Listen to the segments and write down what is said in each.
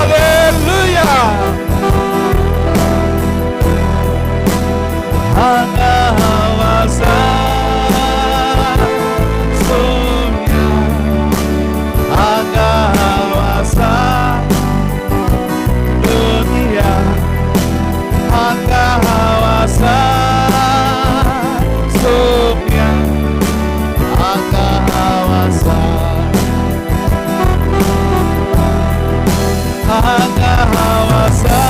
Hallelujah. हांगा हांव आसा सोम्या, हांगा हांव आसा दुनिया, हांगा हांव आसा सोम्या, हांगा हांव आसा, हांगा हांव आसा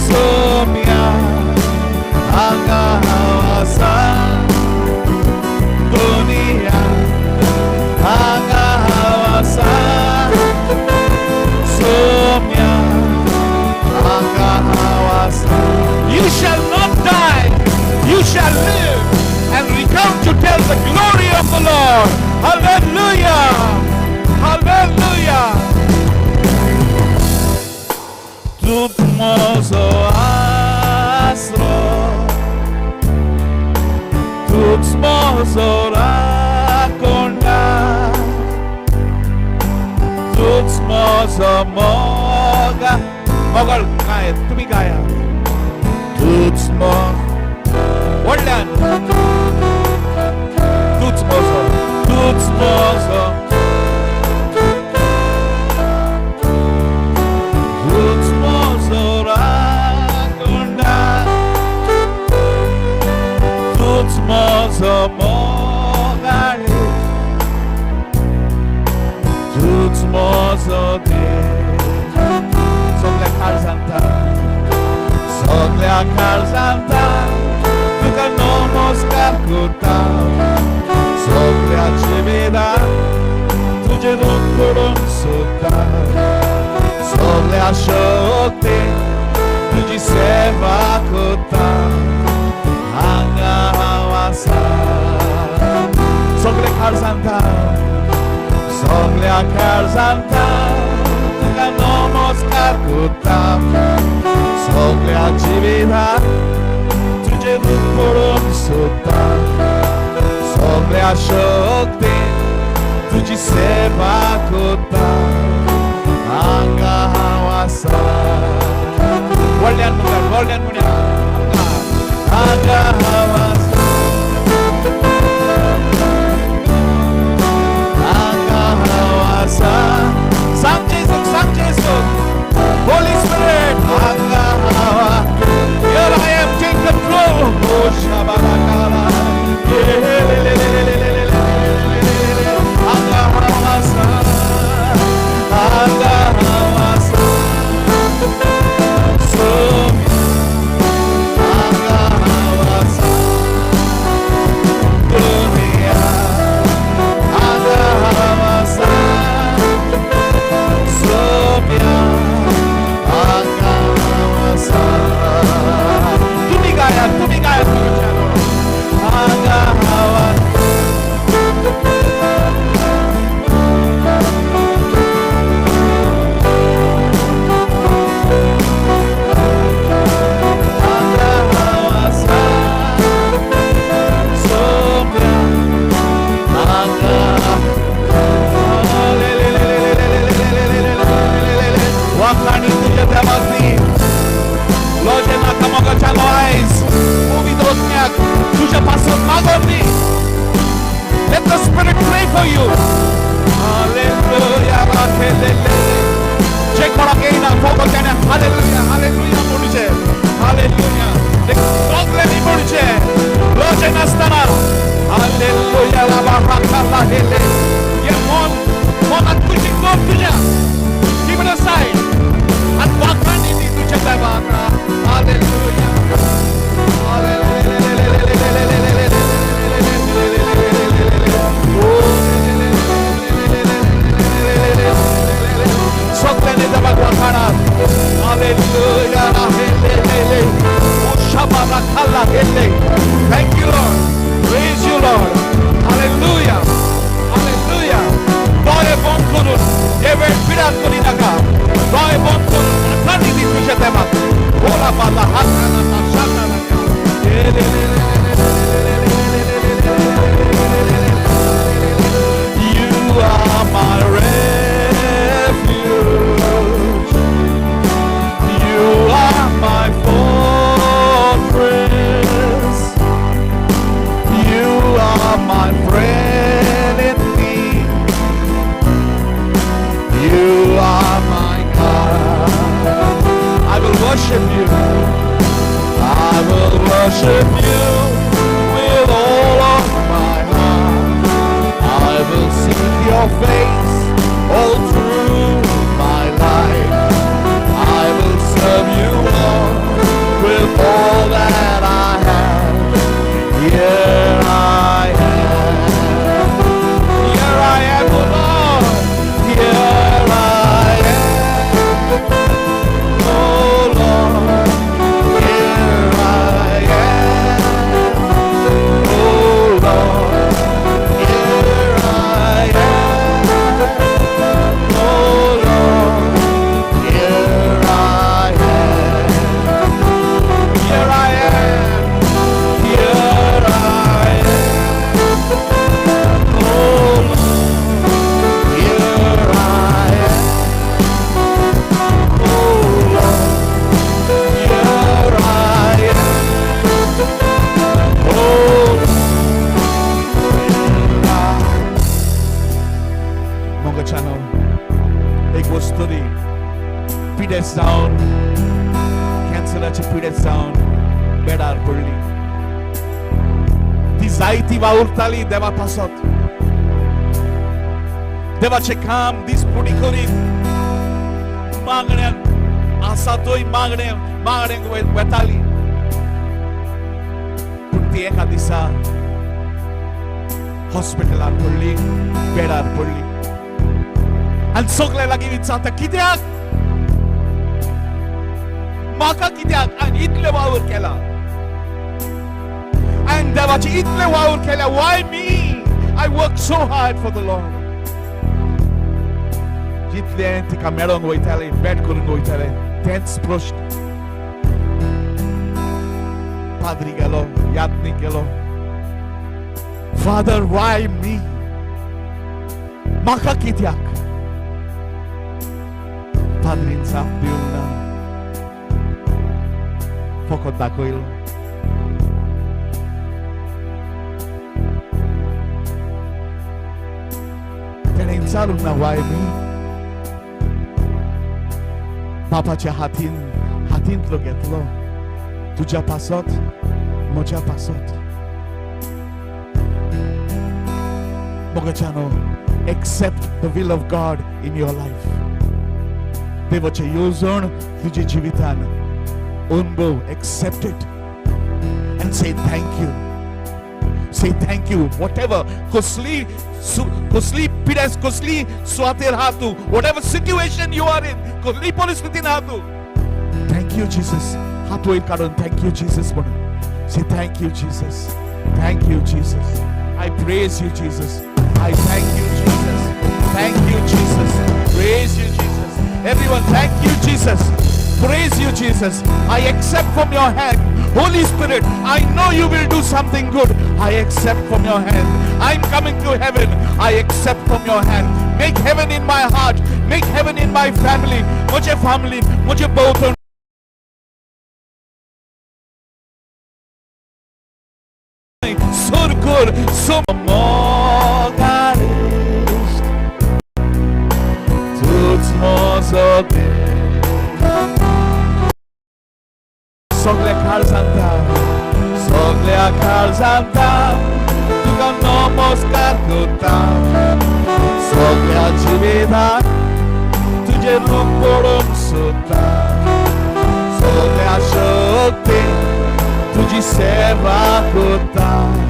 सोम्या, हांगा हांव आसा दुनिया, हांगा हांव आसा सोम्या, हांगा हांव आसा. You shall not die, you shall live and recount to tell the glory of the Lord. Hallelujah! Hallelujah! तूं म्हजो आसरो, तूंच म्हजो राखणदार, तूंच म्हजो मोगा. मोगळ गाय, तुमी गाया. तूंच मोग व्हडल्यान, तूंच म्हजो, तूंच म्हजो, तूंच म्हजो राखणदार, तूंच म्हजो मोगाळे, तूंच म्हजो देव. सगल्या काळजांता, सगल्या काळजांता तुका नमस्कार करता, सगल्या जिवितान तुजें रूप पळोवंक सोदता, सगल्या शक्ती तुजी सेवा करता, हांगा हांव आसा. सगळे काळजांता, सगल्या काळजांता तुका नमस्कार करता, सगल्या जिवितान तुजें रूप पळोवंक सोदता, सगल्या शक्ती तुजी सेवा करता, हांगा हांव आसा. व्हडल्यान म्हणया, व्हडल्यान म्हणया, हांगा हांव आसा, हांगा हांव आसा. सांग जेजूक, सांग जेजूक. Holy Spirit, हांगा हांव. Here I am, take control. Oh, Shabbatakala. हांगा हांव आसा, हांगा हांव आसा सोम्या, हांगा हांव आसा दुनिया, हांगा हांव आसा सोम्या, हांगा हांव आसा. तुमी गाया, तुमी गाया तुमच्या. हांगा हांव आसा. हांगा हांव आसा सोम्या, हांगा. वाखाणी तुज्या देवाक दी. लजे नाका मोगाच्यानो आयज पवित्र आत्म्याक तुज्या पासून मागोन दी. Let the Spirit pray for you. Hallelujah. जे कोणाक येयना फकत तेणें हालेलुया हालेलुया म्हणचें, हालेलुया सगल्यांनी म्हणचें लजे नासतना हालेलुया. लाबा हेले हे मन मनात खुशी कर तुज्या. Keep it aside. आनी वाखाणी दी तुज्या देवाक. हालेलुया. सगल्यांनी देवाक वाखाणात. Hallelujah. Thank you, Lord. Praise you, Lord. Hallelujah. Hallelujah. दोळे बंद करून हे वेळ पिडात करी नाका. दोळे बंद करून वाखाणी दी तुज्या देवाक. बोला बाला हात नाका नाका. You are my refuge. worship you. I will worship you with all of my heart. I will seek your face all through my life. I will serve you, Lord, with all that I have. Here I am. Here I am, O Lord. Here I am. Oh Lord, here I am. Oh Lord, here I am. Oh Lord, here I am. Here I am. Here I am. Oh Lord, here I am. Oh Lord, here I am. Oh Lord, मोगाच्यानो, एक वस्तुरी पिडेस्त जावन, कॅन्सराची पिडेस्त जावन बेडार पडली. ती जायती वावुरताली देवा पासत, देवाचें काम दिसपुडी करीत, मागण्याक आसा थंय मागणे मागण्यांक वेताली. पूण ती एका दिसा हॉस्पिटलान पडली, बेडार पडली आनी सगळे लागीं विचारता, कित्याक म्हाका, कित्याक आनी इतले वावर केला आनी देवाचे इतले वावर केल्या, why me? I work so hard for the Lord. जितले तिका मेळोंक वयताले, भेट करूंक वयताले, तेच प्रश्न. पाद्री गेलो, यादनीक गेलो, "फादर, वाय मी? म्हाका कित्याक?" पाद्रीन जाप दिवंक ना, फकत दाखयलो. तेणें विचारूंक ना, "वाय मी?" बापाच्या हातीन हातींतलो घेतलो तुज्या पासत, म्हज्या पासत. मोगाच्यानो, accept the will of God in your life. देवाचे येवजण तुझ्या जिवितान अनुभव. Accept it and say thank you. Say thank you. Whatever, कसली कसली पिडेस, कसली सुवातेर आहा तूं, whatever situation you are in, कसली परिस्थितीन आहा तूं, thank you Jesus. हात वयर काडून thank you Jesus म्हणून. Say thank you, Jesus. Thank you, Jesus. I praise you, Jesus. I thank you, Jesus. Thank you, Jesus. Praise you, Jesus. Everyone, thank you, Jesus. Praise you, Jesus. I accept from your hand. Holy Spirit, I know you will do something good. I accept from your hand. I'm coming to heaven. I accept from your hand. Make heaven in my heart. Make heaven in my family. म्हजे family, म्हजे भोंवतण सुरकुर सुमोगारिश्ट तूच म्हजो देव. सगळ्या काळजांता, सगळ्या काळजांता तुका नमस्कार करता. सगळ्या जिविताक तुजें रूप पळोवंक सोदता. सगळ्या शक्ती तुजी सेवा करता.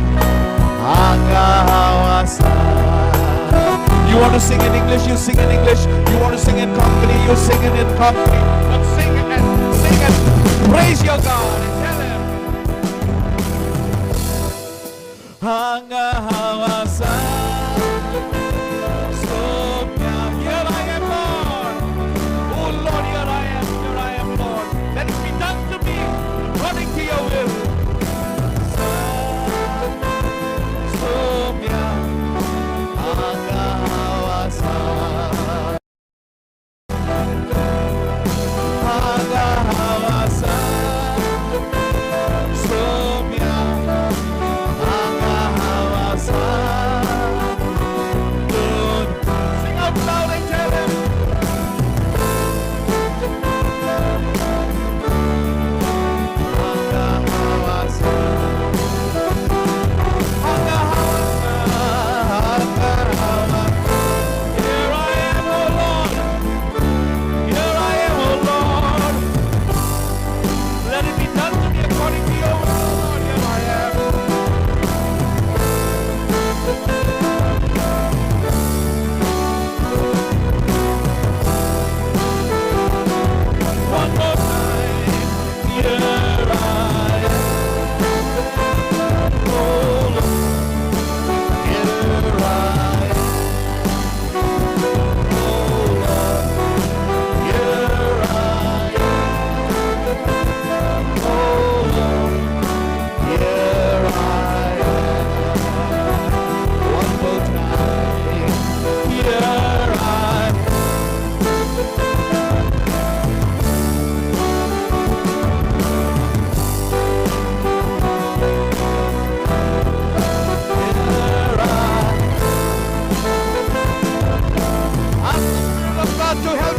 हांगा हांव आसा. You want to sing in English, you sing in English. You want to sing in Konkani, you sing it in Konkani. But sing and sing and praise your God and tell him. हांगा हांव आसा. Saumya, here I am, Lord. Oh Lord, here I am, here I am, Lord. Let it be done to me according to your will. Saumya, हांगा हांव आसा. हांगा हांव आसा. सोम्या, हांगा हांव आसा.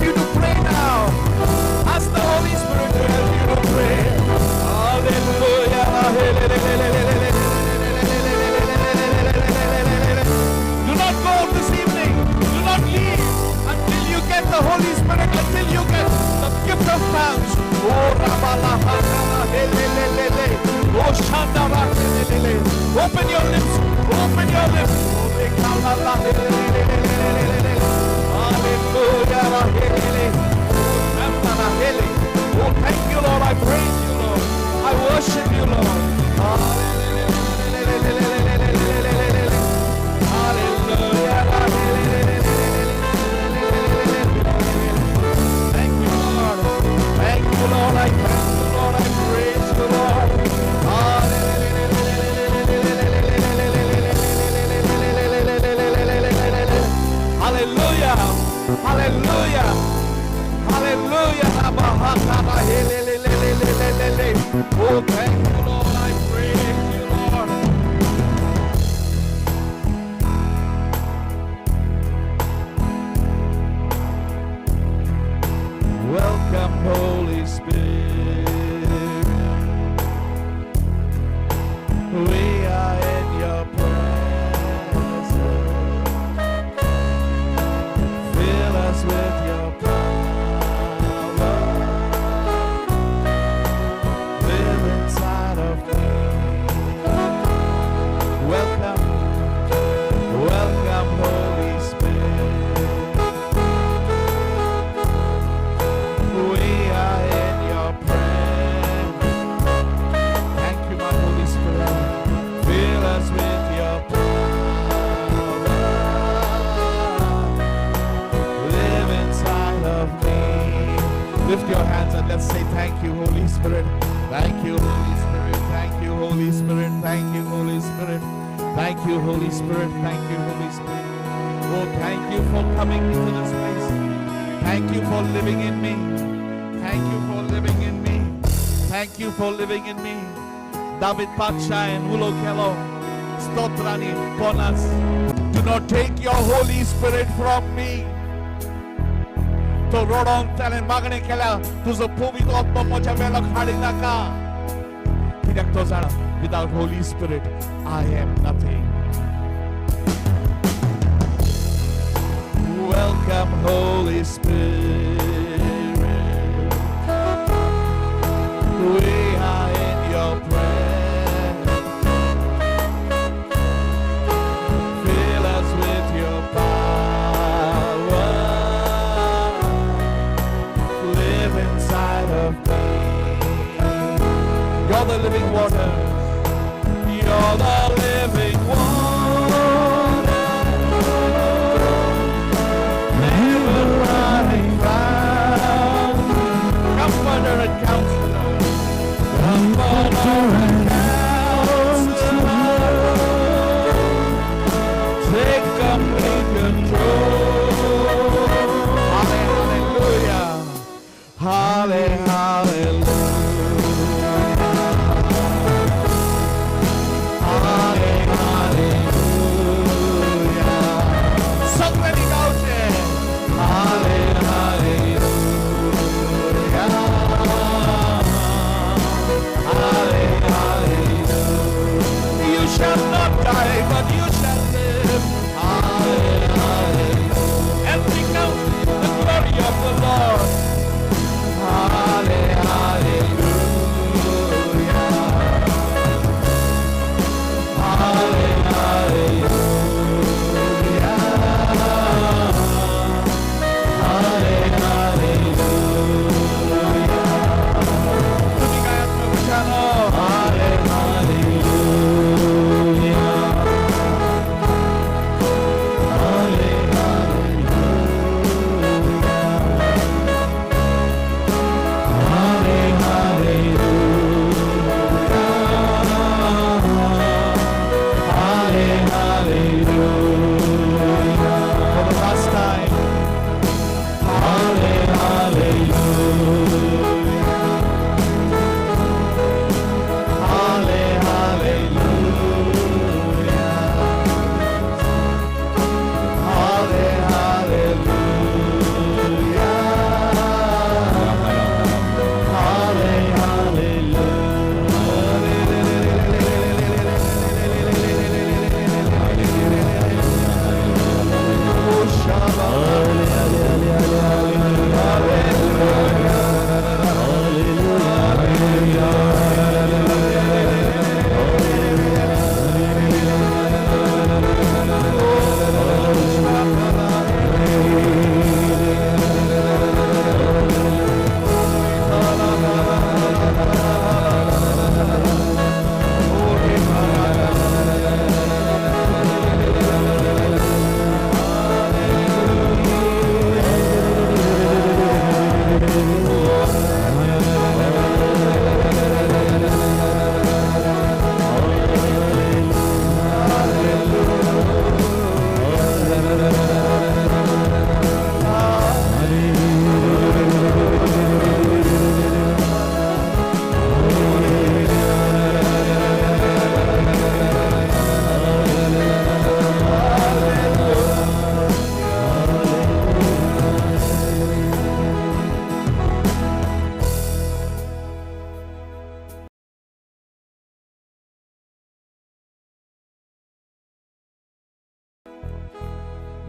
you to pray now. Ask the Holy Spirit to help you to pray. Hallelujah. Do not go this evening. Do not leave until you get the Holy Spirit, until you get the gift of tongues. Oh, oh, open your lips. Open your lips. Hallelujah. Oh, thank you, Lord. I praise you, Lord. I worship you, Lord. Hallelujah. Thank you, Lord. Thank you, Lord. I thank you, Lord. I praise you, Lord. Hallelujah. Hallelujah. Hallelujah. Oh, thank you, Lord. I praise you, Lord. Welcome, Holy Spirit. We are in your presence. Fill us with your power. Live inside of me. Welcome, welcome, Holy Spirit. We are in your presence. Thank you, my Holy Spirit. Fill us with your power. Live inside of me. Lift your hands and let's say thank you, Holy Spirit. Thank you, Holy Spirit. Thank you, Holy Spirit. Thank you, Holy Spirit. Thank you, Holy Spirit. Thank you, Holy Spirit. Oh, thank you for coming into this place. Thank you for living in me. Thank you for living in me. Thank you for living in me. David पातशायेन उलो केलो स्तोत्रांनी bonus. Do not take your Holy Spirit from me. तो रडोन ताणें मागणें केल्या, तुजो पवित्र आत्मो म्हज्या वेलो हाडी नाका, कित्याक तो जाणा, without Holy Spirit I am nothing. Welcome, Holy Spirit. We are in your presence. Fill us with your power. Live inside of me. You're the living water. You're the living water. Never running dry. Comforter and counselor. Comforter and counselor. Take complete control. Hallelujah. Hallelujah. Hallelujah.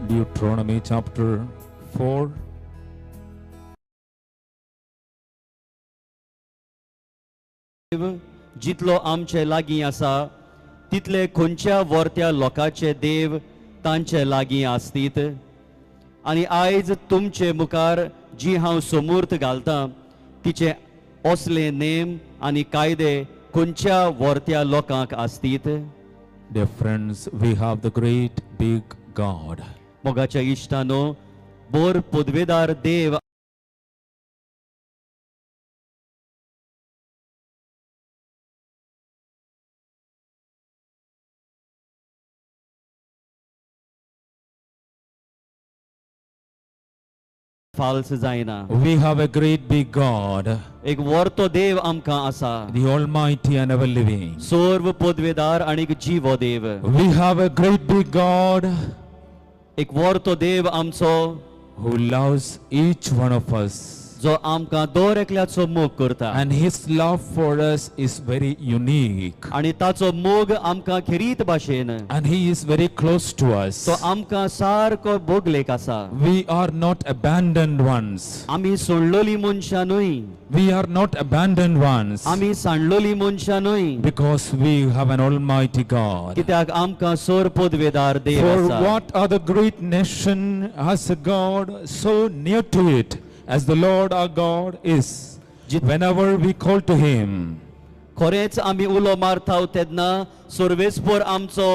Deuteronomy chapter 4. जितलो आमचे लागीं आसा तितले खंयच्या वर्त्या लोकांचे देव तांचे लागीं आसतीत. आनी आयज तुमचे मुखार जी हांव समूर्त घालतां तिचे असले नेम आनी कायदे खंयच्या वर्त्या लोकांक आसतीत. Dear friends, we have the great big God. मोगाच्या इश्टानो, बोर पदवेदार देव फाल्स जायना. We have a great big God, एक वर्तो देव आमकां आसा, the Almighty and ever living. सर्व पदवेदार आनी जिवो देव. We have a great big God एक वर्तो देव आमचो who loves each one of us. जो आमकां दर एकल्याचो मोग करता. And his love for us is very unique. आनी ताचो मोग आमकां खेरीत भाशेन. And he is very close to us. तो आमकां सारको बोगलेक आसा. We are not abandoned ones. आमी सोडलोली मनशां न्हय. We are not abandoned ones. आमी सांडलोली मनशां न्हय. Because we have an Almighty God. कित्याक आमकां सोर पदवेदार देव For आसा. What other great nation has a God so near to it as the Lord our God is, whenever we call to him? खरेंच आमी उलो मारता तेन्ना सर्वेस्पोर आमचो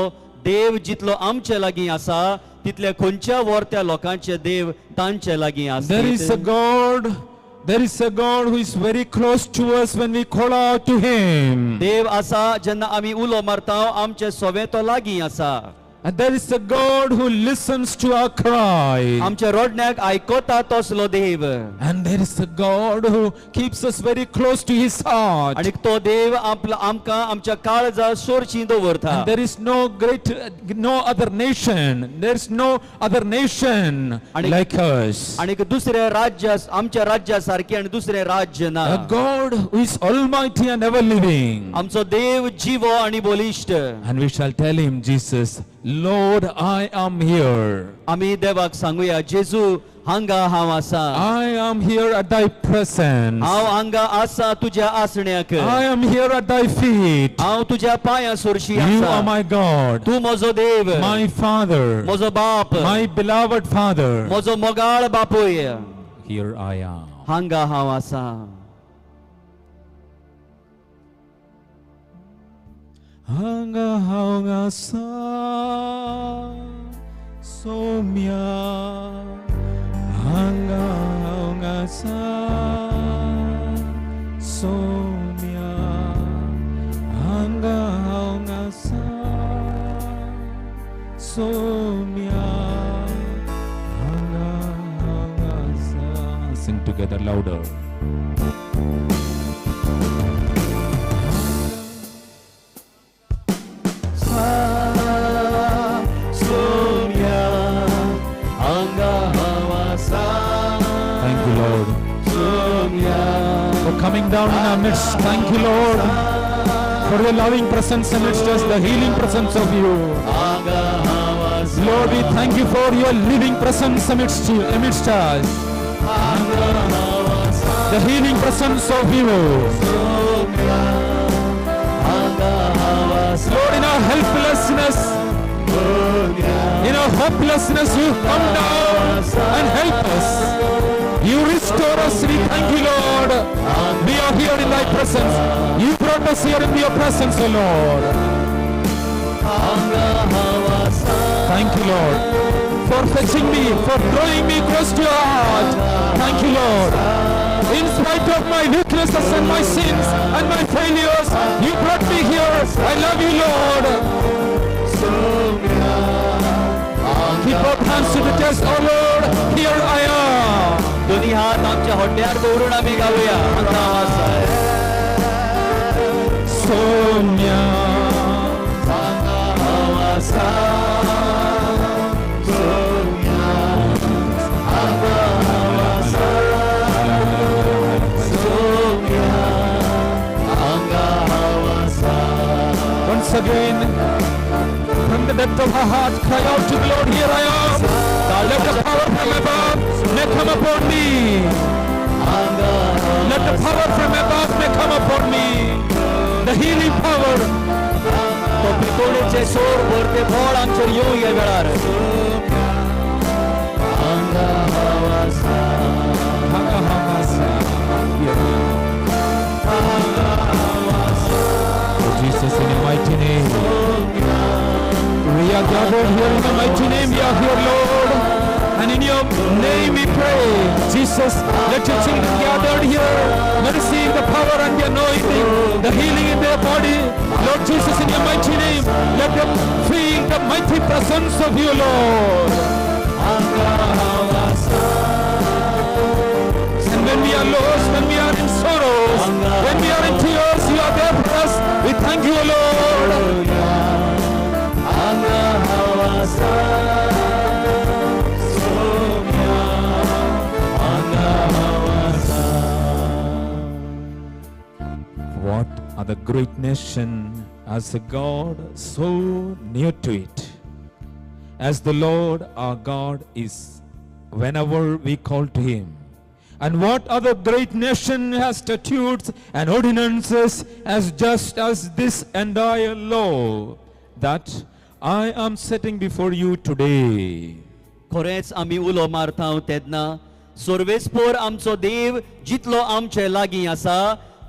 देव जितलो आमचे लागीं आसा तितले खंयच्या वर्त्या लोकांचे देव तांचे लागीं There is a आसता. God, there is a God who is very close to us when we call out to him. देव आसा, जेन्ना आमी उलो मारता आमचे सोवे तो लागीं आसा. And there is a God who listens to our cry. आमच्या रडण्याक आयकता तसलो देव. And there is a God who keeps us very close to his heart. आनी तो देव आपला आमकां आमच्या काळजा सोरशी दवरता. And there is no great, no other nation, there is no other nation like us. आनी दुसऱ्या राज्य आमच्या राज्या सारकी आनी दुसरें राज्य ना. A God who is almighty and ever living. आमचो देव जिवो आनी बलिश्ट. And we shall tell him, Jesus, Lord, I am here. आमी देवाक सांगूया, जेजू, हांगा हांव आसा. I am here at thy presence. हांव हांगा आसा तुज्या आसण्याक. I am here at thy feet. हांव तुज्या पांया सोरशी You are आसा. My God, तूं म्हजो देव, my Father, म्हजो बाप, my beloved Father. म्हजो मोगाळ बापूय. Here I am. हांगा हांव आसा. हांगा हांव आसा सोम्या, हांगा हांव आसा सोम्या, हांगा हांव आसा सोम्या, हांगा हांव आसा. Sing together louder. सोम्या, हांगा हांव आसा. Thank you, Lord, Saumya, for coming down in our midst. Thank you, Lord, for your loving presence amidst us, the healing presence of you. हांगा हांव आसा. Lord, we thank you for your living presence amidst you, amidst us. हांगा हांव आसा. The healing presence of you. Saumya, हांगा हांव आसा. Lord, in our helplessness, in our hopelessness, you come down and help us. You restore us. We thank you, Lord. We are here in thy presence. You brought us here in your presence, O Lord. हांगा हांव आसा. Thank you, Lord, for fetching me, for drawing me close to your heart. Thank you, Lord. In spite of my weaknesses and my sins and my failures, you brought me here. I love you, Lord. Somya, Keep up hands to the chest, oh Lord, here I am. दोन्ही हात आमच्या होड्ड्यार दवरून आमी गावया, हांगा हांव आसा. Somya. हांगा हांव आसा सोम्या, हांगा हांव आसा सोम्या, हांगा हांव आसा. Once again, from the depth of our heart, cry out to the Lord, here I am. Let the power from above may come upon me. Let the power from above may come upon me. The healing power. तो पिकोडेचे सोर भरते फळ आमचेर येवं ह्या वेळार. हांगा हांव आसा. हांगा हांव आसा. Oh, Jesus, in your mighty name. We are gathered here in your mighty name. We are here, Lord. And in your name we pray. Jesus, let your children gathered here may receive the power and the anointing, the healing in their body. Lord Jesus, in your mighty name, let them feel the mighty presence of you, Lord. हांगा हांव आसा. And when we are lost, when we are in sorrows, when we are in tears, you are there for us. We thank you, Lord. हांगा हांव आसा. सोम्या, हांगा हांव आसा. What other great nation has a God so near to it, as the Lord our God is whenever we call to him? And what other great nation has statutes and ordinances as just as this entire law that I am setting before you today? खरेंच आमी उलो मारता तेन्ना सर्वेस्पोर आमचो देव जितलो आमचे लागीं आसा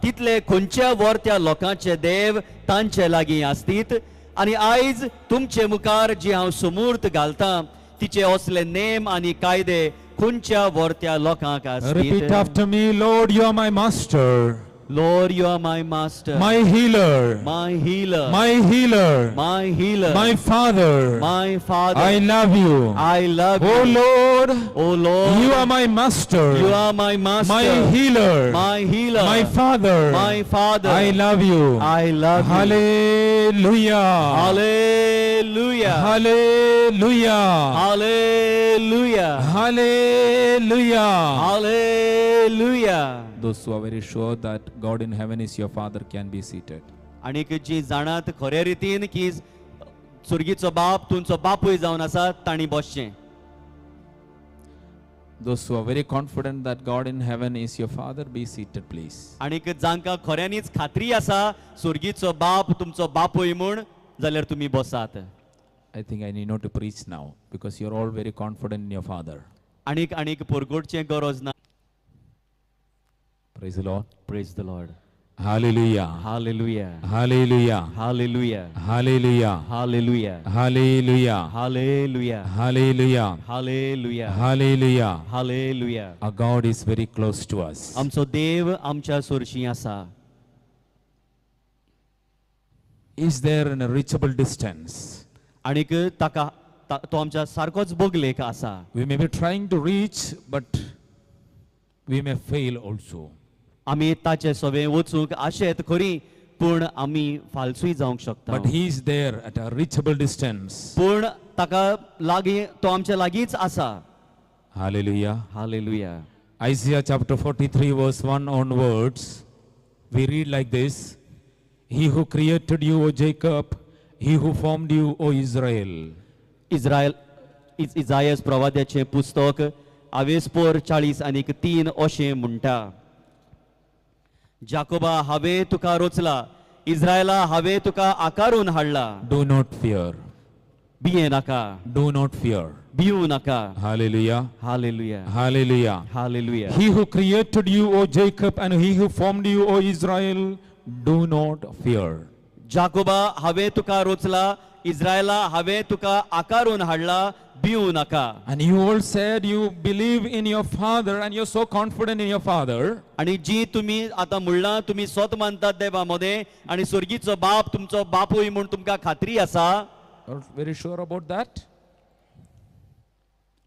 तितले खंयच्या वर्त्या लोकांचे देव तांचे लागीं आसतीत. आनी आयज तुमचे मुखार जी हांव सुमूर्त घालता तिचे असले नेम आनी कायदे खंयच्या वर्त्या लोकांक Repeat आसतीत. After me, Lord, you are my master, Lord, you are my master, my healer, my healer, my healer, my healer, my father. My father. I love you. I love Oh you. Lord, Oh Lord, you are my master, you are my master, my healer, my healer, my father. My father. I love you. I love you. Hallelujah. Hallelujah. Hallelujah. Hallelujah. Hallelujah. Hallelujah. Those who are very sure that God in heaven is your father can be seated. आणीक जी जाणात खरे रितीन की सुर्गीचो बाप तुमचो बापूय जावन आसा तांणी बसचें. Those who are very confident that God in heaven is your father, be seated, please. आणीक जांकां खऱ्यांनीच खात्री आसा सुर्गीचो बाप तुमचो बापूय म्हूण जाल्यार तुमी बसात. I think I need not to preach now because you're all very confident in your father. आणीक आणीक परगटचें गरज ना. Praise the Lord. Praise the Lord. Hallelujah. Hallelujah. Hallelujah. Hallelujah. Hallelujah. Hallelujah. Hallelujah. Hallelujah. Hallelujah. Hallelujah. Hallelujah. Hallelujah. Our God is very close to us. आमचो देव आमच्या सोरशी आसा. Is there in a reachable distance? आणीक ताका तो आमच्या सारकोच बगलेक आसा. We may be trying to reach, but we may fail also. आमी ताचे सवे वचूंक आशेत खरी पूण आमी फालसूय जावंक शकता. But He is there at a reachable distance. पूण ताका लागीं तो आमच्या लागींच आसा. Hallelujah. Hallelujah. Isaiah chapter 43, verse 1 onwards, we read like this: He who created you, O Jacob, he who formed you, O Israel. Israel इजायस प्रवाद्याचें पुस्तक आवेसपोर 40 आनीक 3 अशें म्हणटा, जाकोबा हांवें तुका रोचला, इस्रायला हांवें तुका आकारून हाडला. Do not fear. भिये नाका. Do not fear. भिवू नाका. Hallelujah. Hallelujah. Hallelujah. Hallelujah. He who created you, O Jacob, and he who formed you, O Israel, do not fear. जाकोबा हांवें तुका रोचला, इस्रायला हांवें तुका आकारून हाडला, भिवू नाका. And you all said you believe in your father and you're so confident in your father. आणि जी तुम्ही आता म्हणलां तुमी स्वत मानतात देवा मदें आणि स्वर्गीचो बाप तुमचो बापूय म्हूण तुमकां खात्री आसा. You're very sure about that?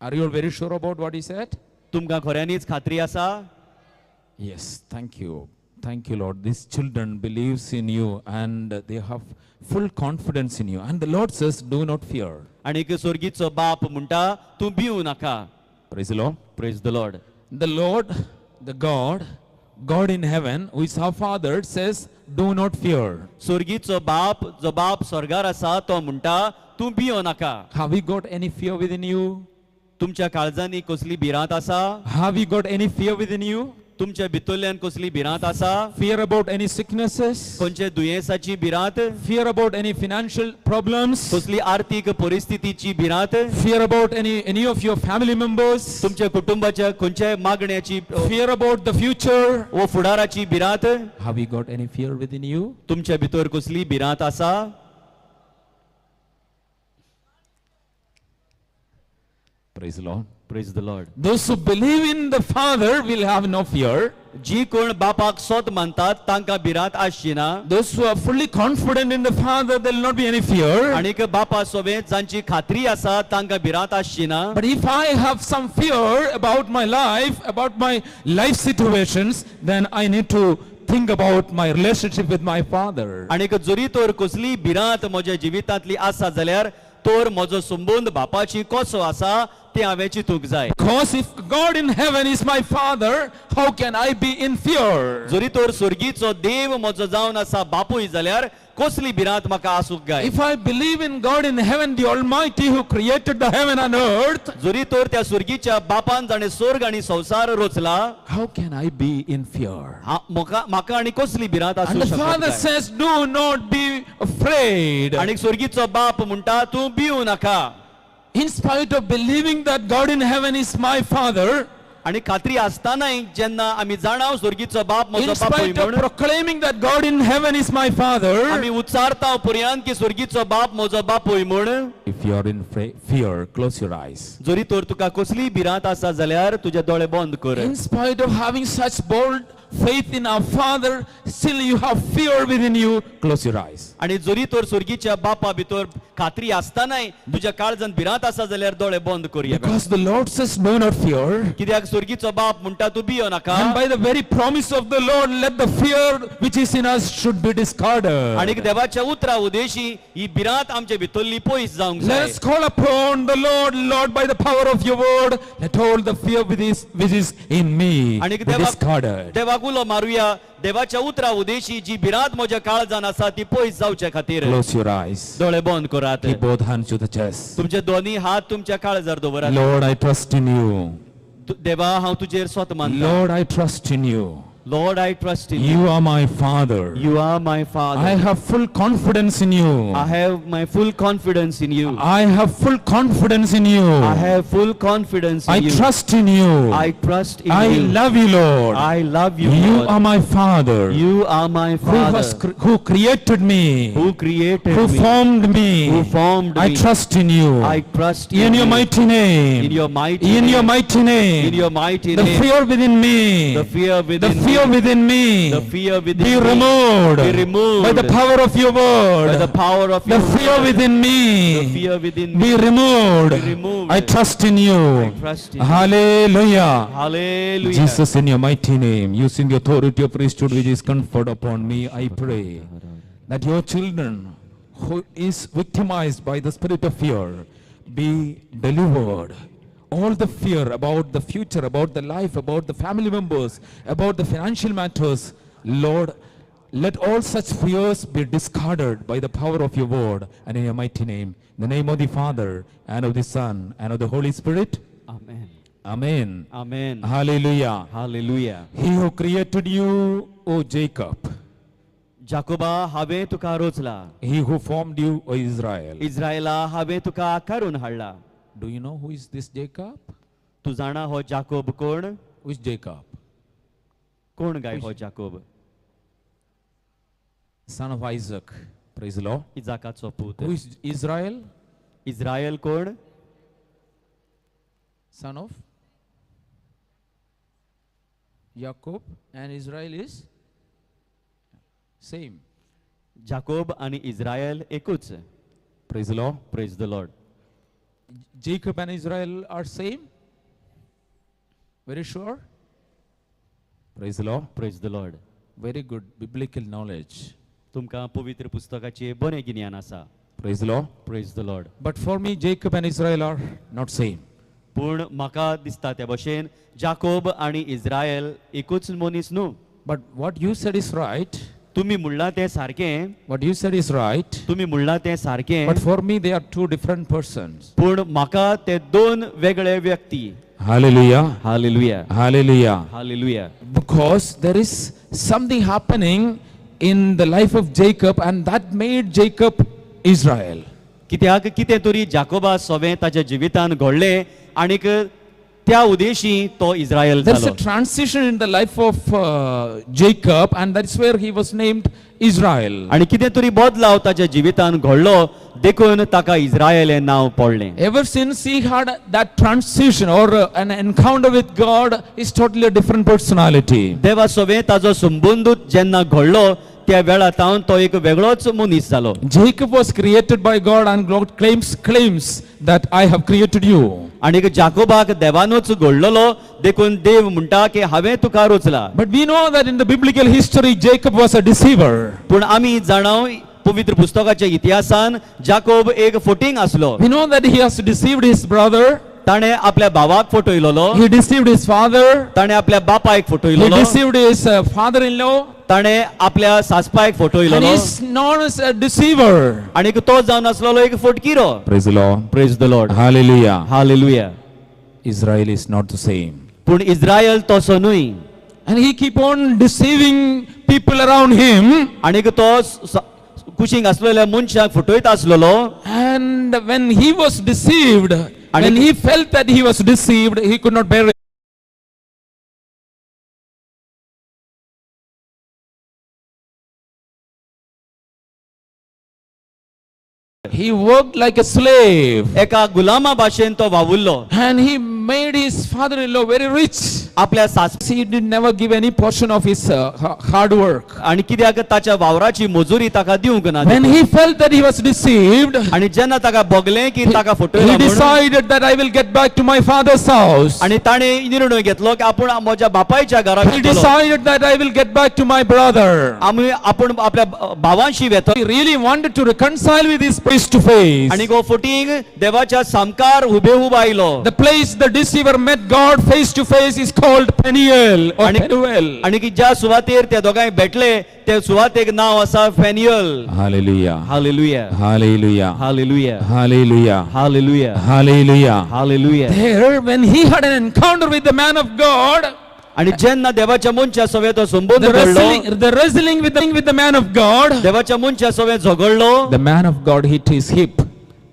Are you all very sure about what he said? तुमकां खऱ्यांनीच खात्री आसा? Yes, thank you. Thank you, Lord. These children believes in you and they have full confidence in you. And the Lord says, do not fear. आणि स्वर्गीचो बाप म्हणटा तूं भिवू नाका. Praise the Lord. Praise the Lord. The Lord, the God God in heaven, who is our Father, says, do not fear. स्वर्गीचो बाप जो बाप स्वर्गार आसा तो म्हणटा तूं भियो नाका. Have you got any fear within you? तुमच्या काळजांनी कसली भिरांत आसा? Have you got any fear within you? तुमच्या भितरल्यान कसली भिरांत आसा? Fear about any sicknesses? खंयचे दुयेंसाची भिरांत? Fear about any financial problems? कसली आर्थीक परिस्थितीची भिरांत? Fear about any of your family members? तुमच्या कुटुंबाच्या खंयच्याय मागण्याची Fear about the future? वो फुडाराची भिरांत? Have you got any fear within you? तुमच्या भितर कसली भिरांत आसा? Praise the Lord. Praise the Lord. Those who believe in the Father will have no fear. जी कोण बापाक सोद मानतात तांकां भिरांत आसची ना. Those who are fully confident in the Father, there will not be any fear. आणीक बापा सोबेत जांची खात्री आसा तांकां भिरांत आसची ना. But if I have some fear about my life, about my life situations, then I need to think about my relationship with my Father. आणीक जरी तर कसली भिरांत म्हज्या जिवितांतली आसा जाल्यार तर म्हजो संबंद बापाची कसो आसा ते हांवें चिंतूंक जाय. Because if God in heaven is my Father, how can I be in fear? जरी तर स्वर्गीचो देव म्हजो जावन आसा बापूय जाल्यार कसली भिरांत म्हाका आसूंक जाय? If I believe in God in heaven, the Almighty who created the heaven and earth, जरी तर त्या स्वर्गीच्या बापान जाणें स्वर्ग आनी संवसार रचला, how can I be in fear? म्हाका आनी कसली भिरांत And आसूंक the Father शकता? says, do not be afraid. आनी स्वर्गीचो बाप म्हणटा तूं भिवू नाका. In spite of believing that God in heaven is my Father, आनी खात्री आसतानाय जेन्ना आमी जाणाव स्वर्गीचो बाप म्हजो in बापूय spite of म्हूण, proclaiming that God in heaven is my Father, आमी उच्चारता पर्यंत की स्वर्गीचो बाप म्हजो बापूय म्हूण, if you are in fear, close your eyes. जरी तर तुका कसली भिरांत आसा जाल्यार तुजे दोळे बंद कर. In spite of having such bold faith in our Father, still you have fear within you, close your eyes. आनी जरी तर स्वर्गीच्या बापा भितर खात्री आसतानाय तुज्या काळजान भिरांत आसा जाल्यार दोळे बंद करुया. Because the Lord says, do not fear. कित्याक स्वर्गीचो बाप म्हणटा तूं भियो नाका. And by the very promise of the Lord, let the fear which is in us should be discarded. आनी देवाच्या उतरा उदेशी ही भिरांत आमचे भितरली पयस जावंक Let जाय. us call upon the Lord, Lord, by the power of your word, let all the fear which is in me आनी be discarded. देवाक उलो मारुया, देवाच्या उतरा उदेशी जी भिरांत म्हज्या काळजान आसा ती पयस जावचे खातीर. Close your eyes. दोळे बंद करात. Keep both hands to the chest. तुमचे दोन्ही हात तुमच्या काळजार दवरात. Lord, I trust in you. देवा हांव तुजेर स्वत मानता. Lord, I trust in you. Lord, I trust in you. You are my Father. You are my I Father. have full confidence in you. I have my full confidence in you. I have full confidence in you. I have full confidence I in you. trust in you. I trust in I you. love you, Lord. I love you, You Lord. are my Father. You are my Who has Father. who created me, Who created who me. formed me. Who formed I me. trust in you. I trust in In your you. mighty name. In your mighty In your name. mighty name. In your mighty The name. fear within me. The fear within The fear me. within me. The fear within Be me. removed. Be removed. By the power of your word. By the power of The your fear word. within me. The fear within Be me. removed. Be removed. I trust in you. I trust in you. Hallelujah. Hallelujah. Jesus, in your mighty name, using the authority of priesthood which is conferred upon me, I pray that your children who is victimized by the spirit of fear be delivered. All the fear about the future, about the life, about the family members, about the financial matters, Lord, let all such fears be discarded by the power of your word and in your mighty name. In the name of the Father, and of the Son, and of the Holy Spirit. Amen. Amen. Amen. Hallelujah. Hallelujah. He who created you, O Jacob, जाकोबा हांवें तुका रोचला. he who formed you, O Israel. इस्रायला हांवें तुका आकारून हाडला. Do you know who is this Jacob? तूं जाणा हो जाकोब कोण? Who is Jacob? कोण गाय हो Jacob? Son of Isaac. Praise the Lord. इजाकाचो पूत. Who is Israel? Israel कोण? Son of Jacob, and Israel is same. Jacob आनी इस्रायल एकूच. Praise the Lord. Praise the Lord. Jacob and Israel are same? Very sure? Praise the Lord. Praise the Lord. Very good biblical knowledge. तुमकां पवित्र पुस्तकाचें बरें गिन्यान आसा. Praise the Lord. Praise the Lord. But for me, Jacob and Israel are not same. पूण म्हाका दिसता त्या भशेन जाकोब आनी इस्रायल एकूच मनीस न्हू. But what you said is right. तुमी म्हणलां तें सारकें. What you said is right. तुमी म्हणलां तें सारकें. But for me, they are two different persons. पूण म्हाका ते दोन वेगळे व्यक्ती. Hallelujah. Hallelujah. Hallelujah. Hallelujah. Because there is something happening in the life of Jacob, and that made Jacob Israel. कित्याक कितें तरी जाकोबा सोवें ताच्या जिवितान घडलें आणीक त्या उद्देशी तो इस्रायल There's जालो. A transition in the life of Jacob, and that's where he was named Israel. आनी कितें तरी बदलाव ताच्या जिवितान घडलो देखून ताका इस्रायल हें नांव पडलें. Ever since he had that transition or an encounter with God, he's totally a different personality. देवा सोवें ताजो संबंद जेन्ना घडलो त्या वेळा तावन तो एक वेगळोच मनीस जालो. Jacob was created by God, and God claims that I have created you. आनी जाकोबाक देवानूच घडलेलो देखून देव म्हणटा की हांवें तुका रचला. But we know that in the biblical history, Jacob was a deceiver. पूण आमी जाणाव पवित्र पुस्तकाच्या इतिहासान जाकोब एक फोटींग आसलो. We know that he has deceived his brother, ताणें आपल्या भावाक फटयलोलो. He deceived his father, ताणें आपल्या बापायक he फटयलोलो. Deceived his father in law, ताणें आपल्या सासपायक and फटयलोलो. He's known as a deceiver. आनी तो जावन आसलेलो एक फटकिरो. Praise the Lord. Praise the Lord. Hallelujah. Hallelujah. Israel is not the same. पूण इस्रायल तसो न्हय. And he keep on deceiving people around him. आनी तो कुशीक आसलेल्या मनशाक फटयत आसलेलो. And when he was deceived, And when he felt that he was deceived, he could not bear it. He worked like a slave. एका गुलामा भाशेन तो वावुरलो. And he made his father-in-law very rich. आपल्या सास He did never give any portion of his hard work. आनी कित्याक ताच्या वावराची मजुरी ताका दिवंक ना. When he felt that he was deceived, आनी जेन्ना ताका भोगलें की ताका he फटयला म्हणून, decided that I will get back to my father's house. आनी ताणें निर्णय घेतलो की आपूण म्हज्या बापायच्या घरा He वतलो. Decided that I will get back to my brother. आमी आपूण आपल्या भावांशी वेतलो. He really wanted to reconcile with his face to face. आनी हो फटींग देवाच्या सामकार हुबेहूब आयलो. The place the deceiver met God face to face is called Peniel or आणि- Penuel. आनी की ज्या सुवातेर ते दोगांय भेटले ते सुवातेक नांव आसा फेनियल. Hallelujah. Hallelujah. Hallelujah. Hallelujah. Hallelujah. Hallelujah. Hallelujah. Hallelujah. There, when he had an encounter with the man of God, आनी जेन्ना देवाच्या मनशा सवें तो संबंद the घडलो, wrestling with the man of God, देवाच्या मनशा सवें झगडलो, the man of God hit his hip,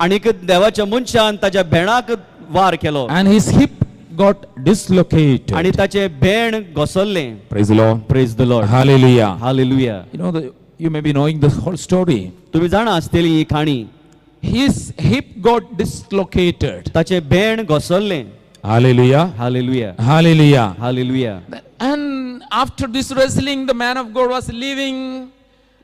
आनीक देवाच्या मनशान ताच्या भेणाक वार केलो and his hip got dislocated. आनी ताचें भेण घसरलें. Praise the Lord. Praise the Lord. Hallelujah. Hallelujah. You may be knowing the whole story. तुम्ही जाणा आसतली ही काणी. His hip got dislocated. ताचें भेण घसरलें. Hallelujah. Hallelujah. Hallelujah. Hallelujah. And after this wrestling, the man of God was leaving.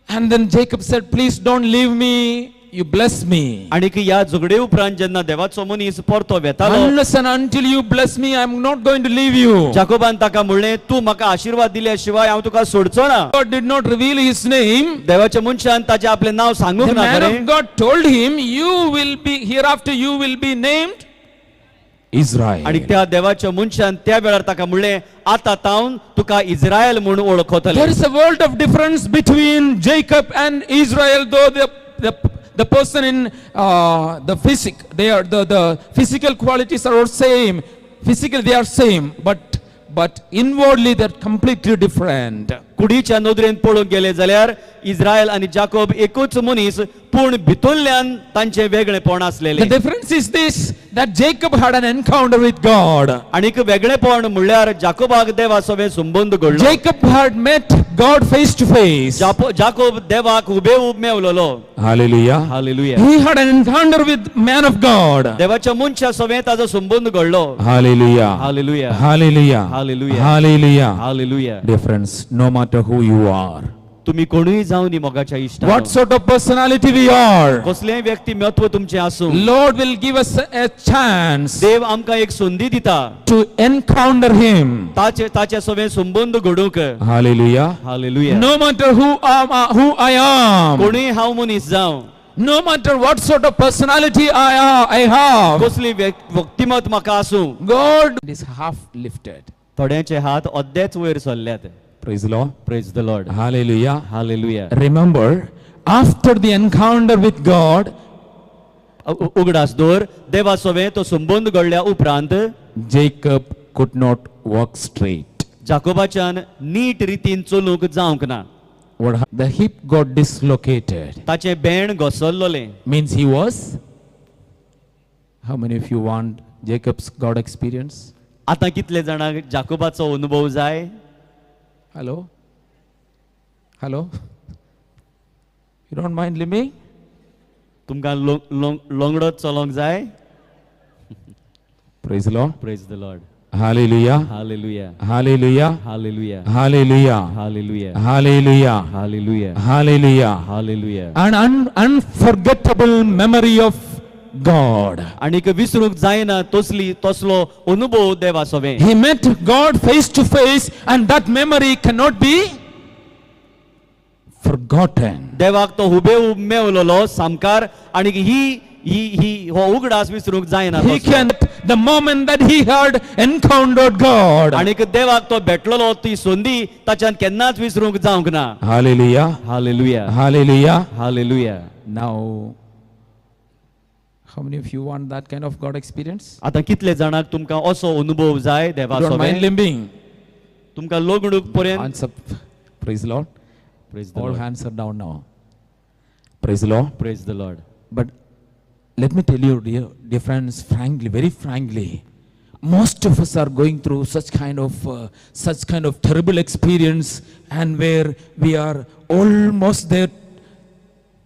And then Jacob said, "Please don't leave me. You bless me. आनी ह्या झगडे उपरांत जेन्ना देवाचो मनीस परतो वेतालो, Unless and until you bless me, I'm not going to leave you." जाकोबान ताका म्हणलें, तूं म्हाका आशिर्वाद दिल्या शिवाय हांव तुका सोडचो ना. God did not reveal his name. देवाच्या मनशान ताचें आपलें नांव सांगूंक The ना man खरें. of God told him, "You will be, hereafter you will be named Israel." आनी त्या देवाच्या मनशान त्या वेळार ताका म्हणलें, आतां तावन तुका इस्रायल म्हूण वळखतले. There is a world of difference between Jacob and Israel, though the person in the physic, they are the physical qualities are all same. Physically they are same, but inwardly they are completely different. कुडीच्या नदरेन पळोवंक गेले जाल्यार इस्रायल आनी जाकोब एकूच मनीस, पूण भितरल्यान तांचें वेगळेपण आसलेलें. The difference is this, that Jacob had an encounter with God. आनीक वेगळेपण म्हणल्यार जाकोबाक देवा सोबें संबंद घडलो. Jacob had met God face to face. Jacob देवाक हुबेहूब मेवलेलो. Hallelujah. Hallelujah. He had an encounter with man of God. देवाच्या मनशा सोबें ताजो संबंद घडलो. Hallelujah. Hallelujah. Hallelujah. Hallelujah. Hallelujah. Hallelujah. Dear friends, no matter who you are, तुम्ही कोणूय जावं न्ही मोगाच्या इश्टा, what sort of personality we are, कसलेंय व्यक्तिमत्व तुमचें आसूं, Lord will give us a chance देव आमकां एक संदी दिता to encounter Him. ताचे ताचे सोबें संबंद घडोवंक. Hallelujah. Hallelujah. No matter who I am, कोणूय हांव मनीस जावं, no matter what sort of personality I have, कसली व्यक्तिमत्व म्हाका आसूं, God is half lifted. थोड्यांचे हात अद्देच वयर सरल्यात. Praise the Lord. Praise the Lord. Hallelujah. Hallelujah. Remember, after the encounter with God, उगडास दवर, देवा सोवें तो संबंद घडल्या उपरांत Jacob could not walk straight. जाकोबाच्यान नीट रितीन चलूंक जावंक ना. What the hip got dislocated. ताचें बेण घसरलोलें. Means he was. How many of you want Jacob's God experience? आतां कितले जाणांक जाकोबाचो अनुभव जाय? Hello? Hello? You don't mind limping? तुमकां लोंगडोच चलोंक जाय? Praise the Lord. Praise the Lord. Hallelujah. Hallelujah. Hallelujah. Hallelujah. Hallelujah. Hallelujah. Hallelujah. Hallelujah. Hallelujah. Hallelujah. An unforgettable memory of God. आनीक विसरूंक जायना तसली तसलो अनुभव देवा सोवें. He met God face to face, and that memory cannot be forgotten. देवाक तो हुबेहूब मेवलोलो सामकार आनी ही ही ही हो उगडास विसरूंक जायना. He can, the moment that he had encountered God. आनीक देवाक तो भेटलेलो ती संदी ताच्यान केन्नाच विसरूंक जावंक ना. Hallelujah. Hallelujah. Hallelujah. Hallelujah. Now, how many of you want that kind of God experience? आतां कितले जाणांक तुमकां असो अनुभव जाय देवा You don't mind सोबें? limping? तुमकां लोगणूक पर्यंत. Hands up. Praise the Lord. Praise the All Lord. hands are down now. Praise the Lord. Praise the Lord. But let me tell you, dear friends, frankly, very frankly, most of us are going through such kind of terrible experience, and where we are almost there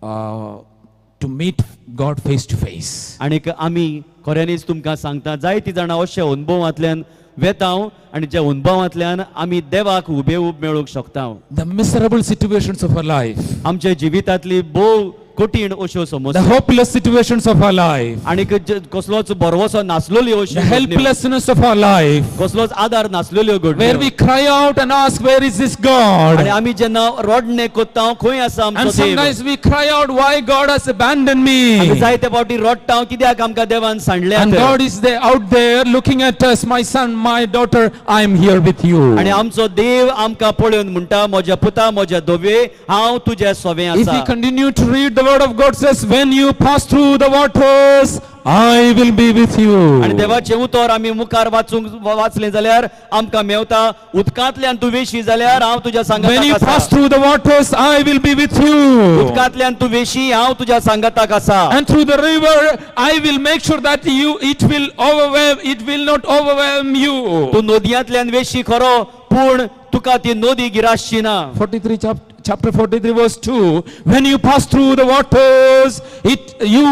to meet God face to face. आणीक आमी खऱ्यांनीच तुमकां सांगता, जायतीं जाणां अशे अनुभवांतल्यान वेताव आनी ज्या अनुभवांतल्यान आमी देवाक हुबेहूब मेळूंक शकता. The miserable situations of our life, आमच्या जिवितांतली भोव कठीण अश्यो the समस्या, hopeless situations of our life, आनीक कसलोच भरवसो नासलेल्यो अश्यो the घडण्यो, helplessness of our life, कसलोच आदार नासलेल्यो where घडण्यो, we cry out and ask, where is this आनी God? आमी जेन्ना रडणे कोत्ता, खंय आसा And आमचो देव? sometimes we cry out, why God has abandoned आमी me? जायते फावटी रडटा, कित्याक आमकां देवान सांडल्यात? And God is there out there looking at us, my son, my daughter, I am here with you. आनी आमचो देव आमकां पळोवन म्हणटा, म्हज्या पुता, म्हज्या धोवे, हांव तुज्या सोवें If we आसा. continue to read, the word of God says, when you pass through the waters, I will be with आनी you. देवाचें उतर आमी मुखार वाचूंक वाचलें जाल्यार आमकां मेवता, उदकांतल्यान तूं वेशी जाल्यार हांव तुज्या When you सांगाताक pass आसा. through the waters, I will be with you. उदकांतल्यान तूं वेशी, हांव तुज्या सांगाताक आसा. And through the river, I will make sure that you, it will overwhelm, it will not overwhelm you. तूं नदयांतल्यान वेशी खरो, पूण तुका ती नदी गिरासची ना. 43 chapter 43 verse 2, when you pass through the waters, it you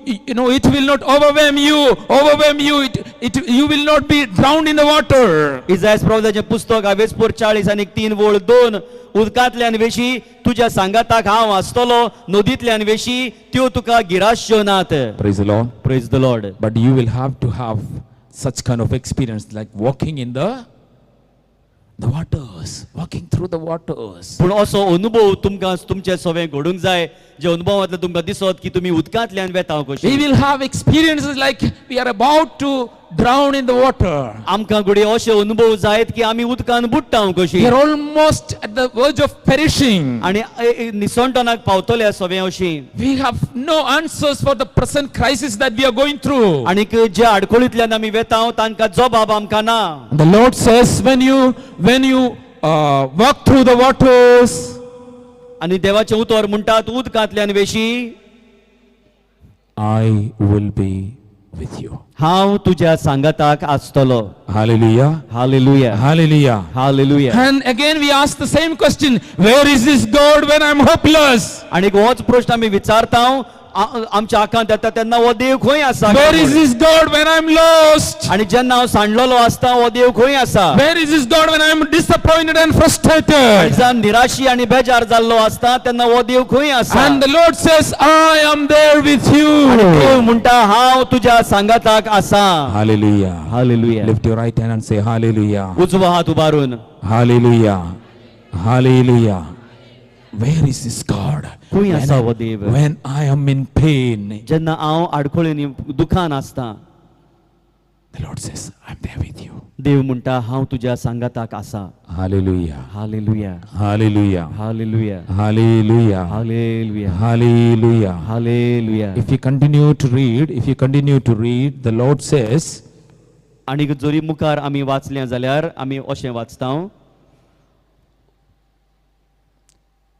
will not overwhelm you, you will not be drowned in the water. इजायस प्रवक्त्याचें पुस्तक आवेसपूर 40 आनी 3 वळ 2, उदकांतल्यान वेशी तुज्या सांगाताक हांव आसतलो, नदींतल्यान वेशी त्यो तुका गिरासच्यो नात. Praise the Lord. Praise the Lord. But you will have to have such kind of experience, like walking in the waters, walking through the waters. पूण असो अनुभव तुमकां तुमचे सवें घडूंक जाय, जे अनुभवांतले तुमकां दिसत की तुमी उदकांतल्यान वेता We कशी. will have experiences like we are about to drown in the water. आमकां घडये अशे अनुभव जायत की आमी उदकान बुडटा कशी, We are almost at the verge of perishing. आनी निसणटनाक पावतले सवें अशी. We have no answers for the present crisis that we are going through. आनीक जे आडखळींतल्यान आमी वेता तांकां जबाब आमकां ना. The Lord says, when you walk through the waters, आनी देवाचें उतर म्हणटात, उदकांतल्यान वेशी, I will be with you. हांव तुज्या सांगाताक आसतलो. Hallelujah. Hallelujah. Hallelujah. Hallelujah. And again we ask the same question, where is this God when I'm hopeless? आनी होच प्रश्न आमी विचारता, आमच्या आकांत येता तेन्ना हो देव खंय आसा? Where is this God when I'm lost? आनी जेन्ना हांव सांडलेलो आसता, हो देव खंय आसा? Where is this God when I'm disappointed and frustrated? जेन्ना निराशी आनी बेजार जाल्लो आसता तेन्ना हो देव खंय आसा? And the Lord says, I am there with आनी you. देव म्हणटा, हांव तुज्या सांगाताक आसा. Hallelujah. Hallelujah. Lift your right hand and say hallelujah. उजवो हात उबारून. Hallelujah. Hallelujah. Where is this God? खंय आसा हो देव? When I am in pain, जेन्ना हांव आडखळींनी दुखान आसता, the Lord says, I am there with you. देव म्हणटा हांव तुज्या सांगाताक आसा. Hallelujah. Hallelujah. Hallelujah. Hallelujah. Hallelujah. Hallelujah. Hallelujah. Hallelujah. If you continue to read, if you continue to read, the Lord says, आनी जरी मुखार आमी वाचलें जाल्यार आमी अशें वाचता,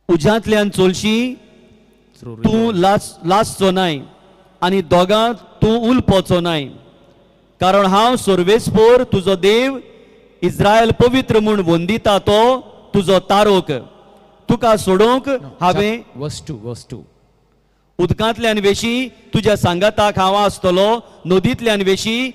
उज्यांतल्यान चलशी तूं लास लासचो नाय आनी दोगां तूं उलपोचो नाय, कारण हांव सर्वेस्पोर तुजो देव, इस्रायल पवित्र म्हूण वंदिता तो तुजो तारोक. तुका सोडोवंक हांवें Verse 2, verse 2. उदकांतल्यान वेशी तुज्या सांगाताक हांव आसतलो, नदींतल्यान वेशी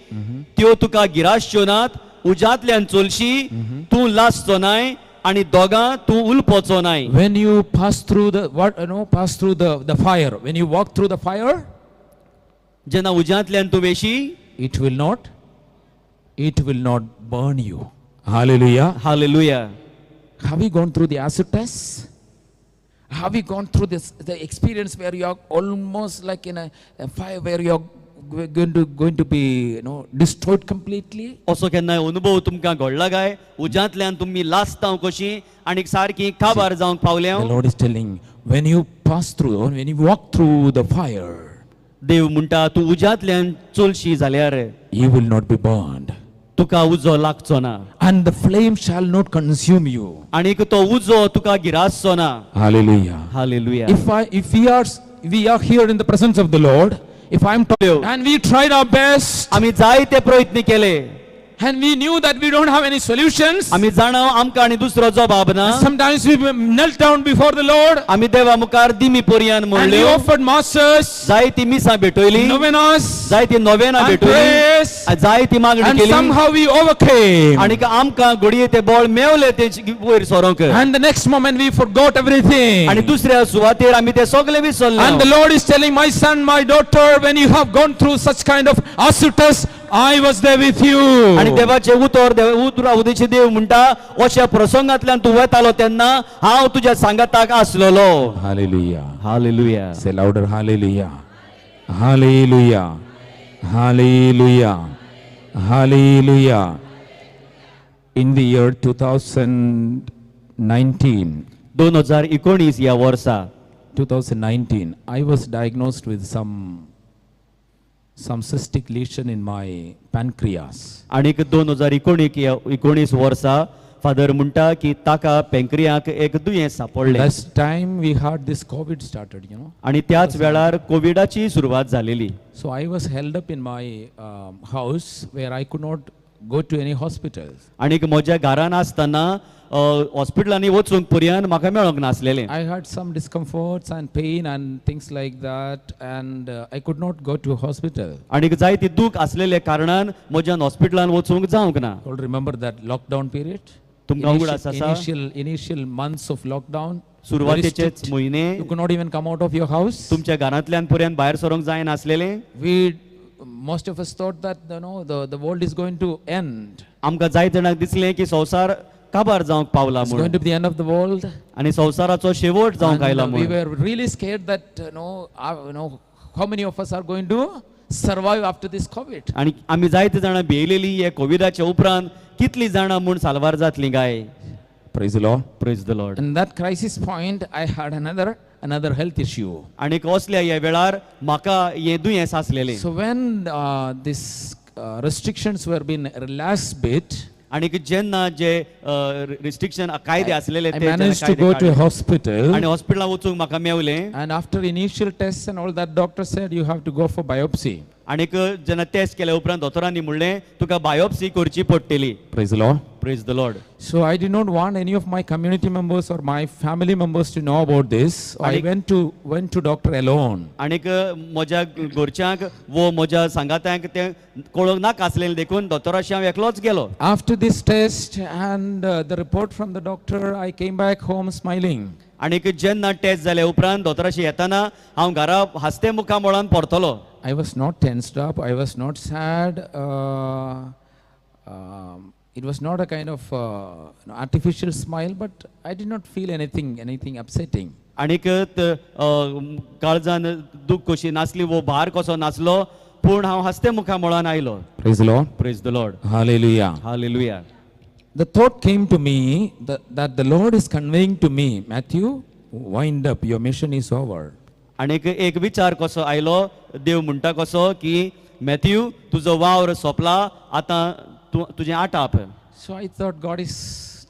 त्यो तुका गिरासच्यो नात, उज्यांतल्यान चलशी तूं लासचो नाय आनी दोगां तूं उलपोचो नाय. When you pass through the what you know, pass through the fire, when you walk through the fire, जेन्ना उज्यांतल्यान तूं वेशी, it will not burn you. Hallelujah. Hallelujah. Have you gone through the acid test? Have you gone through this the experience where you are almost like in a fire where you are going to be destroyed completely? असो केन्नाय अनुभव तुमकां घडला काय, उज्यांतल्यान तुमी लासता कशी आनी सारकी काबार जावंक पावल्या? The Lord is telling, when you pass through, when you walk through the fire, देव म्हणटा तूं उज्यांतल्यान चलशी जाल्यार you will not be burned, तुका उजो लागचो ना, and the flame shall not consume you. आनीक तो उजो तुका गिरासचो ना. Hallelujah. Hallelujah. If I if we are here in the presence of the Lord, if I'm talking, and we tried our best, आमी जायते प्रयत्न केले, and we knew that we don't have any solutions, आमी जाणा आमकां आनी दुसरो जबाब ना, sometimes we knelt down before the Lord आमी देवा मुखार दिमी पर्यान and we म्हणल्यो, offered masses, जायती मिसां भेटयली, novenas, जायती नोवेनां and भेटयली, prayers, जायती मागणी and केली, somehow we overcame. आनी आमकां घडये ते बळ मेवले ते वयर सरोंक, And the next moment we forgot everything. आनी दुसऱ्या सुवातेर आमी ते सगळे विसरले. And the Lord is telling, my son, my daughter, when you have gone through such kind of acid test, I was there with you. आनी देवाचे उतर उतर उदेचे देव म्हणटा अशा प्रसंगांतल्यान तूं वेतालो तेन्ना हांव तुज्या सांगाताक आसलेलो. Hallelujah. Hallelujah. Say louder, hallelujah. Hallelujah. Hallelujah. Hallelujah. In the year 2019, 2019 ह्या वर्सा, 2019, I was diagnosed with some cystic lesion in my pancreas. आणीक 2019 ह्या 19 वर्सा फादर म्हणटा की ताका पेंक्रियाक एक दुयेंस सापडलें. Last time we had this COVID started. आणि त्याच वेळार कोविडाची सुरवात झालेली. So I was held up in my house where I could not go to any hospitals. आणीक म्हज्या घरान आसतना हॉस्पिटलांनी वचूंक पर्यंत म्हाका मेळोंक नासलेलें. I had some discomforts and pain and things like that, and I could not go to hospital. आणीक जायती दूख आसलेले कारणान म्हज्यान हॉस्पिटलान वचूंक जावंक ना. You all remember that lockdown period? तुमकां Initial, उगडास आसा? initial months of lockdown. Very सुरवातेचेच strict. म्हयने. You could not even come out of your house. तुमच्या घरांतल्यान पर्यंत भायर सरोंक जायनासलेलें. We most of us thought that the world is going to end. आमकां जायते जाणांक दिसलें की संवसार काबार जावंक पावला It's म्हूण, going to be the end of the world. आनी संवसाराचो शेवट जावंक And, आयला we म्हूण. were really scared that how many of us are going to survive after this COVID. आनी आमी जायते जाणां भियेलेली हे कोविडाच्या उपरांत कितलीं जाणां म्हूण साल्वार जातलीं काय. Praise the Lord. Praise the Lord. In that crisis point, I had another health issue. आनी असल्या ह्या वेळार म्हाका हें दुयेंस आसलेलें. So when this restrictions were being relaxed bit, आनी जेन्ना जे रिस्ट्रिक्शन कायदे आसलेले I ते जेन्ना managed to कायदे go to a काडले. Hospital. आनी हॉस्पिटलान वचूंक म्हाका मेवलें. And after initial tests and all that, doctor said you have to go for biopsy. आनीक जेन्ना टेस्ट केल्या उपरांत दोतोरांनी म्हणलें तुका बायोप्सी करची पडटली. Praise the Lord. Praise the Lord. So I did not want any of my community members or my family members to know about this. So I went to doctor alone. आनीक म्हज्या घरच्यांक वो म्हज्या सांगात्यांक तें कळोंक नाका आसलेलें देखून दोतोराशी हांव एकलोच गेलो. After this test and the report from the doctor, I came back home smiling. आनीक जेन्ना टेस्ट जाल्या उपरांत दोतोराशी येताना हांव घरा हासते मुखामळान परतलो. I was not tensed up. I was not sad. It was not a kind of artificial smile, but I did not feel anything upsetting. आनीक काळजान दूख कशी नासली वो भार कसो नासलो. पूण हांव हस्ते मुखा मुळान आयलो. Praise the Lord. Praise the Lord. Hallelujah. Hallelujah. The thought came to me that the Lord is conveying to me, Matthew, wind up, your mission is over. आनीक एक विचार कसो आयलो, देव म्हणटा कसो की मॅथ्यू तुजो वावर सोंपला, आतां तूं तुजें आटाप. So I thought God is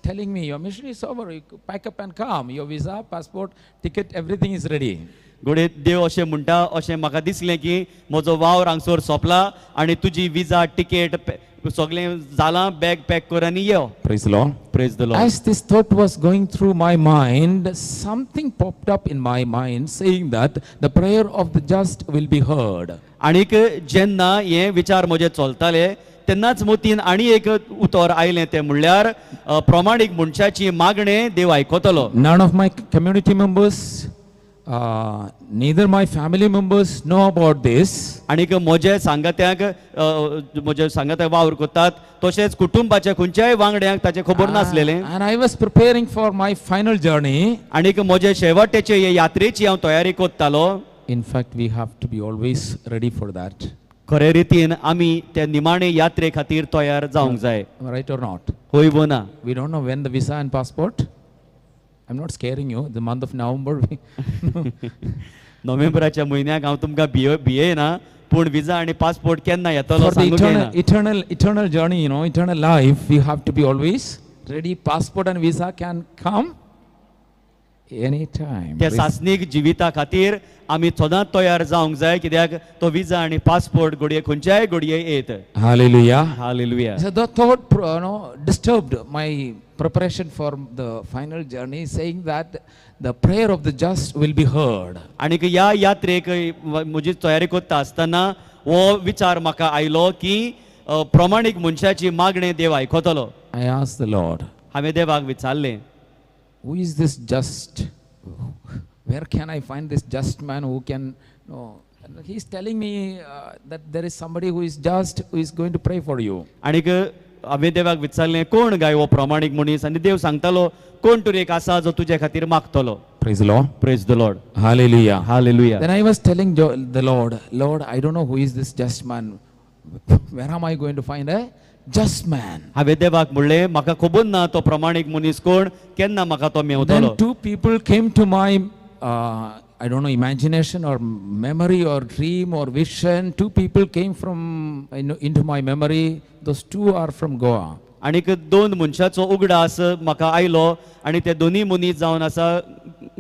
telling me, your mission is over, you pack up and come, your visa, passport, ticket, everything is ready. घडये देव अशें म्हणटा अशें म्हाका दिसलें की म्हजो वावर हांगसर सोंपला आनी तुजी विजा टिकेट सगळें जालां, बॅग पॅक कर आनी यो. Praise the Lord. Praise the Lord. As this thought was going through my mind, something popped up in my mind saying that the prayer of the just will be heard. आणीक जेन्ना हे विचार म्हजे चलताले तेन्नाच मोतीन आनी एक उतर आयलें, तें म्हणल्यार प्रमाणीक मनशाची मागणें देव आयकतलो. None of my community members, neither my family members know about this. आणीक म्हजे सांगात्यांक, म्हजे सांगात्याक वावर करतात तशेंच कुटुंबाच्या खंयच्याय वांगड्यांक ताचें खबर नासलेलें. And I was preparing for my final journey. आणीक म्हजे शेवटेचे हे यात्रेची हांव तयारी करतालो. In fact, we have to be always ready for that. खरे रितीन आमी ते निमाणे यात्रे खातीर तयार जावंक जाय. Am I right or not? हय वो ना? We don't know when the visa and passport. I'm not scaring you. The month of November. नोव्हेंबराच्या म्हयन्याक हांव तुमकां भियेना, पूण विजा आनी पासपोर्ट केन्ना येतलो For the सांगूंक येना. eternal journey, you know, eternal life, we have to be always ready. Passport and visa can come anytime. त्या सासणीक जिविता खातीर आमी सदांच तयार जावंक जाय, कित्याक तो विजा आनी पासपोर्ट घडये खंयच्याय घडये येत. Hallelujah. Hallelujah. So the thought, you know, disturbed my preparation for the final journey, saying that the prayer of the just will be heard. आनीक ह्या यात्रेक म्हजी तयारी करता आसतना हो विचार म्हाका आयलो की प्रमाणीक मनशाची मागणें देव आयकतलो. I asked the Lord, हांवें देवाक विचारलें, who is this just? Where can I find this just man who can? No, he is telling me that there is somebody who is just, who is going to pray for you. आणीक हांवें देवाक विचारलें, कोण गाय हो प्रमाणीक मनीस? आनी देव सांगतालो, कोण तरी एक आसा जो तुजे खातीर मागतलो. Praise the Lord. Praise the Lord. Hallelujah. Hallelujah. Then I was telling the Lord, Lord, I don't know who is this just man. Where am I going to find a just man? हांवें देवाक म्हणलें, म्हाका खबर ना तो प्रमाणीक मनीस कोण, केन्ना म्हाका तो मेवतलो. Then two people came to my, I don't know, imagination or memory or dream or vision. Two people came from, you know, into my memory. Those two are from Goa. आणीक दोन मनशाचो उगडास म्हाका आयलो आनी ते दोनूय मनीस जावन आसा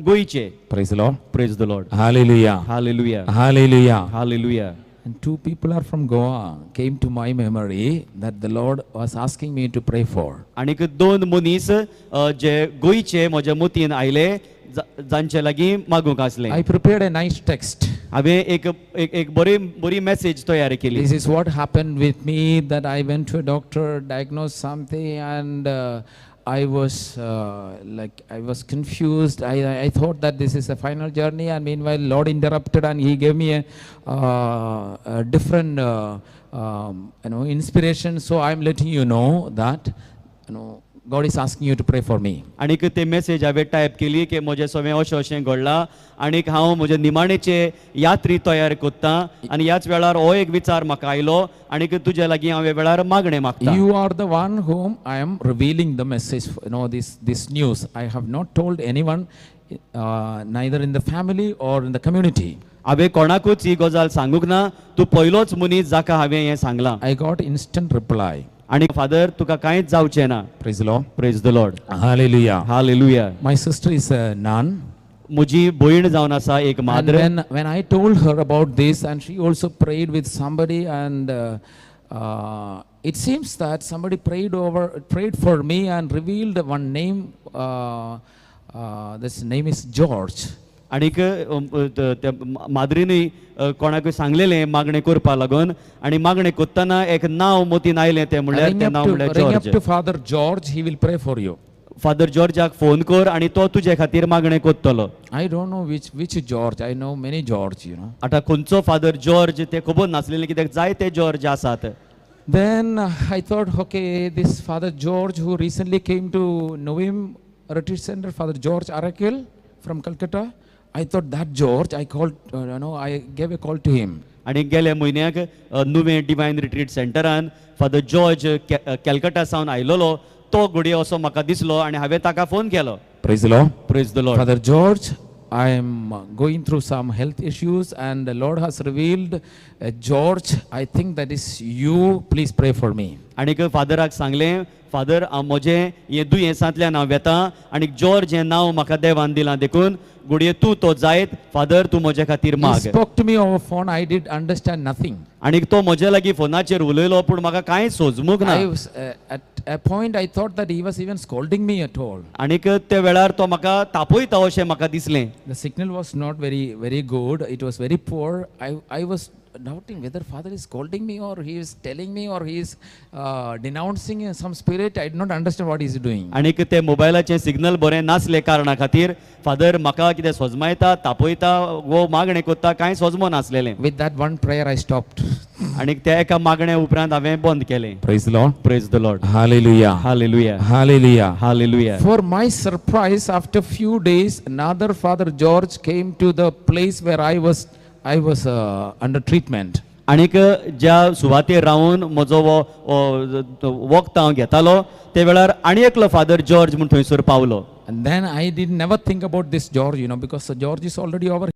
गोंयचे. Praise the Lord. Praise the Lord. Hallelujah. Hallelujah. Hallelujah. Hallelujah. And two people are from Goa came to my memory that the Lord was asking me to pray for. आणीक दोन मनीस जे गोंयचे म्हज्या मतीन आयले जांचे लागीं मागूंक आसले. I prepared a nice text. हांवें एक एक एक बरी बरी मॅसेज तयार केली. This is what happened with me, that I went to a doctor, diagnosed something, and I was I was confused. I thought that this is a final journey, and meanwhile Lord interrupted and he gave me a different you know, inspiration. So I am letting you know that, you know, God is asking you to pray for me. आणीक ते message हांवें type केली की म्हजें सगळें अशें अशें घडलां आणीक हांव म्हजे निमाणेचे यात्री तयार करता आनी ह्याच वेळार हो एक विचार म्हाका आयलो आणीक तुजे लागीं हांव ह्या वेळार मागणें मागता. You are the one whom I am revealing the message, you know, this news. I have not told anyone, neither in the family or in the community. हांवें कोणाकूच ही गजाल सांगूंक ना, तूं पयलोच मनीस जाका हांवें हें सांगलां. I got instant reply. आनी फादर तुका कांयच जावचें ना. Praise the Lord. Praise the Lord. Hallelujah. Hallelujah. My sister is a nun. म्हजी भयण जावन आसा एक माद्र. And when I told her about this, and she also prayed with somebody, and it seems that somebody prayed for me and revealed one name. This name is George. आणीक त्या माद्रीनूय कोणाकूय सांगलेलें मागणें करपा लागून आनी मागणें करतना एक नांव मोतीन आयलें, तें म्हणल्यार तें नांव म्हणल्यार Ring up George. to Father George, he will pray for you. Father जॉर्जाक phone कर आनी तो तुजे खातीर मागणें करतलो. I don't know which George. I know many George, you know. आतां खंयचो फादर जॉर्ज तें खबर नासलेलें, कित्याक जायते जॉर्ज आसात. Then I thought, okay, this Father George who recently came to Novim Retreat Center, Father George Arakel from Calcutta. I thought that George, I called, you know, I gave a call to him. आनी गेल्या म्हयन्याक नुवें divine retreat centre father George Calcutta सावन आयलेलो तो घडये असो म्हाका दिसलो आनी हांवें ताका फोन केलो. Praise the Lord. Praise the Lord. Father George, I am going through some health issues and the Lord has revealed, George, I think that is you. Please pray for me. आनीक फादराक सांगलें, father, हांव म्हजें हें दुयेंसांतल्यान हांव वेता आनी George हें नांव म्हाका देवान दिलां, देखून घडये तूं तो जायत, फादर, तूं म्हजे खातीर He माग. spoke to me over phone. I did understand nothing. आनी तो म्हजे लागीं फोनाचेर उलयलो पूण म्हाका कांय सोजमूंक ना. I was at a point I thought that he was even scolding me at all. आनीक त्या वेळार तो म्हाका तापयता अशें म्हाका दिसलें. The signal was not very, very good. It was very poor. I was doubting whether Father is scolding me or he is telling me or he is denouncing some spirit. I did not understand what he is doing. आनीक ते मोबायलाचें signal बरें नासले कारणा खातीर father म्हाका कितें सोजमायता, तापयता वो मागणें कोत्ता, कांय सोजमो नासलेलें. With that one prayer, I stopped. आनीक त्या एका मागण्या उपरांत हांवें बंद केलें. Praise the Lord. Praise the Lord. Hallelujah. Hallelujah. Hallelujah. Hallelujah. For my surprise, after few days, another Father George came to the place where I was under treatment. आनीक ज्या सुवातेर रावन म्हजो हो वखद हांव घेतालो ते वेळार आनी एकलो फादर जॉर्ज म्हूण थंयसर पावलो. And then I did never think about this George, because the George is already over.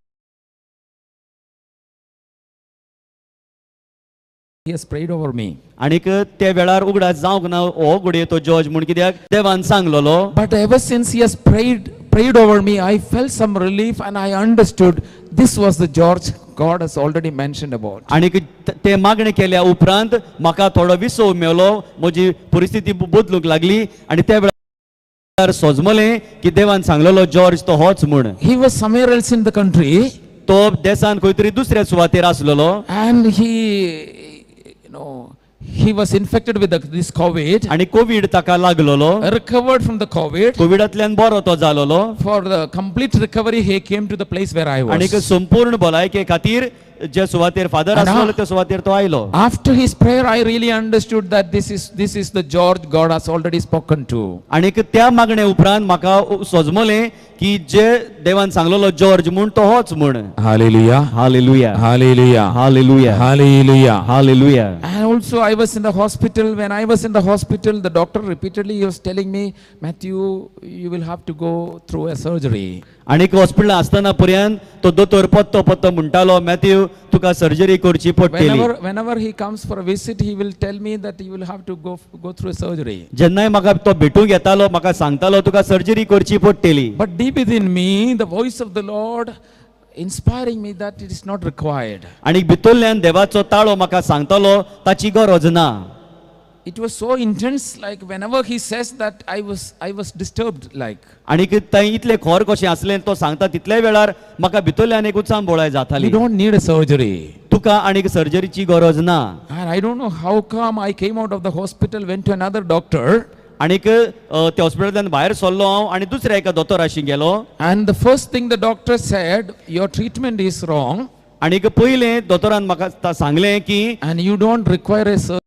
He has prayed over me. आनीक त्या वेळार उगडास जावंक ना हो घडये तो जॉर्ज म्हूण, कित्याक देवान सांगलोलो. But ever since he has prayed over me, I felt some relief and I understood this was the George God has already mentioned about. आनीक ते मागणें केल्या उपरांत म्हाका थोडो विसव मेवलो, म्हजी परिस्थिती बदलूंक लागली आनी त्या वेळार सोजमलें की देवान सांगलेलो जॉर्ज तो होच म्हूण. He was somewhere else in the country तो देसान खंय तरी दुसऱ्या सुवातेर आसलेलो. and he was infected with this COVID, आनी कोवीड ताका लागलोलो. Recovered from the COVID. कोविडांतल्यान बरो तो जालोलो. For the complete recovery, he came to the place where I आनीक was. संपूर्ण भलायके खातीर जे सुवातेर फादर आनी आसलेलो त्या सुवातेर तो आयलो. After his prayer, I really understood that this is the George God has already spoken to. आनीक त्या मागणे उपरांत म्हाका सोजमलें की जे देवान सांगलेलो जॉर्ज म्हूण तो होच म्हूण. Hallelujah. Hallelujah. Hallelujah. Hallelujah. Hallelujah. Hallelujah. And also, I was in the hospital. When I was in the hospital, the doctor repeatedly he was telling me, "Matthew, you will have to go through a surgery." आनीक हॉस्पिटलान आसतना पर्यंत तो दोतोर पत्तो पत्तो म्हणटालो, Matthew, तुका सर्जरी करची पडटली. Whenever he comes for a visit, he will tell me that you will have to go through a surgery. जेन्नाय म्हाका तो भेटूंक येतालो म्हाका सांगतालो तुका सर्जरी करची पडटली. But deep within me, the voice of the Lord inspiring me that it is not required. आनी भितरल्यान देवाचो ताळो म्हाका सांगतालो ताची गरज ना. It was so intense, like whenever he says that, I was disturbed. Like आनी तें इतलें खर कशें आसलें, तो सांगता तितल्या वेळार म्हाका भितरल्यान एक उचांबोळाय जाताली. You don't need a surgery. तुका आनीक सर्जरीची गरज ना. And I don't know how come I came out of the hospital, went to another doctor, आनीक त्या हॉस्पिटलांतल्यान भायर सरलो हांव आनी दुसऱ्या एका दोतोराशी गेलो. And the first thing the doctor said, "Your treatment is wrong, आनीक पयलें दोतोरान म्हाका सांगलें की and you don't require a surgery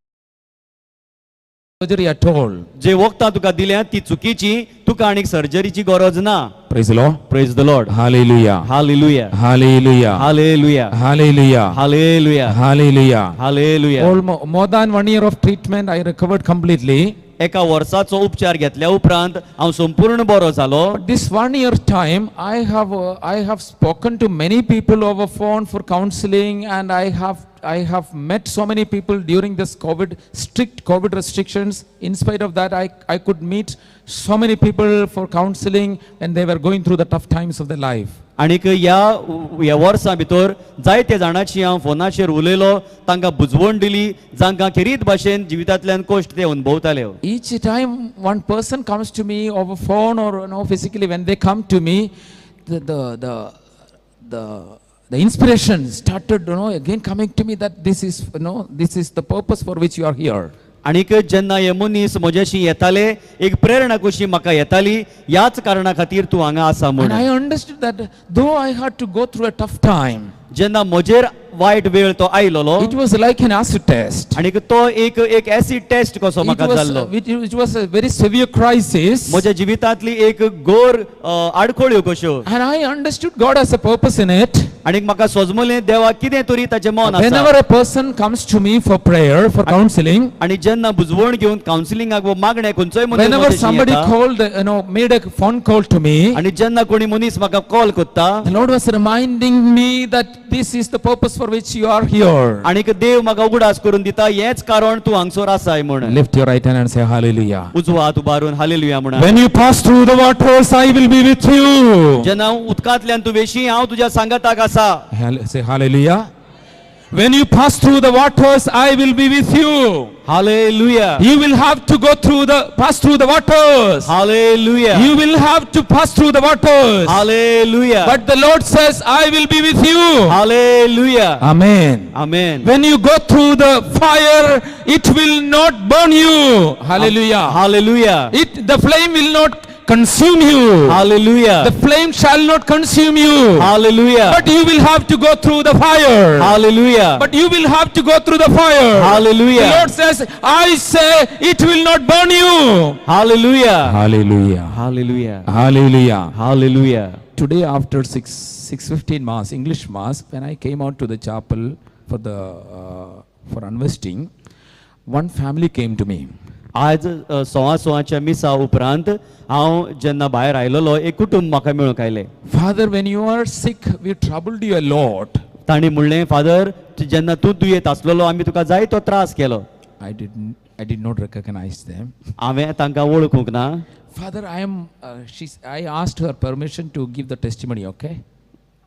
at all." जे वखदां तुका दिल्या ती चुकीची, तुका आनीक सर्जरीची गरज ना. Praise the Lord. Praise the Lord. Hallelujah. Hallelujah. Hallelujah. Hallelujah. Hallelujah. Hallelujah. Hallelujah. Hallelujah. Almost more than one year of treatment, I recovered completely. एका वर्साचो उपचार घेतल्या उपरांत हांव संपूर्ण बरो जालो. But this one year time, I have spoken to many people over phone for counseling, and I have met so many people during this COVID strict COVID restrictions. In spite of that, I could meet so many people for counseling when they were going through the tough times of their life. आणीक ह्या ह्या वर्सां भितर जायते जाणांची हांव फोनाचेर उलयलो, तांकां बुजवण दिली, जांकां खेरीत भाशेन जिवितांतल्यान कश्ट ते अनुभवताले. Each time one person comes to me over phone or physically, when they come to me, the inspiration started again coming to me that this is the purpose for which you are here. आणीक जेन्ना हे मनीस म्हज्याशी येताले एक प्रेरणा कशी म्हाका येताली, ह्याच कारणा खातीर तूं हांगा आसा And म्हूण. I understood that though I had to go through a tough time, जेन्ना म्हजेर वायट वेळ तो आयलोलो, it was like an acid test. आणीक तो एक एक एसिड टेस्ट कसो It म्हाका was, जाल्लो. it was a very severe crisis. म्हज्या जिवितांतली एक गोर आडखळ्यो कश्यो. And I understood God has a purpose in it. आनी म्हाका सोजमलें देवा कितें तरी ताचें मन आसा. Whenever a person comes to me for prayer, for counseling, आनी जेन्ना बुजवण घेवन कावन्सिलिंगाक वो मागणें खंयचोय मनीस whenever म्हजेशी somebody येता, called, made a phone call to me, आनी जेन्ना कोणी मनीस म्हाका कॉल करता, the Lord was reminding me that this is the purpose for which you are here. आनीक देव म्हाका उगडास करून दिता हेच कारण तूं हांगसर आसाय म्हण. Lift your right hand and say hallelujah. उजवो हात उबारून हालेलुया म्हणा. When you pass through the waters, I will be with you. जेन्ना उदकांतल्यान तूं वेशी हांव तुज्या सांगाताक आसा. Say hallelujah. When you pass through the waters, I will be with you. Hallelujah. You will have to go through the pass through the waters. Hallelujah. You will have to pass through the waters. Hallelujah. But the Lord says, I will be with you. Hallelujah. Amen. Amen. When you go through the fire, it will not burn you. Hallelujah. Hallelujah. The flame will not consume you. Hallelujah. The flame shall not consume you. Hallelujah. But you will have to go through the fire. Hallelujah. But you will have to go through the fire. Hallelujah. The Lord says, I say it will not burn you. Hallelujah. Hallelujah. Hallelujah. Hallelujah. Hallelujah. Today after 6:15 Mass, English Mass, when I came out to the chapel for the for unvesting, one family came to me. आज 5:15च्या मिसा उपरांत हांव जेन्ना भायर आयलेलो एक कुटुंब म्हाका मेळूंक आयलें. Father, when you are sick, we troubled you a lot. तांणी म्हणलें, फादर, जेन्ना तूं दुयेंत आसलेलो आमी तुका जायतो त्रास केलो. I did not recognize them. हांवें तांकां वळखूंक ना. Father, I am. I asked her permission to give the testimony. Okay.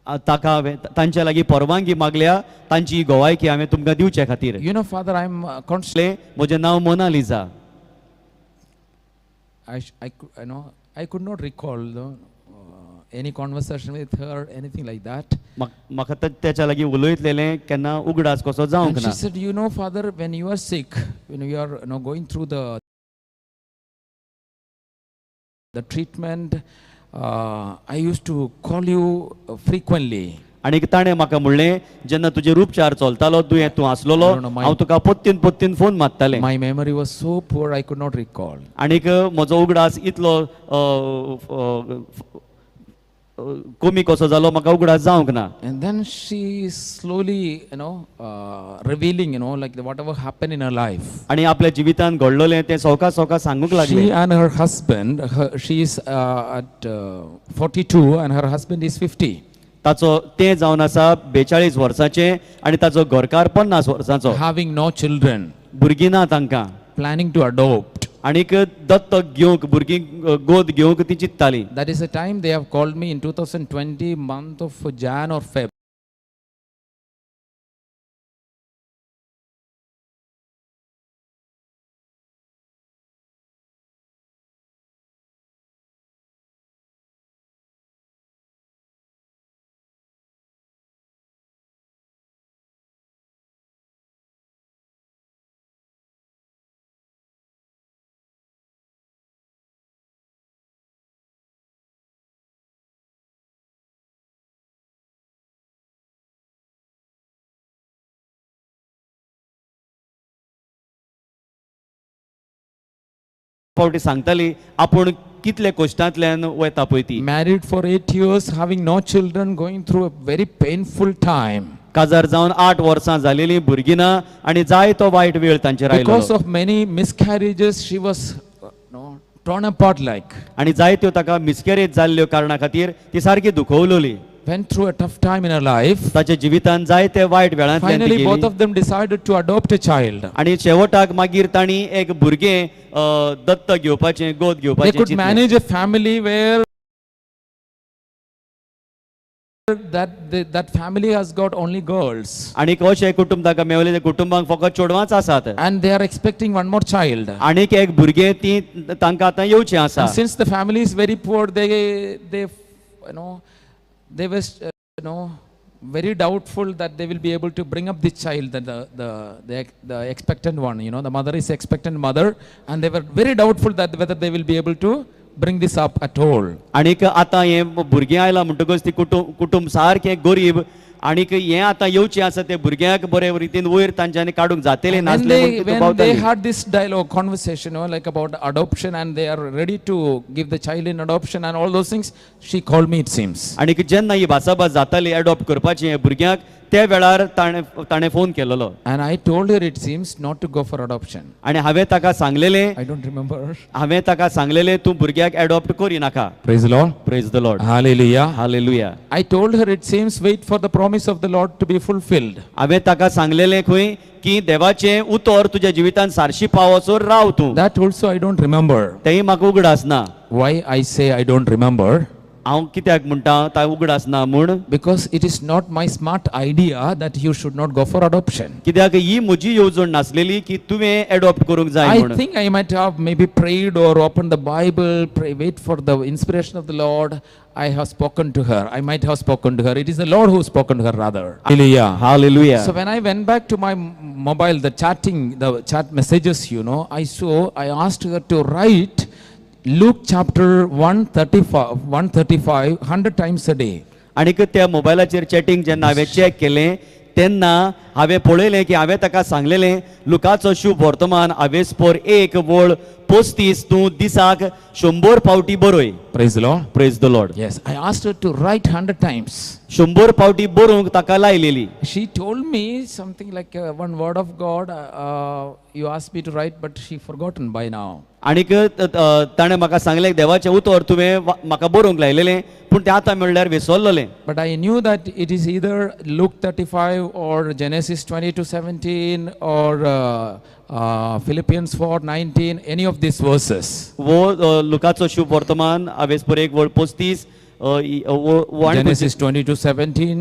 ताका हांवें तांच्या लागीं परवानगी मागल्या तांची गोवायकी हांवें तुमकां दिवचे खातीर. You know, Father, I am constantly. म्हजें नांव Mona Lisa. I know I could not recall the, any conversation with her, anything like that. म्हाका तेच्या लागीं उलयतलेलें केन्ना उगडास कसो जावंक And ना. she said, you know, Father, when you are sick, when you are going through the treatment, I used to call you frequently. आनी ताणें म्हाका म्हणलें, जेन्ना तुजेर उपचार चलतालो, दुयेंत तूं आसलेलो, No, no, हांव तुका पोत्तीन पोत्तीन phone मारतालें. My memory was so poor, I could not recall. आनीक म्हजो उगडास इतलो कमी कसो जालो म्हाका उगडास जावंक ना. And then she is slowly, revealing, like whatever happened in her life. आनी आपल्या जिवितांत घडलेलें तें सवका सवका सांगूंक She लागलें. and her husband, she is at 42 and her husband is 50. ताचो तें जावन आसा 42 वर्सांचें आनी ताचो घरकार 50 वर्सांचो. Having no children. भुरगीं ना तांकां. Planning to adopt. आनीक दत्तक घेवंक, भुरगीं गोद घेवंक ती चिंतताली. That is the time they have called me in 2020, month of Jan or Feb. फावटी सांगताली आपूण कितले कश्टांतल्यान वता पळय ती. Married for 8 years, having no children, going through a very painful time. काजार जावन 8 वर्सां जालेली, भुरगीं ना आनी जाय तो वायट वेळ तांचेर आयलो. Because of many miscarriages, she was torn apart like. आनी जायत्यो ताका मिसकॅरेज जाल्ल्यो कारणा खातीर ती सारकी दुखवलोली. Went through a tough time in her life. ताच्या जिवितांत जायते वायट वेळांतल्यान ती Finally, गेली. both of them decided to adopt a child. आनी शेवटाक मागीर तांणी एक भुरगें दत्तक घेवपाचें, गोद They घेवपाचें could चिंतलें. manage a family where that family has got only girls. आनीक अशें कुटुंब ताका मेवलें, त्या कुटुंबांक फकत चेडवांच आसात. And they are expecting one more child. आनीक एक भुरगें ती तांकां आतां येवचें आसा. And since the family is very poor, they were very doubtful that they will be able to bring up this child, the expectant one. The mother is expectant mother, and they were very doubtful that whether they will be able to bring this up at all. आनीक आतां हें भुरगें आयलां म्हणटकच ती कुटुंब सारकें गरीब आणीक हें आतां येवचें आसा ते भुरग्यांक बरे रितीन वयर तांच्यांनी काडूंक जातलें When नासलें they, म्हूण ती when they दुबावताली. had this dialogue, conversation, like about adoption, and they are ready to give the child in adoption and all those things, she called me, it seems. आणीक जेन्ना ही भासाभास जाताली एडॉप्ट करपाची हे भुरग्यांक त्या वेळार ताणें ताणें फोन केलेलो. And I told her, it seems, not to go for adoption. आनी हांवें ताका सांगलेलें, I don't remember. हांवें ताका सांगलेलें तूं भुरग्याक एडॉप्ट करी नाका. Praise the Lord. Praise the Lord. Hallelujah. Hallelujah. I told her, it seems, wait for the promise of the Lord to be fulfilled. हांवें ताका सांगलेलें खंय की देवाचें उतर तुज्या जिवितान सारशी पावसर राव तूं. That also I don't remember. तेंय म्हाका उगडास ना. Why I say I don't remember? हांव कित्याक म्हणटा ताका उगडास ना म्हूण? Because it is not my smart idea that you should not go for adoption. कित्याक ही म्हजी येवजण नासलेली की तुवें एडॉप्ट करूंक जाय I म्हूण. think I might have maybe prayed or opened the Bible, pray, wait for the inspiration of the Lord. I have spoken to her. I might have spoken to her. It is the Lord who has spoken to her rather. Hallelujah. Hallelujah. So when I went back to my mobile, the chatting, the chat messages, I saw, I asked her to write Luke chapter 135, 135, 100 times a day. आणीक त्या मोबायलाचेर chatting जेन्ना हांवें check केलें तेन्ना हांवें पळयलें की हांवें ताका सांगलेलें लुकाचो शुभ वर्तमान हावेसपोर एक वळ 35 तूं दिसाक 100 फावटी बरय. Praise the Lord. Praise the Lord. Yes, I asked her to write 100 times. 100 फावटी बरोवंक ताका लायलेली. She told me something like one word of God, you asked me to write, but she forgotten by now. आणीक ताणें म्हाका सांगलें देवाचें उतर तुवें म्हाका बरोवंक लायलेलें पूण तें आतां म्हणल्यार विसरलेलें. But I knew that it is either Luke 35 or Genesis 22:17 or Philippians 4:19, any of these verses. वो लुकाचो शुभ वर्तमान हावेसपोर एक वळ 35 वो आनी Genesis 22:17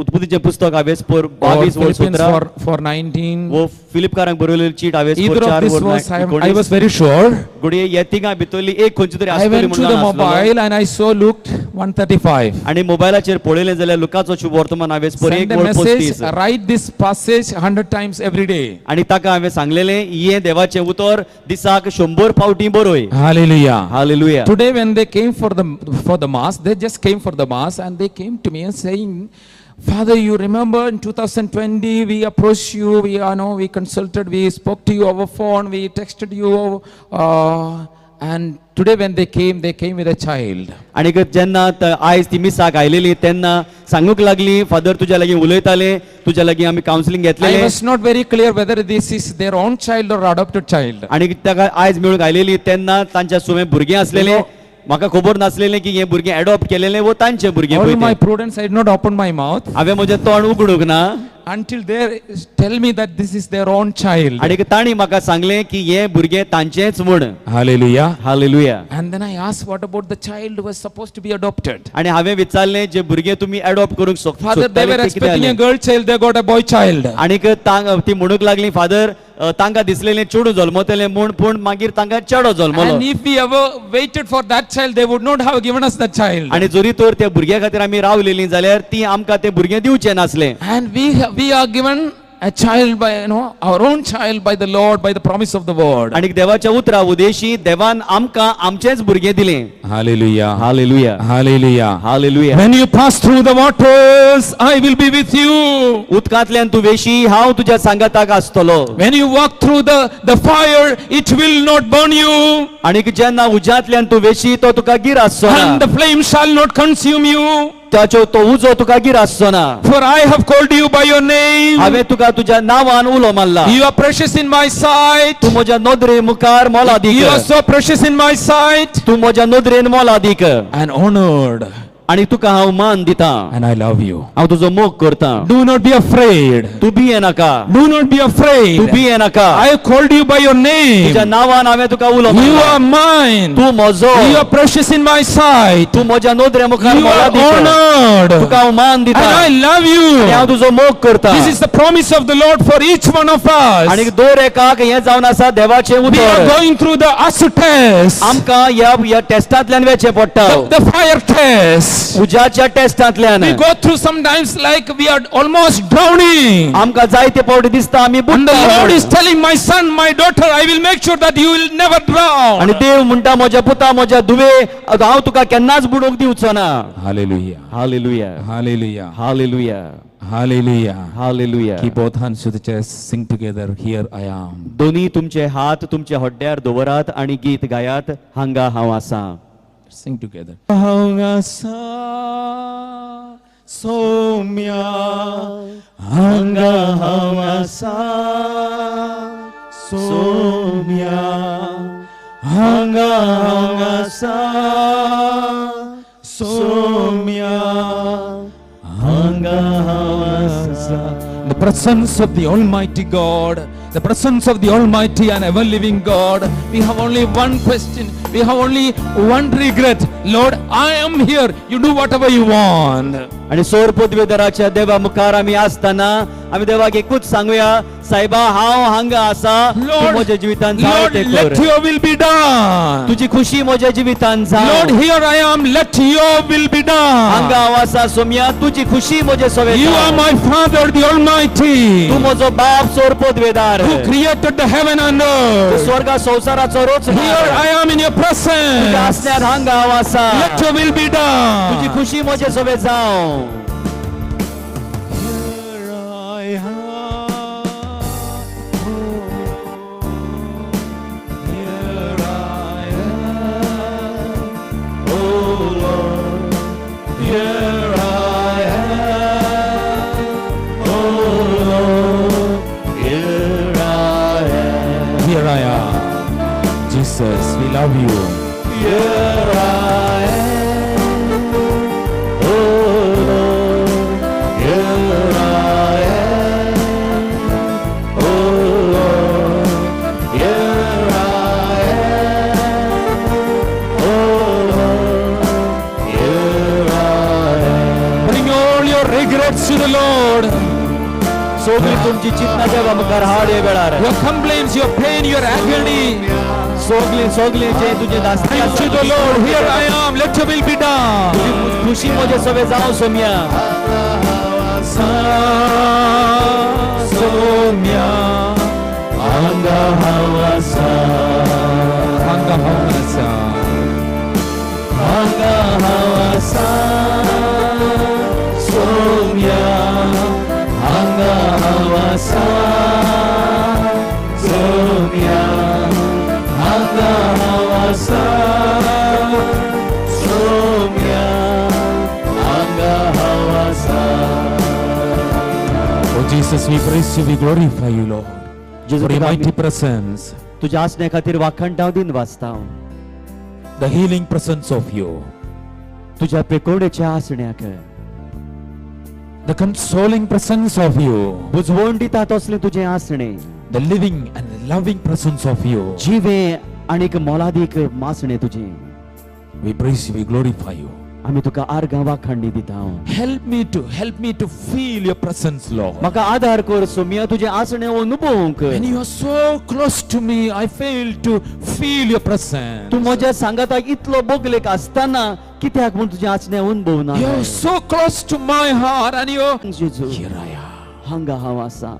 उत्पत्तीचें पुस्तक हावेसपोर or 22 वळ Philippians 17 4:19. वो फिलिपकारांक बरयलेली चीट हावेसपोर Either of 4 this वळ verse, I 19. was very sure. घडये ह्या तिगां भितरली एक खंयची तरी I आसतली went to म्हूण the जाणा आसलेलो. mobile and I saw Luke 135. आनी मोबायलाचेर पळयलें जाल्यार लुकाचो शुभ वर्तमान हावेसपोर Send एक a वळ message, 35. write this passage 100 times every day. आनी ताका हांवें सांगलेलें हें देवाचें उतर दिसाक 100 फावटी बरय. Hallelujah. Hallelujah. Today when they came for the mass, they just came for the mass and they came to me and saying, Father, you remember in 2020 we approached you, we we consulted, we spoke to you over phone, we texted you, and today when they came with a child. आनी जेन्ना आयज ती मिसाक आयलेली तेन्ना सांगूंक लागली father तुज्या लागीं उलयताले तुज्या लागीं आमी कावन्सिलींग I घेतलेलें. was not very clear whether this is their own child or adopted child. आनी ताका आयज मेळूंक आयलेली तेन्ना तांच्या सुवें भुरगें आसलेलें. म्हाका खबर नासलेलें की हें भुरगें एडॉप्ट केलेलें वो तांचें भुरगें. All पळय my तें. prudence, I did not open my mouth हांवें म्हजें तोंड उगडूंक ना until they tell me that this is their own child. आनी तांणी म्हाका सांगलें की हें भुरगें तांचेंच म्हूण. Hallelujah. Hallelujah. And then I asked, what about the child who was supposed to be adopted? आनी हांवें विचारलें जे भुरगें तुमी एडॉप्ट करूंक Father, they सोदताले were तें कितें expecting a जालें? girl child, they got a boy child. आनीक ती म्हणूंक लागली फादर तांकां दिसलेलें चेडूं जल्मतलें म्हूण पूण मागीर तांकां चेडो जल्मलो. And if we ever waited for that child, they would not have given us that child. आनी जरी तर त्या भुरग्या खातीर आमी रावलेलीं जाल्यार ती आमकां तें भुरगें दिवचें नासलें. And we are given a child by, our own child by the Lord, by the promise of the word. आनी देवाच्या उतरा उदेशी देवान आमकां आमचेंच भुरगें दिलें. Hallelujah. Hallelujah. Hallelujah. Hallelujah. When you pass through the waters, I will be with you. उदकांतल्यान तूं वेशी हांव तुज्या सांगाताक आसतलो. When you walk through the fire, it will not burn you. आनी जेन्ना उज्यांतल्यान तूं वेशी तो तुका गिर आसचो ना. And the flame shall not consume you. ताचो तो उजो तुका गिर आसचो ना. For I have called you by your name. हांवें तुका तुज्या नांवान उलो मारला. You are precious in my sight. तूं म्हज्या नदरे मुखार मोलादीक. You are so precious in my sight. तूं म्हज्या नदरेन मोलादीक. And honored. आनी तुका हांव मान दितां. And I love you. हांव तुजो मोग करतां. Do not be afraid. तूं भिये नाका. Do not be तूं afraid. भिये नाका. I have called you by your तुज्या name. नांवान हांवें तुका उलो You मारला. are mine. तूं म्हजो. You are precious in my sight. तूं म्हज्या नदरे मुखार You are मोलादीक. honored. तुका हांव मान And दितां. I love आनी हांव you. तुजो मोग करतां. This is the promise of the Lord for each one of आनी us. दर एकाक हें जावन आसा देवाचें We are उतर. going through the acid test, आमकां ह्या ह्या टेस्टांतल्यान वचचें पडटा. the fire test. test. उज्याच्या टेस्टांतल्यान. We go through sometimes like we are almost drowning. आमकां जायते फावटी दिसता आमी And the Lord is बुडटा. Telling my son, my daughter, I will make sure that you will never drown. आणि देव म्हणटा म्हज्या पुता म्हज्या धुवे हांव तुका केन्नाच बुडोवंक दिवचो ना. Hallelujah. Hallelujah. Hallelujah. Hallelujah. Hallelujah. Hallelujah. Keep both hands to the chest. Sing together. Here I am. दोन्ही तुमचे हात तुमच्या हड्ड्यार दवरात आणि गीत गायात हांगा हांव आसा. Sing together. हांव आसा सोम्या हांगा हांव आसा सोम्या हांगा हांव आसा सोम्या हांगा हांव आसा. The presence of the Almighty God, the presence of the Almighty and ever living God. We have only one question, we have only one regret. Lord, I am here. You do whatever you want. आणि सोर पदवेदाराच्या देवा मुखार आमी आसतना आमी देवाक एकूच सांगूया साहेबा हांव हांगा आसा तूं Lord, म्हज्या जिवितान जाय Lord, ते let कर. Your will be done. तुजी खुशी म्हज्या जिवितान Lord, जावं. Here I am. Let your will be हांगा done. हांव आसा सोमया तुजी खुशी म्हजे सवे You are my Father, the Almighty, तूं म्हजो बाप सोर पदवेदार who created the heaven and तूं earth. स्वर्गा संवसाराचो रोच Here I am in your presence. आसल्यार हांगा हांव आसा Let your will be तुजी done. खुशी म्हजे सवे जावं. Here I am, oh, here I am, oh Lord, here I am, oh Lord, Here I am. Here I am. Jesus, we love you. Here I am, oh Lord. Here I am, oh Lord. Here I am, oh Lord. Here I am. Bring all your regrets to the Lord. सगळी तुमची चिंतना देवा मुखार हाड हे वेळार. Your complaints, your pain, your agony. सगळी सगळी जे तुझे दास्ती Bring आसा to the Lord. Here I am. Let your will be done. तुजी खुशी म्हजे सवे जावं सोमया. सोम्या हांगा हांव आसा हांगा हांव आसा हांगा हांव आसा सोमया हांगा हांव आसा सोमया हांगा हांव आसा सोमया हांगा हांव आसा. Oh Jesus, we praise you, we glorify you, Lord, जेजू for your तुका mighty presence, तुज्या आसण्या खातीर वाखणटाव दिन वाचता. The healing presence of you, तुज्या पेकोडेच्या आसण्याक the consoling presence of you, बुजवण दिता तसलें तुजें आसणें the living and loving presence of you. जिवे आणीक मोलादीक मासणें तुजें. We praise you, we glorify you. आमी तुका आर्गां वाखांडी दिता. Help me to feel your presence, Lord. म्हाका आधार कर सोमया तुजें आसणें अनुभवूंक. When you are so close to me, I fail to feel your presence. तूं म्हज्या सांगाताक इतलो बोगलेक आसतना कित्याक म्हूण तुजें आसणें अनुभवना? You are so close to my heart and you're जेजू here I am. हांगा हांव आसा.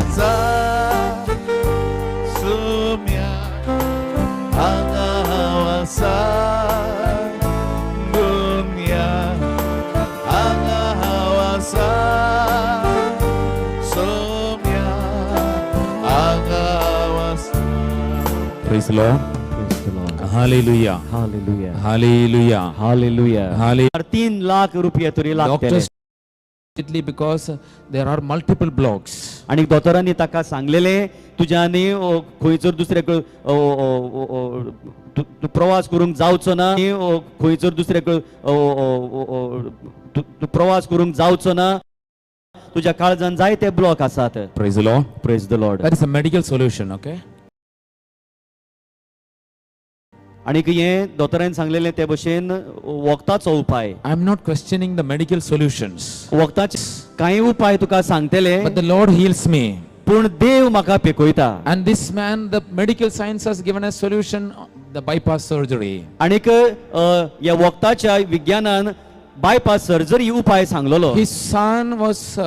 आसा सोम्या हांगा हांव आसा दुनिया हांगा हांव आसा सोम्या हांगा हांव आसा. Praise the Lord. Hallelujah. Hallelujah. Hallelujah. Hallelujah. Hallelujah. 3 lakh रुपये तरी लागतले. Doctors Because there are multiple blocks. आनी दोतोरांनी ताका सांगलेलें तुज्यानी खंयसर दुसरे तूं प्रवास करूंक जावचो ना, खंयसर दुसरे तूं प्रवास करूंक जावचो ना, तुज्या काळजान जायते ब्लॉक आसात. Praise the Lord. Praise the Lord. That is a medical solution, okay? आनी हें दोतोरान सांगलेलें ते भशेन वखदाचो उपाय. I am not questioning the medical solutions. वखदाचे कांय उपाय तुका सांगतले. But the Lord heals me. पूण देव म्हाका पेकयता. And this man, the medical science has given a solution, the bypass surgery. आणीक ह्या वखदाच्या विज्ञानान बायपास सर्जरी उपाय सांगलेलो. His son was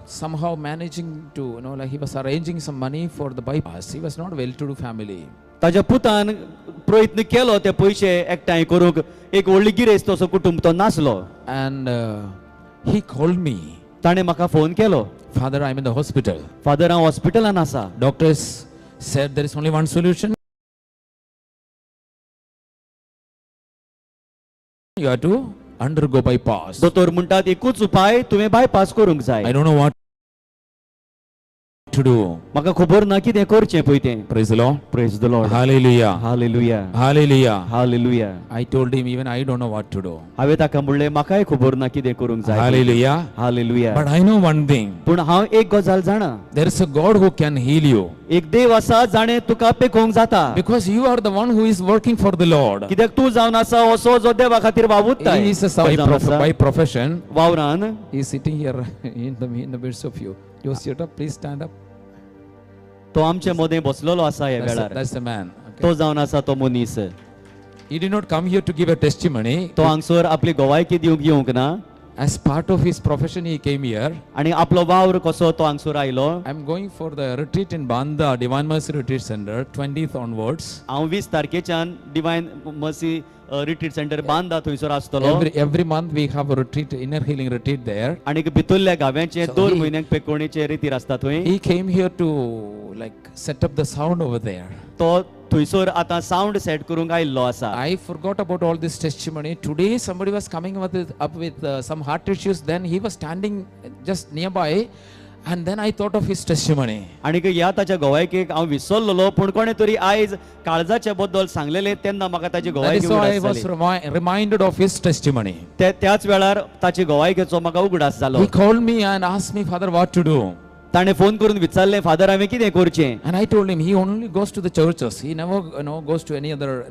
somehow managing to, like he was arranging some money for the bypass. He was not well-to-do family. ताज्या पुतान प्रयत्न केलो ते पयशे एकठांय करूंक, एक व्हडली गिरेस्त असो कुटुंब तो नासलो. And he called me. ताणें म्हाका फोन केलो. "Father, I'm in the hospital. Father, हांव हॉस्पिटलान आसा. Doctors said there is only one solution. You have to undergo bypass. दोतोर म्हणटात एकूच उपाय, तुवें बायपास करूंक जाय. I don't know what to do." म्हाका खबर ना कितें करचें पळय तें. Praise the Lord. Praise the Lord. Hallelujah. Hallelujah. Hallelujah. Hallelujah. I told him, even I don't know what to do. हांवें ताका म्हणलें, म्हाकाय खबर ना कितें करूंक जाय. Hallelujah. Hallelujah. But I know one thing. पूण हांव एक गजाल जाणा. There is a God who can heal you. एक देव आसा जाणें तुका पेकोवंक जाता. Because you are the one who is working for the Lord. कित्याक तूं जावन आसा असो जो देवा खातीर वावुरता. He is a by profession. वावरान. He is sitting here in the midst of you. Joseph, please stand up. तो आमचे मदें बसलेलो आसा ह्या That's the, वेळार. That's the man. Okay. तो जावन आसा तो मनीस. He did not come here to give a testimony. तो हांगसर आपली गोवायकी दिवंक येवंक ना. As part of his profession, he came here. आनी आपलो वावर कसो तो हांगसर आयलो. I'm going for the retreat in Banda, Divine Mercy Retreat Center, 20th onwards. हांव 20 तारखेच्यान डिवायन मर्सी रिट्रीट सेंटर बांदा थंयसर आसतलो. Every month we have a retreat, inner healing retreat there. आनी भितरल्या गांव्याचे So दोन म्हयन्यांक पेकोवणेचे रितीर आसता थंय. He came here to like set up the sound over there. तो थंयसर आतां सावंड सेट करूंक आयिल्लो आसा. I forgot about all this testimony. Today somebody was coming up with some heart issues. Then he was standing just nearby, and then I thought of his testimony. आनी ह्या ताच्या गोवायकेक हांव विसरलेलो, पूण कोणें तरी आयज काळजाच्या बद्दल सांगलेलें तेन्ना म्हाका ताची That गोवायकी is why I उगडास was जाली. Reminded of his testimony. त्याच वेळार ताची गोवायकेचो म्हाका उगडास जालो. He called me and asked me, "Father, what to do?" ताणें फोन करून विचारलें, फादर, हांवें कितें करचें? And I told him he only goes to the churches. He never goes to any other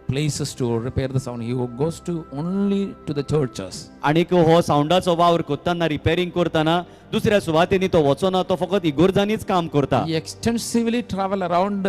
places to repair the sound. He goes to only to the churches. आनीक हो सावंडाचो वावर करतना, रिपेरींग करतना दुसऱ्या सुवातेनी तो वचना, तो फकत इगोर्जांनीच काम करता. He extensively travel around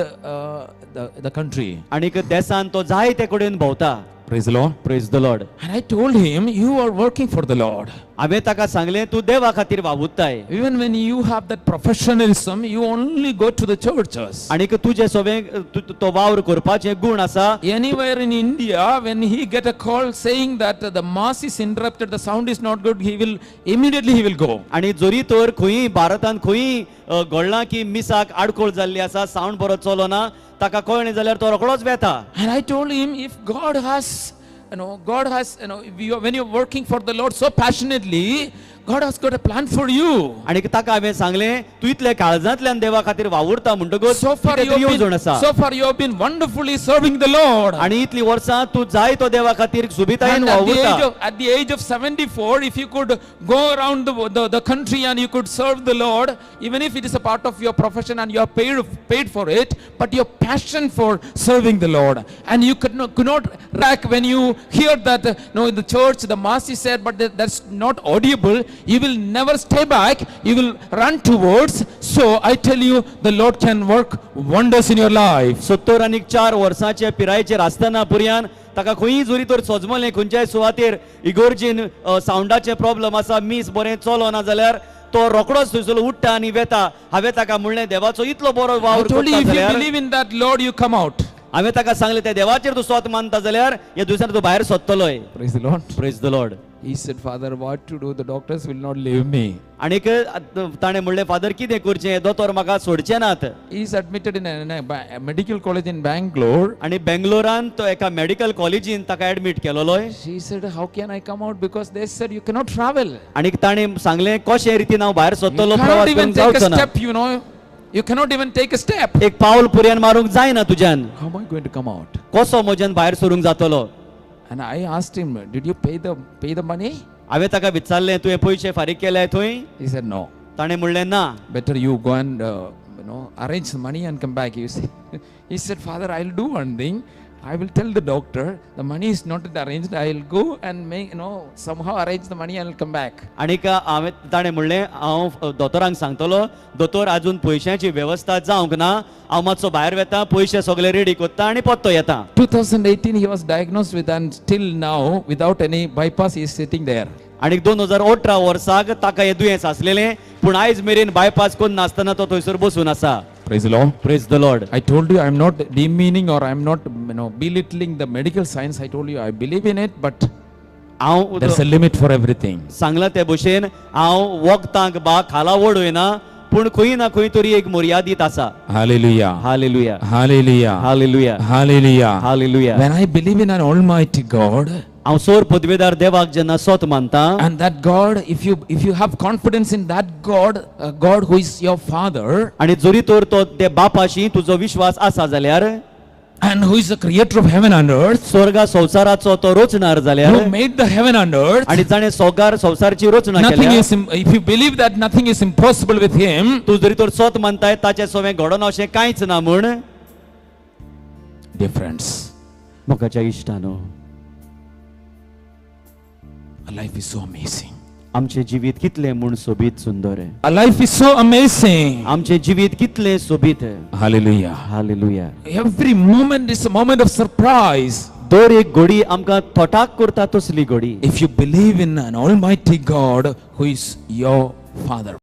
the country. आनीक देसान तो जाय ते कडेन भोंवता. Praise the Lord. Praise the Lord. And I told him, "You are working for the Lord. हांवें ताका सांगलें, तूं देवा खातीर वावुरताय. Even when you have that professionalism, you only go to the churches." आनीक तुजे सगळें तो वावर करपाचे गुण आसा. Anywhere in India, when he get a call saying that the mass is interrupted, the sound is not good, he will immediately he will go. आनी जरी तर खंयी भारतान खंयी घडलां की मिसाक आडखळ जाल्ली आसा, सावंड बरो चलोना, ताका कळ्ळें जाल्यार तो रोखडोच वेता. And I told him, if God has, you know, God has, you know, if you, when you're working for the Lord so passionately, God has got a plan for you. आनी ताका हांवें सांगलें, तूं इतले काळजांतल्यान देवा खातीर वावुरता म्हणटकच So far, कितें you तरी have येवजण been, आसा. so far you have been wonderfully serving the Lord. आनी इतली वर्सां तूं जाय तो देवा खातीर सुबितायेन And at the age वावुरता. of at the age of 74, if you could go around the country and you could serve the Lord, even if it is a part of your profession and you are paid for it, but your passion for serving the Lord, and you could not rack when you hear that no, in the church the mass is said, but that's not audible. You will never stay back. You will run towards. So I tell you, the Lord can work wonders in your life. 74 वर्सांचे पिरायेचेर आसतना भुरग्यान ताका खंयी जरी तर सजमलें, खंयच्याय सुवातेर इगोर्जीन सावंडाचे प्रॉब्लम आसा, मीस बरें चलोना जाल्यार तो रोखडोच थंयसर उठ्ठा आनी वेता. हांवें ताका म्हणलें, देवाचो इतलो बरो I वावर told you, करता if you जाल्यार, believe in that Lord, you come out. हांवें ताका सांगलें, त्या देवाचेर तूं सोत मानता जाल्यार ह्या दुसऱ्यान तूं भायर सोदतलोय. Praise the Lord. Praise the Lord. He said, Father, what to do? The doctors will not leave me. आणीक ताणें म्हणलें, फादर कितें करचें, दोतोर म्हाका सोडचे नात. He is admitted in a medical college in Bangalore. आनी बेंगलोरान तो एका मेडिकल कॉलेजीन ताका admit केलोलो. She said, How can I come out? Because they said you cannot travel. आनी ताणें सांगलें, कशें रितीन हांव भायर You सरतलो, cannot प्रवास even करूंक take a जावचो ना. step. You cannot even take a step. एक पावल पुरयान मारूंक जायना तुज्यान. How am I going to come out? कसो म्हज्यान भायर सरूंक जातलो? And I asked him, Did you pay the money? हांवें ताका विचारलें, तुवें पयशे फारीक केले थंय? He said, No. ताणें म्हणलें ना. Better you go and arrange the money and come back. You see. He said, Father, I'll do one thing. I will tell the doctor the money is not arranged. I'll go and make somehow arrange the money and I'll come back. आनीक हांवें ताणें म्हणलें, हांव दोतोरांक सांगतलो, दोतोर अजून पयशांची वेवस्था जावंक ना, हांव मातसो भायर वता, पयशे सगळे रेडी करता आनी परतो येता. 2018 he was diagnosed with, and till now without any bypass he is sitting there. आनी 2018 वर्साक ताका हें दुयेंस आसलेलें, पूण आयज मेरेन बायपास करून नासतना तो थंयसर बसून आसा. Praise the Lord. Praise the Lord. I told you I am not demeaning or I am not belittling the medical science. I told you I believe in it, but हांव there's a limit for everything. सांगलां ते भशेन हांव वखदांक बा खाला वडयना, पूण खंय ना खंय तरी एक मर्यादीत आसा. Hallelujah. Hallelujah. Hallelujah. Hallelujah. Hallelujah. Hallelujah. When I believe in an almighty God, हांव सोर पदवेदार देवाक जेन्ना सोत मानता, and that God, if you have confidence in that God, God who is your father आनी जरी तर तो ते बापाशी तुजो विश्वास आसा जाल्यार, and who is the creator of heaven and earth, स्वर्गा संवसाराचो तो रचणार जाल्यार, who made the heaven and earth, आनी जाणें सोगार संवसारची रचना nothing केल्या, is if you believe that nothing is impossible with him, तूं जरी तर सोत मानताय ताचें सवें घडोना अशें कांयच ना म्हूण. Dear friends, मोगाच्या इश्टानो, our life is so amazing. आमचें जिवीत कितलें म्हूण सोबीत सुंदर. Our life is so amazing. आमचें जिवीत कितलें सोबीत. Hallelujah. Hallelujah. Every moment is a moment of surprise. दर एक घडी आमकां थटाक करता तसली घडी. If you believe in an almighty God who is your father.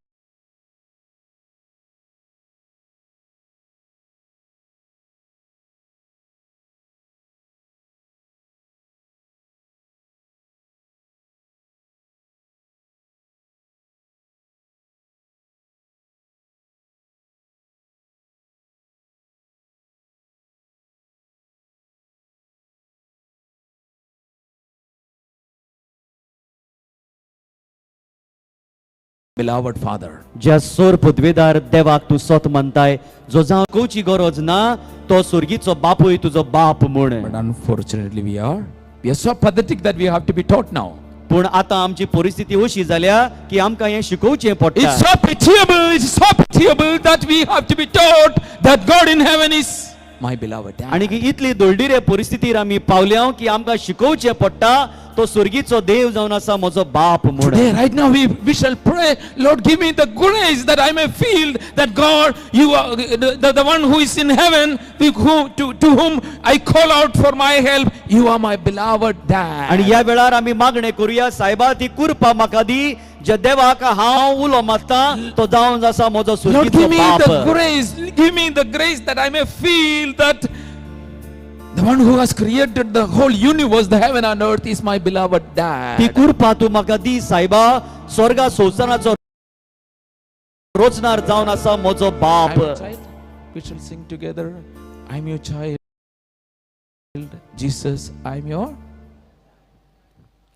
Beloved father. ज्या सोर पदवेदार देवाक तूं सोत मानताय, जो जावं कोवची गरज ना, तो सुर्गीचो बापूय तुजो बाप म्हूण. But unfortunately, we are so pathetic that we have to be taught now. पूण आतां आमची परिस्थिती अशी जाल्या की आमकां हें शिकोवचें पडटा. It's so pitiable, it's so pitiable that we have to be taught that God in heaven is my beloved dad. आनी की इतली दळडिरे परिस्थितीर आमी पावल्या की आमकां शिकोवचें पडटा, तो सुर्गीचो देव जावन आसा म्हजो बाप म्हूण. Today, right now, we shall pray, Lord, give me the grace that I may feel that God, you are the one who is in heaven, to whom I call out for my help. You are my beloved dad. आनी ह्या वेळार आमी मागणें करुया, सायबा ती कृपा म्हाका दी, ज्या देवाक हांव उलो मारता तो जावन आसा म्हजो Lord, सुर्गीचो give me बाप. the grace, give me the grace that I may feel that the one who has created the whole universe, the heaven and earth, is my beloved ती dad. कृपा तूं म्हाका दी सायबा, स्वर्गा संवसाराचो रोचणार जावन आसा म्हजो बाप. I'm your child. We shall sing together. I'm your child. Jesus, I'm your.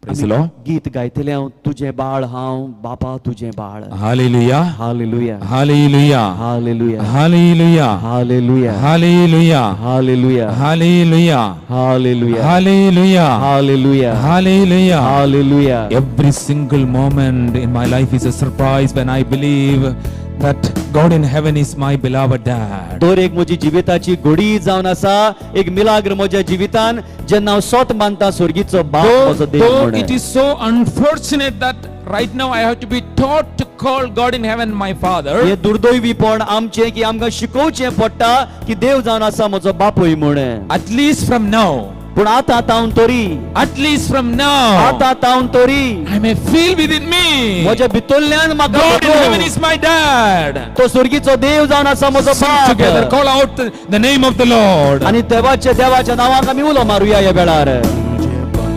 Praise the Lord. गीत गायतले हांव, तुजें बाळ हांव बापा, तुजें बाळ. Hallelujah. Hallelujah. Hallelujah. Hallelujah. Hallelujah. Hallelujah. Hallelujah. Hallelujah. Hallelujah. Hallelujah. Hallelujah. Hallelujah. Hallelujah. Hallelujah. Every single moment in my life is a surprise when I believe that God in heaven is my beloved dad. दर एक म्हजी जिविताची घडी जावन आसा एक मिलाग्र म्हज्या जिवितान, जेन्ना हांव सोत मानता स्वर्गीचो बाप म्हजो Though, देव though म्हूण. It is so unfortunate that right now I have to be taught to call God in heaven my father. हे दुर्दैवीपण आमचें की आमकां शिकोवचें पडटा की देव जावन आसा म्हजो बापूय म्हूण. At least from now, पूण आतां तावन तरी, at least from now, आतां तावन तरी I may feel within me म्हज्या भितरल्यान म्हाका God in heaven कळो. is my dad. तो स्वर्गीचो देव जावन आसा म्हजो Sing बाप. together, call out the name of the Lord. आनी देवाच्या देवाच्या नांवाक आमी उलो मारुया ह्या वेळार. तुझे बाळ,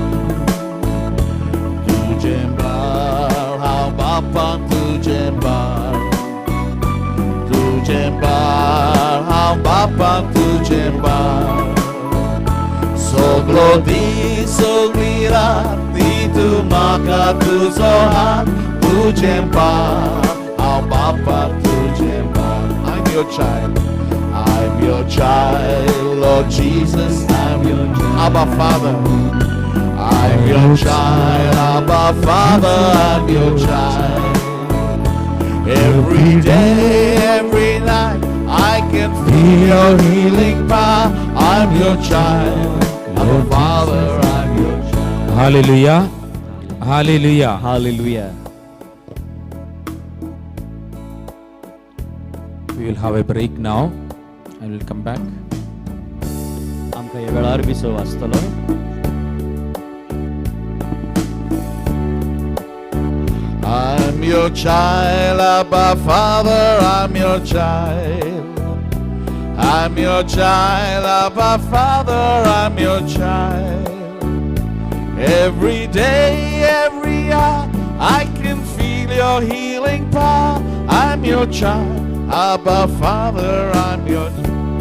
बापा तुझें बाळ. सगलो दीस सगळी रात दी तूं म्हाका तुजो हात, तुजें बाळ हांव बापा तुजें बाळ. I'm your child, I'm your child, Lord Jesus, I'm your child. Abba Father, I'm your child, Abba Father, I'm your child. Every day, every night, I can feel your healing power. I'm your child, Abba Father, I'm your child. Hallelujah, hallelujah. Hallelujah. We will have a break now and we'll come back. आमकां ह्या वेळार विसव आसतलो. I'm your child, Abba Father, I'm your child. I'm your child, Abba Father, I'm your child. Every day, every hour, I can feel your healing power. I'm your child, Abba Father, I'm your.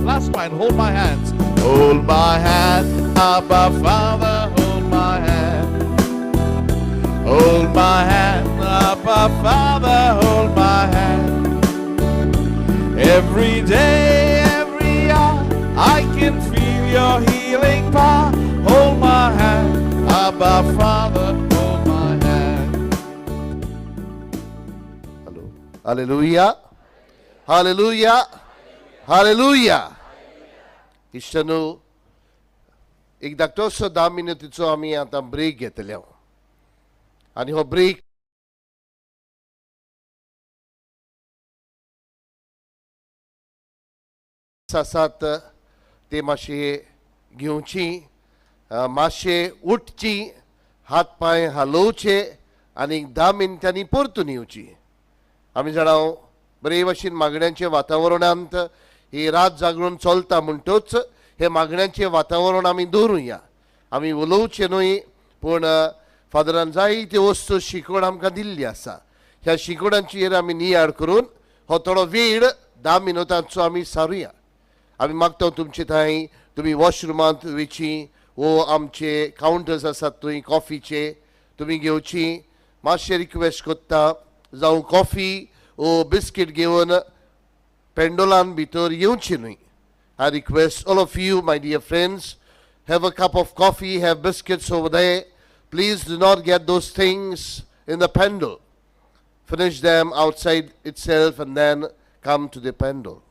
Last line, hold my hands. Hold my hand, Abba Father, hold my hand. Hold my hand, Abba Father, hold my hand. Every day, every hour, I can feel your healing power. Hold my hand, Abba Father, hold my hand. Hello. Hallelujah, hallelujah, hallelujah. इश्टानू, एक धाकटोसो 10 मिनटीचो आमी आतां break घेतले आनी हो break आसात ते मातशे घेवची, मातशे उठची, हात पांय हालोवचे आनी 10 मिनटांनी परतून येवची. आमी जाणा, बरे भाशेन मागण्यांच्या वातावरणांत ही रात जागरून चलता, म्हणटूच हे मागण्यांचें वातावरण आमी दवरुया. आमी उलोवचें न्हय, पूण फादरान जायत्यो वस्तू शिकवण आमकां दिल्ली आसा. ह्या शिकवणांचेर आमी नियाळ करून हो थोडो वेळ 10 मिनटांचो आमी सारुया. आमी मागता तुमचे थंय, तुमी वॉशरुमांत वयची वो आमचे कावंटर्स आसात थंय कॉफीचे तुमी घेवची. मातशें रिक्वेस्ट करता, जावं कॉफी वो बिस्कीट घेवन पेंडोलान भितर येवची न्हय. I request all of you, my dear friends, have a cup of coffee, have biscuits over there. Please do not get those things in the pandal. Finish them outside itself and then come to the pandal.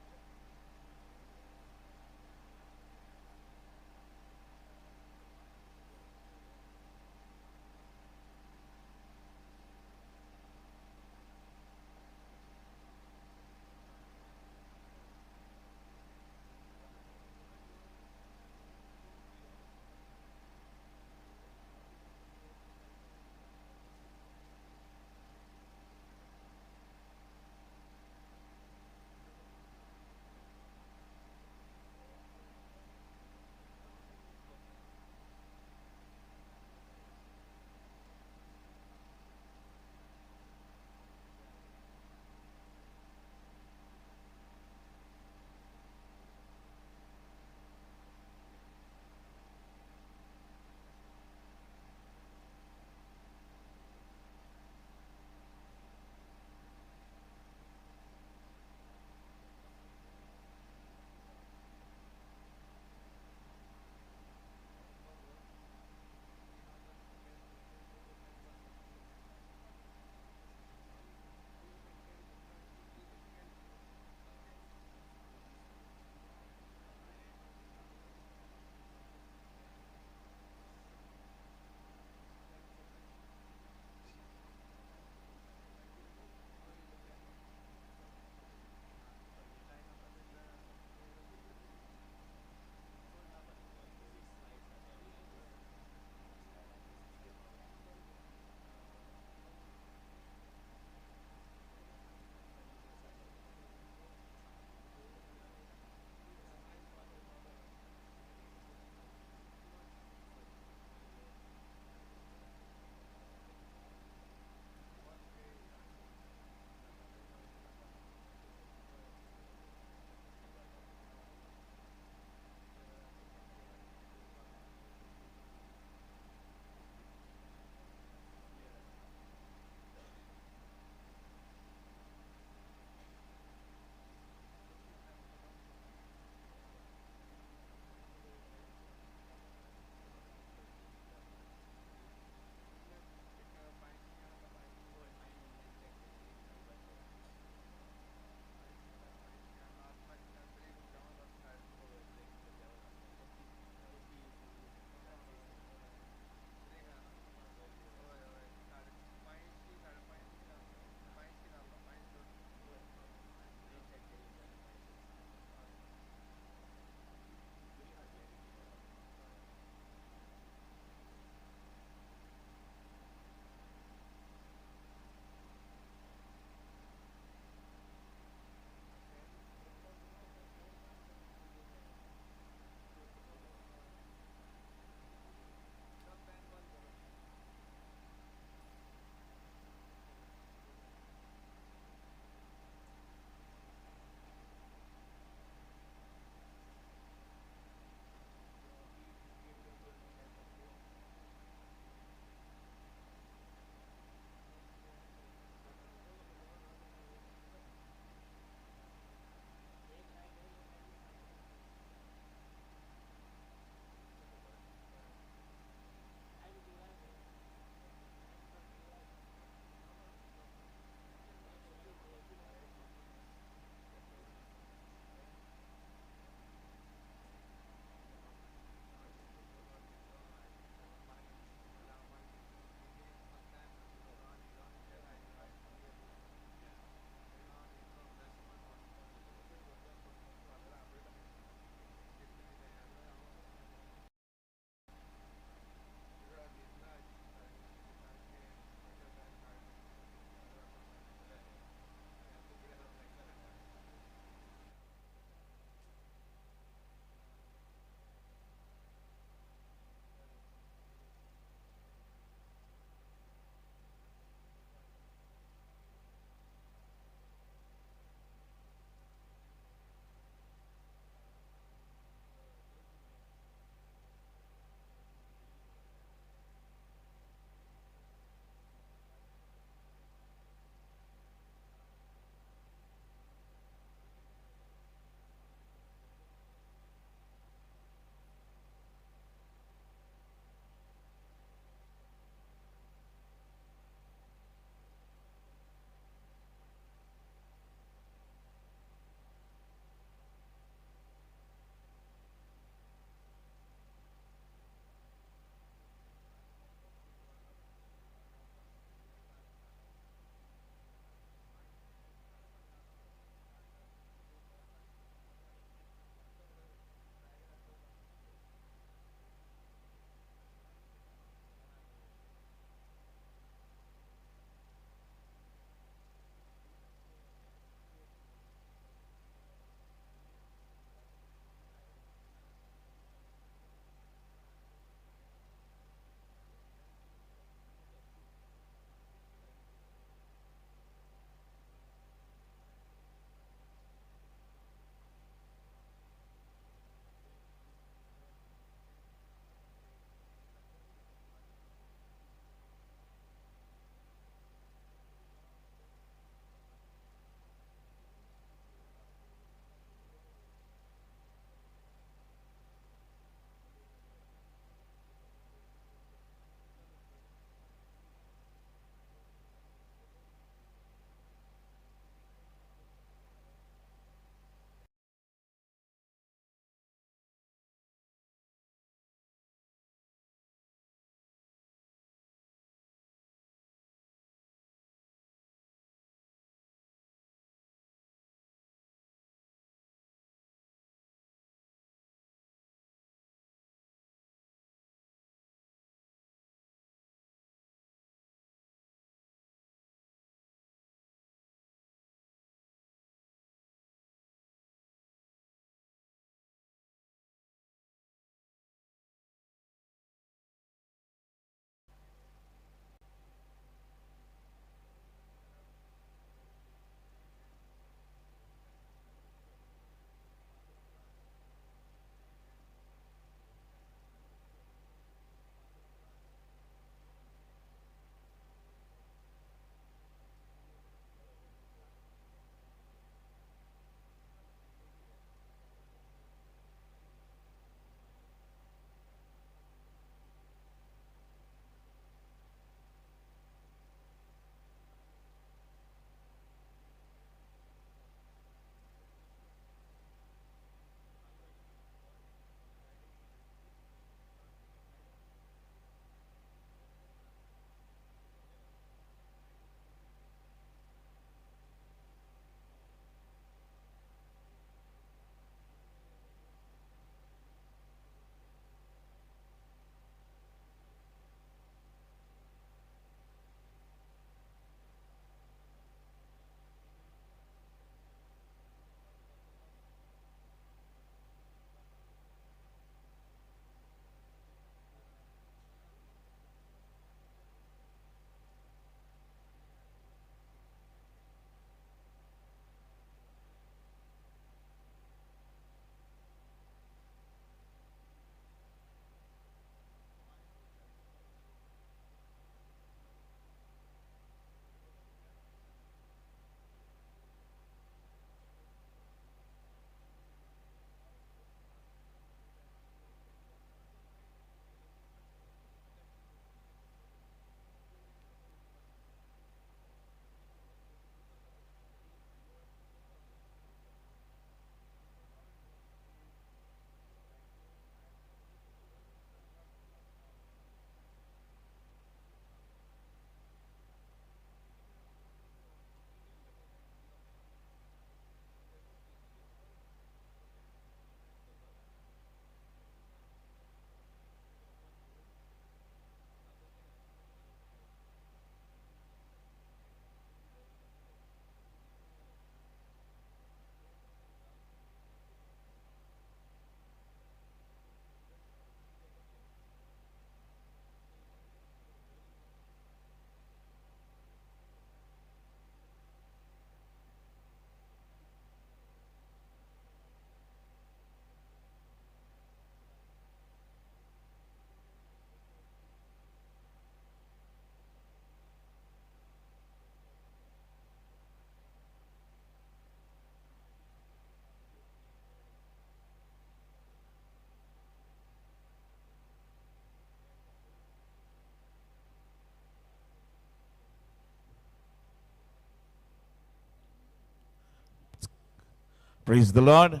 Praise the Lord.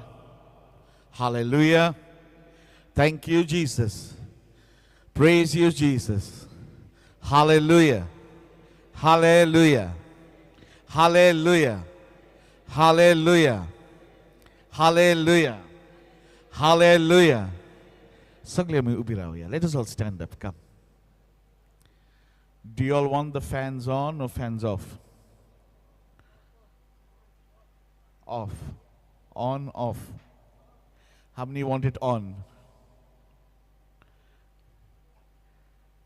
Hallelujah. Thank you, Jesus. Praise you, Jesus. Hallelujah. Hallelujah. Hallelujah. Hallelujah. Hallelujah. Hallelujah. सगळे आमी उबी रावया. Let us all stand up. Come. Do you all want the fans on or fans off? Off. On, off. How many want it on?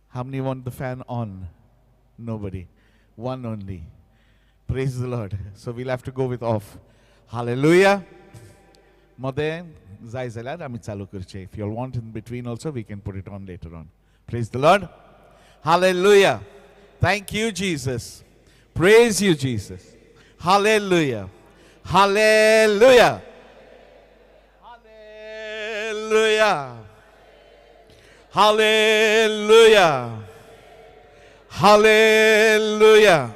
How many want the fan on? Nobody. One only. Praise the Lord. So we'll have to go with off. Hallelujah. मदें जाय जाल्यार आमी चालू करचे. If you all want in between also, we can put it on later on. Praise the Lord. Hallelujah. Thank you, Jesus. Praise you, Jesus. Hallelujah. Hallelujah. Hallelujah. Hallelujah. Hallelujah.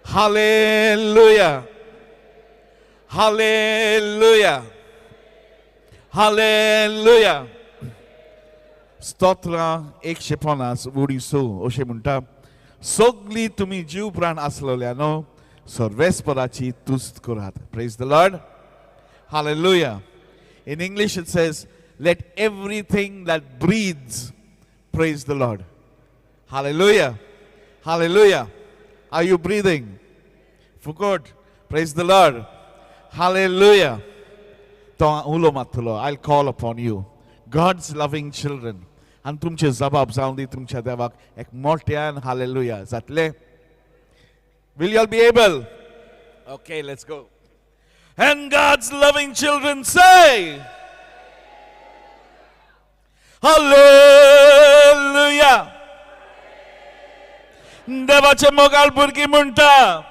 Hallelujah. Hallelujah. Hallelujah. स्तोत्रां 150 उडी स अशें म्हणटा, सगळीं तुमी जीव प्राण आसलेल्या न्हू सर्वेस्पराची तुस्त करात. Praise the Lord. Hallelujah. In English it says, let everything that breathes praise the Lord. Hallelujah. Hallelujah. Are you breathing? Foucault. Praise the Lord. Hallelujah. तो उलो मारतलो, I'll call upon you. God's loving children. आनी तुमचे जबाब जावन दी तुमच्या देवाक एक मोठ्यान हालेलुया जातले. Will you all be able? Okay, let's go. And God's loving children say, Hallelujah. देवाचे मोगाळ भुरगीं म्हणटा,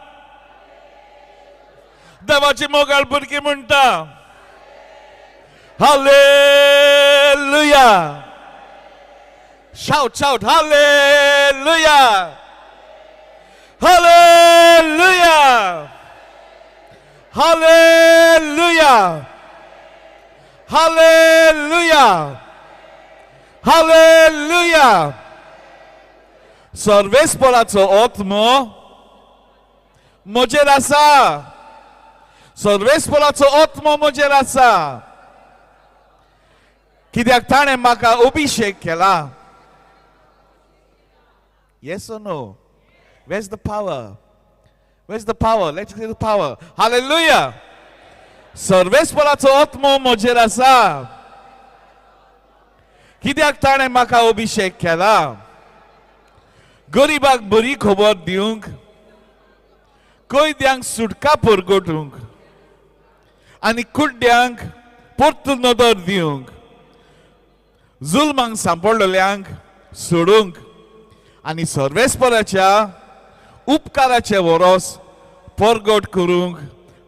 देवाची मोगाळ भुरगीं म्हणटा, Hallelujah. Shout, shout, Hallelujah. Hallelujah. Hallelujah. Hallelujah. Hallelujah. सर्वेस्पराचो आत्मो म्हजेर आसा. सर्वेस्पराचो आत्मो म्हजेर आसा, कित्याक ताणें म्हाका अभिशेक केला. Yes or no? Where's the power? Where's the power? Let's get the power. Hallelujah. सर्वेस्पराचो आत्मो म्हजेर आसा, कित्याक ताणें म्हाका अभिशेक केला गरिबाक बरी खबर दिवंक, कैद्यांक सुटका परगटूंक आनी कुड्ड्यांक परतून नदर दिवंक, जुलमांक सांपडलेल्यांक सोडूंक आनी सर्वेस्पराच्या उपकाराचे वरोस परगट करूंक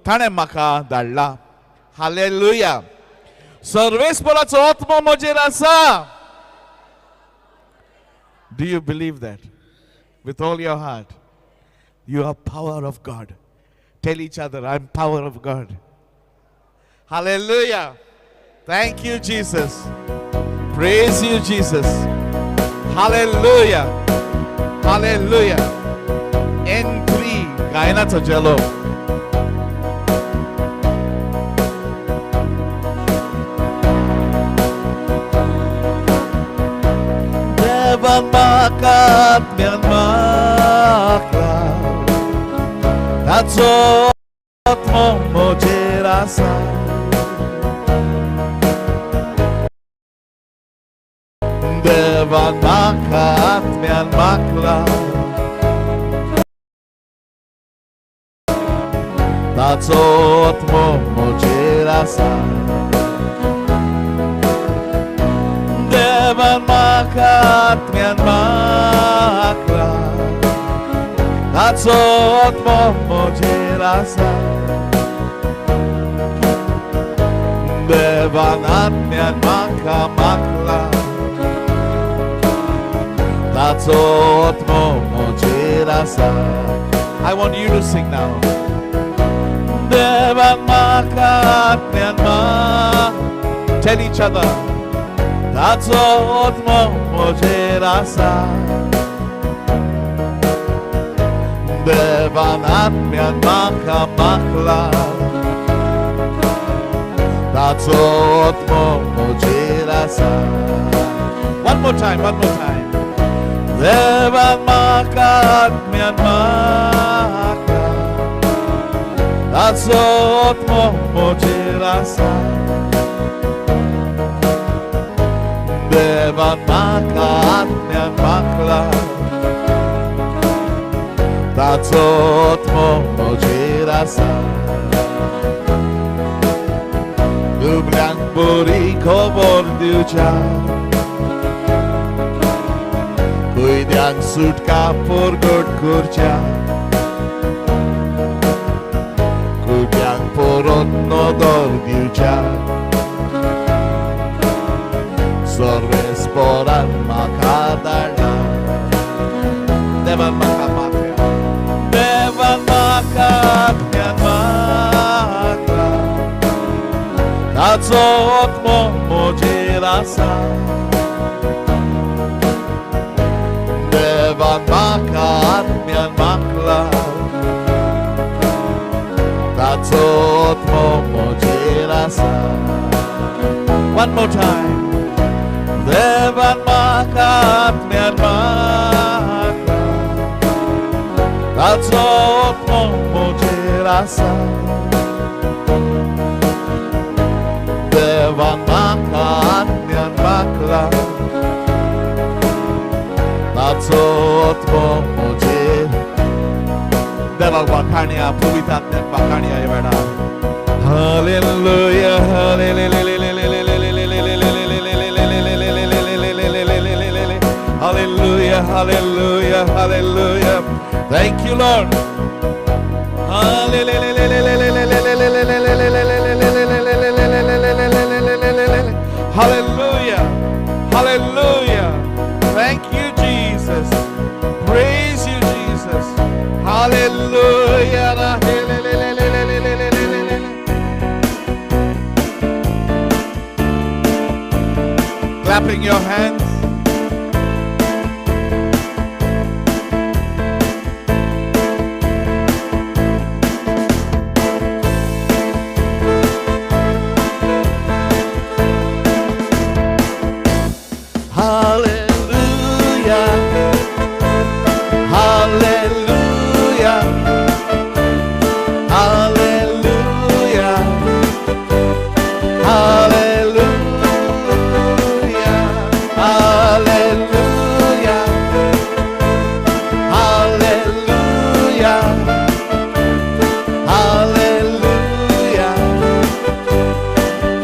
ताणें म्हाका धाडला. हालेलुया. सर्वेस्पराचो आत्मो म्हजेर आसा. Do you believe that? With all your heart. You are power of God. Tell each other, I'm power of God. Hallelujah. Thank you, Jesus. Praise you, Jesus. Hallelujah. Hallelujah. N3 गायनाचो जेलो. देवान म्हाका आत्म्यान मागला, ताचो आत्मो म्हजेर आसा. देवान म्हाका आत्म्यान मागला, ताचो आत्मो म्हजेर आसा. देवान म्हाका आत्म्यान मागला, ताचो आत्मो म्हजेर आसा. देवान आत्म्यान म्हाका मागला, ताचो आत्मो म्हजेर आसा. I want you to sing now. देवान म्हाका आत्म्यान Tell each other, ताचो आत्मो म्हजेर आसा. देवान आत्म्यान म्हाका माखला, ताचो आत्मो म्हजेर आसा. One more time, one more time. देवान म्हाका आत्म्यान माखला, ताचो आत्मो म्हजेर आसा. देवान म्हाका आत्म्यान माखला, ताचो आत्मो म्हजेर आसा. दुबळ्यांक बरी खबर दिवच्या, कैद्यांक सुटका परगट करच्या, कुड्यांक परत नदर दिवच्या, सर्वेस्परान म्हाका धाडला. देवान म्हाका माखला, देवान म्हाका आत्म्यान माखला, ताचो आत्मो म्हजेर आसा. देवान म्हाका आत्म्यान माखला, ताचो आत्मो म्हजेर आसा. One more time. देवान म्हाका आत्म्यान माखला, ताचो आत्मो म्हजेर आसा. देवान म्हाका आत्म्यान माखला, ताचो आत्मो म्हजेर. देवाक वाखाणया, पवित्र आत्म्याक वाखाणया ह्या वेळार. Hallelujah, hallelujah, hallelujah, hallelujah. Thank you, Lord. Hallelujah, hallelujah. Thank you, Jesus. Praise you, Jesus. Hallelujah. Clapping your hands. Hallelujah. Hallelujah. Hallelujah. Hallelujah. Hallelujah. Hallelujah. Hallelujah. Hallelujah.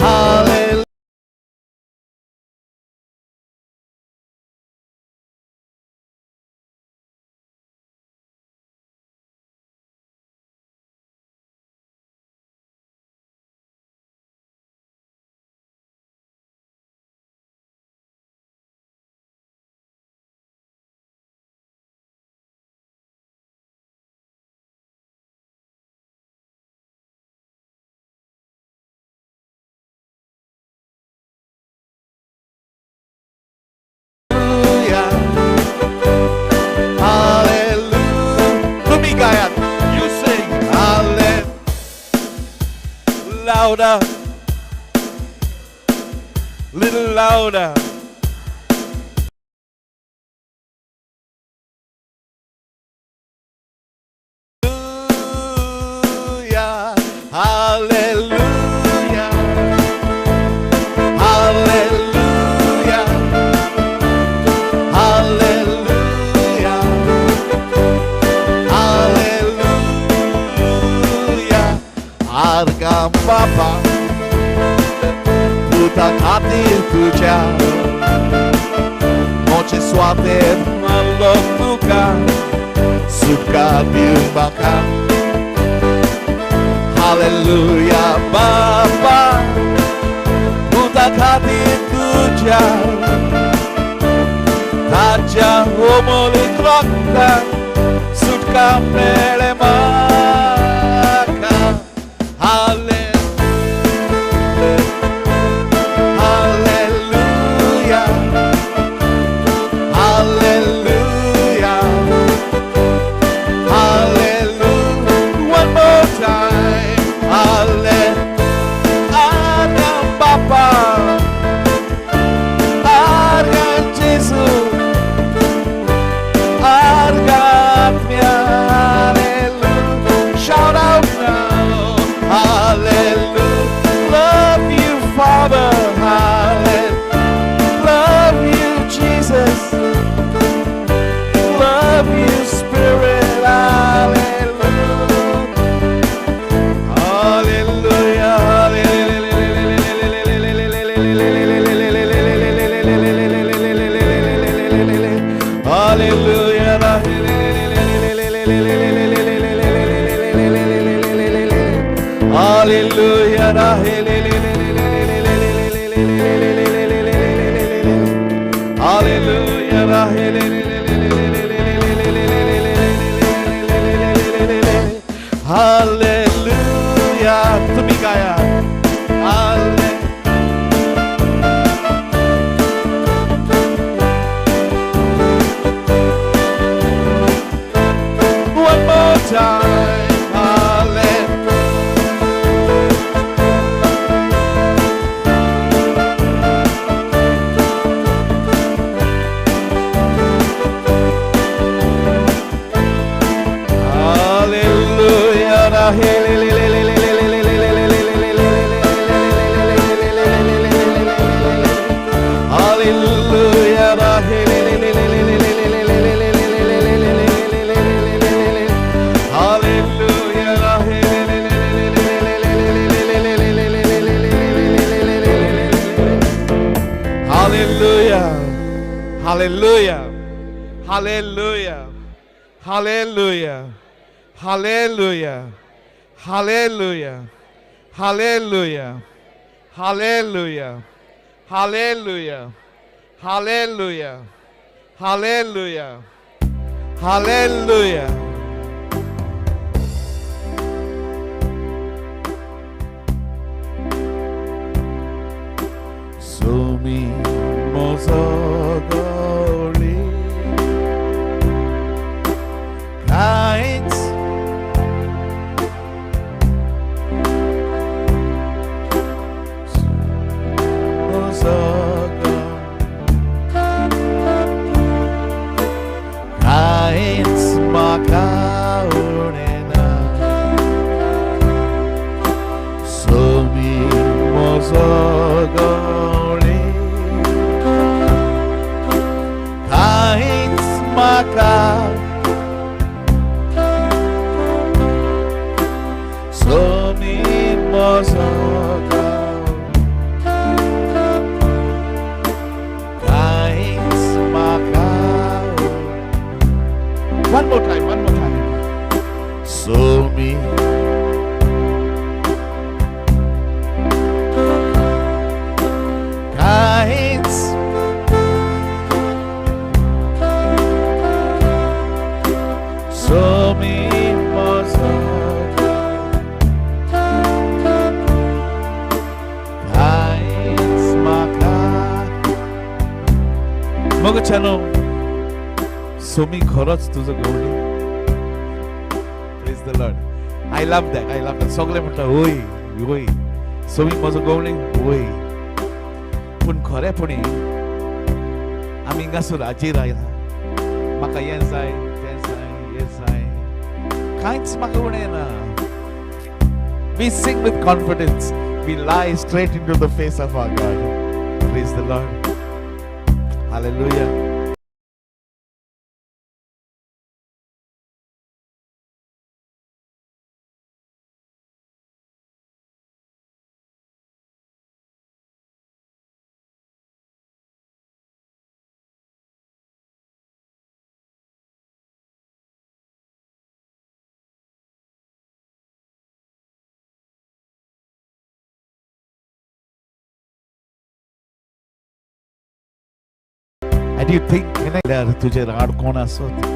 Hallelujah. तुम्ही गायात. You sing. Hallelujah. Louder. Little louder. Hallelujah. Hallelujah. Hallelujah. Hallelujah. Hallelujah. आर्गां बापा, पुता खातीर तुज्या मोचे सुवातेर मारलो तुका, सुटका दिवन म्हाका. हालेलुया. बापा, पुता खातीर तुज्या, ताच्या अमोलीक रक्तान सुटका मेळ्ळें म्हाका. हालेलुया. Hallelujah. तुम्ही गाया. One more time. Hallelujah. Hallelujah. Hallelujah. Hallelujah. Hallelujah. Hallelujah. Hallelujah. Hallelujah. Hallelujah. Hallelujah. Hallelujah. Hallelujah. Hallelujah. Sumi mozogoli kites mozogo kites makaunena Sumi mozogoli kites maka Sumi mozogo kites maka. One more time, one more time. Sumi kites Sumi mozogo kites maka. मोगच्यानो Somi खरोच तुजो गवळी. Praise the Lord. I love that, I love that. सगळे म्हणटा होय होय सोमी म्हजो गवळी होय. पूण खरेपणी आमी हिंगासर हाजीर आयला, म्हाका हें जाय तें जाय हें जाय, कांयच म्हाका उणें ना. We sing with confidence. We lie straight into the face of our God. Praise the Lord. Hallelujah. And you think, तुझे राड कोण असत?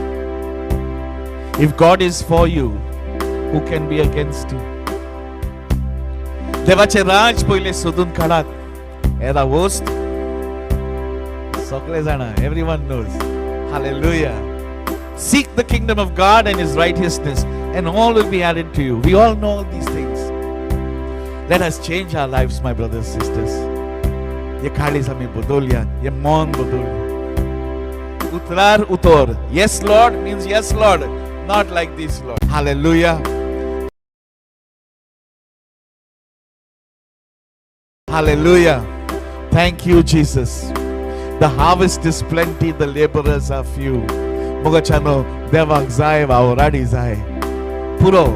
If God is for you, who can be against you? देवाचे राज पयले सोदून काडात. येदा वस्त सगळे जाणा, everyone knows. Hallelujah. Seek the kingdom of God and His righteousness, and all will be added to you. We all know all these things. Let us change our lives, my brothers and sisters. ये काळीज आमी बदलया, ये मन बदलया. Utrar utor. Yes, Lord means yes, Lord. Not like this, Lord. Hallelujah. Hallelujah. Thank you, Jesus. The harvest is plenty, the laborers are few. मोगाच्यानो देवाक जाय वावराडी जाय पुरो.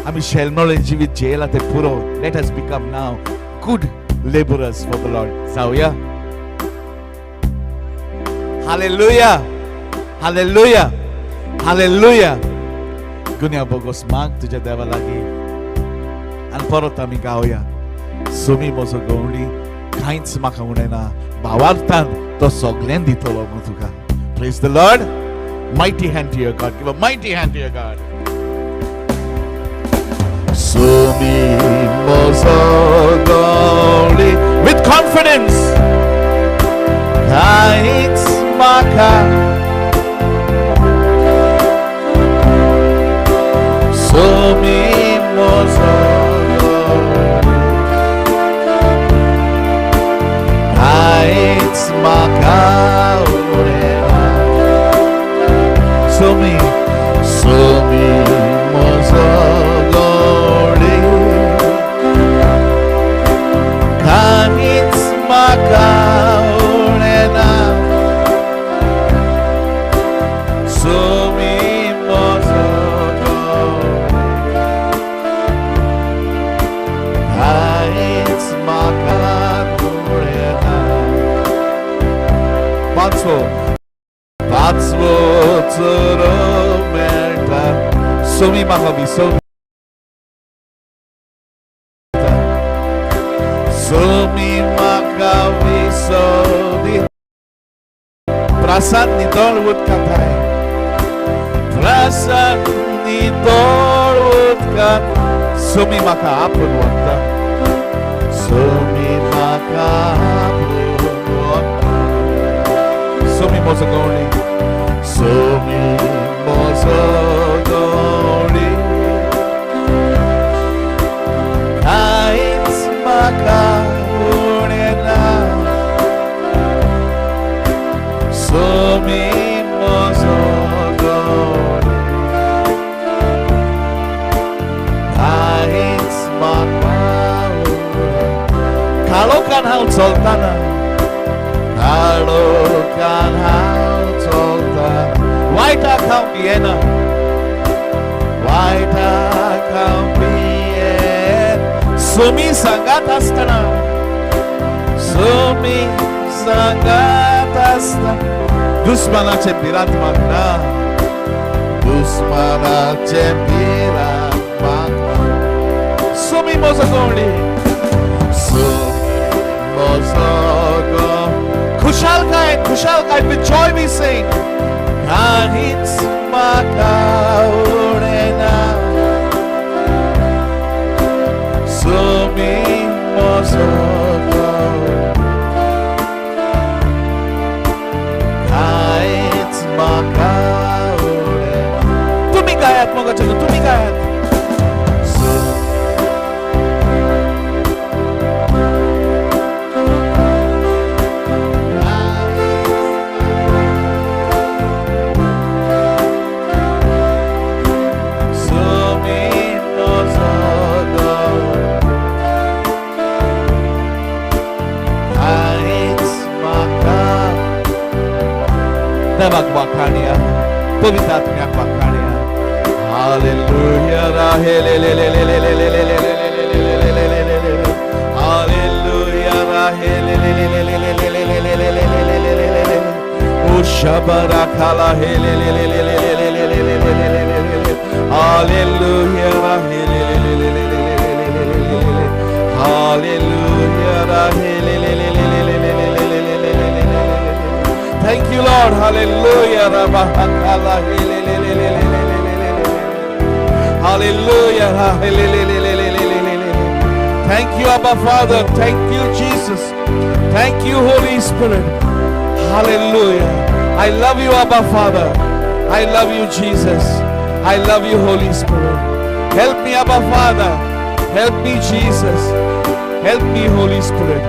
आमी शेलमोळे जिवीत जेला ते पुरो. Let us become now good laborers for the Lord. जावया. Hallelujah. Hallelujah. Hallelujah. गुन्या बोगोस माग तुझ्या देवा लागीं. आनी परत आमी गावया. सुमी म्हजो गवळी कांयच म्हाका उणेना, भावार्थान तो सगळें दितलो म्हूण तुका. Praise the Lord. Mighty hand to your God. Give a mighty hand to your God. Sumi म्हजो गवळी with confidence कांयच म्हाका. सुमी म्हजो गवळी कांयच म्हाका उणेना. सुमी सुमी म्हजो गवळी कांयच म्हाका उणेना. सुमी म्हजो गवळी कांयच म्हाका उणेना. पांचवो पांचवो चरो मेळटा. सुमी म्हाका विसव, सुमी म्हाका विसव दी. प्रसाद नितळ उदकांत, प्रसाद नितळ उदकांत सुमी म्हाका आपून वता, सुमी म्हाका आपून वता. सुमी म्हजो गवळी, सुमी म्हजो गवळी कांयच म्हाका उणेना. सुमी म्हजो गवळी कांयच म्हाका उणेना. काळोखान हांव चलतना, काळोखान हांव चलता, वायटाक हांव भियेना, वायटाक हांव भियेन. सुमी सांगात आसतना, सुमी सांगात आसतना दुस्मानाचे भिरांत म्हाका ना, दुस्मानाचे भिरांत म्हाका. सुमी म्हजो गवळी, सुमी म्हजो गवळी. खुशालकाय, खुशालकाय, with joy we sing. कांयच म्हाका उणेना. सुमी म्हजो गवळी कांयच म्हाका उणेना. तुमी गायात मोगाचे, तुमी गायात. सुमी म्हजो गवळी कांयच म्हाका. देवाक वाखाणया, पवित्र आत्म्याक वाखाणया. हालेलुया राहे ले ले ले ले ले ले ले ले ले ले ले ले ले ले ले ले. हालेलुया राहे ले ले ले ले ले ले ले ले ले ले ले ले ले ले ले. ओ शबरा खाला हे ले ले ले ले ले ले ले ले ले ले ले ले ले ले ले. हालेलुया राहे ले ले ले ले ले ले ले ले ले ले ले ले. हालेलुया राहे ले ले ले ले ले ले ले ले ले ले ले ले ले ले ले. Thank you, Lord. Hallelujah. Rabahakala he le le le le le le le le le le. Hallelujah. Hallelujah. Thank you, Abba Father. Thank you, Jesus. Thank you, Holy Spirit. Hallelujah. I love you, Abba Father. I love you, Jesus. I love you, Holy Spirit. Help me, Abba Father. Help me, Jesus. Help me, Holy Spirit.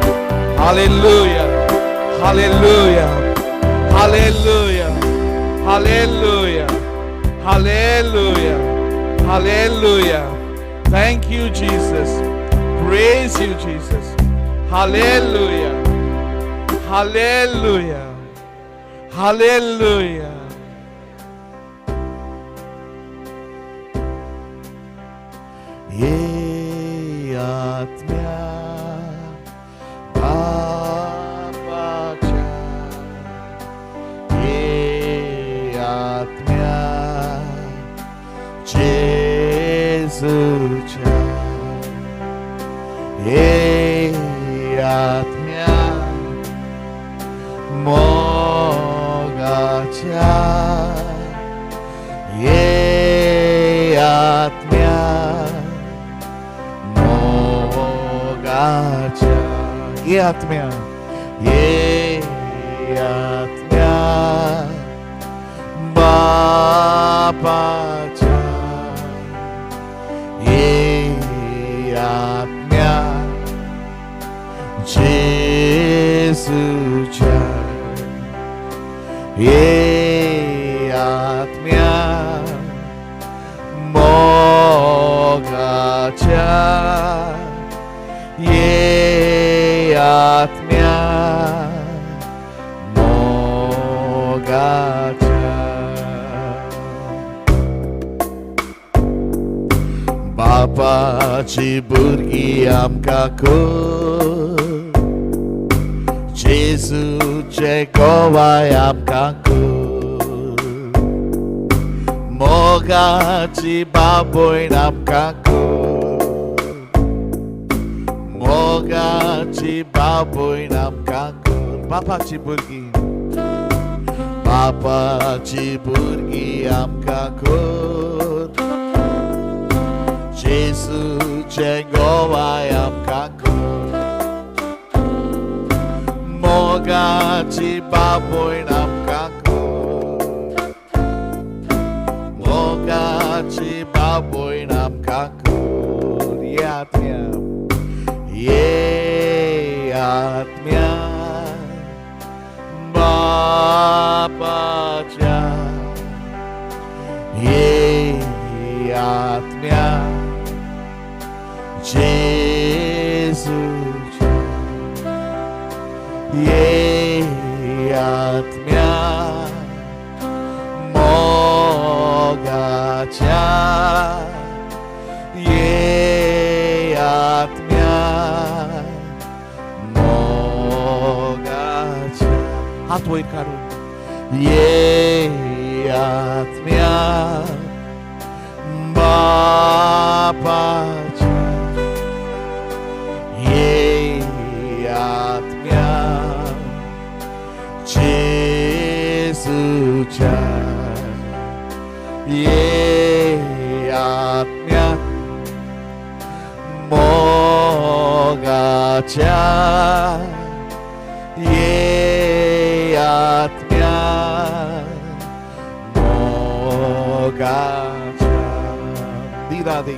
Hallelujah. Hallelujah. Hallelujah. Hallelujah. Hallelujah. Hallelujah. Thank you, Jesus. Praise you, Jesus. Hallelujah. Hallelujah. Hallelujah. ये आत्म्या बापाच्या, ये आत्म्या जेजूच्या. मोगाच्या ये आत्म्या मोगाच्या ये आत्म्या ये आत्म्या बापाच्या ये आत्म्या जेजूच्या ये आत्म्या मोगाच्या ये आत्म्या मोगाच्या. बापाची भुरगीं आमकां कर, जेजूचे गोवाय आमकां कर, मोगाची बाबयण आमकां कर, मोगाची बाबयण आमकां कर. बापाची भुरगीं, बापाची भुरगीं आमकां कर, जेजूचे गोवाय आमकां कर, मोगाची बाबयण आमकां कर, मोगाची बाबयण आमकां कर. ये आत्म्या ये आत्म्या बापाच्या ये आत्म्या जेजूच्या ये आत्म्या मोगाच्या ये आत्म्या मोगाच्या. हात वयर काडून ये आत्म्या बापाच्या ये आत्म्या जेजूच्या ये आत्म्या मोगाच्या ये आत्म्या मोगाच्या. दिरादी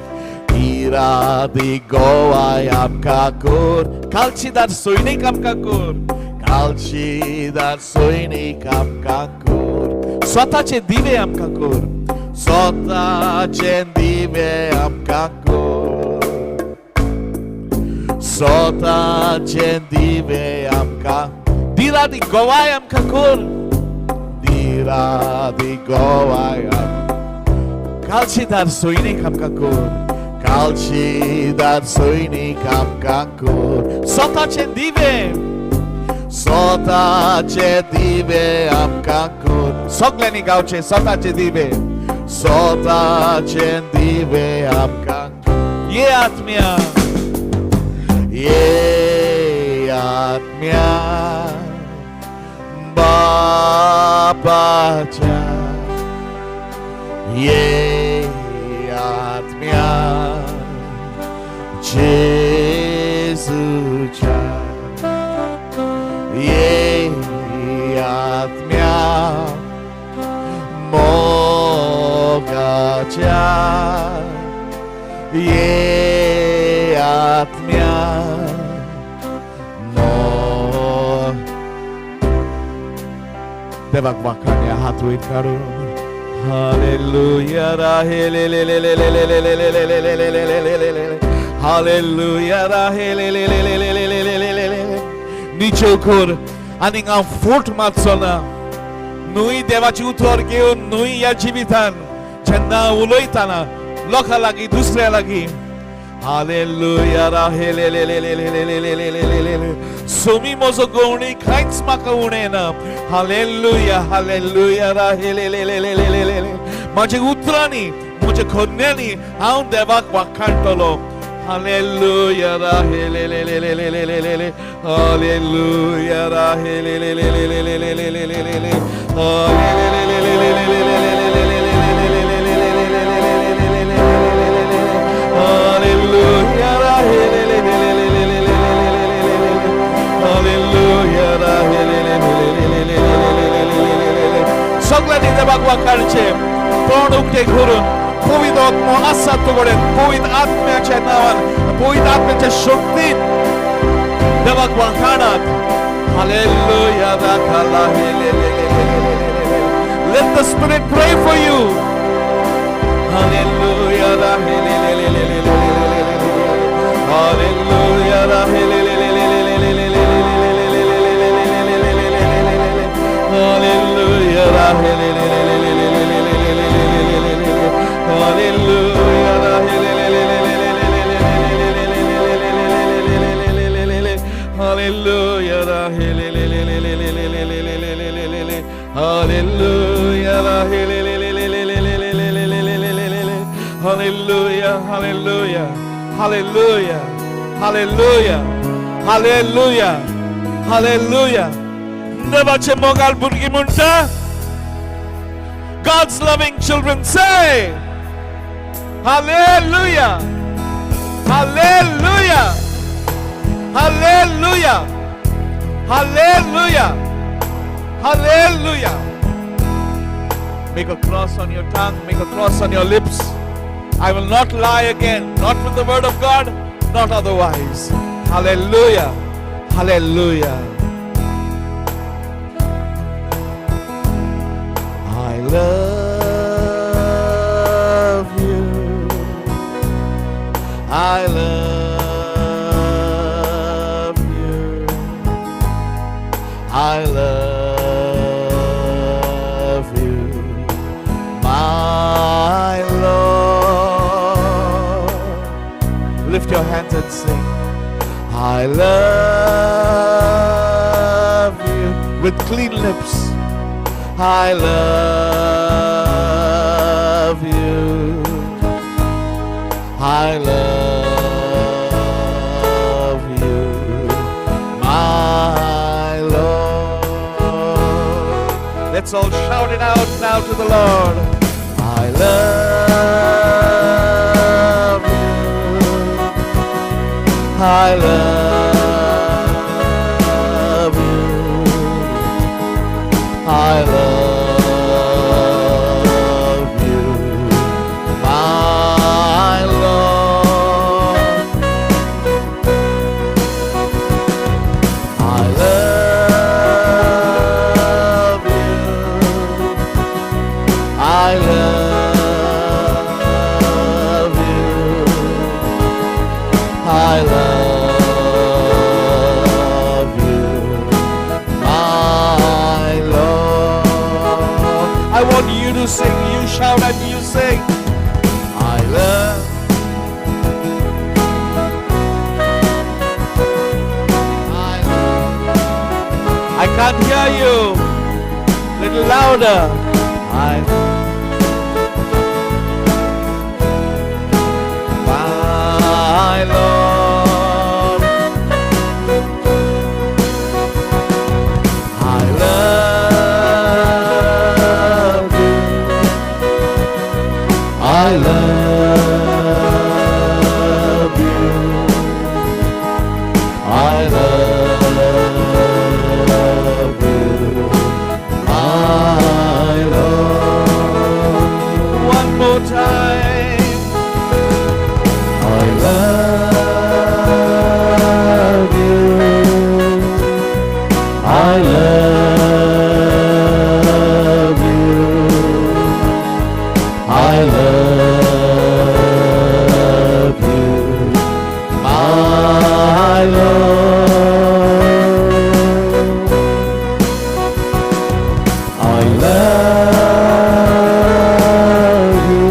दिरादी गोवाय आमकां कर, कालचीदार सैनीक आमकां कर, कालचीदार सैनीक आमकां कर, स्वताचे दिवे आमकां कर, स्वताचे दिवे आमकां कर, स्वताचे दिवे आमकां. दिरादी गोवाय आमकां कर, दिरादी गोवाय कालचीदार सैनीक आमकां कर, कालचीदार सैनीक आमकां कर, स्वताचे दिवे स्वताचे दिवे आमकां कर. सगल्यांनी गावचे स्वताचे दिवे, स्वताचे दिवे आमकां. ये आत्म्या ये आत्म्या बापाच्या ये आत्म्या जेजूच्या ये आत्म्या मोगाच्या ये आत्म्या मोग. देवाक वाखाण्या हात वयर काडून हालेलुया हालेलुया निचेव कर आनी हांव फोट मारचो ना. न्हय देवाची उतर घेवन न्हय ह्या जिवितान जेन्ना उलयतना लोकां लागीं दुसऱ्या लागीं हालेलुया सोमी म्हजो गवणी कांयच म्हाका उणें ना. हालेलुया हालेलुया म्हज्या उतरांनी म्हज्या करण्यांनी हांव देवाक वाखाणटलो. Hallelujah. Hallelujah. Hallelujah. सगळ्यांनी देवाक वाखाणचें, तोंड उक्तें करून पवित्र आत्मो आसा तुगडेन, पवित्र आत्म्याच्या नांवान, पवित्र आत्म्याच्या शक्तीन देवाक वाखाणात. Hallelujah. Let the Spirit pray for you. Hallelujah. Hallelujah. Hallelujah. Hallelujah. Hallelujah. Hallelujah. Hallelujah. Hallelujah. Hallelujah. Hallelujah. Hallelujah. देवाचे मोगाळ भुरगीं म्हणटा, God's loving children say, Hallelujah. Hallelujah. Hallelujah. Hallelujah. Hallelujah. Make a cross on your tongue, make a cross on your lips. I will not lie again, not with the word of God, not otherwise. Hallelujah. Hallelujah. I love you. I love you. I love you, my Lord. Lift your hands and sing. I love you with clean lips. I love you. I love you, my Lord. Let's all shout it out now to the Lord. I love you. I love you. I love you, my Lord. I love you. I love you. I love you, my Lord. I want you to sing, you shout and you sing. I love. I can't hear you. Little louder. I my Lord. I love you. I love you. I love you, my Lord. One more time. I love you. I love you. I love you, my Lord. I love you.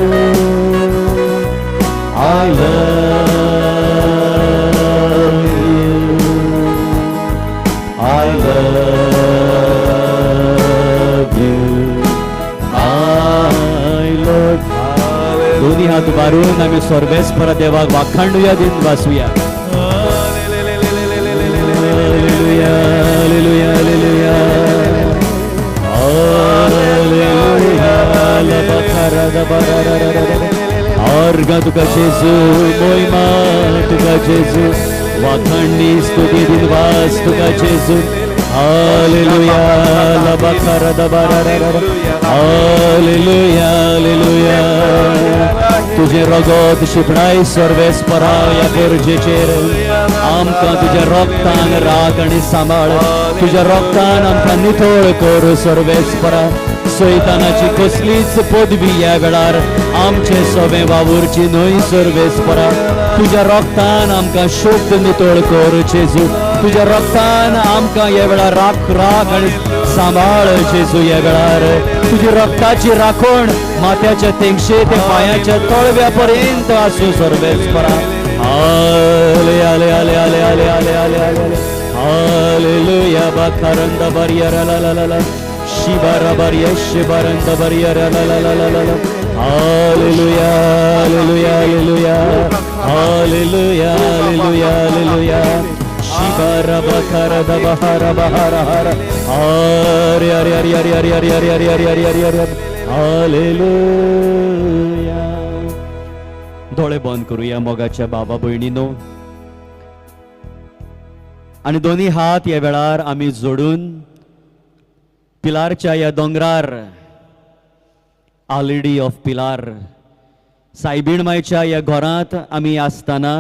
I love you. I love you, my Lord. दोन्ही हात उबारून. मारून आमी सर्वेस्परा देवाक वाखाणुया, दिन वाचुया. Hallelujah, hallelujah, hallelujah. Hallelujah. अर्घ तुका जेजू, मोहिमा तुका जेजू, वाखाणणी स्तुती दिनवास तुका जेजू. हालेलुया. Hallelujah, hallelujah. तुझे रगत शिपडाय सर्वेस्परा ह्या गरजेचेर. आमकां तुज्या रोगतान राग आनी सांबाळ, तुज्या रोगतान आमकां नितळ कर सर्वेस्परा. सैतानाची कसलीच पदवी ह्या वेळार आमचे सोबे वावुरची न्हय सर्वेस्परा. तुज्या रोगतान आमकां शुद्ध नितळ कर जेजू. तुज्या रोगतान आमकां ह्या वेळार राख राख आनी सांबाळ जेजू. ह्या वेळार तुजी रक्ताची राखण माथ्याच्या तेंगशे ते पांयाच्या तळव्या पर्यंत आसूं सर्वेस्परा. आले आले आले आले आले आले आले आले. हालेलुया. बाखारंद बरिया ला ला ला ला शिबारा बरिया शिबारंद बरिया ला ला ला ला ला. Hallelujah, hallelujah, hallelujah, hallelujah, hallelujah, hallelujah. शिबारा बखारा the बहारा बहारा हरा हरे हरे हरे हरे हरे हरे हरे हरे हरे हरे हरे हरे. हालेलुया. दोळे बंद करूया मोगाच्या बाबा भयणीनो आणि दोन्ही हात या वेळार आमी जोडून पिलारच्या ह्या दोंगरार, आवर लेडी ऑफ पिलार, सायबीण मायच्या ह्या घरांत आमी आसतना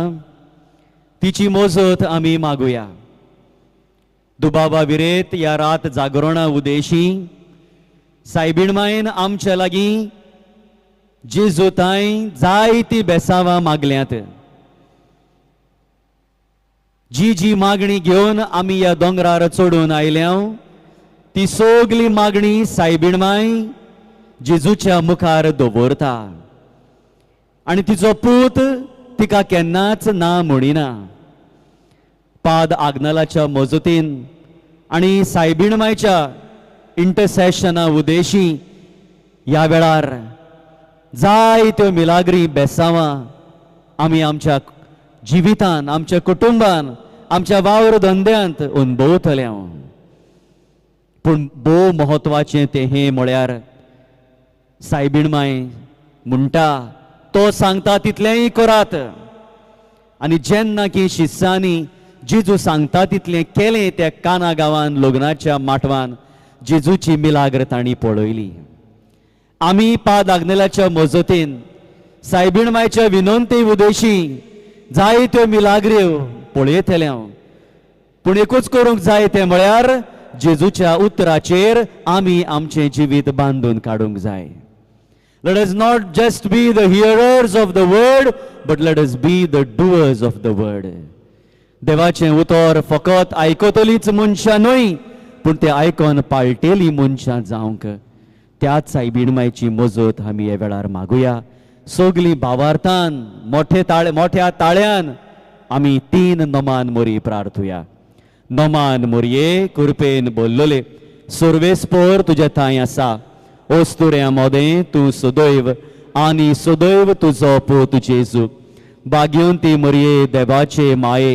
तिची मोजत आमी मागुया. दुबावा विरेत ह्या रात जागरणा उदेशी सायबीण मायन आमच्या लागीं जेजूताय जायती बेसावां मागल्यात. जी जी मागणी घेवन आमी ह्या दोंगरार चडून आयल्या ती सगली मागणी सायबीण माय जेजूच्या मुखार दवरता आनी तिचो पूत तिका केन्नाच ना म्हणिना. पाद आग्नेलाच्या मजतीन आनी सायबीण मायच्या इंटरसेशना उदेशी ह्या वेळार जायत्यो मिलाग्री बेसावां आमी आमच्या जिवितान, आमच्या कुटुंबान, आमच्या वावर धंद्यांत अनुभवतले. पूण भोव म्हत्वाचें तें हें म्हळ्यार सायबीण माय म्हणटा तो सांगता तितलेंय करात. आनी जेन्ना की शिस्सांनी जेजू सांगता तितलें केलें त्या काना गांवान लग्नाच्या माटवान जेजूची मिलाग्र तांणी पळयली. आमी पाद आग्नेलाच्या मजतीन सायबीण मायच्या विनंती उदेशी जायत्यो मिलाग्र्यो पळयतले हांव. पूण एकूच करूंक जाय तें म्हळ्यार जेजूच्या उतराचेर आमी आमचें जिवीत बांदून काडूंक जाय. Let us not just be the hearers of the word, but let us be the doers of the word. देवाचें उतर फकत आयकतलीच मनशां न्हय, पूण तें आयकोन पाळटेली मनशां जावंक त्याच सायबीण मायची मजत आमी ह्या वेळार मागुया. सगलीं भावार्थान मोठे ताळे मोठ्या ताळ्यान आमी तीन नमान मोरी प्रार्थुया. नमान मोरये, कृपेन बोल्लोले, सर्वेस्पोर तुज्या थांय आसा. ओस्तुऱ्या मोदें तूं सदैव आनी सदैव तुजो पूत जेजू. भाग्यवंती मोरये, देवाचे माये,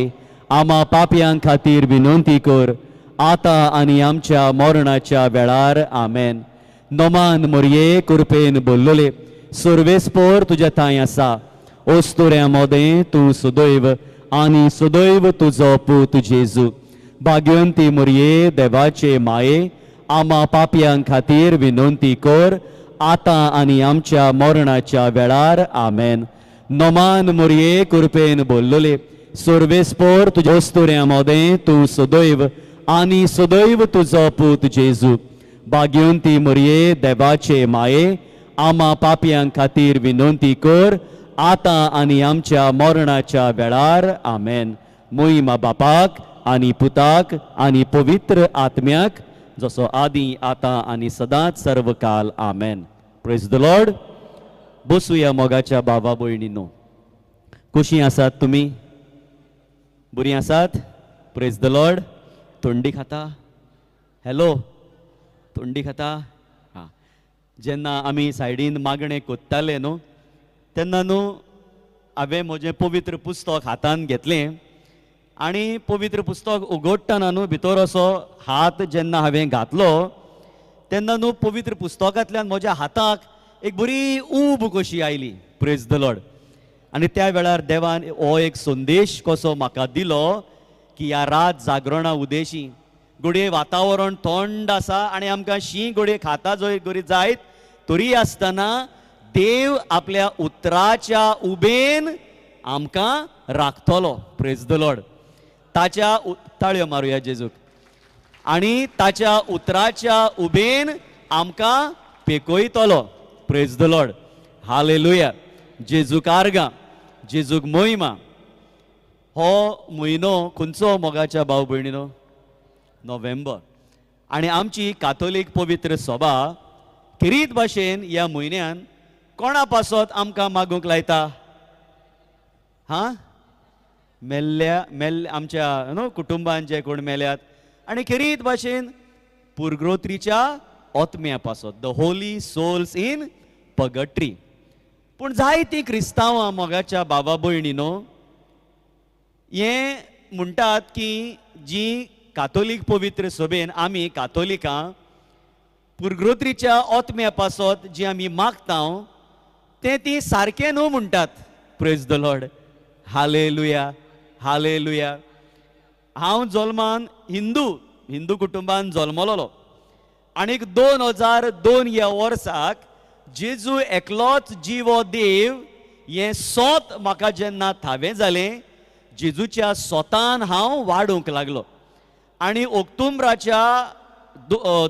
आमा पापयां खातीर विनंती कर आतां आनी आमच्या मरणाच्या वेळार. आमेन. नमान मोरये, कृपेन बोल्लोले, सर्वेस्पोर तुज्या थांय आसा. ओस्तुऱ्या मोदें तूं सदैव आनी सदैव तुजो पूत जेजू. भाग्यवंती मोरये, देवाचे माये, आमा पापयां खातीर विनंती कर आतां आनी आमच्या मरणाच्या वेळार. आमेन. नमान मोरये, कृपेन बोल्लोले, सर्वेस्पोर तुज्या ओस्तुऱ्या मोदें तूं सदैव आनी सदैव तुजो पूत जेजू. भाग्यवंती मोरये, देवाचे माये, आमा पापयां खातीर विनंती कर आतां आनी आमच्या मरणाच्या वेळार. आमेन. मोहिमा बापाक आनी पुताक आनी पवित्र आत्म्याक, जसो आदी आतां आनी सदांच सर्व काल. आमेन. Praise the Lord. बसुया मोगाच्या बाबा भयणीनो. कशीं आसात तुमी? बरीं आसात? Praise the Lord. थंडी खाता? हॅलो, थंडी खाता? हां, जेन्ना आमी सायडीन मागणें कोत्ताले न्हू तेन्ना न्हू हांवें म्हजें पवित्र पुस्तक हातांत घेतलें आनी पवित्र पुस्तक उगडटना न्हू भितर असो हात जेन्ना हांवें घातलो तेन्ना न्हू पवित्र पुस्तकांतल्यान म्हज्या हाताक एक बरी ऊब कशी आयली. प्रेज the Lord. आनी त्या वेळार देवान हो एक संदेश कसो म्हाका दिलो की ह्या रात जागरणा उदेशी घडये वातावरण थंड आसा आनी आमकां शीं घडये खाता जंय घडये जायत तरी आसतना देव आपल्या उतराच्या उबेन आमकां राखतलो. प्रेज the Lord. ताच्या ताळयो मारुया जेजूक. आनी ताच्या उतराच्या उबेन आमकां पेकयतलो. Praise the Lord. Hallelujah. जेजूक आर्गां, जेजूक मोहिमा. हो म्हयनो खंयचो मोगाच्या भाव भयणीनो? नोव्हेंबर. आनी आमची कातोलीक पवित्र सभा खेरीत भाशेन ह्या म्हयन्यान कोणा पासत आमकां मागूंक लायता? हां, मेल्ल्या मेल्ल्या आमच्या न्हू कुटुंबान जे कोण मेल्यात आनी खेरीत भाशेन पुर्ग्रोत्रीच्या ओत्म्या पासत, the holy souls in purgatory. पूण जायतीं क्रिस्तांवां मोगाच्या बाबा भयणीनो हें म्हणटात की जी कातोलीक पवित्र सभेन आमी कातोलिकां पुर्ग्रोत्रीच्या ओत्म्या पासत जी आमी मागता तें ती सारकें न्हू म्हणटात. Praise the Lord. Hallelujah, hallelujah. हांव जल्मान हिंदू, हिंदू कुटुंबान जल्मलोलो आनीक 2002 ह्या वर्साक जेजू एकलोच जिवो देव हें सोत म्हाका जेन्ना थावें जालें, जेजूच्या सोतान हांव वाडूंक लागलो. आनी ऑक्टोबराच्या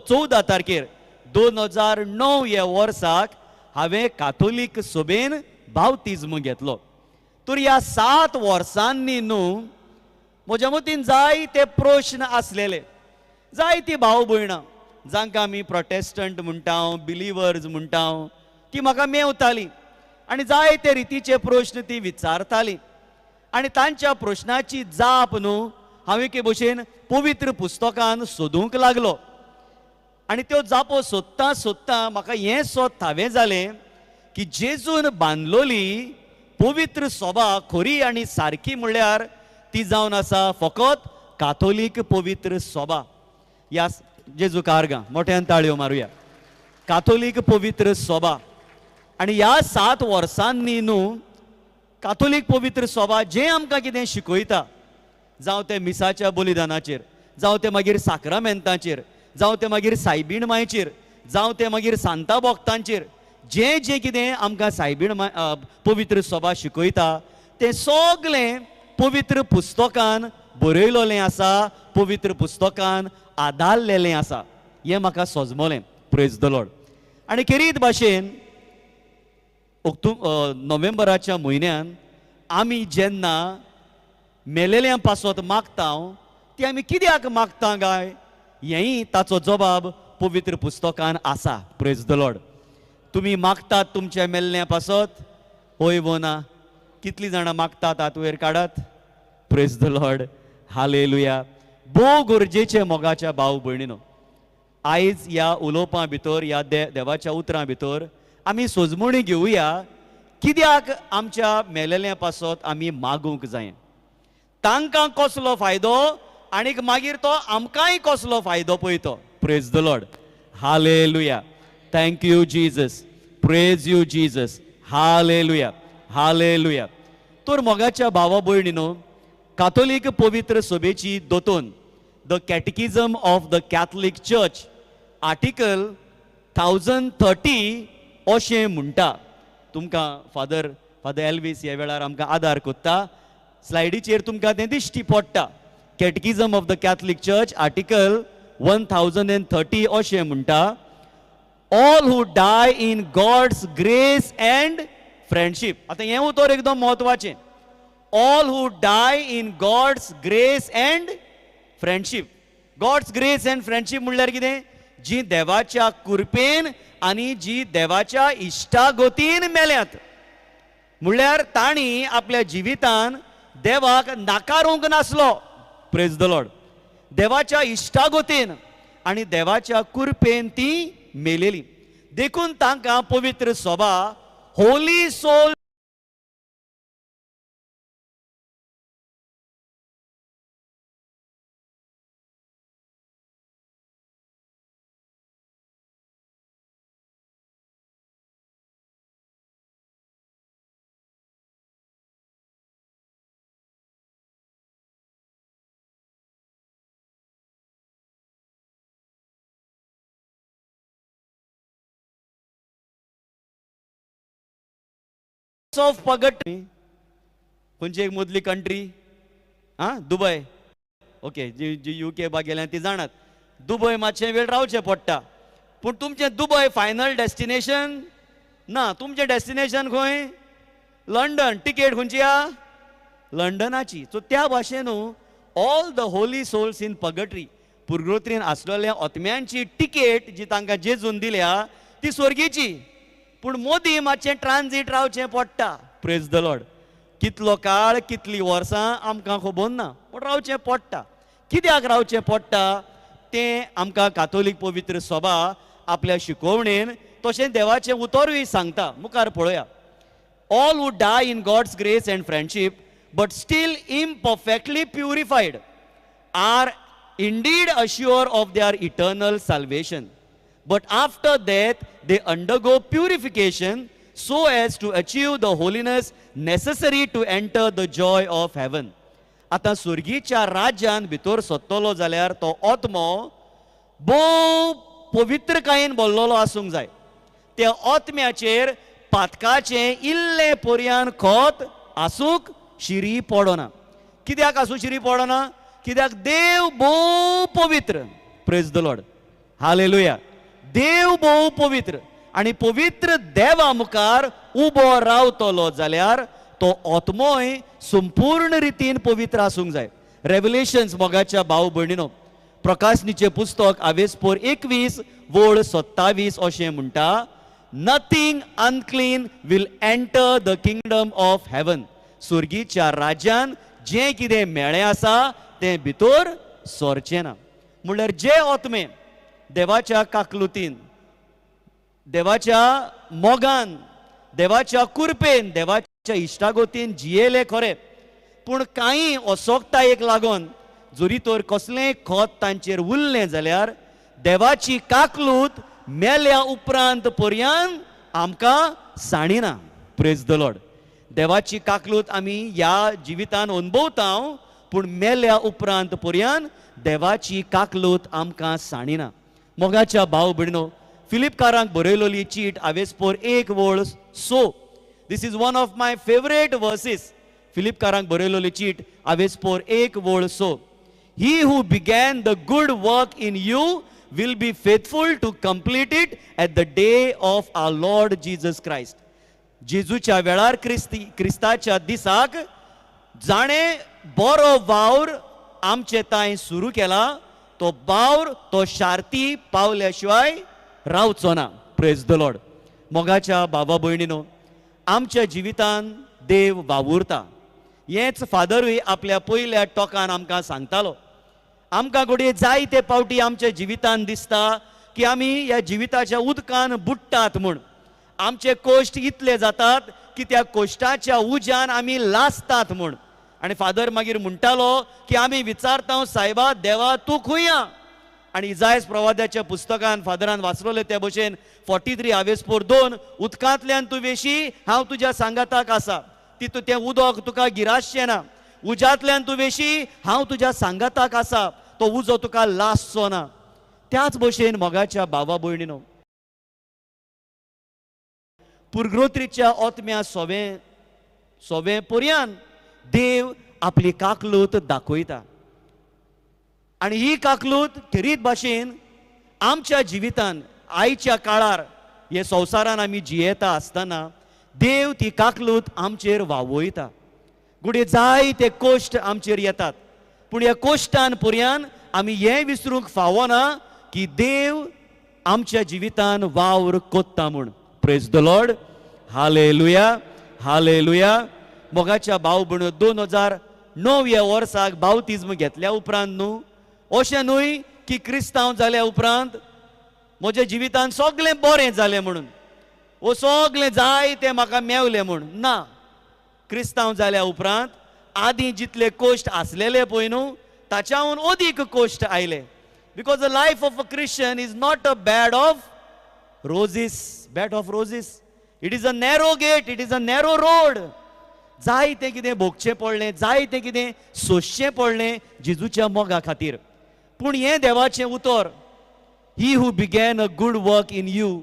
14 तारखेर 2009 ह्या वर्साक हांवें कातोलीक सभेन बावतिज्म घेतलो. तर ह्या 7 वर्सांनी न्हू म्हज्या मतीन जायते प्रश्न आसलेले, जायती भाव भयणां जांकां आमी प्रोटेस्टंट म्हणटा, बिलिवर्स म्हणटा, ती म्हाका मेवताली आनी जायते रितीचे प्रश्न ती विचारताली. आनी तांच्या प्रश्नाची जाप न्हू हांव एके भशेन पवित्र पुस्तकान सोदूंक लागलो. आनी त्यो जापो सोदता सोदता म्हाका हें सोद थावें जालें की जेजून बांदलोली पवित्र सोबा खरी आनी सारकी म्हणल्यार ती जावन आसा फकत कातोलीक पवित्र सोबा. ह्या जेजूक आर्गां मोठ्यान ताळयो मारुया. कातोलीक पवित्र सोबा. आनी ह्या 7 वर्सांनी न्हू कातोलीक पवित्र सोबा जें आमकां कितें शिकयता, जावं तें मिसाच्या बलिदानाचेर, जावं तें मागीर साक्रामेंताचेर, जावं तें मागीर सायबीण मायचेर, जावं तें मागीर सांता भक्तांचेर, जें जें कितें आमकां सायबीण माय पवित्र सोबा शिकयता तें सगळें पवित्र पुस्तकान बरयलोलें आसा, पवित्र पुस्तकान आदारलेलें आसा. हें म्हाका सोजमलें. Praise the Lord. आनी खेरीत भाशेन नोव्हेंबराच्या म्हयन्यान आमी जेन्ना मेलेल्या पासत मागता ती आमी कित्याक मागता काय हेंय ताचो जबाब पवित्र पुस्तकान आसा. Praise the Lord. तुमी मागतात तुमच्या मेल्ल्या पासत? हय वो ना? कितलीं जाणां मागतात? हात वयर काडात. Praise the Lord. Hallelujah. भोव गरजेचें मोगाच्या भाव भयणीनो, आयज ह्या उलोवपां भितर, ह्या देवाच्या उतरां भितर आमी सोजमणी घेवया कित्याक आमच्या मेलेल्या पासत आमी मागूंक जाय, तांकां कसलो फायदो आनीक मागीर तो आमकांय कसलो फायदो पळय तो. Praise the Lord. Hallelujah. Thank you Jesus. Praise you Jesus. Hallelujah, hallelujah. तर मोगाच्या भावा भयणीनो, कातोलीक पवित्र सभेची दोतोन, the catechism of the Catholic Church, article 1030 अशें म्हणटा. तुमकां फादर एल्वीस ह्या वेळार आमकां आदार कोत्ता. स्लायडीचेर तुमकां तें दिश्टी पडटा. Catechism of the Catholic Church article 1030 अशें म्हणटा, all who die in God's grace and friendship. आतां हें उतर एकदम म्हत्वाचें. All who die in God's grace and friendship. God's grace and friendship म्हणल्यार कितें? जी देवाच्या कृपेन आनी जी देवाच्या इश्टागतीन मेल्यात, म्हणल्यार तांणी आपल्या जिवितान देवाक नाकारूंक नासलो. Praise the Lord. देवाच्या इश्टागतीन आनी देवाच्या कृपेन ती मेलेली, देखून तांकां पवित्र सोबा होली सोल ऑफ पगट खंयची एक मदली कंट्री आं, दुबय. ओके, जी जी युके बा गेल्या ती जाणात, दुबय मातशें वेळ रावचें पडटा. पूण तुमचें दुबय फायनल डेस्टिनेशन ना. तुमचें डेस्टिनेशन खंय? लंडन. टिकेट खंयची आ? लंडनाची. सो त्या भाशेन न्हू all the holy souls in purgatory, पुर्गोत्रीन आसलेल्या ओतम्यांची टिकेट जी तांकां जेजून दिल्या ती स्वर्गीची, पूण मोदी मातशें ट्रान्जीट रावचें पडटा. प्रेज the Lord. कितलो काळ, कितलीं वर्सां आमकां खबर ना, पूण रावचें पडटा. कित्याक रावचें पडटा तें आमकां कातोलीक पवित्र सभा आपल्या शिकोवणेन तशें देवाचें उतरूय सांगता. मुखार पळोवया. All who die in God's grace and friendship, but still imperfectly purified, are indeed assured of their eternal salvation. But after death, they undergo purification so as to achieve the holiness necessary to enter the joy of heaven. आतां सुर्गीच्या राज्यान भितर सोदतलो जाल्यार तो आत्मो भोव पवित्रकायेन बोल्लोलो आसूंक जाय. त्या आत्म्याचेर पातकाचें इल्लें पर्यान खोत आसूंक शिरी पडना. कित्याक आसूं शिरी पडना? कित्याक देव भोव पवित्र. प्रेज the Lord, hallelujah. देव भोव पवित्र आनी पवित्र देवा मुखार उबो रावतलो जाल्यार तो आत्मोय संपूर्ण रितीन पवित्र आसूंक जाय. रेवलेशन्स, मोगाच्या भाव भयणीनो, प्रकाशनीचें पुस्तक आवेसपोर 21 वळ 27 अशें म्हणटा, "Nothing unclean will enter the kingdom of heaven." सुर्गीच्या राज्यान जें कितें मेळें आसा तें भितर सरचें ना. म्हणल्यार जे आत्मे देवाच्या काकलुतीन, देवाच्या मोगान, देवाच्या कुरपेन, देवाच्या इश्टागोतीन जियेले खरें, पूण कांय असोक्तायेक लागून जरी तर कसलेंय खत तांचेर उरलें जाल्यार देवाची काकलूत मेल्या उपरांत पर्यान आमकां साणिना. प्रेज the Lord. देवाची काकलूत आमी ह्या जिवितान अनुभवता, पूण मेल्या उपरांत पर्यान देवाची काकलूत आमकां साणिना. मोगाच्या भाव भयणो, फिलिपकारांक बरयलोली चीट आवेसपोर 1 वळ 6. This is one of my favourite verses. फिलिपकारांक बरयलोली चीट आवेसपोर 1 वळ 6. "He who began the good work in you will be faithful to complete it at the day of our Lord Jesus Christ." जेजूच्या वेळार, क्रिस्ती क्रिस्ताच्या दिसाक जाणे बरो वावर आमचे तांय सुरू केला, तो वावर तो शार्ती पावल्या शिवाय रावचो ना. प्रेज the Lord. मोगाच्या बाबा भयणीनो, आमच्या जिवितान देव वावुरता हेच फादरूय आपल्या पयल्या टोकान आमकां सांगतालो. आमकां घडये जायते पावटी आमच्या जिवितान दिसता की आमी ह्या जिविताच्या उदकान बुडटात म्हूण. आमचे कोश्ट इतले जातात की त्या कोश्टाच्या उज्यान आमी लासतात म्हूण. आनी फादर मागीर म्हणटालो की आमी विचारता, "सायबा, देवा, तूं खंय आ?" आनी इजायस प्रवाद्याच्या पुस्तकान फादरान वाचलोले त्या भशेन 43 आवेसपोर 2, "उदकांतल्यान तूं वेशी, हांव तुज्या सांगाताक आसा, तितू तें उदक तुका गिरासचें ना. उज्यांतल्यान तूं वेशी, हांव तुज्या सांगाताक आसा, तो उजो तुका लासचो ना." त्याच भशेन मोगाच्या भावा भयणीनो, पुर्ग्रोत्रीच्या ओतम्या सोवे सोवे पर्यान देव आपली काकलूत दाखयता आनी ही काकलूत खेरीत भाशेन आमच्या जिवितान आयच्या काळार हे संवसारान आमी जियेता आसतना देव ती काकलूत आमचेर वावयता. घडये जायते कोश्ट आमचेर येतात, पूण ह्या कोश्टान पर्यान आमी हें विसरूंक फावना की देव आमच्या जिवितान वावर कोत्ता म्हूण. प्रेज the Lord, hallelujah, hallelujah. मोगाच्या भाव भयण, 2009 ह्या वर्साक बावतिज्म घेतल्या उपरांत न्हू, अशें न्हय की क्रिस्तांव जाल्या उपरांत म्हज्या जिवितान सगळें बरें जालें म्हणून वो सगळें जाय तें म्हाका मेवलें म्हूण ना. क्रिस्तांव जाल्या उपरांत आदीं जितले कोश्ट आसलेले पळय न्हू, ताच्याहून अदीक कोश्ट आयले, because the life of a Christian is not a bed of roses, bed of roses. It is a narrow gate, it is a narrow road. जाय तें कितें भोगचें पडलें, जाय तें कितें सोंसचें पडलें जेजूच्या मोगा खातीर. पूण हें देवाचें उतर, "He who began a good work in you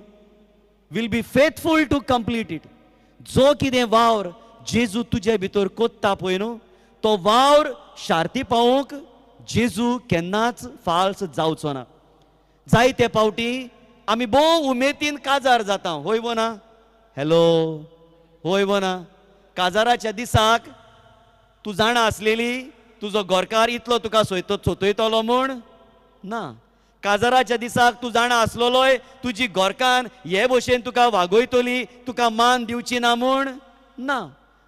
will be faithful to complete it." जो कितें वावर जेजू तुजे भितर कोत्ता पळय न्हू, तो वावर शार्ती पावोवंक जेजू केन्नाच फाल्स जावचो ना. जायते पावटी आमी भोव उमेदीन काजार जाता, होय वो ना? हॅलो, होय वो ना? काजाराच्या दिसाक तूं जाणा आसलेली तुजो घरकार इतलो तुका सोतयतलो म्हूण ना. काजाराच्या दिसाक तूं जाणा आसलेलोय तुजी घरकान्न हे भशेन तुका वागयतली, तुका मान दिवची ना म्हूण ना.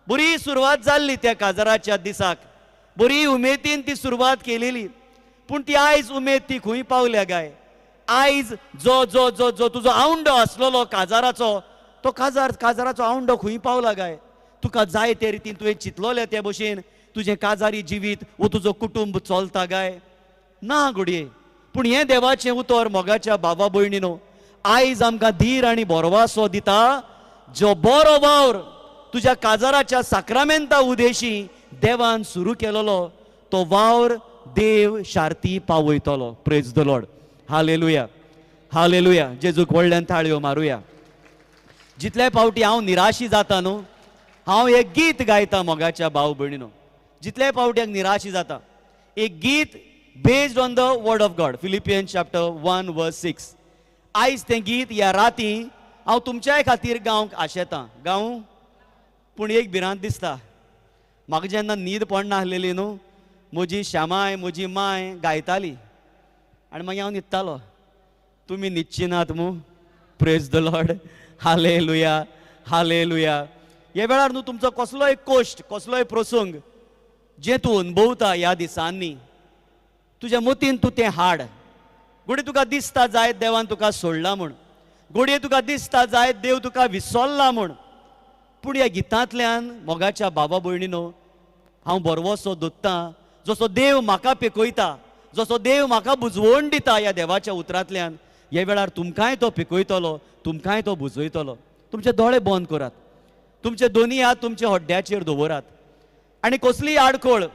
बरी सुरवात जाल्ली त्या काजाराच्या दिसाक, बरी उमेदीन ती सुरवात केलेली, पूण ती आयज उमेद ती खंय पावल्या काय? आयज जो जो जो जो तुजो आवंडो आसलेलो काजाराचो, तो काजाराचो आवंडो खंय पावला काय? तुका जाय ते रितीन तुवें चिंतलोलें ते भशेन तुजें काजारी जिवीत वो तुजो कुटुंब चलता काय ना घडये. पूण हें देवाचें उतर मोगाच्या भावा भयणीनो आयज आमकां धीर आनी भरवासो दिता. जो बरो वावर तुज्या काजाराच्या साक्रामेंता उदेशी देवान सुरू केलेलो तो वावर देव शार्ती पावयतलो. Praise the Lord. Hallelujah, hallelujah. जेजूक व्हडल्यान ताळयो मारुया. जितले पावटी हांव निराशी जाता न्हू, हांव एक गीत गायता मोगाच्या भाव भयणीनो. जितले पावटी निराशी जाता, एक गीत based on the word of God, Philippians chapter 1 verse 6. आयज तें गीत ह्या राती हांव तुमच्याय खातीर गावंक आशेतां. गावूं? पूण एक भिरांत दिसता म्हाका, जेन्ना न्हीद पडना आसलेली न्हू, म्हजी श्यामाय म्हजी माय गायताली आनी मागीर हांव न्हिदतालो. तुमी न्हिदची नात मू? Praise the Lord. Hallelujah, hallelujah. हे वेळार न्हू तुमचो कसलोय कोश्ट, कसलोय प्रसंग जें तूं अनुभवता ह्या दिसांनी, तुज्या मतीन तूं तें हाड. घडये तुका दिसता जायत देवान तुका सोडला म्हूण, घडये तुका दिसता जायत देव तुका विसरला म्हूण, पूण ह्या गितांतल्यान मोगाच्या बाबा भयणीनो हांव बरवसो दोत्तां, जसो देव म्हाका पिकयता, जसो देव म्हाका बुजवण दिता ह्या देवाच्या उतरांतल्यान, ह्या वेळार तुमकांय तो पिकयतलो, तुमकांय तो बुजयतलो. तुमचे दोळे बंद करात, तुमचे दोनी हात तुमच्या हड्ड्याचेर दवरात आनी कसलीय आडखळ,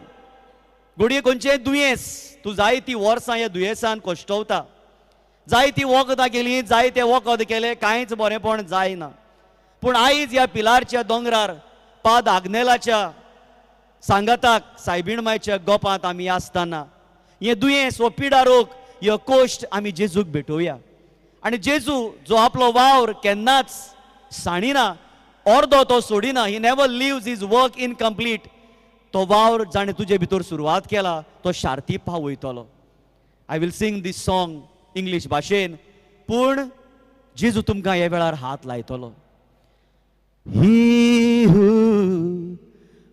घडये खंयचें दुयेंस, तूं जायतीं वर्सां ह्या दुयेंसान कश्टवता, जायतीं वखदां केलीं, जायते वखद केलें, कांयच बरेंपण जायना, पूण आयज ह्या पिलारच्या दोंगरार पाद आग्नेलाच्या सांगाताक सायबीण मायच्या गोपांत आमी आसतना हें दुयेंस हो पिडा रोग ह्यो कोश्ट आमी जेजूक भेटोवया. आनी जेजू जो आपलो वावर केन्नाच सांडिना, अर्दो तो सोडिना, he never leaves his work incomplete. तो वावर जाणें तुजे भितर सुरवात केला तो शार्ती पावयतलो. I will sing this song English भाशेन, पूण जेजू तुमकां ह्या वेळार हात लायतलो. He who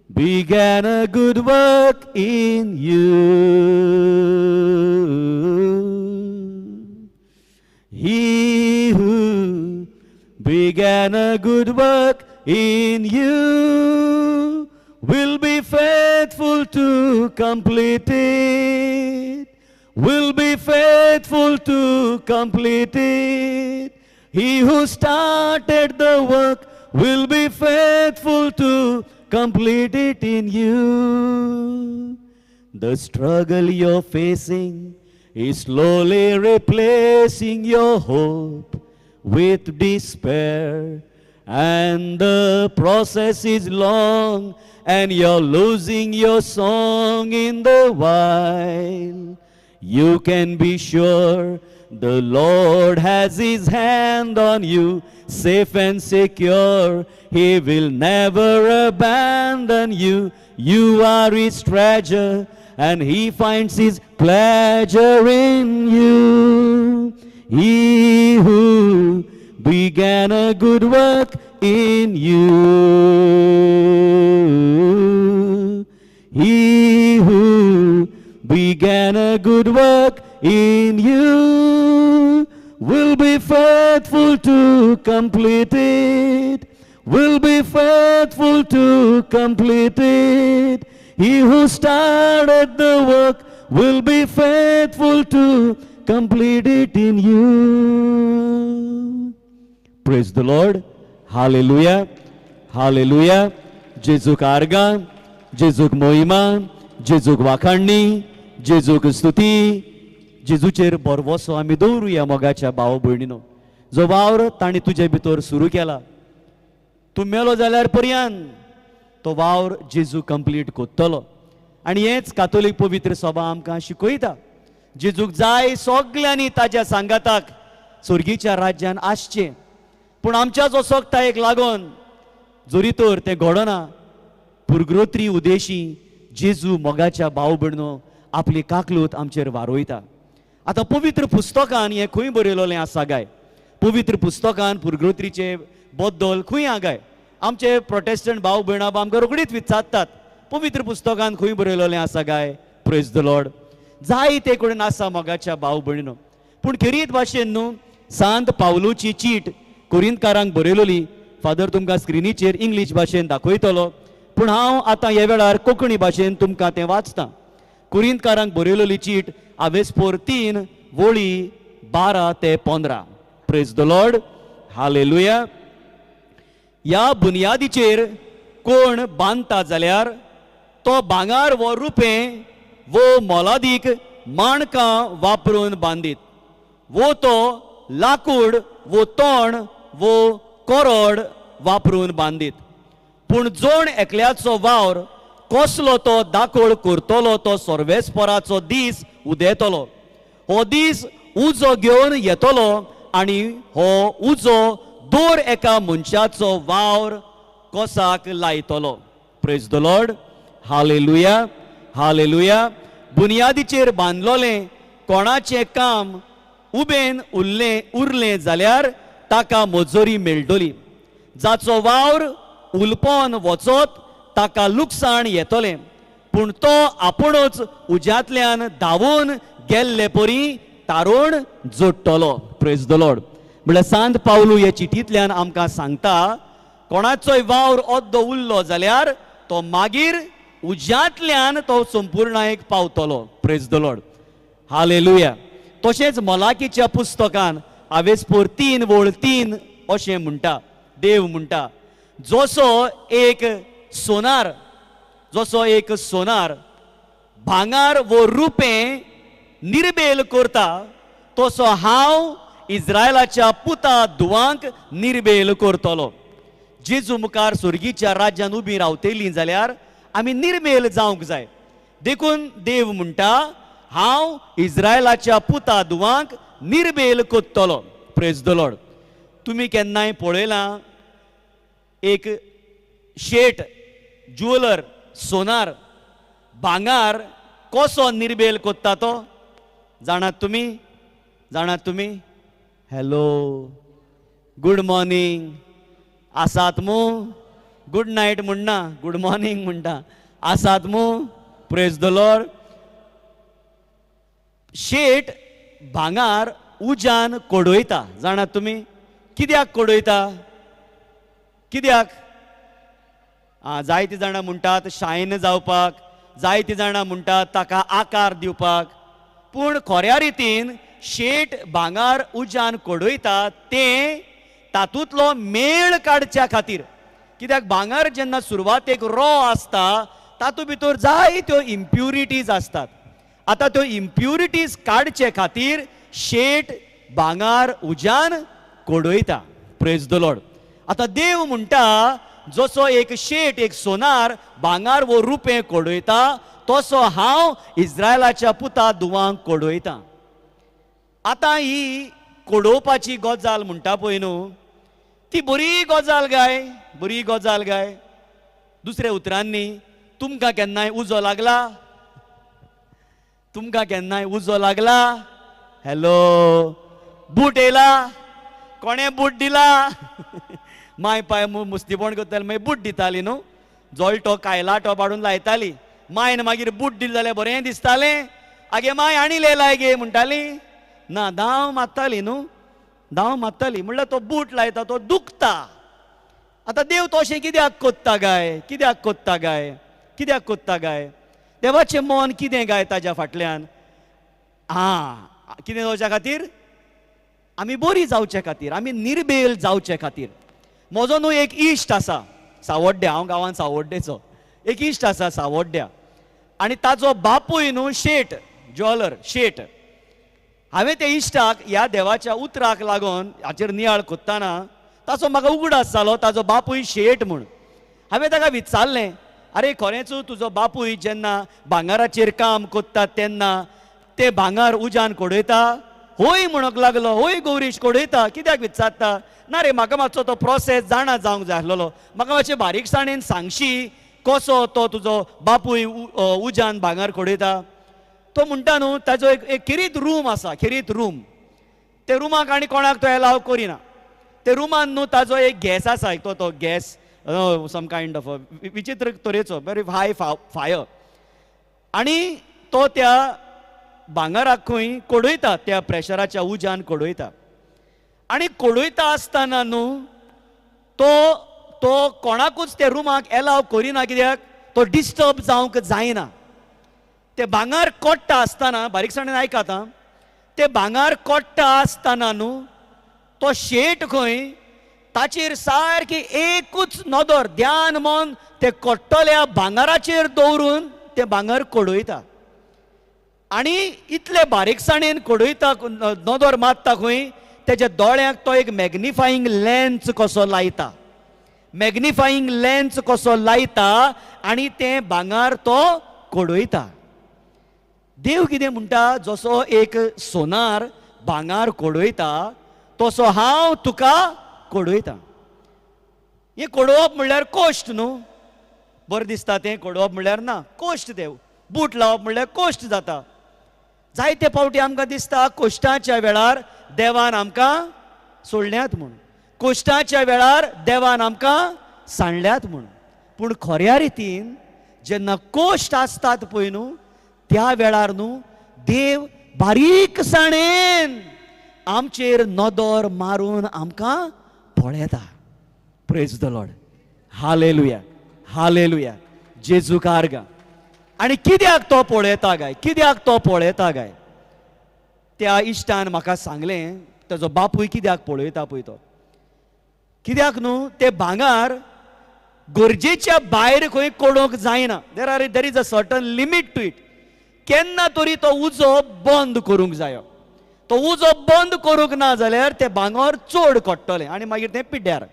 began a good work in you, he who began a good work in you will be faithful to complete it, will be faithful to complete it. He who started the work will be faithful to complete it in you. The struggle you're facing is slowly replacing your hope with despair. And the process is long, and you're losing your song in the while. You can be sure the Lord has His hand on you, safe and secure. He will never abandon you. You are His treasure, and He finds His pleasure in you. He who began a good work in you, he who began a good work in you will be faithful to complete it, will be faithful to complete it. He who started the work will be faithful to complete it in you. Praise the Lord. Hallelujah. Hallelujah. जेजूक आर्गां, जेजूक मोहिमा, जेजूक वाखाणणी, जेजूक स्तुती. जेजूचेर भरवसो आमी दवरुया मोगाच्या भाव भयणीनो. जो वावर तांणी तुजे भितर सुरू केला तूं मेलो जाल्यार पर्यान तो वावर जेजू कंप्लीट कोत्तलो. आनी हेंच कातोलीक पवित्र सभा आमकां शिकयता. जेजूक जाय सगल्यांनी ताज्या सांगाताक स्वर्गीच्या राज्यान आसचें, पूण आमच्याच असक्तायेक लागून जरी तर तें घडना, पुरग्रोत्री उदेशी जेजू मोगाच्या भाव भयणो आपली काकलूत आमचेर वारोयता. आतां पवित्र पुस्तकान हें खंय बरयलेलें आसा गाय? पवित्र पुस्तकान पुरग्रोत्रीचे बद्दल खंय आहा गाय? आमचे प्रोटेस्टंट भाव भयणां आमकां रोखडीच विचारतात, पवित्र पुस्तकान खंय बरयलेलें आसा गाय? प्रेज the Lord. जायते कडेन आसा मोगाच्या भाव भयणो. पूण खेरीत भाशेन न्हू सांत पावलूची चीट कोरिंतकारांक बरयलेली फादर तुमकां स्क्रिनीचेर इंग्लीश भाशेन दाखयतलो, पूण हांव आतां ह्या वेळार कोंकणी भाशेन तुमकां तें वाचतां. कोरिंतकारांक बरयलेली चीट आवेसपोर 3 वळी 12 ते 15. Praise the Lord, hallelujah. ह्या बुनियादीचेर कोण बांदता जाल्यार तो भांगर वो रुपें वो मोलादीक माणकां वापरून बांदीत, वो तो लाकूड वो तण वो कोरड वापरून बांदीत. पूण जोण एकल्याचो वावर कसलो तो दाखोळ करतलो तो सर्वेस्पराचो दीस उदेतलो. हो दीस उजो घेवन येतलो आनी हो उजो दर एका मनशाचो वावर कोसाक लायतलो. Praise the Lord, hallelujah, hallelujah. बुनियादीचेर बांदलोलें कोणाचें काम उबेन उरलें जाल्यार ताका मजुरी मेळटली. जाचो वावर उलपोन वचत ताका लुकसाण येतलें, पूण तो आपुणूच उज्यांतल्यान धांवून गेल्ले परी तारूण जोडटलो. प्रेज the Lord. म्हणल्यार सांत पावलू हे चिटींतल्यान आमकां सांगता, कोणाचोय वावर अद्दो उरलो जाल्यार तो मागीर उज्यांतल्यान तो संपूर्णायेक पावतलो. Praise the Lord, hallelujah. तशेंच मलाकीच्या पुस्तकान आवेसपोर 3 वळ 3 अशें म्हणटा, देव म्हणटा, जसो एक सोनार, जसो एक सोनार भांगर वो रुपें निर्बेल करता, तसो हांव इस्रायलाच्या पुता धुवांक निर्बेल करतलो. जेजू मुखार स्वर्गीच्या राज्यान उबी रावतली जाल्यार आमी निर्मेल जावंक जाय. देखून देव म्हणटा, हांव इस्रायलाच्या पुता धुवांक निर्बेल करतलो. Praise the Lord. तुमी केन्नाय पळयलां एक शेट ज्युअलर सोनार भांगार कसो निर्बेल कोत्ता तो जाणात तुमी? जाणात तुमी? हॅलो, गूड मॉर्निंग, आसात मू? गुड नायट म्हणना, गूड मॉर्निंग म्हणटा. आसात मू? Praise the Lord. शेट भांगार उज्यान कोडयता, जाणात तुमी? कित्याक कोडयता? कित्याक? आं, जायतीं जाणां म्हणटात शायन जावपाक, जायतीं जाणां म्हणटात ताका आकार दिवपाक. पूण खऱ्या रितीन शेट भांगार उज्यान कोडयता तें तातूंतलो मेळ काडच्या खातीर. कित्याक भांगर जेन्ना सुरवातेक रॉ आसता तातूंत भितर जायत्यो इम्प्युरिटीज आसतात. आतां त्यो इम्प्युरिटीज काडचे खातीर शेट भांगार उज्यान कोडयता. Praise the Lord. आतां देव म्हणटा, जसो एक शेट एक सोनार भांगार वो रुपें कोडयता, तसो हांव इस्रायलाच्या पुता धुवांक कोडयता. आतां ही कोडोवपाची गजाल म्हणटा पळय न्हू, ती बरी गजाल गाय, बरी गजाल गाय. दुसऱ्या उतरांनी तुमकां केन्नाय उजो लागला? तुमकां केन्नाय उजो लागला? हॅलो, बूट येयला? कोणें बूट दिला? माय पाय मुस्तीपण करताली, मागीर बूट दिताली न्हू, जळटो कायलाटो पाडून लायताली. मायन मागीर बूट दिले जाल्यार बरें दिसतालें, आगे माय आनी लाय गे म्हणटाली ना, धांव मारताली न्हू, धांव मारताली. म्हणल्यार तो बूट लायता तो दुखता. आतां देव तो अशें कित्याक कोत्ता गाय? कित्याक कोत्ता गाय? कित्याक कोत्ता गाय? देवाचें मन कितें गाय ताज्या फाटल्यान? आं, कितें जावच्या खातीर? आमी बरी जावचे खातीर, आमी निर्बेल जावचे खातीर. म्हजो न्हू एक इश्ट आसा सावड्ड्या, हांव गांवांत सावड्डेचो, एक इश्ट आसा सावड्ड्या, आनी ताजो बापूय न्हू शेट, ज्वेलर शेट. हांवें त्या इश्टाक ह्या देवाच्या उतराक लागून हाचेर नियाळ कोत्ताना ताचो म्हाका उगडास जालो ताजो बापूय शेट म्हूण. हांवें ताका विचारलें, आरे खरेंच तुजो बापूय जेन्ना भांगराचेर काम कोत्ता तेन्ना ते भांगर उज्यान कोडयता? होय म्हणूंक लागलो, होय गौरीश कोडयता. कित्याक विचारता? ना रे, म्हाका मातसो तो प्रोसेस जाणा जावंक जाय आसलेलो, म्हाका मातशें बारीकसाणेन सांगशी कसो तो तुजो बापूय उज्यान भांगर कोडयता. तो म्हणटा न्हू ताजो एक खेरीत रूम आसा, खेरीत रूम, ते रुमाक आनी कोणाक तो एलाव करिना. ते रुमान न्हू ताजो एक गॅस आसा, एक तो गॅस सम कायंड ऑफ विचित्र तरेचो, वेरी हाय फायर, आनी तो त्या भांगराक खंय कोडयता, त्या प्रेशराच्या उज्यान कोडयता. आनी कोडयता आसतना न्हू तो तो कोणाकूच त्या रुमाक एलाव करिना, कित्याक तो डिस्टर्ब जावंक जायना. ते भांगर कोट्टा आसतना, बारीकसाणेन आयकात आं, ते भांगर कोट्टा आसतना न्हू तो शेट खंय ताचेर सारकी एकूच नदर, ध्यान मन ते कोट्टल्या भांगराचेर दवरून ते भांगर कोडयता. आनी इतले बारीकसाणेन कोडयता, नदर मारता खंय तेज्या दोळ्यांक तो एक मॅग्निफाईंग लेन्स कसो लायता, मॅग्निफाईंग लेन्स कसो लायता आनी तें भांगर तो कोडयता. देव कितें म्हणटा, जसो एक सोनार भांगर कोडयता तसो हांव तुका कोडयता. हें कोडोवप म्हणल्यार कोश्ट न्हू, बरें दिसता तें कोडोवप म्हणल्यार ना, कोश्ट. तें बूट लावप म्हणल्यार कोश्ट जाता. जायते फावटी आमकां दिसता कोश्टाच्या वेळार देवान आमकां सोडल्यात म्हूण, कोश्टाच्या वेळार देवान आमकां सांडल्यात म्हूण. पूण खऱ्या रितीन जेन्ना कोश्ट आसतात पळय न्हू त्या वेळार न्हू देव बारीकसाणेन आमचेर नदर मारून आमकां पळयता. Praise the Lord, hallelujah, hallelujah, जेजू कारगा. आनी कित्याक तो पळयता काय, कित्याक तो पळयता काय? त्या इश्टान म्हाका सांगलें ताजो बापूय कित्याक पळयता पळय तो, कित्याक न्हू ते भांगर गरजेच्या भायर खंय कोडोवंक जायना. There is a certain limit to it. केन्ना तरी तो उजो बंद करूंक जायो. तो उजो बंद करूंक ना जाल्यार ते भांगर चड कोट्टलें आनी मागीर तें पिड्ड्यार.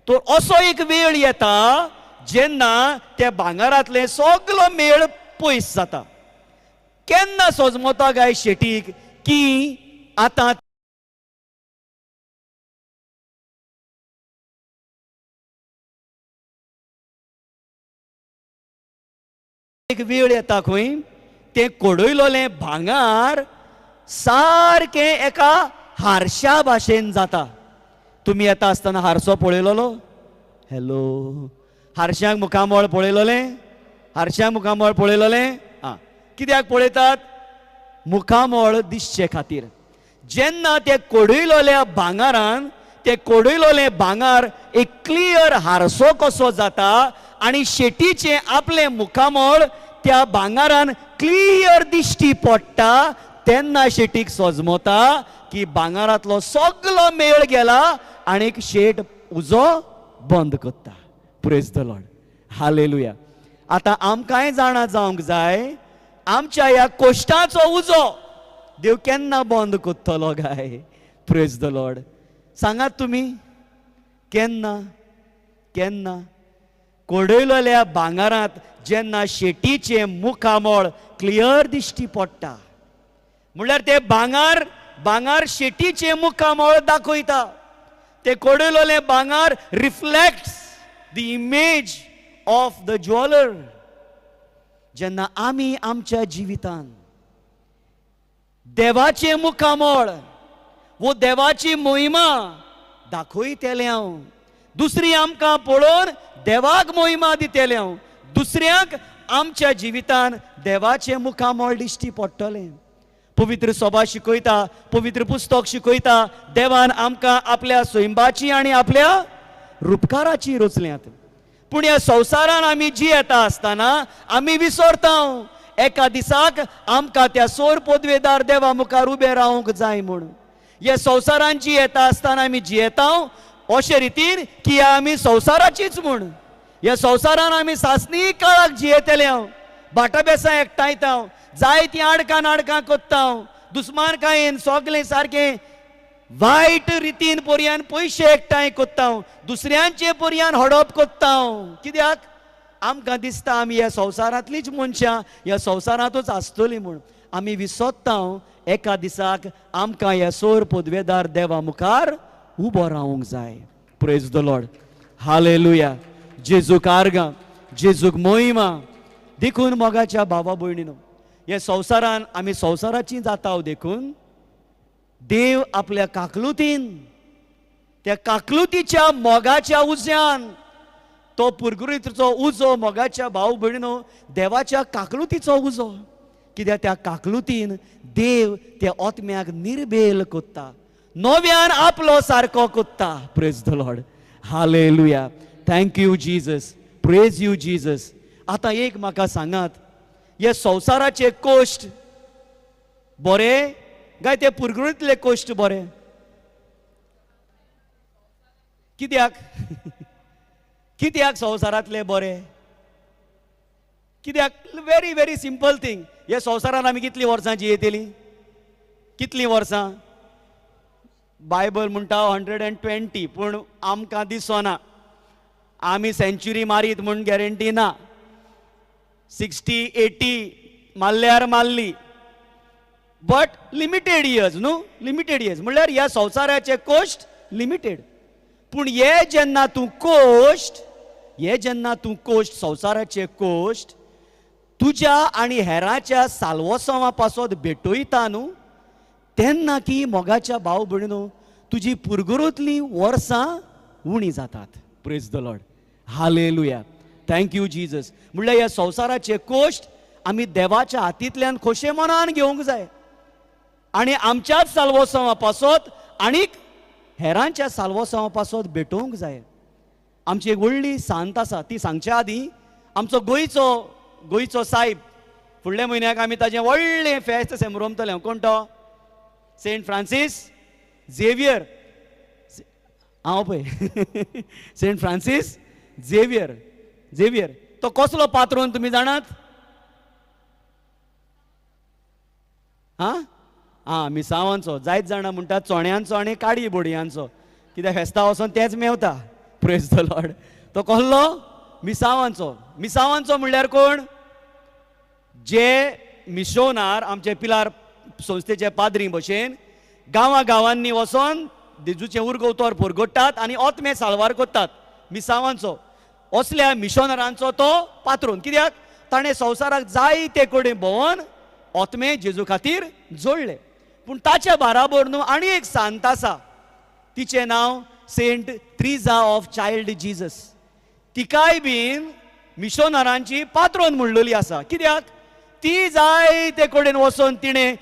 तो असो एक वेळ येता जेन्ना त्या भांगरांतलें सगलो मेळ पयस जाता. केन्ना सोजमता काय शेटीक की आतां एक वेळ येता खंय तें कोडयलोलें भांगर सारकें एका हारशा भाशेन जाता. तुमी येता आसतना हारसो पळयलोलो? हॅलो, हारशांक मुखामळ पळयलोलें? हारशांक मुखामळ पळयलोलें? आं, कित्याक पळयतात? मुखामळ दिसचे खातीर. जेन्ना ते कोडयलोल्या भांगरान ते कोडयलोलें भांगर एक क्लियर हारसो कसो जाता आनी शेटीचें आपलें मुखामळ त्या भांगरान क्लियर दिश्टी पडटा, तेन्ना शेटीक सोजमता की भांगरांतलो सगलो मेळ गेला आनी शेट उजो बंद करता. Praise the Lord, hallelujah. आतां आमकांय जाणा जावंक जाय आमच्या ह्या कोश्टाचो उजो देव केन्ना बंद करतलो काय? प्रेज the Lord. सांगात तुमी केन्ना? केन्ना कोडयलोल्या भांगरांत जेन्ना शेटीचें मुखामळ क्लियर दिश्टी पडटा, म्हणल्यार ते भांगर भांगर शेटीचें मुखामळ दाखयता. ते कोडयलोलें भांगर reflects the image of the jeweller. जेन्ना आमी आमच्या जिवितान देवाचें मुखामळ वो देवाची मोहिमा दाखयतले हांव, दुसरी आमकां पळोवन देवाक मोहिमा दितले हांव, दुसऱ्यांक आमच्या जिवितान देवाचें मुखामळ दिश्टी पडटलें. पवित्र सभा शिकयता, पवित्र पुस्तक शिकयता, देवान आमकां आपल्या सैंबाची आनी आपल्या रुपकाराची रचल्यात. पूण ह्या संवसारान आमी जियेता आसतना आमी विसरता एका दिसाक आमकां त्या सोर पदवेदार देवा मुखार उबें रावंक जाय म्हूण. ह्या संवसारान जियेता आसतना आमी जियेता अशे रितीन की आमी संवसाराचीच म्हूण. ह्या संवसारान आमी सासणी काळाक जियेतले हांव, भाटाबेसां एकठांयता, जायतीं आडकां नाडकां कोत्ता, दुस्मानकायेन सगळें सारकें वायट रितीन पोरयान पयशे एकठांय कोत्ता, दुसऱ्यांचे पोरयान हडप कोत्ता. कित्याक? आमकां दिसता आमी ह्या संवसारांतलीच मनशां, ह्या संवसारांतूच आसतलीं म्हूण. आमी विसोत्ता एका दिसाक आमकां ह्या सोर पदवेदार देवा मुखार उबो रावंक जाय. Praise the Lord, hallelujah. जेजूक आर्गां, जेजूक मोहिमा. देखून मोगाच्या भावा भयणीनो, हे संवसारान आमी संवसाराची जाता, देखून देव आपल्या काकलुतीन, त्या काकलुतीच्या मोगाच्या उज्यान, तो पुरगुरीचो उजो मोगाच्या भाव भयणीनो देवाच्या काकलुतीचो उजो. कित्याक त्या काकलुतीन देव त्या ओत्म्याक निर्बेल कोत्ता, नव्यान आपलो सारको कोत्ता. Praise the Lord, hallelujah. Thank you Jesus, praise you Jesus. आतां एक म्हाका सांगात, हे संवसाराचे कोश्ट बरे काय ते पुरगुरींतले कोश्ट बरे? कित्याक? कित्याक संवसारांतले बरे? कित्याक? Very very simple thing. हे संवसारान आमी कितलीं वर्सां जियेतलीं? कितलीं वर्सां? बायबल म्हणटा 120, पूण आमकां दिसना. आमी सेंच्युरी मारीत म्हूण गॅरंटी ना. 60 80 मारल्यार मारली, बट लिमिटेड इयर्स न्हू, लिमिटेड इयर्स म्हणल्यार ह्या संवसाराचे कोश्ट लिमिटेड. पूण हे जेन्ना तूं कोश्ट, हे जेन्ना तूं कोश्ट, संवसाराचे कोश्ट तुज्या आनी हेराच्या साल्वोसांवा पासत भेटयता न्हू, तेन्ना की मोगाच्या भाव भयणीनो तुजी पुरगुरूंतलीं वर्सां उणी जातात. Praise the Lord, hallelujah. Thank you Jesus. म्हणल्यार ह्या संवसाराचे कोश्ट आमी देवाच्या हातींतल्यान खोशे मनान घेवंक जाय आनी आमच्याच साल्वोसांवा पासत आनीक हेरांच्या साल्वोसांवा पासत भेटोवंक जाय. आमची एक व्हडली सांत आसा, ती सांगच्या आदीं आमचो गोंयचो गोंयचो सायब, फुडल्या म्हयन्याक आमी ताजें व्हडलें फेस्त सेमरोमतलें. कोण तो? Saint Francis Xavier. हांव पळय सेंट फ्रांसीस झेवियर. झेवियर तो कसलो पात्रोन तुमी जाणात? आं आं, मिसावांचो. जायत जाणां म्हणटात चोण्यांचो आनी काडी बोडयांचो, कित्याक फेस्ता वचोन तेंच मेवता. Praise the Lord. तो कसलो? मिसावांचो. मिसावांचो म्हणल्यार कोण? जे मिशोनार आमचे पिलार संस्थेचे पाद्री भशेन गांवा गांवांनी वचोन जेजूचें उर्ग उतर पुरगोट्टात आनी ओतमे साल्वार करतात. मिसावांचो, असल्या मिशोनरांचो तो पात्रोन. कित्याक? ताणें संवसाराक जायते कडेन भोंवन ओतमे जेजू खातीर जोडले. पूण ताच्या बाराबर न्हू आनी एक सांत आसा, तिचें नांव Saint Teresa of Child Jesus. तिकाय बीन मिशोनरांची पात्रोन म्हणलेली आसा. कित्याक? ती जायते कडेन वचोन तिणें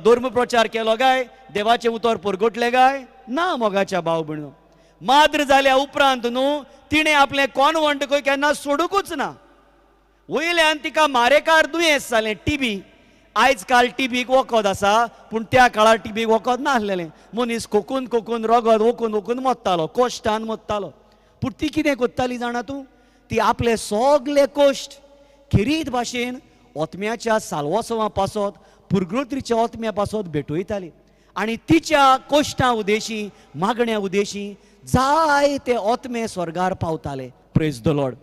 धर्म प्रचार केलो काय? देवाचें उतर परगटलें काय ना? मोगाच्या भाव भयणो, माद्र जाल्या उपरांत न्हू तिणें आपलें कॉनवंट खंय केन्ना सोडुकूच ना. वयल्यान तिका मारेकार दुयेंस जालें, टिबी. आयज काल टिबीक वखद आसा, पूण त्या काळार टिबीक वखद नासलेलें. मनीस कोकून कोकून रगत ओकून ओकून मोत्तालो, कोश्टान मोत्तालो. पूण ती कितें कोत्ताली जाणा तूं? ती आपले सगले कोश्ट खेरीत भाशेन ओतम्याच्या साल्वोसवा पासत, पुरगृत्रीच्या ओतम्या पासत भेटयताली आनी तिच्या कोश्टां उदेशी, मागण्या उदेशी जायते ओतमे स्वर्गार पावताले. Praise the Lord.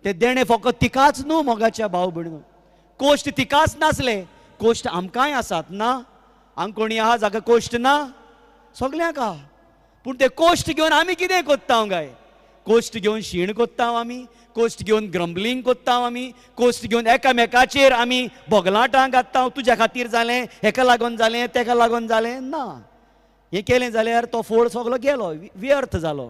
ते देणें फकत तिकाच न्हू मोगाच्या भाव भयणीनो, कोश्ट तिकाच नासले, कोश्ट आमकांय आसात ना? हांगा कोणी आहा जाका कोश्ट ना? सगल्यांक आहा. पूण ते कोश्ट घेवन आमी कितें कोत्ता काय? कोश्ट घेवन शीण कोत्ता आमी, कोश्ट घेवन ग्रंबलींग कोत्ता आमी, कोश्ट घेवन एकामेकाचेर आमी बोगलाटां घालता. तुज्या खातीर जालें, हेका लागून जालें, तेका लागून जालें ना. हें केलें जाल्यार तो फोड सगलो गेलो, व्यर्थ जालो.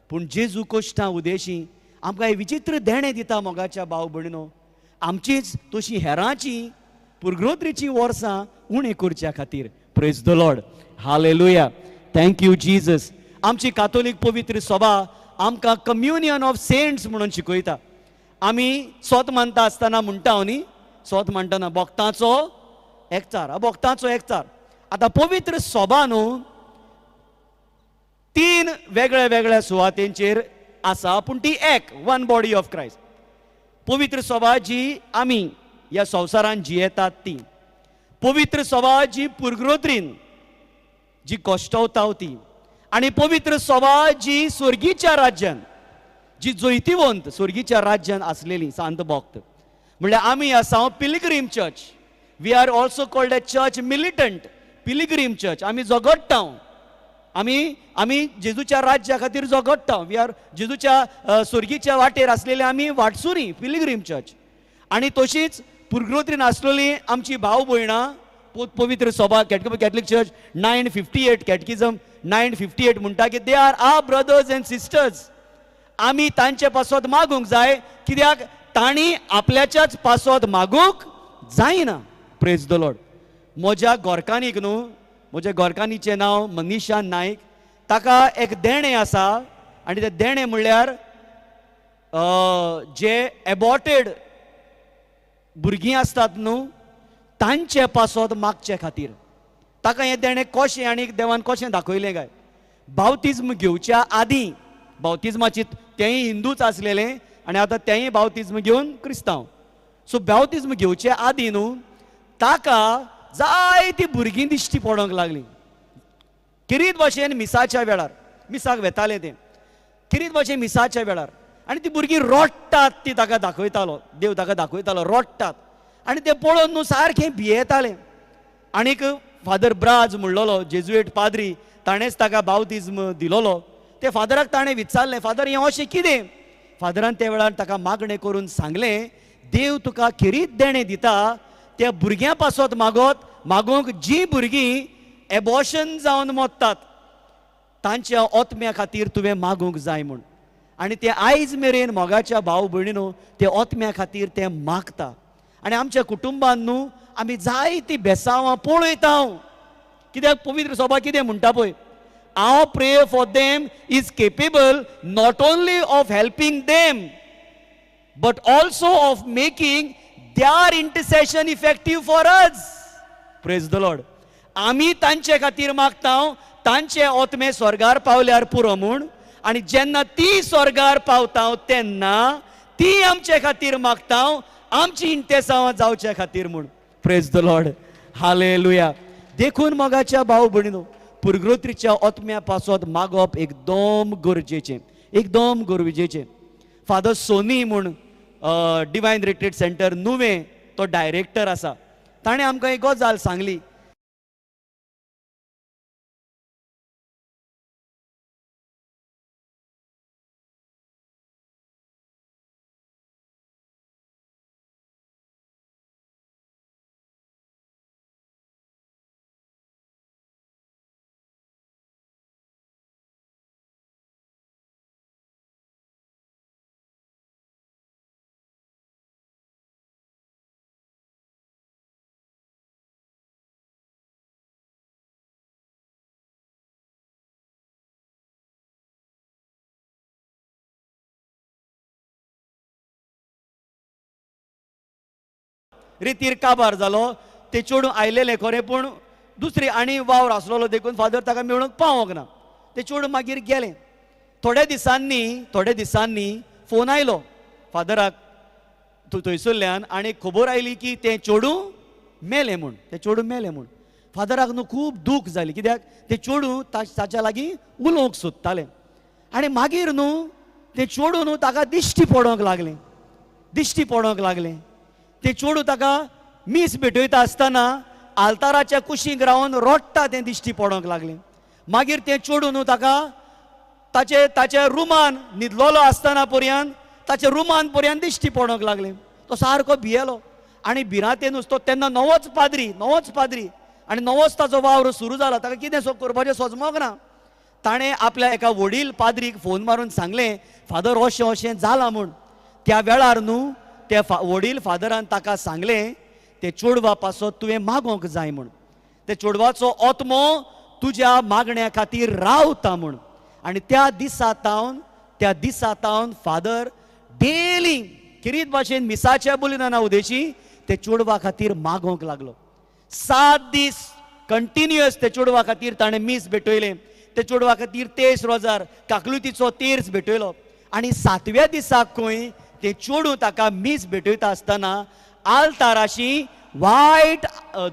पूण जेजू कोश्टां उदेशी आमकां हें विचित्र देणें दिता मोगाच्या भाव भयणीनो, आमचीच तशी हेरांची पुरगोत्रीचीं वर्सां उणें करच्या खातीर. Praise the Lord, hallelujah. Thank you Jesus. आमची कातोलीक पवित्र सभा आमकां कम्युनियन ऑफ सेंट्स म्हणून शिकयता. आमी सोत मानता आसतना म्हणटा न्ही, सोत म्हणटना भक्तांचो एकचार, भक्तांचो एकचार. आतां पवित्र सभा न्हू तीन वेगळ्या वेगळ्या सुवातेंचेर आसा, पूण ती एक, वन बॉडी ऑफ क्रायस्ट. पवित्र सभा जी आमी ह्या संवसारान जियेतात ती पवित्र सभा जी पुरग्रोत्रीन जी कश्टवता ती, आनी पवित्र सभा जी स्वर्गीच्या राज्यान, जी जैतिवंत स्वर्गीच्या राज्यान आसलेली सांत भक्त. म्हणल्यार आमी आसा pilgrim church. We are also called a church militant, pilgrim church. आमी झगडटा, आमी आमी जेजूच्या राज्या खातीर झगडटा. We are जेजूच्या स्वर्गीच्या वाटेर आसलेले आमी वाटसुरी, पिलिग्रीम चर्च. आनी तशीच पुर्ग्रोत्रीन आसलेली आमची भाव भयणां पवित्र सभा कॅथलिक चर्च 958, कॅटकिजम 958 म्हणटा की they are our brothers and sisters. आमी तांचे पासत मागूंक जाय, कित्याक तांणी आपल्याच्याच पासत मागूंक जायना. Praise the Lord. म्हज्या गोरकानीक न्हू, म्हज्या गोरकानीचें नांव मनीषा नायक, ताका एक देणें आसा आनी तें देणें म्हणल्यार जे एबॉटेड भुरगीं आसतात न्हू तांचे पासत मागचे खातीर. ताका हें देणें कशें आनी देवान कशें दाखयलें काय, बावतिज्म घेवच्या आदीं, बावतिज्माची तेंय हिंदूच आसलेलें आनी आतां तेंय बावतिज्म घेवन क्रिस्तांव. सो बावतिज्म घेवचे आदीं न्हू ताका जायतीं भुरगीं दिश्टी पडोंक लागलीं. किरीत भाशेन मिसाच्या वेळार, मिसाक वेतालें तें, किरीत भाशेन मिसाच्या वेळार, आनी ती भुरगीं रोडटात ती ताका दाखयतालो, देव ताका दाखयतालो रोडटात, आनी तें पळोवन न्हू सारकें भियेतालें. आनीक फादर ब्राज म्हणलोलो जेजुएट पाद्री, ताणेंच ताका बावतिज्म दिलोलो. ते फादराक ताणें विचारलें, फादर हें अशें कितें? फादरान त्या वेळार ताका मागणें करून सांगलें, देव तुका खेरीत देणें दिता, त्या भुरग्यां पासत मागत मागूंक जीं भुरगीं एबॉर्शन जावन मोत्तात तांच्या ओत्म्या खातीर तुवें मागूंक जाय म्हूण. आनी ते आयज मेरेन मोगाच्या भाव भयणीनो ते ओत्म्या खातीर ते मागता. आनी आमच्या कुटुंबान न्हू आमी जायतीं बेसांवां पळयता. कित्याक पवित्र सभा कितें म्हणटा पळय, our prayer for them is capable not only of helping them but also of making their intercession effective for us. Praise the Lord. आमी तांचे खातीर मागता, तांचे ओत्मे स्वर्गार पावल्यार पुरो म्हूण, आनी जेन्ना ती स्वर्गार पावता तेन्ना ती आमचे खातीर मागता, आमची इंतेसांवां जावचे खातीर म्हूण. Praise the Lord. Hallelujah. देखून मोगाच्या भाव भयणीनो, पुर्ग्रोत्रीच्या ओत्म्या पासत मागप एकदम गरजेचें, एकदम गरजेचें. फादर सोनी म्हूण डिवायन रिट्रीट सेंटर नुवें तो डायरेक्टर आसा, ताणें आमकां एक गजाल सांगली. रितीर काबार जालो, ते चेडूं आयलेलें खरें पूण दुसरी आनी वावर आसलेलो देखून फादर ताका मेळूंक पावोंक ना. ते चेडूं मागीर गेलें. थोड्या दिसांनी फोन आयलो फादराक थंयसरल्यान आनी खबर आयली की तें चेडूं मेलें म्हूण, तें चेडूं मेलें म्हूण. फादराक न्हू खूब दूख जाली, कित्याक तें चेडूं ताच्या लागीं उलोवंक सोदतालें. आनी मागीर न्हू तें चेडूं न्हू ताका दिश्टी पडोंक लागलें, दिश्टी पडोंक लागलें. तें चेडूं ताका मीस भेटयता आसतना आल्ताराच्या कुशीक रावन रोडटा तें दिश्टी पडोंक लागलें. मागीर तें चेडूं न्हू ताका ताचे ताच्या रुमान न्हिदलोलो आसतना पर्यंत ताच्या रुमान पर्यंत दिश्टी पडोंक लागलें. तो सारको भियेलो आनी भिरांतेनूच तो तेन्ना नवोच पाद्री आनी नवोच ताचो वावर सुरू जाला, ताका कितें करपाचें सोजमोंक ना. ताणें आपल्या एका वडील पाद्रीक फोन मारून सांगलें, फादर अशें अशें जालां म्हूण. त्या वेळार न्हू त्या वडील फादरान ताका सांगलें, ते चेडवा पासत तुवें मागोंक जाय म्हूण, ते चेडवाचो आत्मो तुज्या मागण्या खातीर रावता म्हूण. आनी त्या दिसा तावन फादर डेली किरीत भाशेन मिसाच्या बोलिना उदेशी ते चेडवा खातीर मागोंक लागलो. 7 दीस कंटिन्युअस ते चेडवा खातीर ताणें मीस भेटयलें, ते चेडवा खातीर 23 रोजार काकलुतीचो तेर्स भेटयलो. आनी 7व्या दिसाक खंय ते चेडूं ताका मीस भेटयता आसतना आल्ताराशी वायट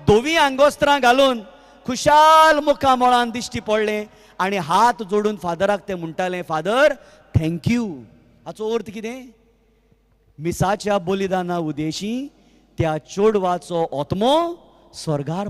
धवी आंगोस्त्रां घालून खुशाल मुखामळान दिश्टी पडलें आनी हात जोडून फादराक तें म्हणटालें, फादर thank you. हाचो अर्थ कितें? मिसाच्या बलिदाना उदेशी त्या चेडवाचो आत्मो स्वर्गार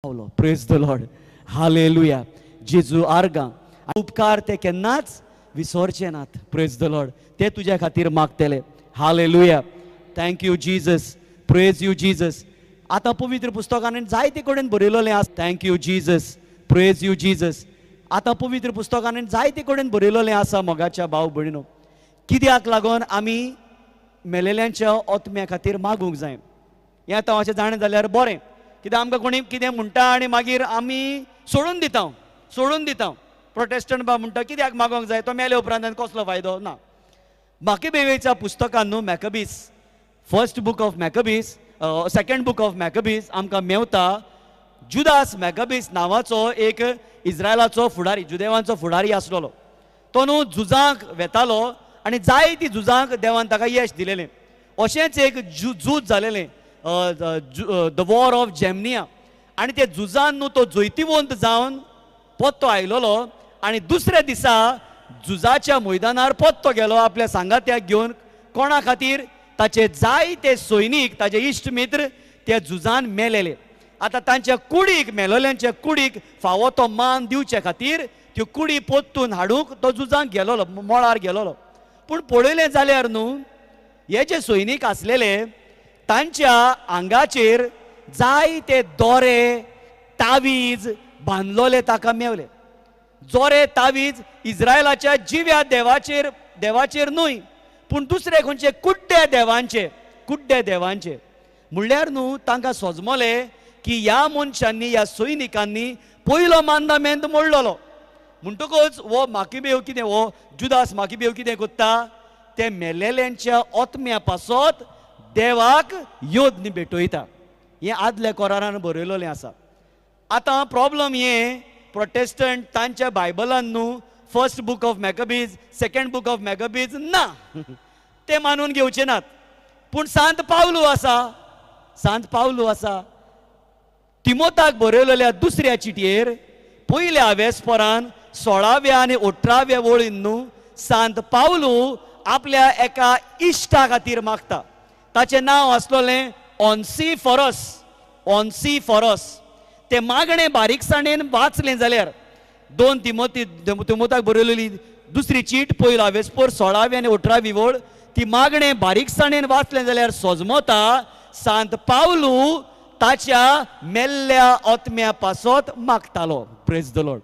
पावलो. Praise the Lord, hallelujah. जेजू आर्गां उपकार ते केन्नाच विसरचे नात. प्रेज the Lord, ते तुज्या खातीर मागतले. Hallelujah, thank you Jesus, praise you Jesus. आतां पवित्र पुस्तकान जायते कडेन बरयलेलें आसा. Thank you Jesus, praise you Jesus. आतां पवित्र पुस्तकान जायते कडेन बरयलेलें आसा मोगाच्या भाव भयणीनो, कित्याक लागून आमी मेलेल्यांच्या आत्म्या खातीर मागूंक जाय. हें आतां अशें जाणें जाल्यार बरें, कित्याक आमकां कोणी कितें म्हणटा आनी मागीर आमी सोडून दिता, सोडून दिता. प्रोटेस्टंट बा म्हणटा कित्याक मागोंक जाय, तो मेले उपरांत आनी कसलो फायदो ना. मॅकबेच्या पुस्तकान न्हू, Maccabees, first book of Maccabees, second book of Maccabees आमकां मेवता. जुदास मॅकबीस नांवाचो एक इस्रायलाचो फुडारी, जुदेवांचो फुडारी आसलेलो. तो न्हू झुजांक वेतालो आनी जायती झुजांक देवान ताका यश दिलेलें. अशेंच एक झूज जालेलें, the war of जॅमनिया, आनी ते झुजान न्हू तो जैतिवंत जावन पोत्तो आयलोलो आनी दुसऱ्या दिसा झुजाच्या मैदानार पोत्तो गेलो आपल्या सांगात्याक घेवन. कोणा खातीर? ताचे जायते सैनीक, ताचे इश्ट मित्र त्या झुजान मेलेले. आतां तांच्या कुडीक, मेलोल्यांच्या कुडीक फावो तो मान दिवचे खातीर त्यो कुडी पोत्तून हाडूंक तो झुजांक गेलोलो, मळार गेलोलो. पूण पळयलें जाल्यार न्हू, हे जे सैनीक आसलेले तांच्या आंगाचेर जायते दोरे तावीज बांदलोले ताका मेवले. जोरे तावीज इस्रायलाच्या जिव्या देवाचेर, देवाचेर न्हय, पूण दुसरे खंयचे कुड्ड्या देवांचे, कुड्ड्या देवांचे. म्हणल्यार न्हू तांकां सोजमले की ह्या मनशांनी, ह्या सैनिकांनी पयलो मांदामेंत मोडलेलो. म्हणटकूच हो माकीबेव कितें, हो जुदास माकीबेव कितें करता, ते मेलेल्यांच्या आत्म्या पासत देवाक योद्न भेटयता. हें आदल्या कोरारान बरयलेलें आसा. आतां प्रॉब्लम हें, प्रोटेस्टंट तांच्या बायबलान न्हू first book of Maccabees, second book of Maccabees ना, ते मानून घेवचे नात. पूण सांत पावलू आसा, सांत पावलू आसा. तिमोताक बरयलेल्या दुसऱ्या चिटयेर पयल्या वेस्परान 16व्या आनी 18व्या वळीन न्हू सांत पावलू आपल्या एका इश्टा खातीर मागता. ताचें नांव आसलोलें ऑन्सीफोरस, ऑन्सीफोरस. ते मागणें बारीकसाणेन वाचलें जाल्यार 2 तिमोती, तिमोताक बरयलेली दुसरी चीट पयला वेस्पोर 16वी आनी 18वी वळ, ती मागणें बारीकसाणेन वाचलें जाल्यार सोजमोता सांत पावलू ताच्या मेल्ल्या आत्म्या पासत मागतालो. Praise the Lord.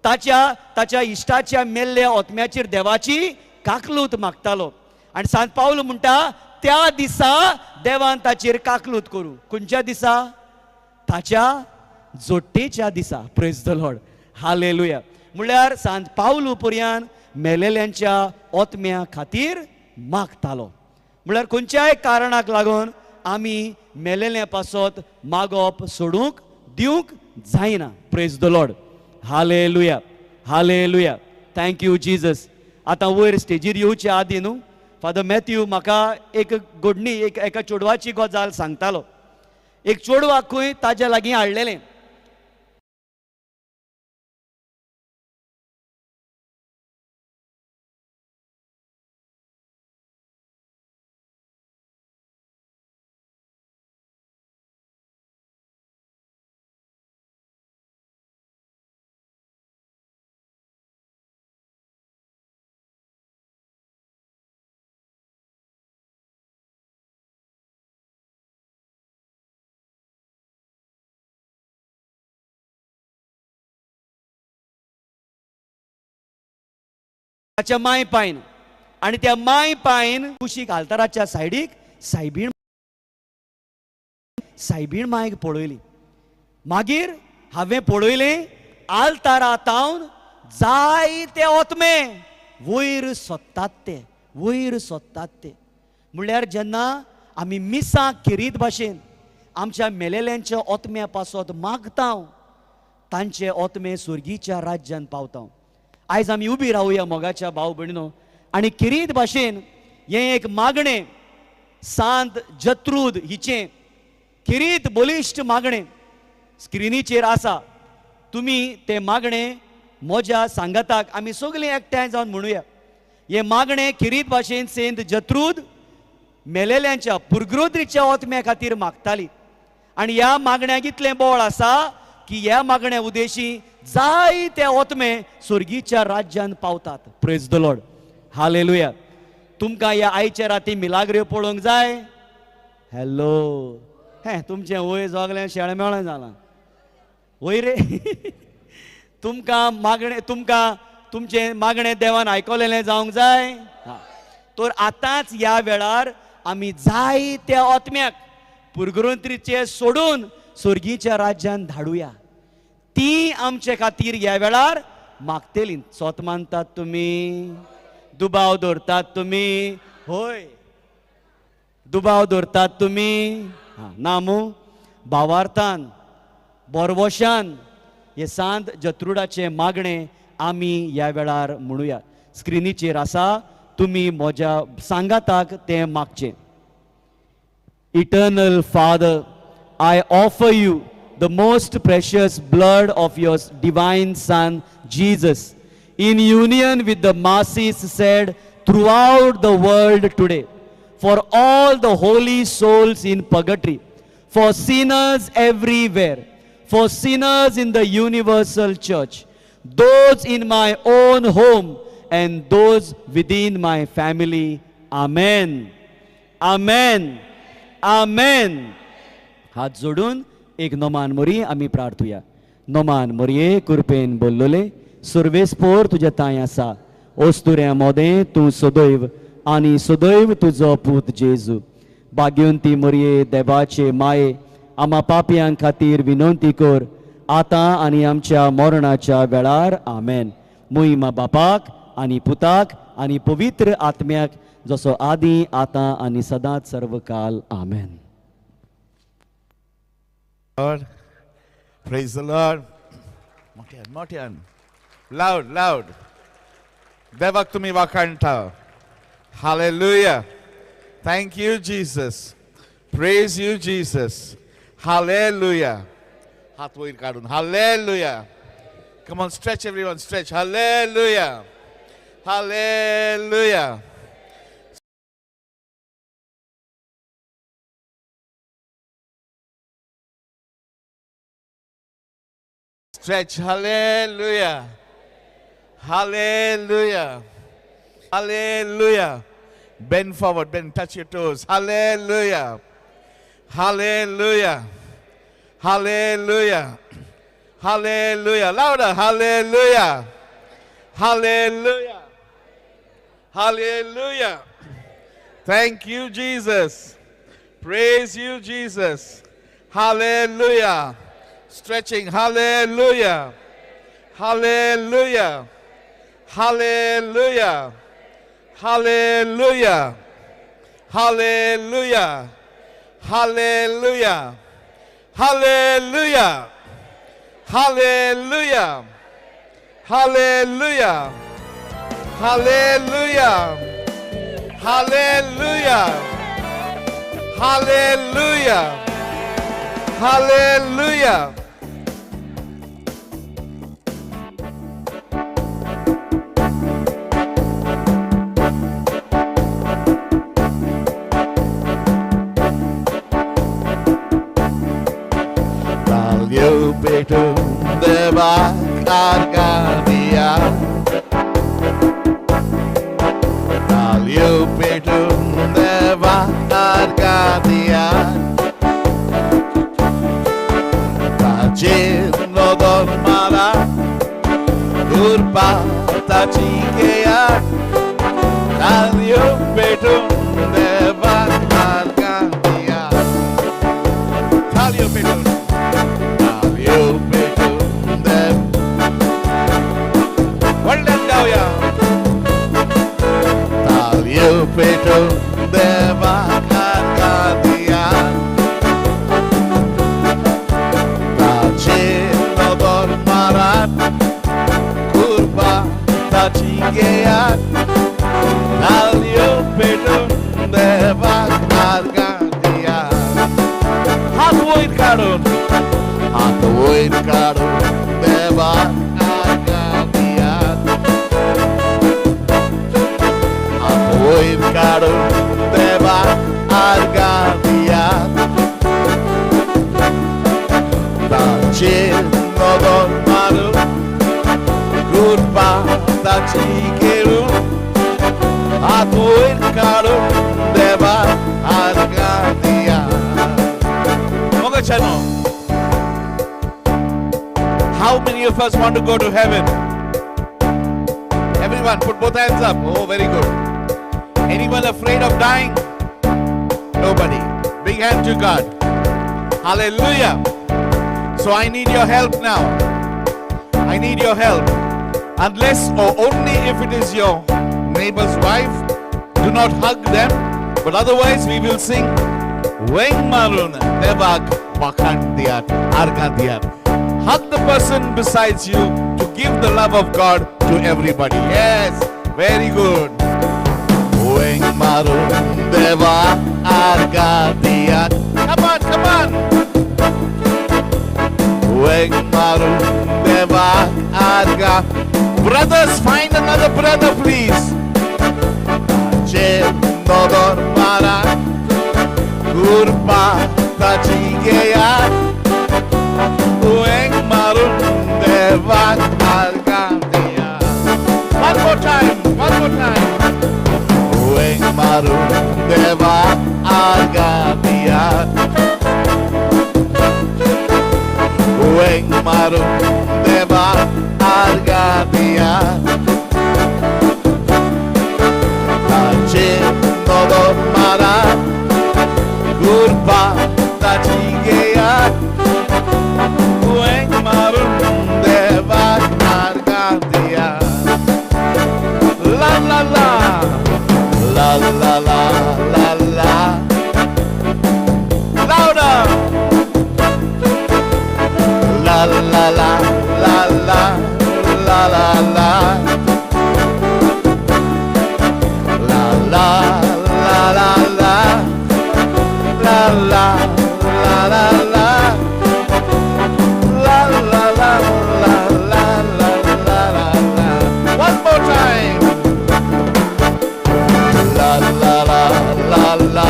ताच्या ताच्या इश्टाच्या मेल्ल्या आत्म्याचेर देवाची काकलूत मागतालो. आनी सांत पावलू म्हणटा त्या दिसा देवान ताचेर काकलूत करूं. खंयच्या दिसा? ताच्या जोट्टेच्या दिसा. Praise the Lord, hallelujah. म्हणल्यार सांत पावलू पर्यान मेलेल्यांच्या आत्म्या खातीर मागतालो. म्हणल्यार खंयच्याय कारणाक लागून आमी मेलेल्या पासत मागप सोडूंक दिवंक जायना. Praise the Lord, hallelujah, hallelujah, thank you Jesus. आतां वयर स्टेजीर येवचे आदी न्हू फादर मॅथ्यू म्हाका एक घडणी, एक एका चेडवाची गजाल सांगतालो. एक चेडवाक खंय ताज्या लागीं हाडलेलें. ताच्या माय पायन, आनी त्या माय पायन कुशीक आल्ताराच्या सायडीक सायबीण सायबीण मायक पळयली. मागीर हांवें पळयलें आल्तारा तावन जायते ओतमे वयर सोदतात ते, वयर सोदतात ते. म्हणल्यार जेन्ना आमी मिसां किरीत भाशेन आमच्या मेलेल्यांच्या ओतम्या पासत मागता, तांचे ओतमे सुर्गीच्या राज्यान पावता. आयज आमी उबी रावया मोगाच्या भाव भयणीनो आनी किरीत भाशेन हें एक मागणें सांत जत्रूद हिचें किरीत बलिश्ट मागणें स्क्रिनीचेर आसा. तुमी तें मागणें म्हज्या सांगाताक आमी सगळीं एकठांय जावन म्हणुया. हें मागणें किरीत भाशेन सेंत जत्रूद मेलेल्यांच्या पुर्ग्रोद्रीच्या ओतम्या खातीर मागताली आनी ह्या मागण्याक इतलें बळ आसा की ह्या मागण्या उदेशी जायते ओतमे स्वर्गीच्या राज्यान पावतात. Praise the Lord, hallelujah. तुमकां ह्या आयच्या राती मिलाग्र्यो पळोवंक जाय? हॅलो, हें तुमचें वय सगळें शेळमेळें जालां वय रे. तुमकां मागणें, तुमकां तुमचें मागणें देवान आयकलेलें जावंक जाय. तर आतांच ह्या वेळार आमी जायत्या ओतम्याक पुर्गुरोंत्रीचे सोडून स्वर्गीच्या राज्यान धाडुया. ती आमचे खातीर ह्या वेळार मागतली. सोत मानतात तुमी? दुबाव दवरतात तुमी? होय, दुबाव दवरतात तुमी? ना मू? भावार्थान बोरवशान हे सांत जत्रुडाचें मागणें आमी ह्या वेळार म्हणुया. स्क्रिनीचेर आसा, तुमी म्हज्या सांगाताक तें मागचें. Eternal Father, I offer you the most precious blood of your divine Son, Jesus, in union with the masses said throughout the world today, for all the holy souls in purgatory, for sinners everywhere, for sinners in the universal church, those in my own home and those within my family. Amen. Amen. Amen. हात जोडून एक नोमान मोरी आमी प्रार्थुया. नोमान मोरये कृपेन बोल्लोले सुर्वेस्पोर तुज्या तांय आसा, ओस्तुऱ्या मोदें तूं सदैव आनी सदैव तुजो पूत जेजू. भाग्यवंती मोरये देवाचे माये आमा पापयां खातीर विनंती कर आतां आनी आमच्या मरणाच्या वेळार. आमेन. मोहिमा बापाक आनी पुताक आनी पवित्र आत्म्याक, जसो आदी आतां आनी सदांच सर्वकाल. आमेन. Lord. Praise the Lord. मोठ्यान मोठ्यान, लाऊड लाऊड. देवाक तुमी वाखाणटा. Hallelujah. Thank you Jesus. Praise you Jesus. Hallelujah. हात वयर काडून hallelujah. Come on, stretch everyone, stretch. Hallelujah. Hallelujah. Stretch. Hallelujah. Hallelujah. Hallelujah. Bend forward, bend, touch your toes. Hallelujah. Hallelujah. Hallelujah. Hallelujah. Louder. Hallelujah. Hallelujah. Hallelujah. Thank you, Jesus. Praise you, Jesus. Hallelujah. Stretching. Hallelujah. Hallelujah. Hallelujah. Hallelujah. Hallelujah. Hallelujah. Hallelujah. Hallelujah. Hallelujah. Hallelujah. Hallelujah. Hallelujah. Hallelujah. Palio petum deva argadia. Palio petum deva argadia. Tacendo dormara Urpata chikea. Palio petum deva argadia. वयर काडून देवाक आर्गां दियात. हात वयर काडून देवाक आर्गां दियात. ताचेर नदर मारून कृपा ताची घेवन हात वयर काडून देवाक आर्गां दियात. मोगाच्यानो, how many of us want to go to heaven? Everyone, put both hands up. Oh, very good. Anyone afraid of dying? Nobody. Big hand to God. Hallelujah. So I need your help now. I need your help. Unless or only if it is your neighbor's wife, do not hug them. But otherwise, we will sing वेंग मारून देवाक वाखाण दियात, आर्गां दियात. Hug the person besides you to give the love of God to everybody. Yes, very good. वेंग मारून देवाक आर्गां दियात. Come on, come on. वेंग मारून देवाक आर्गां. Brothers, find another brother, please. ताचेर नदर मारा, कृपा ताची घेयात. वेंग मारून देवाक आर्गां दियात. One more time, one more time. वेंग मारून देवाक आर्गां दियात. वेंग मारून देवाक आर्गां दियात. ताचेर नदर मारा, कृपा ताची घेयात. वेंग मारून देवाक आर्गां दियात. La la la, la la la la la. Louder. La la la la la la la la. La la la la la. La la la la la. La la la la la la la la la. One more time. La la la la la.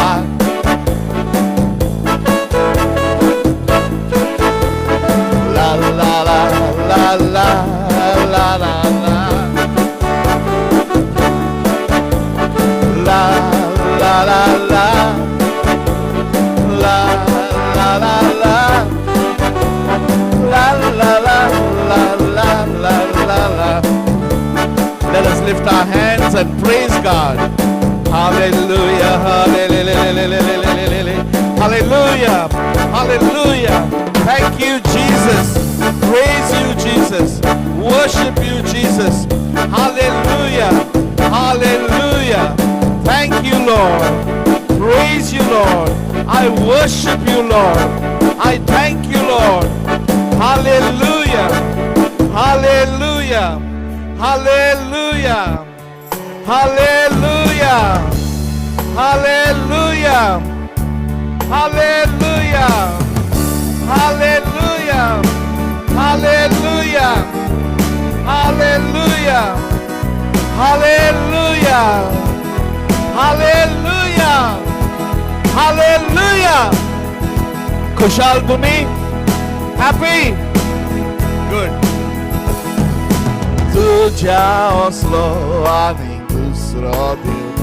La la la la la la la la. La la la la. La la la la. La la la la la la la la. Let us lift our hands and praise God. Hallelujah, hallelujah, hallelujah, hallelujah. Thank you, Jesus. Praise you, Jesus. Worship you, Jesus. Hallelujah, hallelujah. Thank you, Lord. Praise you, Lord. I worship you, Lord. I thank you, Lord. Hallelujah, hallelujah, hallelujah, hallelujah, hallelujah, hallelujah, hallelujah, hallelujah, hallelujah, hallelujah, hallelujah, hallelujah. खुशाल तुम्ही? Happy? Good. तुज्या असलो आनी दुसरो देव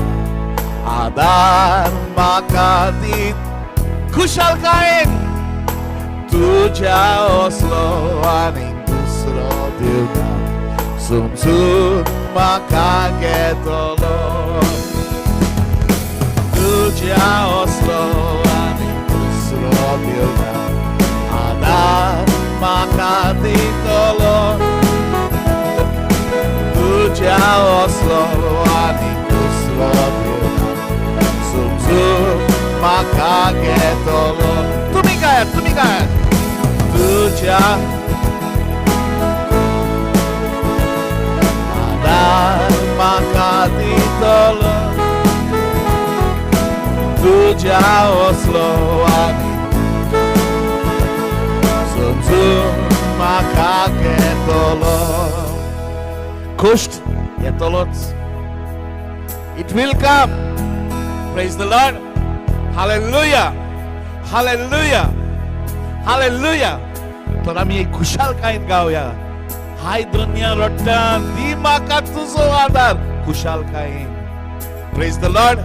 आदार म्हाका दीत. खुशालकायेन तुज्या असलो आनी दुसरो देव ना, समजून म्हाका घेतलो. तुज्या असलो आनी दुसरो देव ना, आदार म्हाका दितलो. तुज्या असलो आनी दुसरो देव ना, समजून म्हाका घेतलो. तुमी गायात, तुमी गायात. तुज्या आदार म्हाका दितलो. तुज्या असलो आनी समजून म्हाका घेतलो. कुश्ट येतलोच. It will come. Praise the Lord. Hallelujah. Hallelujah. Hallelujah. तर आमी एक खुशालकायेन गावया. हाय दुनिया रडटा, दी म्हाका तुजो आदार. खुशालकायेन. Praise the Lord.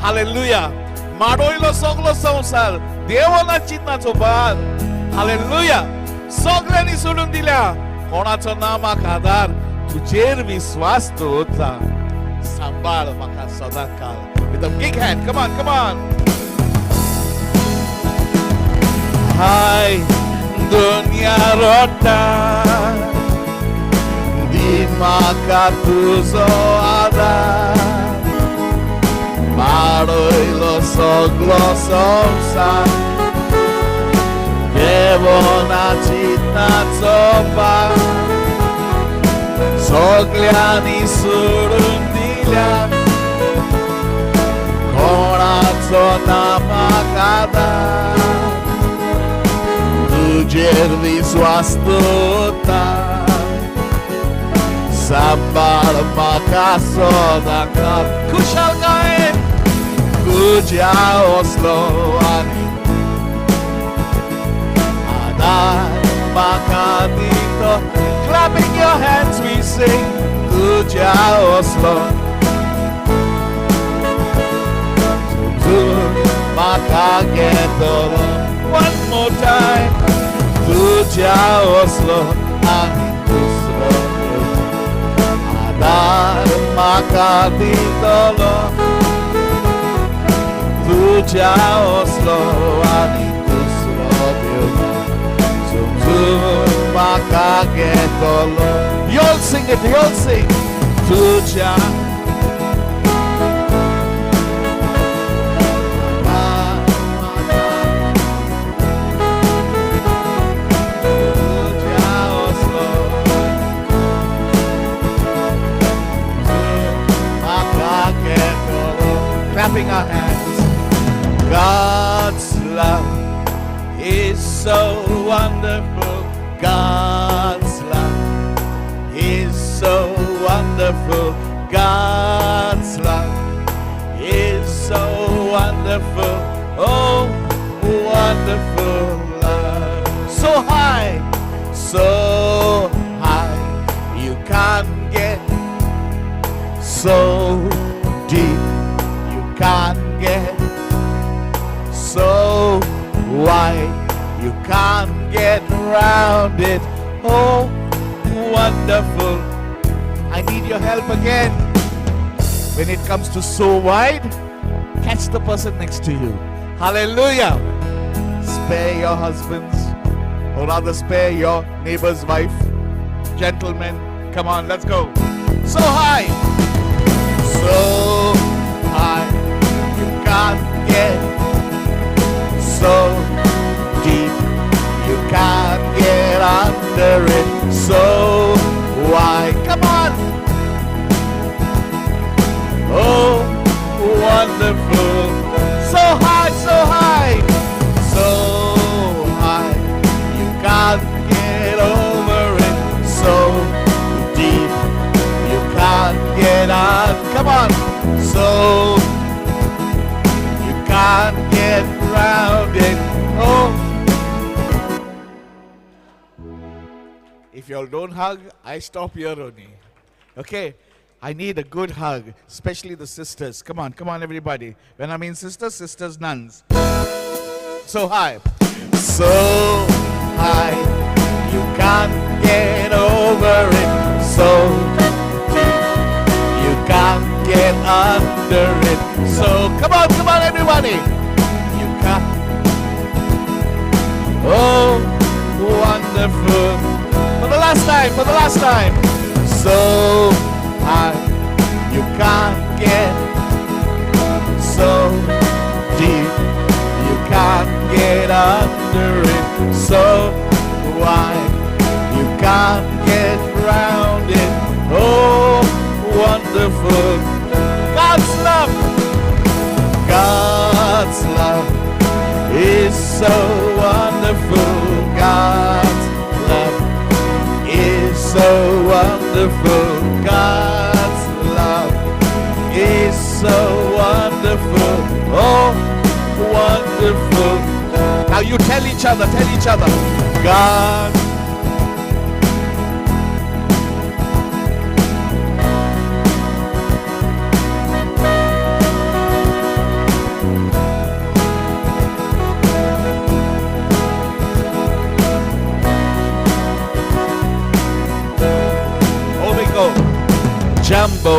Hallelujah. माडोयलो सगलो संवसार, देवना चिंतनाचो भार. हालेलुया. सगळ्यांनी सोडून दिल्या, कोणाचो ना म्हाका आदार. तुजेर विस्वास दवरता, सांबाळ म्हाका सदां काल. With a big hand, come on, come on. हाय दुनिया रडटा, दी म्हाका तुजो आदार. माडयलो सगलो संवसार, देवना चिंतनाचो भार. सगल्यांनी सोडून दिल्या, कोणाचो ना म्हाका आदार. तुजेर विस्वास दवरता, सांबाळ म्हाका सदां काल. खुशालकायेन. तुज्या असलो आनी आदार म्हाका दितो. Clapping your hands we sing. तुज्या असलो समजून म्हाका घेतलो. One more time. तुज्या असलो आनी दुसरो आदार म्हाका दितलो. तुज्या असलो आनी दुसरो देव समजून म्हाका घेतलो. You all sing it, you all sing. तुज्या तुज्या असलो म्हाका घेतलो. Clapping our hands. God's love is so wonderful. God's love is so wonderful. God's love is so wonderful. Oh, wonderful love. So high, you can't get, so deep, you can't get, so wide, you can't get round it. Oh, wonderful. I need your help again. When it comes to so wide, catch the person next to you. Hallelujah. Spare your husbands, or rather spare your neighbor's wife. Gentlemen, come on, let's go. So high, you can't get, so deep, you can't get under it, so wide. Come on. Oh, wonderful. So high, so high, so high, you can't get over it, so deep, you can't get out. Come on. So you can't get round it. Oh. If y'all don't hug, I stop here only. Okay? I need a good hug, especially the sisters. Come on, come on, everybody. When I mean sisters, sisters, nuns. So high. So high, you can't get over it. So deep, you can't get under it. So come on, come on, everybody. You can't. Oh, wonderful. For the last time, for the last time. So high, you can't get, so deep, you can't get under it. So wide, you can't get round it. Oh, wonderful. God's love, God's love is so wonderful. God's love so wonderful. God's love is so wonderful. Oh, wonderful. Now you tell each other, tell each other. God. Oh, we go. Jumbo,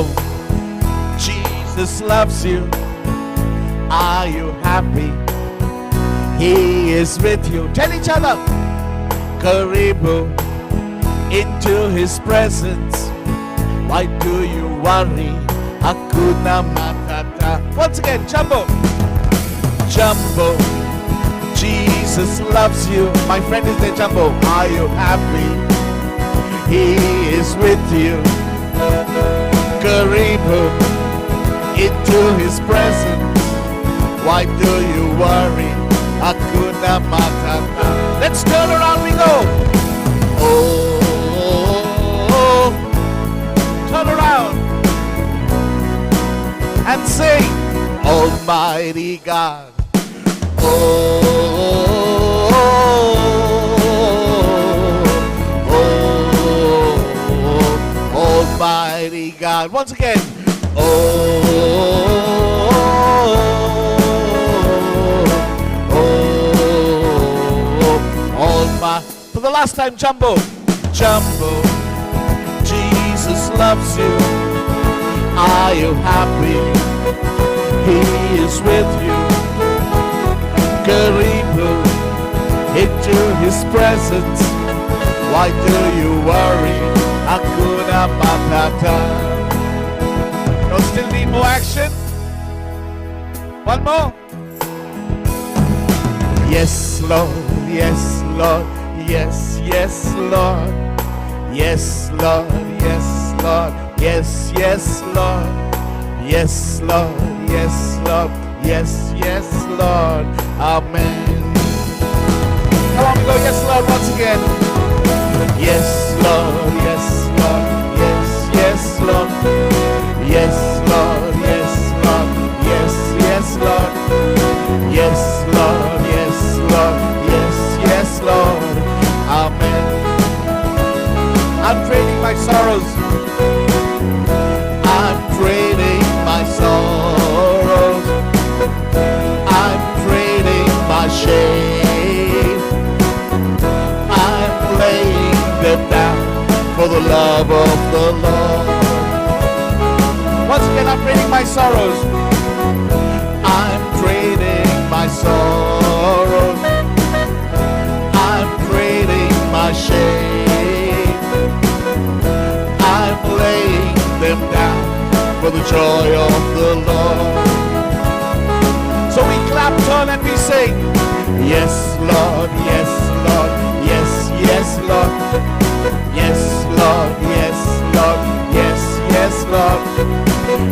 Jesus loves you. Are you happy? He is with you. Tell each other. Karibu into his presence. Why do you worry? Hakuna Matata. Once again, Jumbo. Jumbo, Jesus loves you. My friend is there, Jumbo. Are you happy? He is with you. Karibu into his presence. Why do you worry? Hakuna Matata. Let's turn around, we go. Oh, turn around and sing, Almighty God. Oh, oh, Almighty God. Once again. Oh, oh, Almighty. For the last time, Jumbo. Jumbo, Jesus loves you. Are you happy? He is with you. Karibu into his presence. Why do you worry? Hakuna Matata. Don't still need more action? One more. Yes, Lord. Yes, Lord. Yes, yes, Lord. Yes, Lord. Yes, Lord. Yes, yes, Lord. Yes, Lord. Yes, Lord. Yes, yes, Lord. Amen. Come on, we go. Yes, Lord, once again. Yes, Lord. Yes, Lord. Yes, yes, Lord. Yes, Lord. Yes, Lord. Yes, yes, Lord. Yes, Lord. Yes, Lord. Yes, yes, Lord. Amen. I'm trading my sorrows. I'm trading my sorrows. I'm trading my shame. I'm laying them down for the love of the Lord. Once again, I'm trading my sorrows. I'm trading my sorrows. I'm trading my shame. I'm laying them down for the joy of the Lord. So we clap, turn, and we sing. Yes, Lord, yes, Lord, yes, yes, Lord. Yes, Lord, yes, Lord, yes, yes, Lord.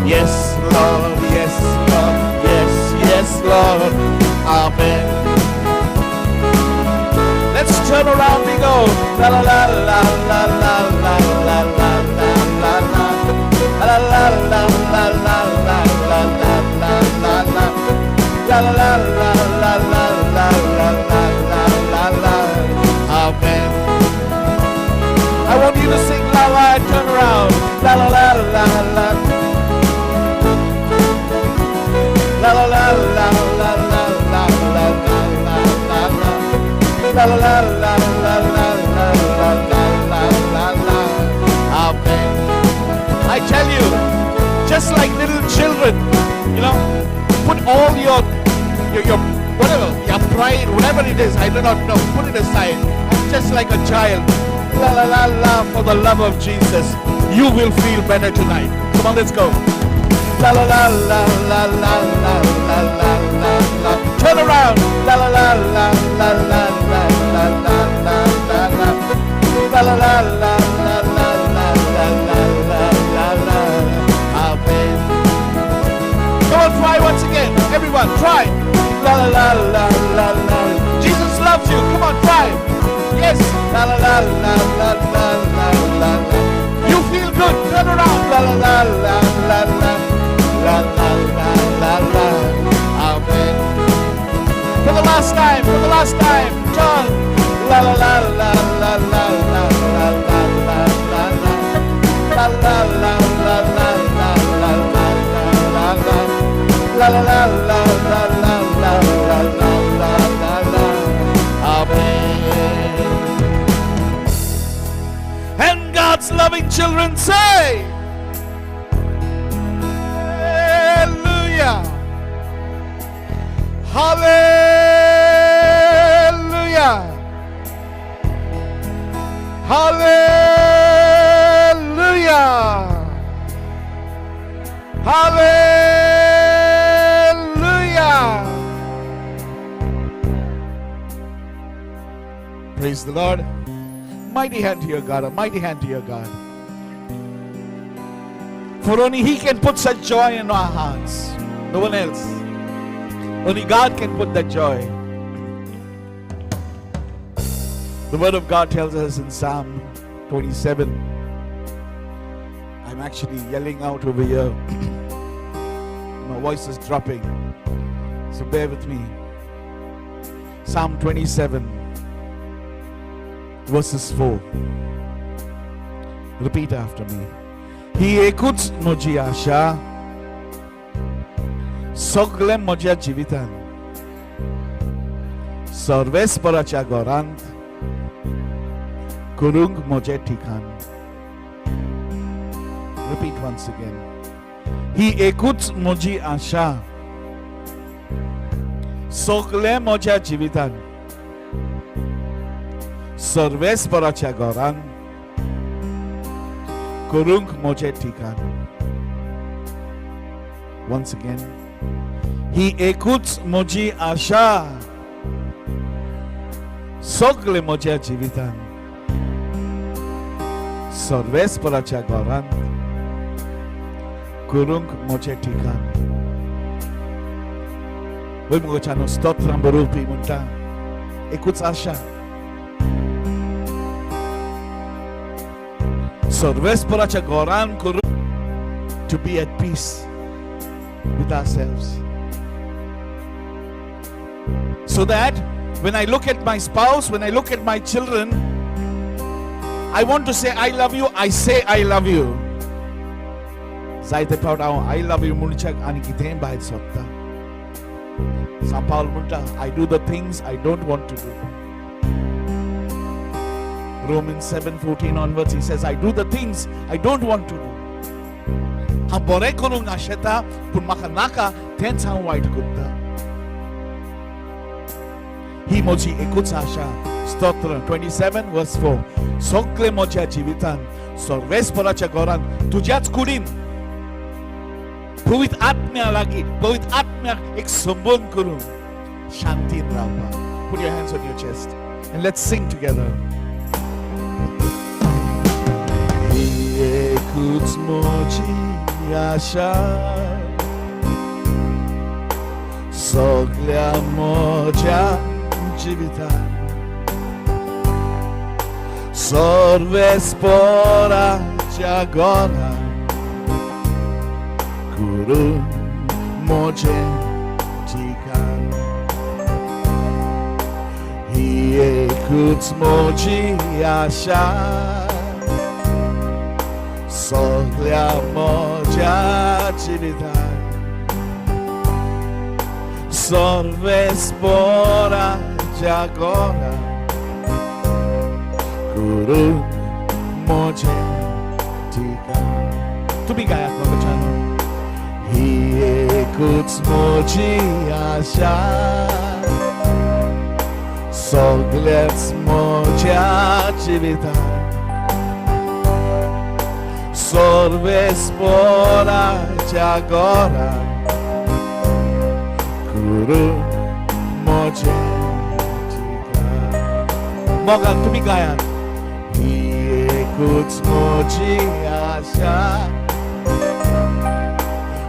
Yes, Lord, yes, Lord, yes, yes, Lord. Amen. Let's turn around, we go. La la la la la la la la la la la la. La la la la la la la la la la la. La la la la la la la la la la la la. Amen. I want you to sing la la and turn around. La la la la la. La la la la la la la la la la la. La la la la la la la la la la la la. Amen. I tell you, just like little children, you know, put all your whatever, your pride, whatever it is, I do not know, put it aside. And just like a child, la la la la, for the love of Jesus, you will feel better tonight. Come on, let's go. La la la la la la la la la la la. Turn around. La la la la la la la la la la la la. La la la la la la la la la la la la. Amen. Come on, try once again. Everyone, try. La la la la la la. Jesus loves you. Come on, try. Yes. La la la la la la la la la. God's loving children say, Hallelujah. Hallelujah. Hallelujah. Hallelujah. Praise the Lord. Mighty hand to your God, a mighty hand to your God. For only He can put such joy in our hearts. No one else. Only God can put that joy. The Word of God tells us in Psalm 27. I'm actually yelling out over here. My voice is dropping. So bear with me. Psalm 27, verses 4. Repeat after me. ही एकूच म्हजी आशा सगळे म्हज्या जिवितान सर्वेस्पराच्या घरांत करूंक म्हजें ठिकाण. Repeat once again. ही एकूच म्हजी आशा सगळे म्हज्या जिवितान सर्वेस्पराच्या घरान करूंक म्हजें ठिकाण. Once again. ही एकूच म्हजी आशा सगळे म्हज्या जिवितान सर्वेस्पराच्या घरान करूंक म्हजें ठिकाण. वय मुगोच्यानो स्तोत्रां बरोवपी म्हणटा, एकूच आशा सर्वेस्पराच्या घरान करूं. To be at peace with ourselves, so that when I look at my spouse, when I look at my children, I want to say I love you. I say I love you. जायते फावट हांव I love you म्हणच्याक आनी कितेंय भायर सोदता. सांत पावल म्हणटा, I do the things I don't want to do. Romans 7:14 onwards, he says, I do the things I don't want to do. हांव बरें करूंक आशेता पूण म्हाका नाका तेंच हांव वायट करता. ही म्हजी एकूच आशा. स्तोत्र 27 वर्स 4. सगळे म्हज्या जिवितान सर्वेस्पराच्या घरान तुज्याच कुडीन पवित्र आत्म्या लागीं पवित्र आत्म्याक एक संबंद करून शांतीन रावपाक. Put your hands on your chest and let's sing together. ही एकूच म्हजी आशा सगळ्या म्हज्या जिवितान सर्वेस्पराच्या घरान करूं म्हजें ठिकाण. ही एकूच म्हजी आशा सगळ्या म्हज्या जिवितान सर्वेस्पराच्या घरान करूं म्हजें ठिकाण. तुमी गायात म्हाका. ही एकूच म्हजी आशा सगळ्याच म्हज्या जिवितान सर्वेस्पराच्या घरान करूं म्हजें ठिकाण. मोगान तुमी गायात. ही एकूच म्हजी आशा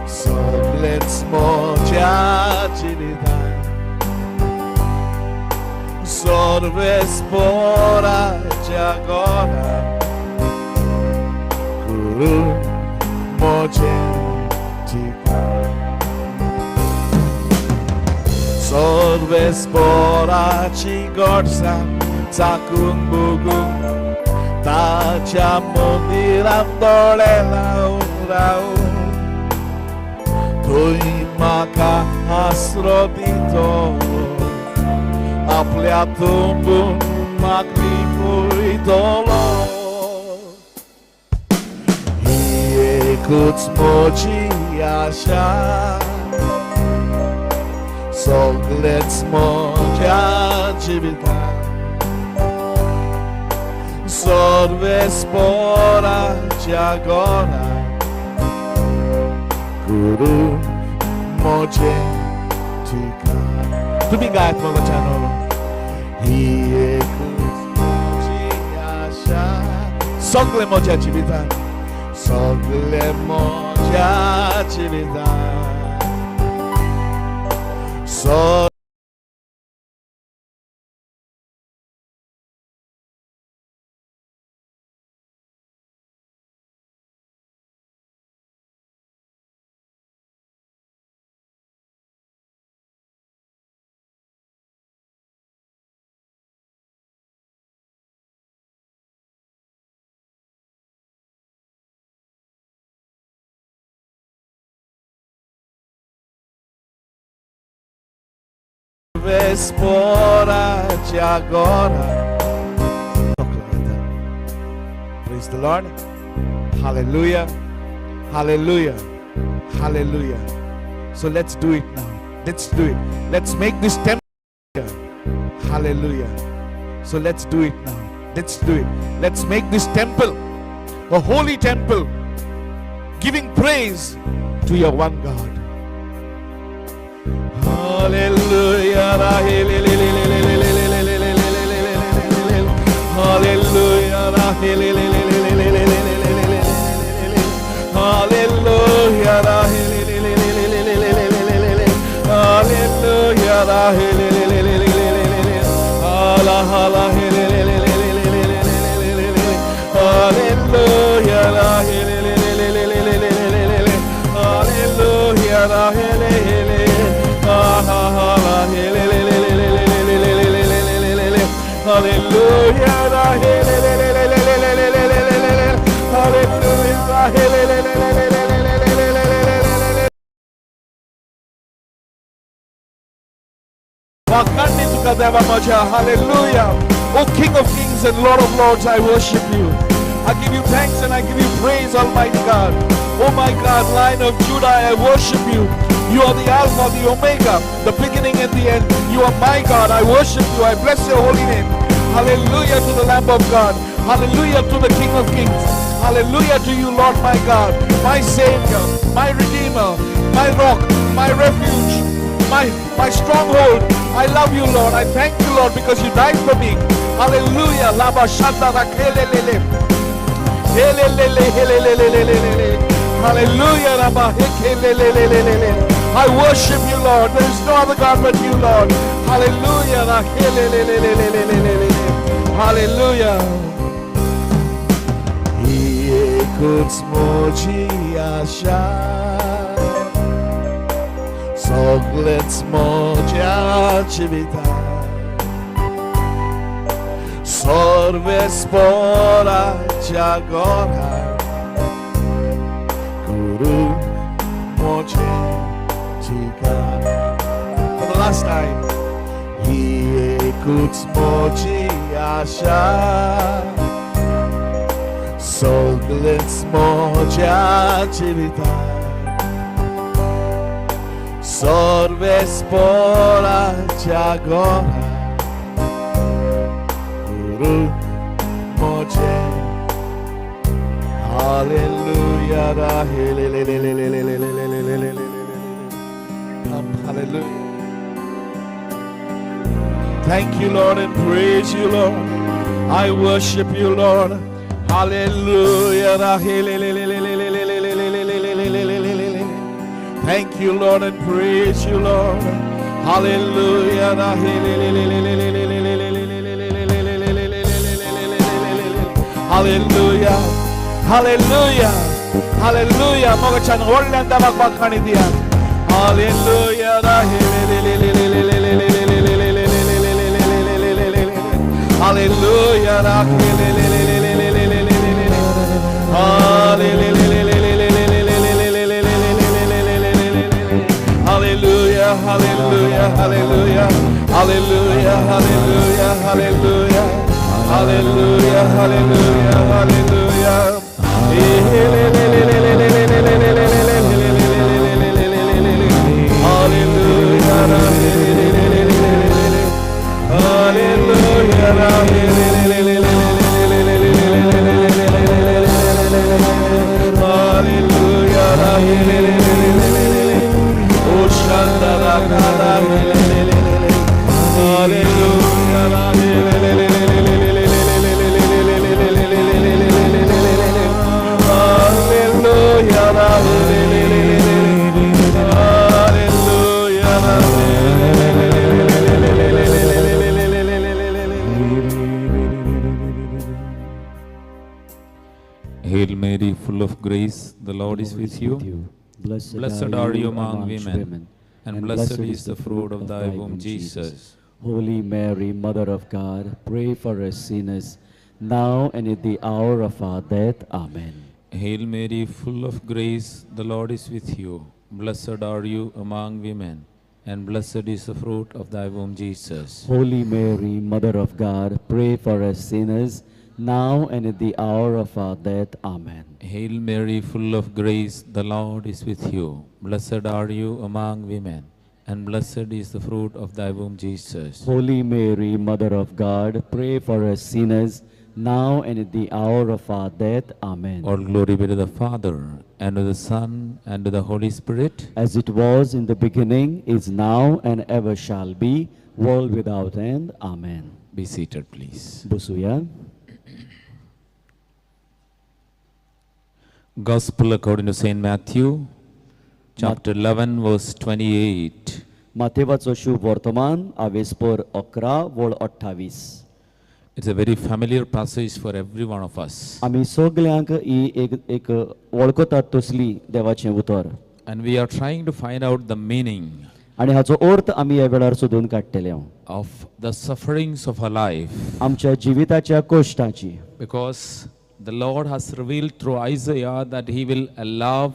सगळेच म्हज्या जिवितान सर्वेस्पराच्या घरान करूं म्हजें ठिकाण. सर्वेस्पराची गोडसाण चाकूंक भोगूंक ताच्या मंदिरान दोळे लावन रावूं थंय म्हाका आसरो दितो आपल्या तंबून म्हाका लिपयतलो. एकूच म्हजी आशा, सगळेच म्हज्या जिवितांत, सर्वेस्पोराच्या गोरा गुरु म्हजें ठिकाण. तुमी गायत मोगाच्यानो, ही एकूच म्हजी आशा, सगळे म्हज्या जिवितांत, सगळे म्हज्या जिवितांत, सर्वेस्पोराच्या गोरा. Praise the Lord. Hallelujah. Hallelujah. Hallelujah. So let's do it now. Let's do it. Let's make this temple. Hallelujah. So let's do it now. Let's do it. Let's make this temple a holy temple, giving praise to your one God. Hallelujah. Hallelujah. Hallelujah. Hallelujah. Hallelujah. Hallelujah. Hallelujah. O King of Kings and Lord of Lords, I worship you. I give you thanks and I give you praise, Almighty God. Oh my God, Lion of Judah, I worship you. You are the Alpha, the Omega, the beginning and the end. You are my God. I worship you. I bless your holy name. Hallelujah to the Lamb of God. Hallelujah to the King of Kings. Hallelujah to you, Lord my God, my Savior, my Redeemer, my rock, my refuge, my stronghold. I love you, Lord. I thank you, Lord, because you died for me. Hallelujah. Laba shanda rakelelele. Helelele, helelelelelelele. Hallelujah. Rabba hekelelelelelele. I worship you, Lord. There is no other God but you, Lord. Hallelujah. Rakelelelelelelelele. Hallelujah. ही एकूच म्हजी आशा, सगळेच म्हज्या जिवितांत, सर्वेस्पोराच्या गोरा गुरु म्हजें ठिकाण. For the last time. ही एकूच म्हजी आशा, सगळेच म्हज्या जिवितांत, सर्वेस्पोराच्या गोरा गुरु म्हजें. Hallelujah. Come, hallelujah. Thank you, Lord, and praise you, Lord. I worship you, Lord. Hallelujah. Thank you, Lord, and praise you, Lord. Hallelujah. Hallelujah. Hallelujah. Hallelujah. Mogachan व्हडल्यान देवाक वाखाणी दियात. Hallelujah. Hallelujah. Hallelujah. Hallelujah. Hallelujah. Hallelujah. Hallelujah. Hallelujah. Hallelujah. Hallelujah. Hallelujah. Hail Mary, full of grace, the Lord is with you. Blessed, Blessed are you among women, and blessed is the fruit of thy womb, Jesus. Holy Mary, Mother of God, pray for us sinners, now and at the hour of our death. Amen. Hail Mary, full of grace, the Lord is with you. Blessed are you among women, and blessed is the fruit of thy womb, Jesus. Holy Mary, Mother of God, pray for us sinners, now and at the hour of our death. Amen. Hail Mary, full of grace, the Lord is with you. Blessed are you among women, and blessed is the fruit of thy womb, Jesus. Holy Mary, Mother of God, pray for us sinners, now and at the hour of our death. Amen. All glory be to the Father, and to the Son, and to the Holy Spirit. As it was in the beginning, is now, and ever shall be, world without end. Amen. Be seated, please. Busuya. Gospel according to Saint Matthew, chapter 11, verse 28. माथेवाचो शुभ वर्तमान आवेसपर 11 वळ 28. It's a very familiar passage for every one of us. आमी सगल्यांक ही एक एक वळखतात तसली देवाचें उतर. And we are trying to find out the meaning आनी हाचो अर्थ आमी ह्या वेळार सोदून काडटले of the sufferings of our life. आमच्या जिविताच्या कश्टांची. Because the Lord has revealed through Isaiah that he will allow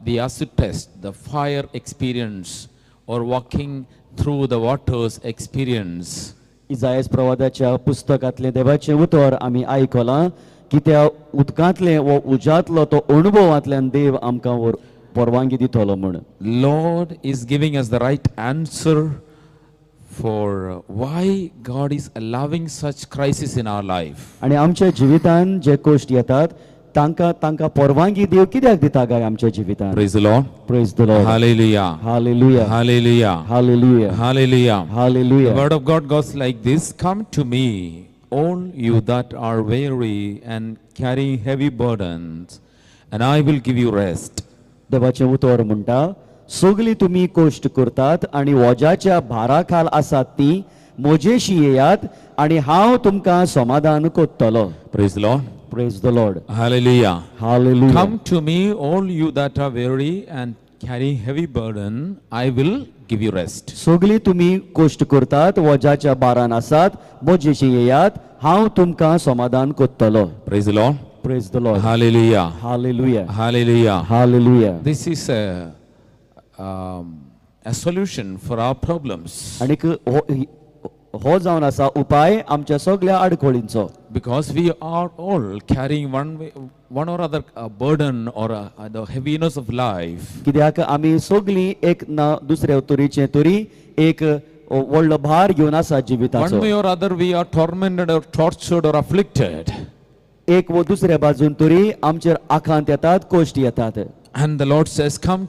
the acid test, the fire experience, or walking through the waters experience. इजायस प्रवादाच्या पुस्तकांतलें देवाचें उतर आमी आयकलां की त्या उदकांतलें वो उज्यांतलो तो अणभवांतल्यान देव आमकां परवानगी दितलो म्हूण. Lord is giving us the right answer for why God is allowing such crisis in our life. आनी आमच्या जिवितान जे कश्ट येतात तांकां तांकां परवानगी देव कित्याक दिता काय आमच्या जिवितान. Praise the Lord. Praise the Lord. Hallelujah. Hallelujah. Hallelujah. Hallelujah. Hallelujah. Hallelujah. The word of God goes like this: Come to me, all you that are weary and carry heavy burdens, and I will give you rest. देवाचें उतर म्हणटा सगळीं तुमी कश्ट करतात आनी वोजाच्या भारा खाल आसात ती म्हजेशी येयात आनी हांव तुमकां समाधान करतलो. Praise the Lord. Praise the Lord. Hallelujah. Hallelujah. Come to me, all you that are weary and carry heavy burden, I will give you rest. सगळीं तुमी कश्ट करतात वोजाच्या भारान आसात म्हजेशी येयात हांव तुमकां समाधान करतलो. Praise the Lord. Praise the Lord. Hallelujah. Hallelujah. Hallelujah. Hallelujah. This is a solution for our problems. आनीक हो जावन आसा उपाय आमच्या सगळ्या आडखळींचो. Because we are all carrying one or other burden or the heaviness of life. कित्याक आमी सगळीं एक ना दुसऱ्या तरेचें तरी एक व्हडलो भार घेवन आसा जिविताचो. One way or other we are tormented or tortured or afflicted. एक वो दुसऱ्या बाजून तरी आमचेर आखांत येतात कश्ट येतात. And the Lord says, come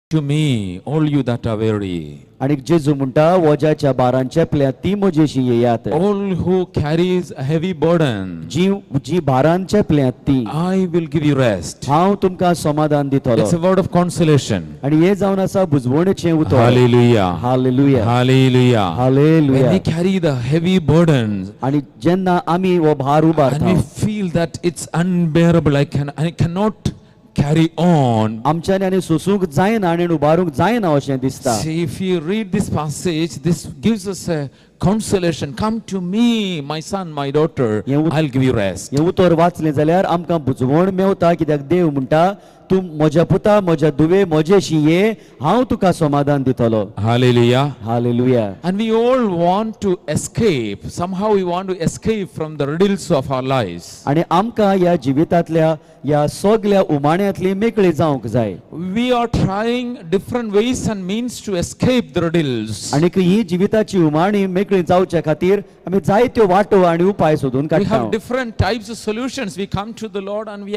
to me, all you that are weary. आनी जेजू म्हणटा वोजाच्या भारान चेपल्या ती म्हजेशी येयात. All who carries a heavy burden, जी जी भारान चेपल्यात ती I will give you rest. हांव तुमकां समाधान दितलो. It's a word of consolation. आनी हें जावन आसा बुजवणेचें उतर. Hallelujah. Hallelujah. Hallelujah. Hallelujah. When we carry the heavy burdens, आनी जेन्ना आमी हो भार उबारता and we feel that it's unbearable, I cannot carry on. आमच्यानी आनी सोसूंक जायना आनी उबारूंक जायना अशें दिसता. See, if you read this passage, this gives us a consolation. Come to me, my son, my daughter, I'll give you rest. हें उतर वाचलें जाल्यार आमकां बुजवण मेवता कित्याक देव म्हणटा तूं म्हज्या पुता म्हज्या दुवे म्हजेशी ये हांव तुका समाधान दितलो. Hallelujah. Hallelujah. And we all want to escape. Somehow we want to escape from the riddles of our lives. आनी आमकां ह्या जिवितांतल्या ह्या सगल्या उमाण्यांतली मेकळी जावंक जाय. We are trying different ways and means to escape the riddles. आनी ही जिविताची उमाणी मेकळी जावच्या खातीर आमी जायत्यो वाटो आनी उपाय सोदून We have काडटा. different types of solutions. We come to the Lord and we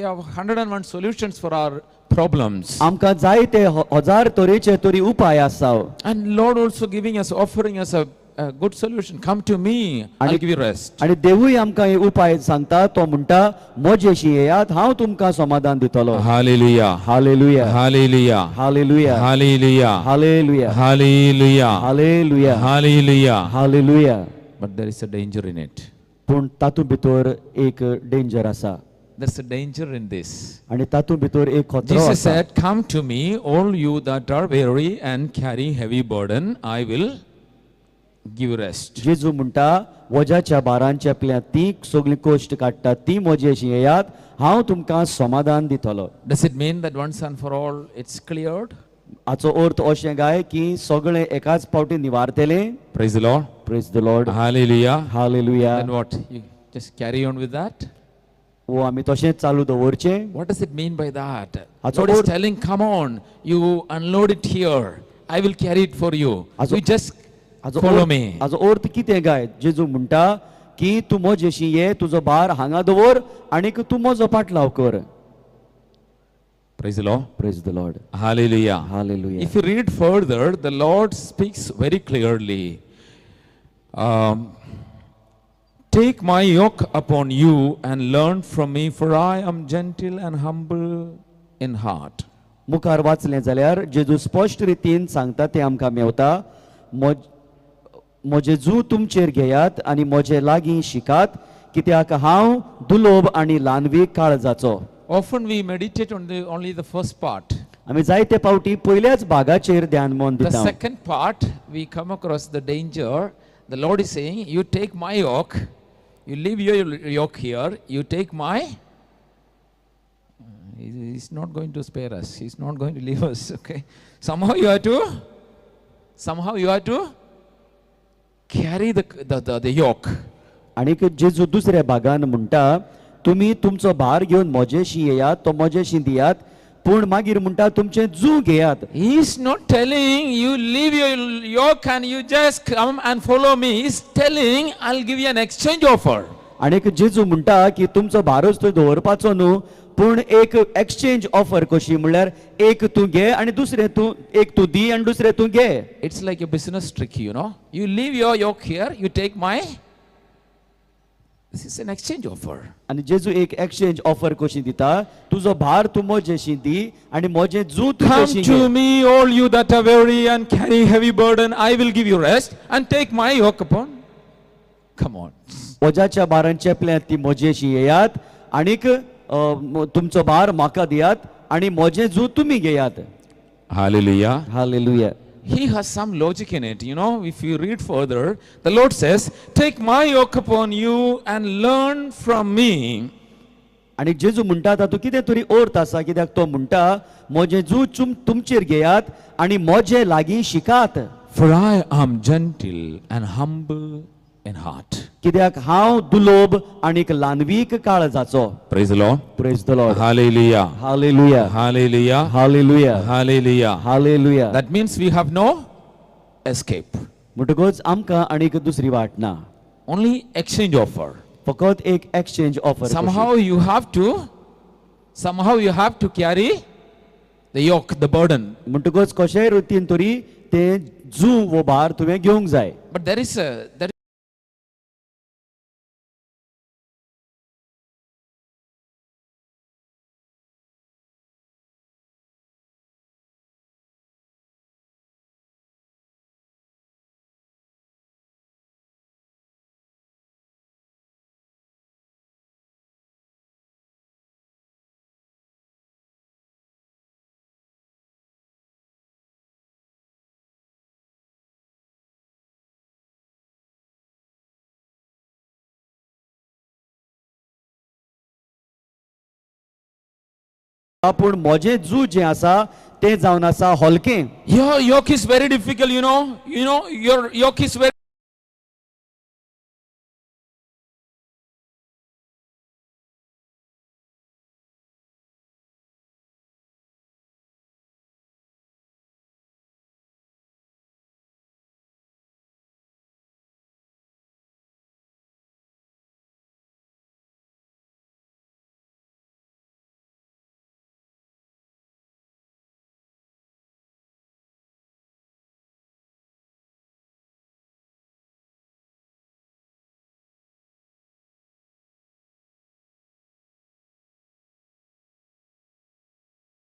have 101 solutions for our problems. आमकां जायते हजार तरेचे तरी उपाय आसा. And Lord also giving us, offering us a good solution. Come to me, I'll give you rest. आनी देवूय आमकां हे उपाय सांगता. तो म्हणटा म्हजेशी येयात हांव तुमकां समाधान दितलो. Hallelujah. Hallelujah. Hallelujah. Hallelujah. Hallelujah. Hallelujah. Hallelujah. Hallelujah. Hallelujah. Hallelujah. But there is a danger in it. पूण तातूंत भितर एक डेंजर आसा. There's a danger in this. आनी तातूंत भितर एक खतरो Jesus आसा. said, "Come to me, all you that are weary and carry heavy burden, I will give rest." जेजू म्हणटा वज्याच्या बारान चेपल्या ती सगळीं कश्ट काडटा ती म्हजेशी येयात हांव तुमकां समाधान दितलो. Does it mean that once and for all it's cleared? हाचो अर्थ अशें काय की सगळें एकाच फावटी निवारतलें? Praise the Lord. Praise the Lord. Hallelujah. Hallelujah. Then what? You just carry on with that? वो आमी तशेंच चालू दवरचें? What does it mean by that? हाचो Lord is अर्थ- telling, come on, you unload it here. I will carry it for you. हाचो- You just हाचो follow अर्थ- me. हाचो अर्थ कितें काय? जेजू म्हणटा की तूं म्हजेशी ये, तुजो भार हांगा दवर आनीक तूं म्हजो पाटलाव कर. Praise the Lord. Praise the Lord. Hallelujah. Hallelujah. If you read further, the Lord speaks very clearly. Take my yoke upon you and learn from me, for I am gentle and humble in heart. मुखार वाचलें जाल्यार जेजू स्पश्ट रितीन सांगता तें आमकां मेवता, म्हजें जू तुमचेर घेयात आनी म्हजे लागीं शिकात कित्याक हांव दुलोब आनी ल्हानवीक काळजाचो. Often we meditate on the only the first part. आमी जायते फावटी पयल्याच भागाचेर ध्यान मन The दिता. second part, we come across the danger. The Lord is saying, you take my yoke, you leave your yoke here, you take my. He's not going to spare us. He's not going to leave us, okay? Somehow you have to, somehow you have to carry the yoke. आनीक जेजू दुसऱ्या भागान म्हणटा तुमी तुमचो भार घेवन म्हजेशी येयात, तो म्हजेशी दियात, पूण मागीर म्हणटा तुमचें जू घेयात. He is not telling you leave your yoke and you just come and follow me. He is telling I'll give you an exchange offer. आनीक जेजू म्हणटा की तुमचो भारच थंय दवरपाचो न्हू, पूण एक एक्सचेंज ऑफर कशी, म्हणल्यार एक तूं घे आनी दुसरें तूं, एक तूं दी आनी दुसरें तूं घे. It's like a business trick, you know. You leave your yoke here, you take my. This is an exchange offer. आनी जेजू एक एक्सचेंज ऑफर कशी दिता, तुजो भार तूं म्हजेशी दी आनी म्हजें जू Come तुजेशी to घे. Me, all you that are weary and carry heavy burden, I will give you rest and take my yoke upon. Come on. वज्याच्या बारान चेपल्यात ती म्हजेशी येयात आनीक तुमचो भार म्हाका दियात आनी म्हजें जू तुमी घेयात. Hallelujah. Hallelujah. He has some logic in it. You know, if you read further, the Lord says, "Take my yoke upon you and learn from me." आनी जेजू म्हणटा तातूंत कितें तरी अर्थ आसा, कित्याक तो म्हणटा म्हजें जू तुमचेर घेयात आनी म्हजे लागीं शिकात. For I am gentle and humble in heart. कित्याक हांव दुलोब आनीक ल्हानवीक काळजाचो. Praise the Lord. Praise the Lord. Hallelujah. Hallelujah. Hallelujah. Hallelujah. Hallelujah. Hallelujah. That means we have no escape. म्हणटकूच आमकां आनीक दुसरी वाट ना. Only exchange offer. फकत एक exchange offer. Somehow you have to carry the yoke, the burden. म्हणटकूच कशेय रितीन तरी तें जू वो भार तुवें घेवंक जाय. But there पूण म्हजें जू जें आसा तें जावन आसा हलकें. Your yoke is very difficult, you know. You know, your yoke is very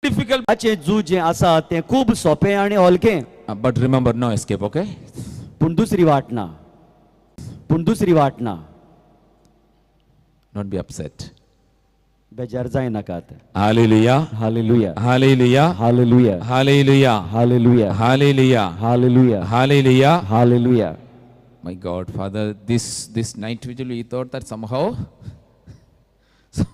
difficult. ताचें जू जें आसा तें खूब सोंपें आनी हलकें. But remember, no escape, okay? पूण दुसरी वाट ना, पूण दुसरी वाट ना. Don't be upset. बेजार जायनाकात. Hallelujah. Hallelujah. Hallelujah. Hallelujah. Hallelujah. Hallelujah. Hallelujah. Hallelujah. Hallelujah. Hallelujah. My God, Father, this night vigil, we thought that somehow so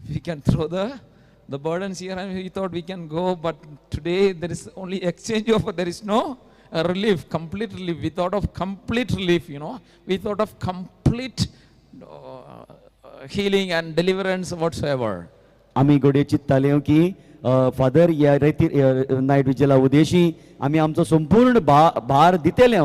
we can throw the burdens here and we thought we can go, but today there is only exchange offer, there is no relief, complete relief. We thought of complete relief. We thought of complete healing and deliverance whatsoever. आमी घडये चिंत्ताले की father ह्या रेती night विजेला Udeshi आमी आमचो संपूर्ण भार दितले,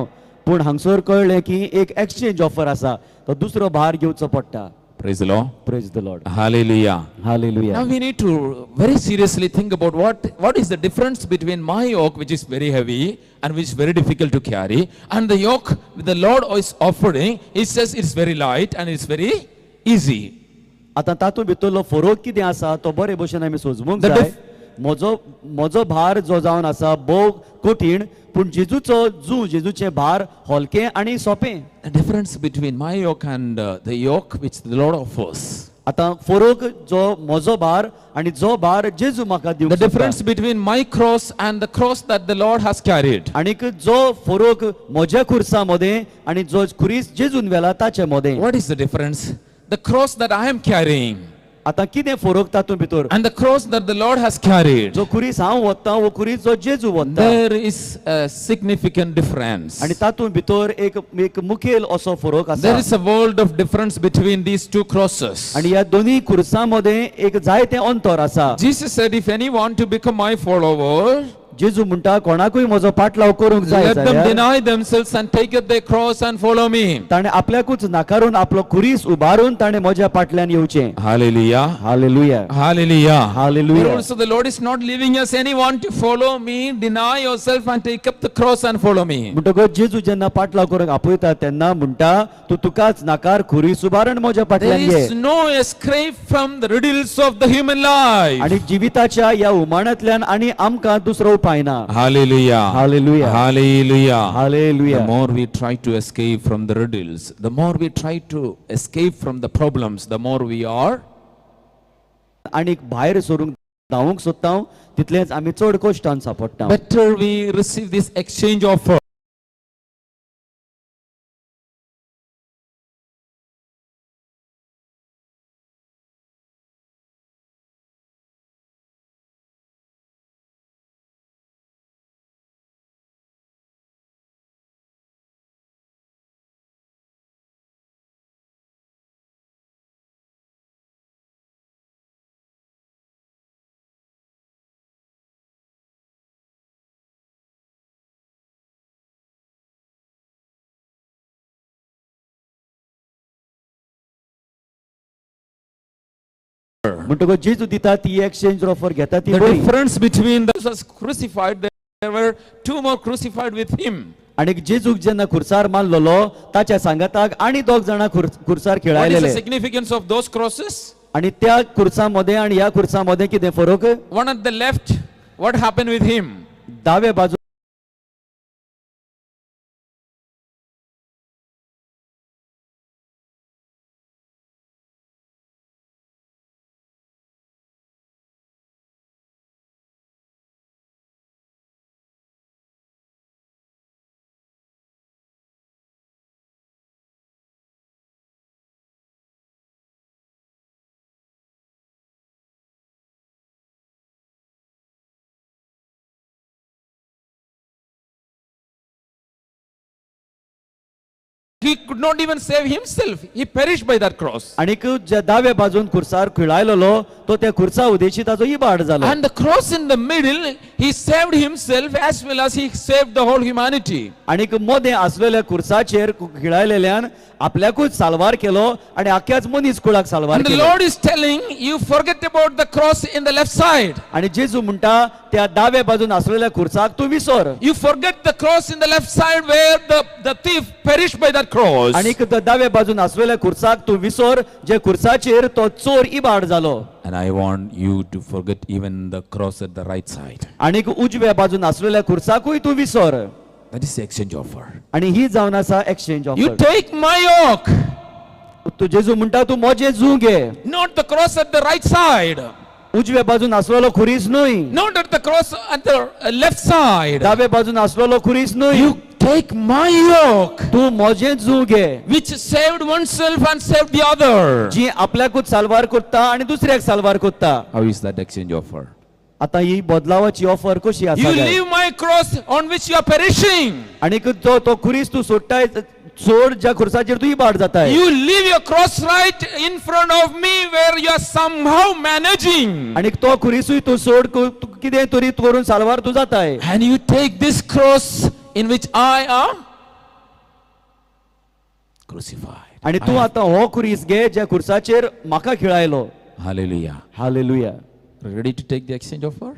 पूण हांगसर कळ्ळें की एक एक्सचेंज ऑफर आसा, तो दुसरो भार घेवचो पडटा. Praise the Lord. Praise the Lord. Hallelujah. Hallelujah. Now we need to very seriously think about what is the difference between my yoke, which is very heavy and which is very difficult to carry, and the yoke the Lord is offering. He says it's very light and it's very easy. आतां तातूंत भितरलो फरक कितें आसा तो बरे भशेन आमी सोजमूंक The जाय. म्हजो भार जो जावन आसा भोव कठीण, पूण जेजूचो जू जेजूचें भार हलकें आनी सोंपें. The difference between my yoke and the yoke which the Lord offers. आतां फरक जो म्हजो भार आनी जो भार जेजू म्हाका The दिवंक सोदता. Difference between my cross and the cross that the Lord has carried. आणीक जो फरक म्हज्या खुर्सा मदें आनी जो खुरीस जेजून व्हेला ताचे मदें. What is the difference? The cross that I am carrying आतां कितें फरक तातूंत भितर? And the cross that the Lord has carried. जो खुरीस हांव वता वो खुरीस जो जेजू वता. There is a significant difference. आनी तातूंत भितर एक मुखेल असो फरक आसा. There is a world of difference between these two crosses. आनी ह्या दोनूय खुर्सां मदें एक जायतें अंतर आसा. Jesus said, "If any want to become my follower, जेजू म्हणटा, कोणाकूय म्हजो पाटलाव करूंक जाय let them जाल्यार deny themselves and take up their cross and follow me." ताणें आपल्याकूच नाकारून आपलो खुरीस उबारून ताणें म्हज्या फाटल्यान येवचें. Hallelujah. Hallelujah. Hallelujah. Hallelujah. Here also the Lord is not leaving us anyone to follow me, deny yourself and take up the cross and follow me. म्हणटकच जेजू जेन्ना पाटलाव करूंक आपयता तेन्ना म्हणटा, तूं तुकाच नाकार, खुरीस उबारून म्हज्या There फाटल्यान ये. is no escape from the riddles of the human life. आणि जिविताच्या ह्या उमाण्यांतल्यान आनी आमकां दुसरो उपाय ना. Hallelujah. Hallelujah. Hallelujah. Hallelujah. The more we try to escape from the riddles, the more we try to escape from the problems, the more we are आनी भायर सरूंक धांवूंक सोदता तितलेंच आमी चड कश्टान सांपडटा. Better we receive this exchange offer. म्हणटकच जेजू दिता ती एक्सचेंज ऑफर घेता ती The बरी. Difference between those was crucified, there were two more crucified with him. आनी जेजूक जेन्ना खुर्सार मारलेलो ताच्या सांगाताक आनी दोग जाणां खुर्सार What is the खेळायलेले. Significance of those crosses? आनी त्या खुर्सा मदें आनी ह्या खुर्सा मदें कितें फरक? One at the left, what happened with him? दावे बाजू He could not even save himself. He perished by that cross. आणीक ज्या दाव्या बाजून खुर्सार खिळायलेलो तो त्या खुर्सा उदेशी ताचो इबाड जालो. And the cross in the middle, he saved himself as well as he saved the whole humanity. आणीक मदें आसलेल्या खुर्साचेर खिळायलेल्यान आपल्याकूच साल्वार केलो आणि आख्याच मनीस कुळाक साल्वार And the केलो. Lord is telling you, forget about the cross in the left side. आणि जेजू म्हणटा, त्या दाव्या बाजून आसलेल्या खुर्साक तूं विसर. You forget the cross in the left side where the thief perished by that cross. आणीक त्या दाव्या बाजून आसलेल्या खुर्साक तूं विसर जे खुर्साचेर तो चोर इबाड जालो. And I want you to forget even the cross at the right side. आणीक उजव्या बाजून आसलेल्या खुर्साकूय तूं विसर. That is the exchange offer. आणि ही जावन आसा exchange You offer. Take my yoke. तूं जेजू म्हणटा तूं मोजें जू घे. Not the cross at the right side. उजव्या बाजून आसलेलो खुरीस न्हय. Not at the cross at the left side. दावे बाजून आसलेलो खुरीस न्हय. You take my yoke, तूं मोजें जू घे, which saved oneself and saved the other. जी आपल्याकूच साल्वार करता आनी दुसऱ्याक साल्वार करता. How is that exchange offer? आता ही बदलावाची ऑफर कशी आसा You काय? leave my cross on which you are perishing. आनीक तो तो खुरीस तूं सोडटाय, सोड ज्या खुर्साचेर तूं इबाड जाताय. You leave your cross right in front of me where you are somehow managing. आनीक तो खुरीसूय तूं सोड, तूं कितें तरी करून साल्वार तूं जाताय. And you take this cross in which I am crucified. आनी तूं आतां हो खुरीस घे ज्या खुर्साचेर म्हाका खिळायलो. Hallelujah. Hallelujah. Ready to take the exchange offer?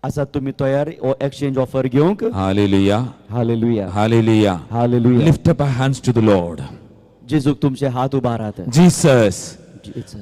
आसा तुमी तयार हो एक्सचेंज ऑफर घेवंक? Hallelujah. Hallelujah. Hallelujah. Hallelujah. Lift up our hands to the Lord. जेजूक तुमचे हात उबारात. Jesus,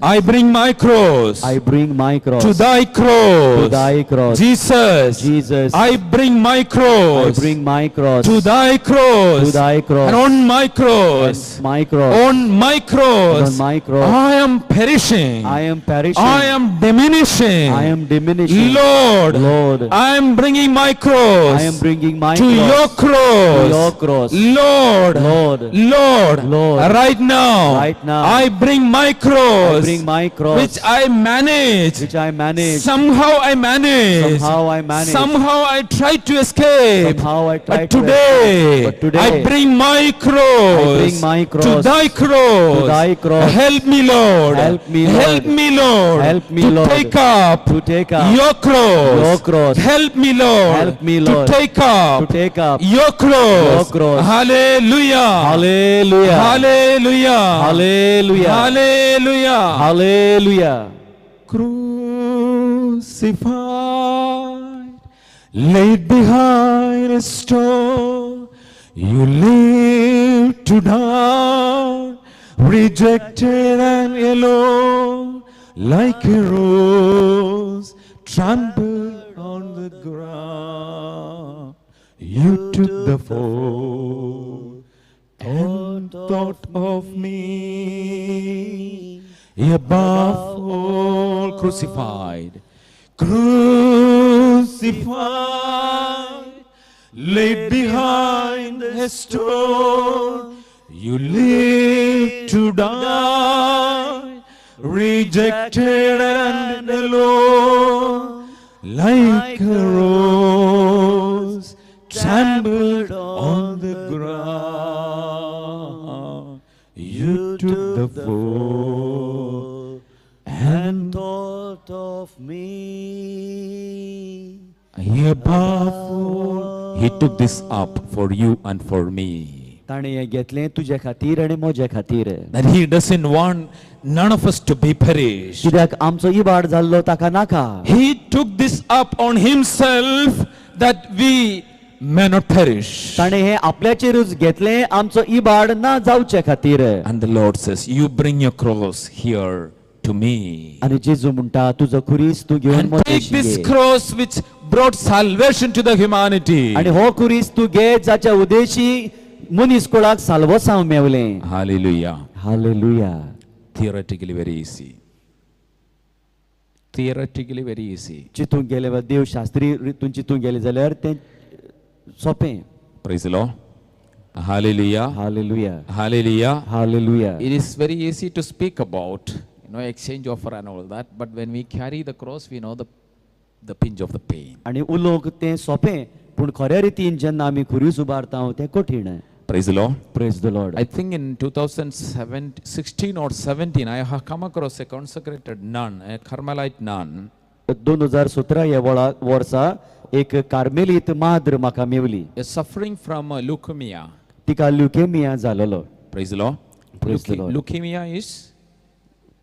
I bring my cross I bring my to cross thy cross. To thy cross. Jesus, Jesus, I bring my cross I bring my cross to thy cross. To thy cross. And on my cross. My cross. On my cross. And on my cross. I am perishing. I am perishing. I am diminishing. I am diminishing. Lord, Lord, I am bringing my cross. I am bringing my to cross your cross. To your cross. Lord, Lord, Lord, Lord, right now, right now, I bring my cross, I bring my cross, which I manage, which I manage. Somehow I manage. Somehow I manage. Somehow I try to escape. Somehow I try But to today, escape. But today, I bring my cross. I bring my cross to thy cross. To thy cross. Help me, Lord. Help me, Lord. Help me, Lord. Help me, to Lord. Take up. To take up your cross. Your cross. Help me, Lord. Help me, Lord. To take up. To take up your cross. Your cross. Hallelujah. Hallelujah. Hallelujah. Hallelujah. Hallelujah. Hallelujah. Crucified, laid behind a stone, you live to die, rejected and alone, like a rose trampled on the ground. You took the fall and thought of me. Above all, crucified, crucified, laid behind a stone, you live to die, rejected and alone, like a rose trampled on the ground. You took the fall and thought of me. Above all, he took this up for you and for me. ताणें हें घेतलें तुजे खातीर आनी म्हजे खातीर. That he doesn't want none of us to be perished. कित्याक आमचो इबाड जाल्लो ताका नाका. He took this up on himself that we may not perish. ताणें हें आपल्याचेरूच घेतलें आमचो इबाड ना जावचे खातीर. And the Lord says, you bring your cross here to me. आनी जेजू म्हणटा तुजो खुरीस तूं घेवन And take म्हजे this cross which brought salvation to the humanity. आनी हो खुरीस तूं घे जाच्या उद्देशी मनीस कुळाक साल्वसांव मेवलें. Hallelujah. Hallelujah. Theoretically very easy. Theoretically very easy. चितूंक गेले वा देवशास्त्री रितून चितूंक गेले जाल्यार तें सोंपें. Praise the Lord. Hallelujah. Hallelujah. Hallelujah. Hallelujah. It is very easy to speak about, you know, exchange offer and all that, but when we carry the cross, we know the pinch of the pain. आनी उलोवंक तें सोंपें, पूण खऱ्या रितीन जेन्ना आमी खुरीस उबारता तें कठीण. Praise the Lord. Praise the Lord. I think in 2016 or 17, I have come across a consecrated nun, a Carmelite nun. 2017 ह्या वर्सा एक कार्मेलीत माद्र म्हाका मेवली. Suffering from leukemia. तिका leukaemia जालोलो. Praise the Lord. Praise the Lord. Leukemia is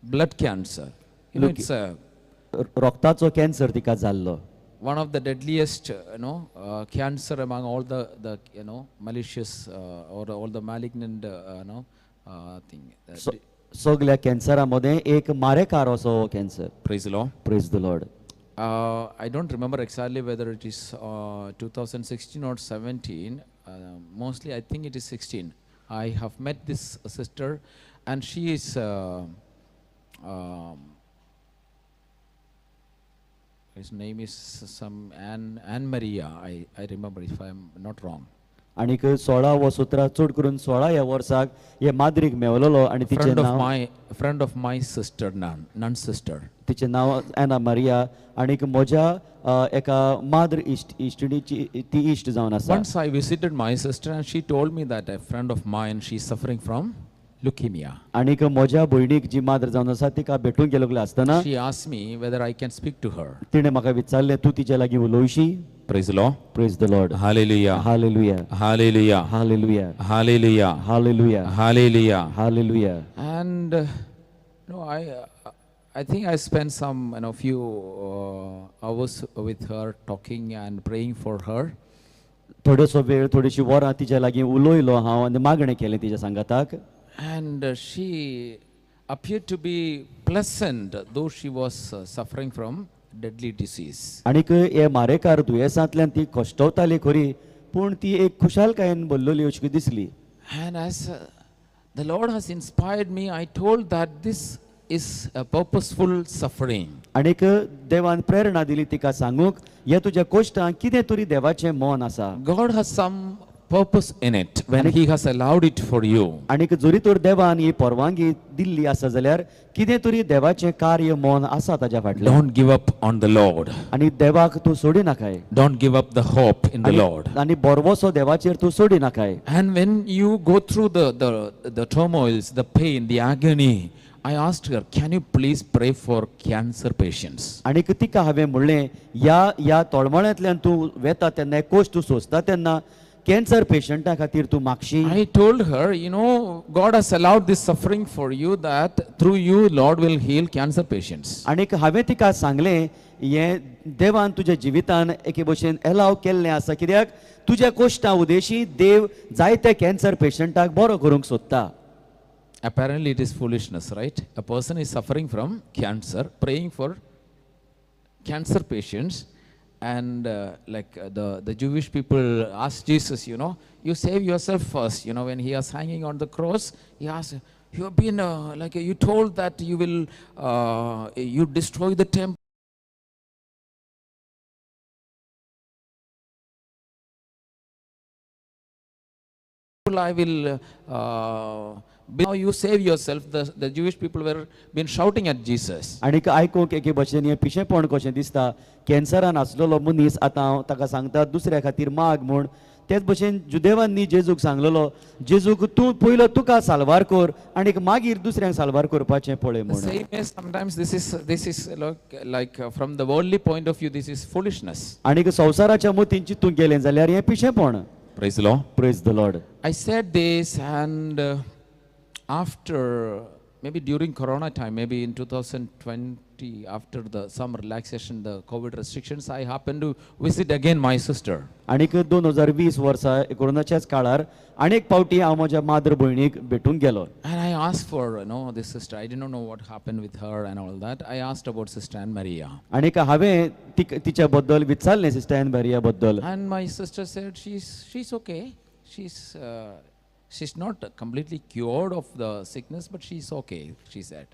blood cancer. You know, it's a रक्ताचो cancer तिका जाल्लो. One of the deadliest, you know, cancer among all the you know, malicious or all the malignant, you know, thing. सगळ्या कॅन्सरा मदें एक मारेकार असो हो cancer. Praise the Lord. Praise the Lord. I don't remember exactly whether it is 2016 or 17. Mostly I think it is 16. I have met this sister And she is, his name is some Ann Maria, I remember if I am not wrong. आणीक 16 व 17 चड करून 16 ह्या वर्साक हे माद्रीक मेवलेलो आनी तिचें Friend of नांव my, friend of my sister, nun, nun sister. तिचें नांव एना मारिया आणीक म्हज्या एका माद्र इश्ट इश्टिणीची ती इश्ट जावन आसा. Once I visited my sister and she told me that a friend of mine, she is suffering from leukemia. आणीक म्हज्या भयणीक जी माद्र जावन आसा तिका भेटूंक गेल्लो आसतना She asked me whether I can speak to her. तिणें म्हाका विचारलें तूं तिच्या लागीं उलोवशी. Praise the Lord. Praise the Lord. Hallelujah. Hallelujah. Hallelujah. Hallelujah. Hallelujah. Hallelujah. Hallelujah. Hallelujah. And no, I think I spent some, you know, few hours with her talking and praying for her. थोडोसो वेळ थोडीशी वरां तिच्या लागीं उलयलो हांव आनी मागणें केलें तिच्या सांगाताक. And she appeared to be pleasant, though she was suffering from deadly disease. आणीक हे मारेकार दुयेंसांतल्यान ती कश्टवताली खरी पूण ती एक खुशालकायेन भरलेली अशी दिसली. And as the Lord has inspired me, I told that this is a purposeful suffering. आणीक देवान प्रेरणा दिली तिका सांगूंक हे तुज्या कोश्टांक कितें तरी देवाचें मन आसा. God has some purpose in it when He has allowed it for you. आणीक जरी तर देवान ही परवानगी दिल्ली आसा जाल्यार कितें तरी देवाचें कार्य मन आसा ताज्या फाटल्यान. Don't give up on the Lord. आनी देवाक तूं सोडी नाकाय. Don't give up the hope in the Lord. आनी बरवसो देवाचेर तूं सोडी नाकाय. And when you go through the turmoils, the pain, the agony, I asked her, can you please pray for cancer patients? आणीक तिका हांवें म्हणलें ह्या ह्या तळमळ्यांतल्यान तूं वेता तेन्ना कोश्ट तूं सोंसता तेन्ना कॅन्सर पेशंटा खातीर तूं मागशी. I told her, you know, God has allowed this suffering for you that through you, Lord will heal cancer patients. आणीक हांवें तिका सांगलें हें देवान तुज्या जिवितान एके भशेन एलाव केल्लें आसा कित्याक तुज्या कोश्टा उदेशी देव जायत्या कॅन्सर पेशंटाक बरो करूंक सोदता. Apparently it is foolishness, right? A person is suffering from cancer, praying for cancer patients, and like the Jewish people asked Jesus, you know, you save yourself first. You know, when he was hanging on the cross, he asked, you have been like you told that you will you destroy the temple. I will now you save yourself. The Jewish people were been shouting at Jesus. आणीक आयकूंक एके भशेन हें पिशेपण कशें दिसता. कॅन्सरान आसलेलो मनीस आतां हांव ताका सांगता दुसऱ्या खातीर माग म्हूण. तेच भशेन जुदेवांनी जेजूक सांगलेलो जेजूक तूं पयलो तुका साल्वार कर आणीक मागीर दुसऱ्यांक साल्वार करपाचें पळय The म्हूण. same way sometimes this is like from the worldly point of view, this is foolishness. आणीक संवसाराच्या मतीन चिंतूंक गेलें जाल्यार हें पिशेपण. Praise the Lord. Praise the Lord. I said this, and after maybe during Corona time, maybe in 2020, after the some relaxation, the COVID restrictions, I happened to visit again my sister. आणीक 2020 वर्सा कोरोनाच्याच काळार अनेक पावटी हांव म्हज्या माद्र भयणीक भेटूंक गेलो. And I asked for, you know, this sister. I did not know what happened with her and all that. I asked about Sister Ann Maria. आणीक हांवें तिच्या बद्दल विचारलें सिस्टर एन मारिया बद्दल. And my sister said she's okay. She's not completely cured of the sickness, but she's okay, she said.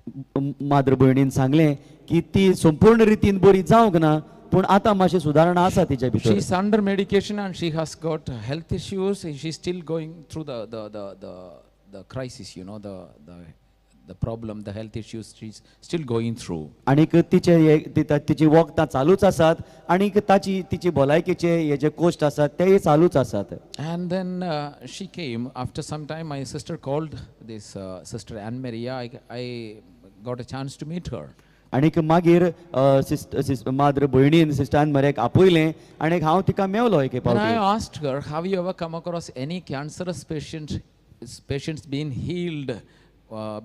माद्र भयणीन सांगलें की ती संपूर्ण रितीन बरी जावंक ना पूण आतां मातशी सुदारणा आसा तिच्या भितर. She's under medication and she has got health issues. She's still going through the crisis, you know, the problem, the health issues she's still going through. आणीक तिचे हे तिची वखदां चालूच आसात आणीक तिची भलायकेचे हे जे कोश्ट आसात तेय चालूच आसात. And then she came after some time. My sister called this Sister Ann Maria. I got a chance to meet her. आणीक मागीर माद्र भयणीन सिस्टर एन मारियाक आपयलें आणीक हांव तिका मेवलो एके And I पावटी. asked her, have you ever come across any cancerous patients being healed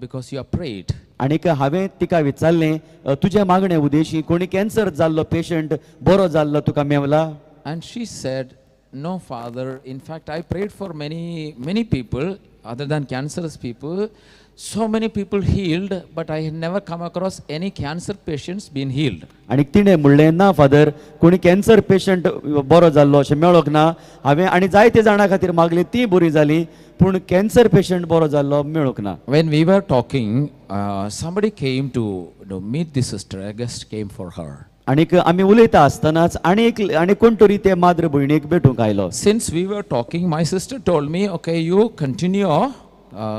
because you have prayed? आणीक हांवें तिका विचारलें तुज्या मागणे उदेशी कोणी कॅन्सर जाल्लो पेशंट बरो जाल्लो तुका Mewla? And she said, no, Father. In fact, I prayed for many, many people other than cancerous people. so many people healed, but I had never come across any cancer patients being healed. आनी तिणें म्हणलें ना father, कोणी cancer patient बरो जाल्लो अशें मेळोंक ना हांवें, आनी जायते जाणां खातीर मागली ती बरी जाली, पूण कॅन्सर पेशंट बरो जाल्लो मेळूंक ना. When we were talking, somebody came to meet the sister. A guest came for her. आनीक आमी उलयता आसतनाच आनी एक आनी कोण तरी ते माद्र भयणीक भेटूंक आयलो. Since we were talking, my sister told me, "Okay, you continue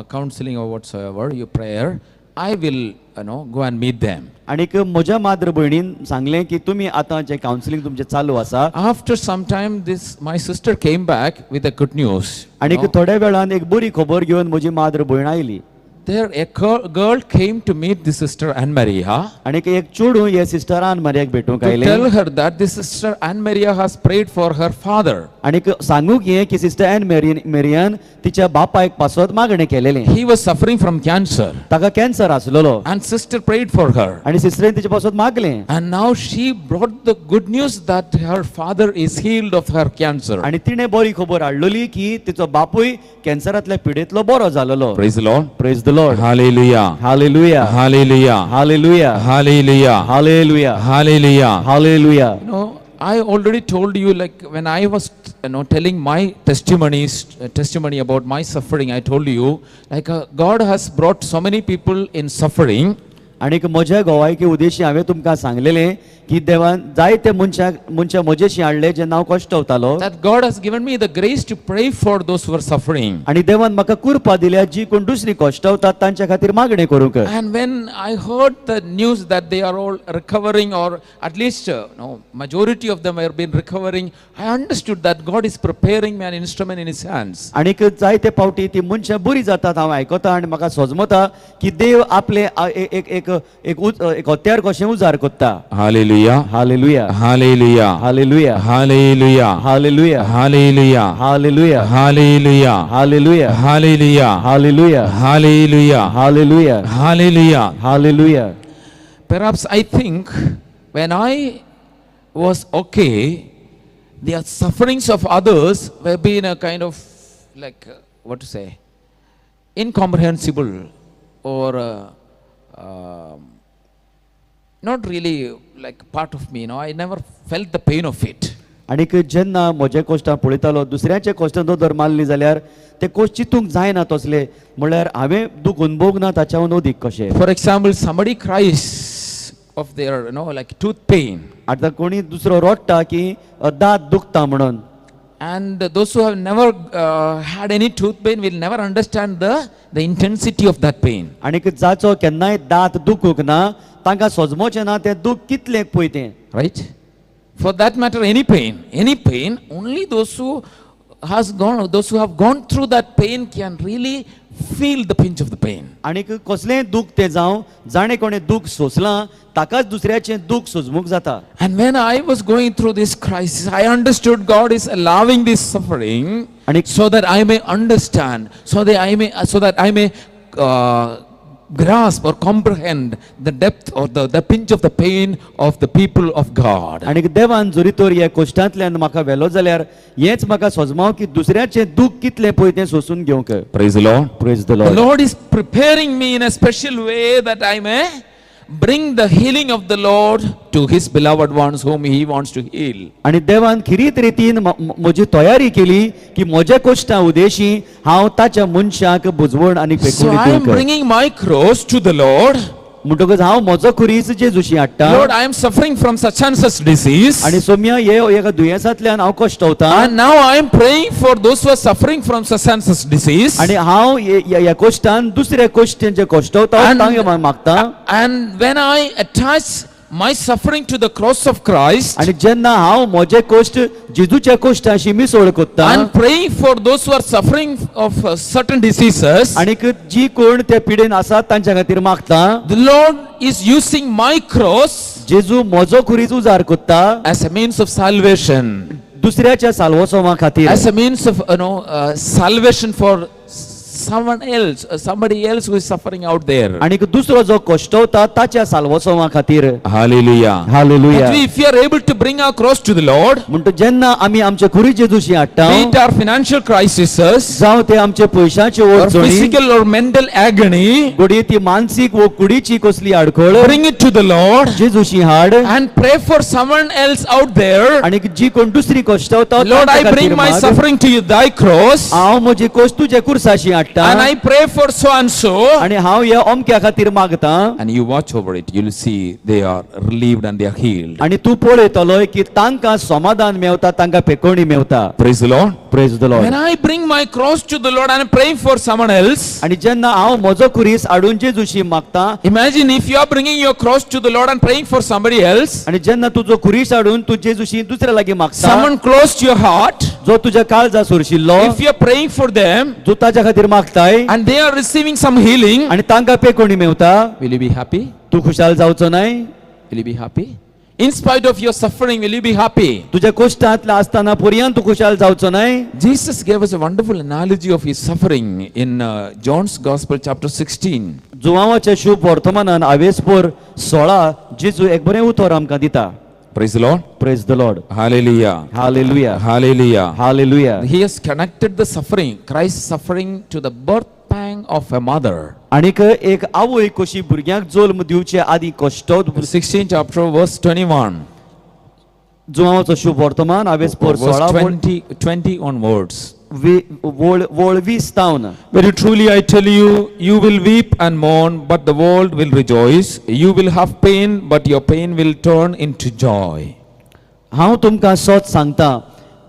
counseling or whatsoever, your prayer. I will go and meet them." आनीक म्हज्या माद्र भयणीन सांगलें की तुमी आतां जें कावन्सिलींग तुमचें चालू आसा. After some time, this my sister came back with the good news. आनीक थोड्या वेळान एक बरी खबर घेवन म्हजी माद्र भयण आयली. There a girl came to meet the sister Anne Maria आनीक एक चेडूं हे सिस्टर आन मारियाक भेटूंक to आयलें tell her that the sister Anne Maria has prayed for her father. आनीक सांगूंक हें की सिस्टर एन मेरियन तिच्या बापायक पासत मागणें केलेलें. He was suffering from cancer, ताका कॅन्सर आसलेलो and sister prayed for her. आनी सिस्टरीन तिचे पासत मागलें. And now she brought the good news that her father is healed of her cancer. आनी तिणें बरी खबर हाडलेली की तिचो बापूय कॅन्सरांतल्या पिडेंतलो बरो जालेलो. Praise the Lord. Praise the Lord. Hallelujah. Hallelujah. Hallelujah. Hallelujah. Hallelujah. Hallelujah. Hallelujah. Hallelujah. I already told you, like when I was telling my testimony about my suffering, I told you, like God has brought so many people in suffering. आनीक म्हज्या गोवायकी उद्देशी हांवें तुमकां सांगलेलें की देवान जायते मनशाक मनशां म्हजेशी हाडले जेन्ना हांव कश्टवतालो. That God has given me the grace to pray for those who are suffering. आनी देवान म्हाका कृपा दिल्या जी कोण दुसरी कश्टवतात तांच्या खातीर मागणें करूंक. And when I heard the news that they are all recovering, or at least no, majority of them have been recovering, I understood that God is preparing me an instrument in His hands. आनीक जायते फावटी ती मनशां बरी जातात हांव आयकता आनी म्हाका सोजमता की देव आपले एक एक एक एक हत्यार कशें उजार कोत्ता. Hallelujah. Hallelujah. Hallelujah. Hallelujah. Hallelujah. Hallelujah. Hallelujah. Hallelujah. Hallelujah. Hallelujah. Hallelujah. Hallelujah. Hallelujah. Hallelujah. Hallelujah. Hallelujah. Perhaps I think when I was okay, the sufferings of others were being a kind of like, what to say, incomprehensible or not really like part of me. I never felt the pain of it. आनीक जेन्ना म्हजे कोश्टां पळयतालो दुसऱ्याचे कोश्टां नदर मारली जाल्यार ते cost चिंतूंक जायना तसले, म्हणल्यार हांवें दूख अनुभवूंक ना ताच्याहून अदीक कशें. For example, somebody cries of their, like tooth pain. आतां कोणी दुसरो रडटा की दांत दुखता म्हणून. And those who have never had any tooth pain will never understand the intensity of that pain. आनीक जाचो केन्नाय दांत दुखूंक ना तांकां सोजमोचें ना तें दूख कितलें पळय तें. Right? For that matter, any pain, any pain, only those who have gone through that pain can really feel the pinch of the pain. आनीक कसलेंय दूख तें जावं, जाणें कोणें दूख सोंसलां ताकाच दुसऱ्याचें दूख सोजमूंक जाता. And when I was going through this crisis, I understood God is allowing this suffering so that I may understand, so that I may grasp or comprehend the depth or the pinch of the pain of the people of God. आनी देवान जरी तर ह्या कश्टांतल्यान म्हाका व्हेलो जाल्यार हेंच म्हाका सोजमाव की दुसऱ्याचें दूख कितलें पळय तें सोंसून घेवंक. Praise the Lord. Praise the The Lord. Lord is preparing me in a special way that I may bring the healing of the Lord to His beloved ones whom He wants to heal. आनी देवान खिरीत रितीन म्हजी तयारी केली की म्हज्या कश्टां उदेशी हांव ताच्या मनशाक बुजवण आनी So पेखवणी I am दिवंक. Bringing my cross to the Lord. म्हणटकच हांव म्हजो खुरीस जेजूशी हाडटा. Lord, I am suffering from such and such disease. आनी सोम्या हे एका दुयेंसांतल्यान हांव कश्टवतां. And now I am praying for those who are suffering from such and such disease. आनी हांव ह्या कश्टान दुसऱ्या कश्टेन जे कश्टवता तांकां मागता. And when I attach my suffering to the cross of Christ आनी जेन्ना हांव म्हजे कश्ट जेजूच्या कश्टांशी मिसळ कोत्ता and praying for those who are suffering of certain diseases, आनीक जी कोण त्या पिडेन आसात तांच्या खातीर मागता, the Lord is using my cross जेजू म्हजो खुरीस उजार कोत्ता as a means of salvation, दुसऱ्याच्या साल्वोसोवा खातीर, as a means of salvation for someone else, somebody else who is suffering out there. आनी दुसरो जो कश्टवता ताच्या साल्वसोवा खातीर. Hallelujah. Hallelujah. That we, if we are able to bring our cross to the Lord, म्हणटा जेन्ना आमी आमचे खुरीस जेजूशी हाडटा, be it our financial crises, जावं ते आमचे पयशाचे or अडचणी, physical or mental agony, घडये ती मानसीक वो कुडीची कसली आडखळ, bring it to the Lord जेजूशी हाड and pray for someone else out there. आणि जी कोण दुसरी कश्टवता, Lord, I तांच्या bring खातीर my माग. Suffering to you, thy cross, हांव म्हजी कोश तुजे कुर्साशी हाडटा and I pray for so and so. आणि हांव ह्या अमक्या खातीर मागता. And you watch over it, you'll see they are relieved and they are healed. आणि तूं पळयतलो की तांकां समाधान मेवता, तांकां पेकोवणी मेवता. Praise the Lord. Praise the When Lord. I bring my cross to the Lord and I'm praying for someone else, आणि जेन्ना हांव म्हजो खुरीस हाडून जेजूशी मागता, imagine if you are bringing your cross to the Lord and praying for somebody else, आणि जेन्ना तुजो खुरीस हाडून तूं जेजूशी दुसऱ्या लागीं मागता, someone close to your heart, जो तुज्या काळजा सुरशिल्लो, if you are praying for them जो ताच्या खातीर मागताय and they are receiving some healing, आणि तांकां पेकोवणी मेवता, will you be happy? तूं खुशाल जावचो न्हय? Will you be happy? In spite of your suffering, will you be happy? तुज्या कोश्टांतले आसतना पर्यंत तूं खुशाल जावचो न्हय? Jesus gave us a wonderful analogy of his suffering in John's Gospel, chapter 16. जुवांवाच्या शुभ वर्तमानान आवेसपोर 16 जेजू एक बरें उतर आमकां दिता. Praise the Lord. Praise the Lord. Hallelujah. Hallelujah. Hallelujah. Hallelujah. He has connected the suffering, Christ's suffering, to the birth pang of a mother. आणीक एक आवय कशी भुरग्यांक जल्म दिवचे आदी कश्ट. 16 chapter, verse 21. जुवांवाचो शुभ वर्तमान आवेसपोर Verse 16 20, 20 onwards. वळ वळ 20 तावन. Very truly I tell you, you will weep and mourn, but the world will rejoice. You will have pain, but your pain will turn into joy. हांव तुमकां सत सांगता,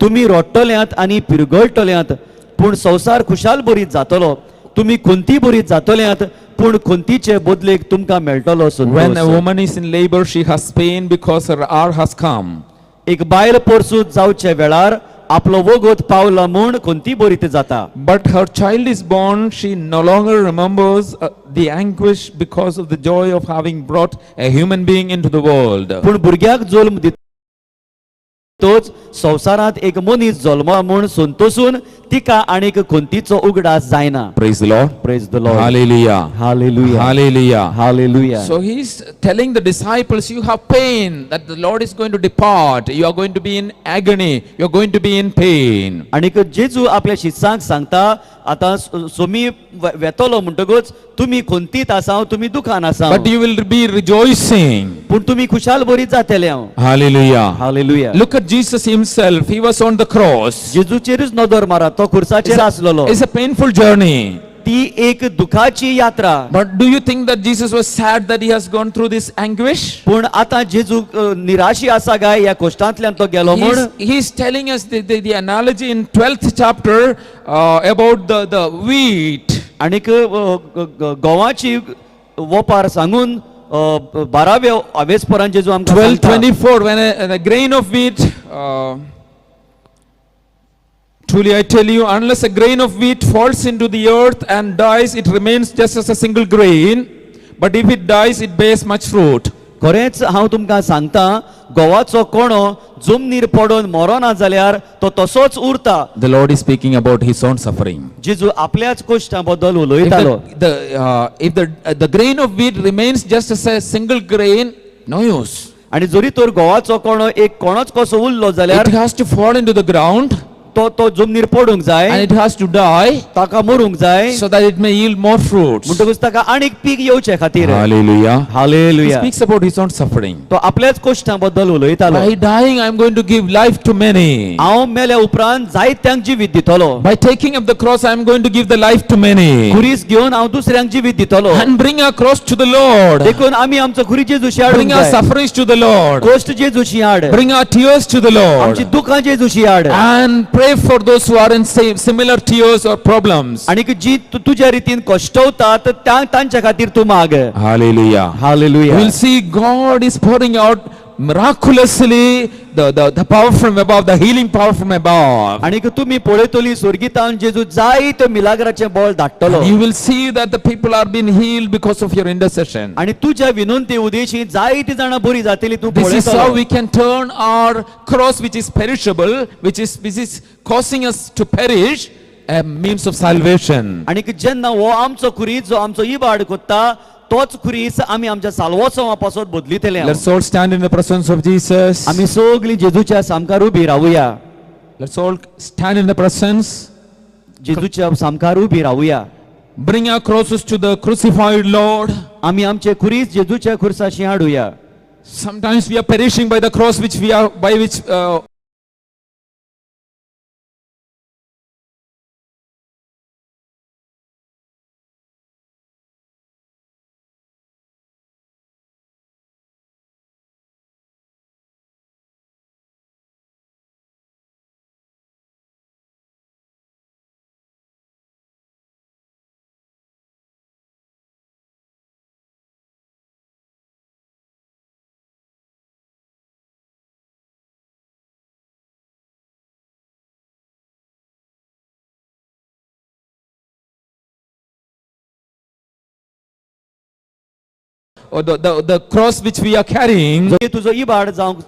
तुमी रडटल्यात आनी पिरगळटल्यात, पूण संवसार खुशाल बरीत जातलो. तुमी खंती बरीत जातल्यात, पूण खंतीचे बदलेक तुमकां मेळटलो When a Santosh. Woman is in labor, she has pain because her hour has come. एक बायल परसूत जावचे वेळार आपलो वगत पावला म्हूण खंती बरीत जाता. But her child is born, she no longer remembers the anguish because of the joy of having brought a human being into the world. पूण भुरग्याक जल्म दितोच संवसारांत एक मनीस जल्मला म्हूण संतोसून तिका आनीक खंतीचो उगडास जायना. Praise the Lord. Praise the Lord. Hallelujah. Hallelujah. Hallelujah. Hallelujah. So he's telling the disciples, you have pain, that the Lord is going to depart. You are going to be in agony. You are going to be in pain. आणीक जेजू आपल्या शिसांक सांगता, आतां सोमी वेतलो म्हणटकूच तुमी खंतीत आसा, तुमी दुखान आसा, But you will be rejoicing. पूण तुमी खुशाल बरीत जातले हांव. Hallelujah. Hallelujah. Look at Jesus himself. He was on the cross. जेजूचेरूच नदर मारा, तो It's खुर्साचेर आसलेलो. It's a painful journey. ती एक दुखाची यात्रा. But do you think that Jesus was sad that he has gone through this anguish? पूण आतां जेजू निराशी आसा काय ह्या कोश्टांतल्यान तो गेलो म्हूण? He's telling us the analogy in 12th chapter about the wheat. आणीक गोवाची वोपार सांगून 12व्या आवेसपरान जेजू आमकां सांगता. 12:24, when a grain of wheat, truly I tell you, unless a grain of wheat falls into the earth and dies, it remains just as a single grain, but if it dies, it bears much fruit. खरेंच हांव तुमकां सांगता, गोवाचो कोणो जमनीर पडून मरोना जाल्यार तो तसोच उरता. The Lord is speaking about his own suffering. जेजू आपल्याच कोश्टां बद्दल If उलयतालो. the grain of wheat remains just as a single grain, no use. आनी जरी तर गोवाचो कोणो एक कोणोच कसो उरलो जाल्यार, It has to fall into the ground तो तो जमनीर पडूंक जाय and it has to die ताका मरूंक जाय so that it may yield more fruits. म्हणटकूच ताका आनीक पीक येवचे खातीर. Hallelujah. He hallelujah. speaks about his own suffering. तो आपल्याच कोश्टां बद्दल उलयतालो. By dying, I am going to give life to many. हांव मेल्या उपरांत जायत्यांक जिवीत दितलो. By taking up the cross, I am going to give the life to many. खुरीस घेवन हांव दुसऱ्यांक जिवीत दितलो. And bring our cross to the Lord. देखून आमी आमचो खुरीस जेजूशी हाडूंक Bring our जाय. Sufferings to the Lord. कोश्ट जेजूशी हाड. Bring our tears to the Lord. आमची दुखां जेजूशी हाड. And pray for those who are in same, similar tears or problems. आनी जी तुज्या रितीन कश्टवतात तांच्या खातीर तूं माग. Hallelujah. Hallelujah. We'll see God is pouring out miraculously the power from above, the healing power from above. आनी तुमी पळयतली स्वर्गीतान जेजू जायते मिलाग्राचें बळ धाडटलो. And you will see that the people are being healed because of your intercession. आनी तुज्या विनंती उदेशी जायती जाणां बरी जातली तूं This is how पळयतलो. We can turn our cross, which is perishable, which is causing us to perish, a means of salvation. आनी जेन्ना हो आमचो खुरीस जो आमचो इबाड कोत्ता तोच खुरीस आमी आमच्या साल्वोसांवा पासत बदलितले. Let's all stand in the presence of Jesus. आमी सगळीं जेजूच्या सामकार उबी रावया. Let's all stand in the presence. जेजूच्या सामकार उबी रावया. Bring our crosses to the crucified Lord. आमी आमचे खुरीस जेजूच्या खुर्साशी हाडुया. Sometimes we are perishing by the cross which we are by which or the cross which we are carrying, जो तुजो इबाड जावंक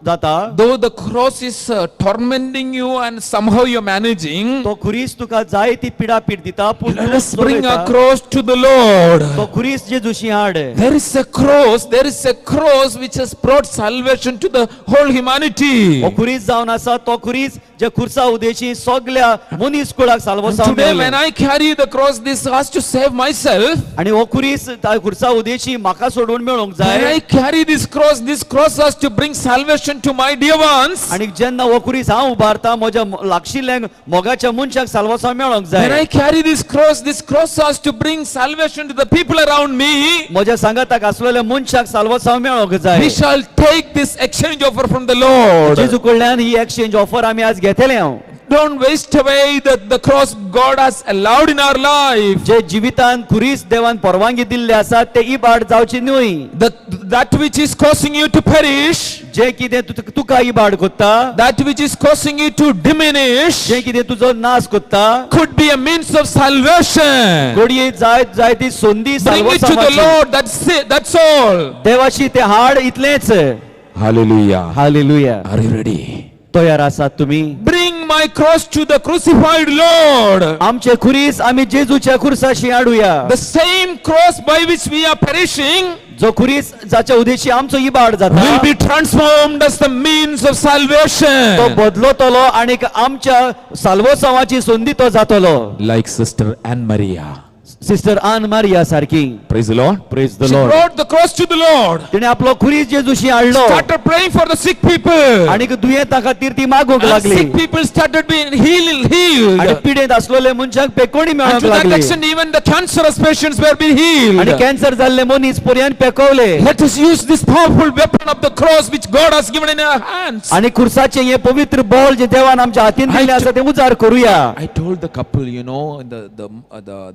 जाता, though the cross is tormenting you and somehow you're managing, तो खुरीस तुका जाय ती पिडा पीड दिता, पूण let तूं us bring चलयता. our cross to the Lord. तो खुरीस जेजूशी हाड. There is a cross, there is a cross which has brought salvation to the whole humanity. हो खुरीस जावन आसा तो खुरीस जे खुर्सा उदेशी सगल्या मनीस कुळाक साल्वसांव Today, when मेळ्ळें. I carry the cross, this has to save myself. आनी हो खुरीस त्या खुर्सा उदेशी म्हाका सोडून मेळोंक When जाय. I carry this cross has to bring salvation to my dear ones. आनी जेन्ना हो खुरीस हांव उबारता म्हज्या लागशिल्ल्यांक मोगाच्या मनशाक साल्वसांव मेळोंक When जाय. I carry this cross has to bring salvation to the people around me. म्हज्या सांगाताक आसलेल्या मनशाक साल्वसांव मेळोंक जाय. We shall take this exchange offer from the Lord. जेजू कडल्यान ही एक्सचेंज ऑफर आमी आज घेतले हांव. Don't waste away the cross God has allowed in our life. जे जिवितान खुरीस देवान परवानगी दिल्ले आसा ते इबाड जावची न्हय. That which is causing you to perish, जे कितें तुका इबाड कोत्ता, that which is causing you to diminish, जे कितें तुजो नाश कोत्ता, could be a means of salvation. घडये जाय जायती संदी Bring it to the साल्वसांवाची. Lord. That's it. That's all. देवाशी ते हाड इतलेंच. Hallelujah. Hallelujah. Are you ready? तयार आसात तुमी? Bring my cross to the crucified Lord. आमचे खुरीस आमी जेजूच्या खुर्साशी हाडुया. The same cross by which we are perishing जो खुरीस जाच्या उदेशी आमचो इबाड जाता will be transformed as the means of तो salvation. बदलतलो आनी आमच्या साल्वसांवाची संदी तो जातलो. Like Sister Anne Maria. Sister Anne Maria सारखी. Praise the Lord. Praise the She Lord. brought the cross to the Lord. तिणे आपलो खुरीस जेजूशी हाडलो Started praying for the sick people. आनी दुयेंता खातीर ती मागूंक And लागली sick people started being healed. आनी healed. पिडेंत आसलेले मनशांक पेकोणी And मेळोंक to that लागली extent, even the cancerous patients were being healed. आनी कॅन्सर जाल्ले मनीस पर्यंत पेकवले. Let us use this powerful weapon of the cross which God has given in our hands. आनी खुर्साचें हें पवित्र बळ जें देवान आमच्या हातीन दिल्लें आसा तें उजार करुया. I told the couple, in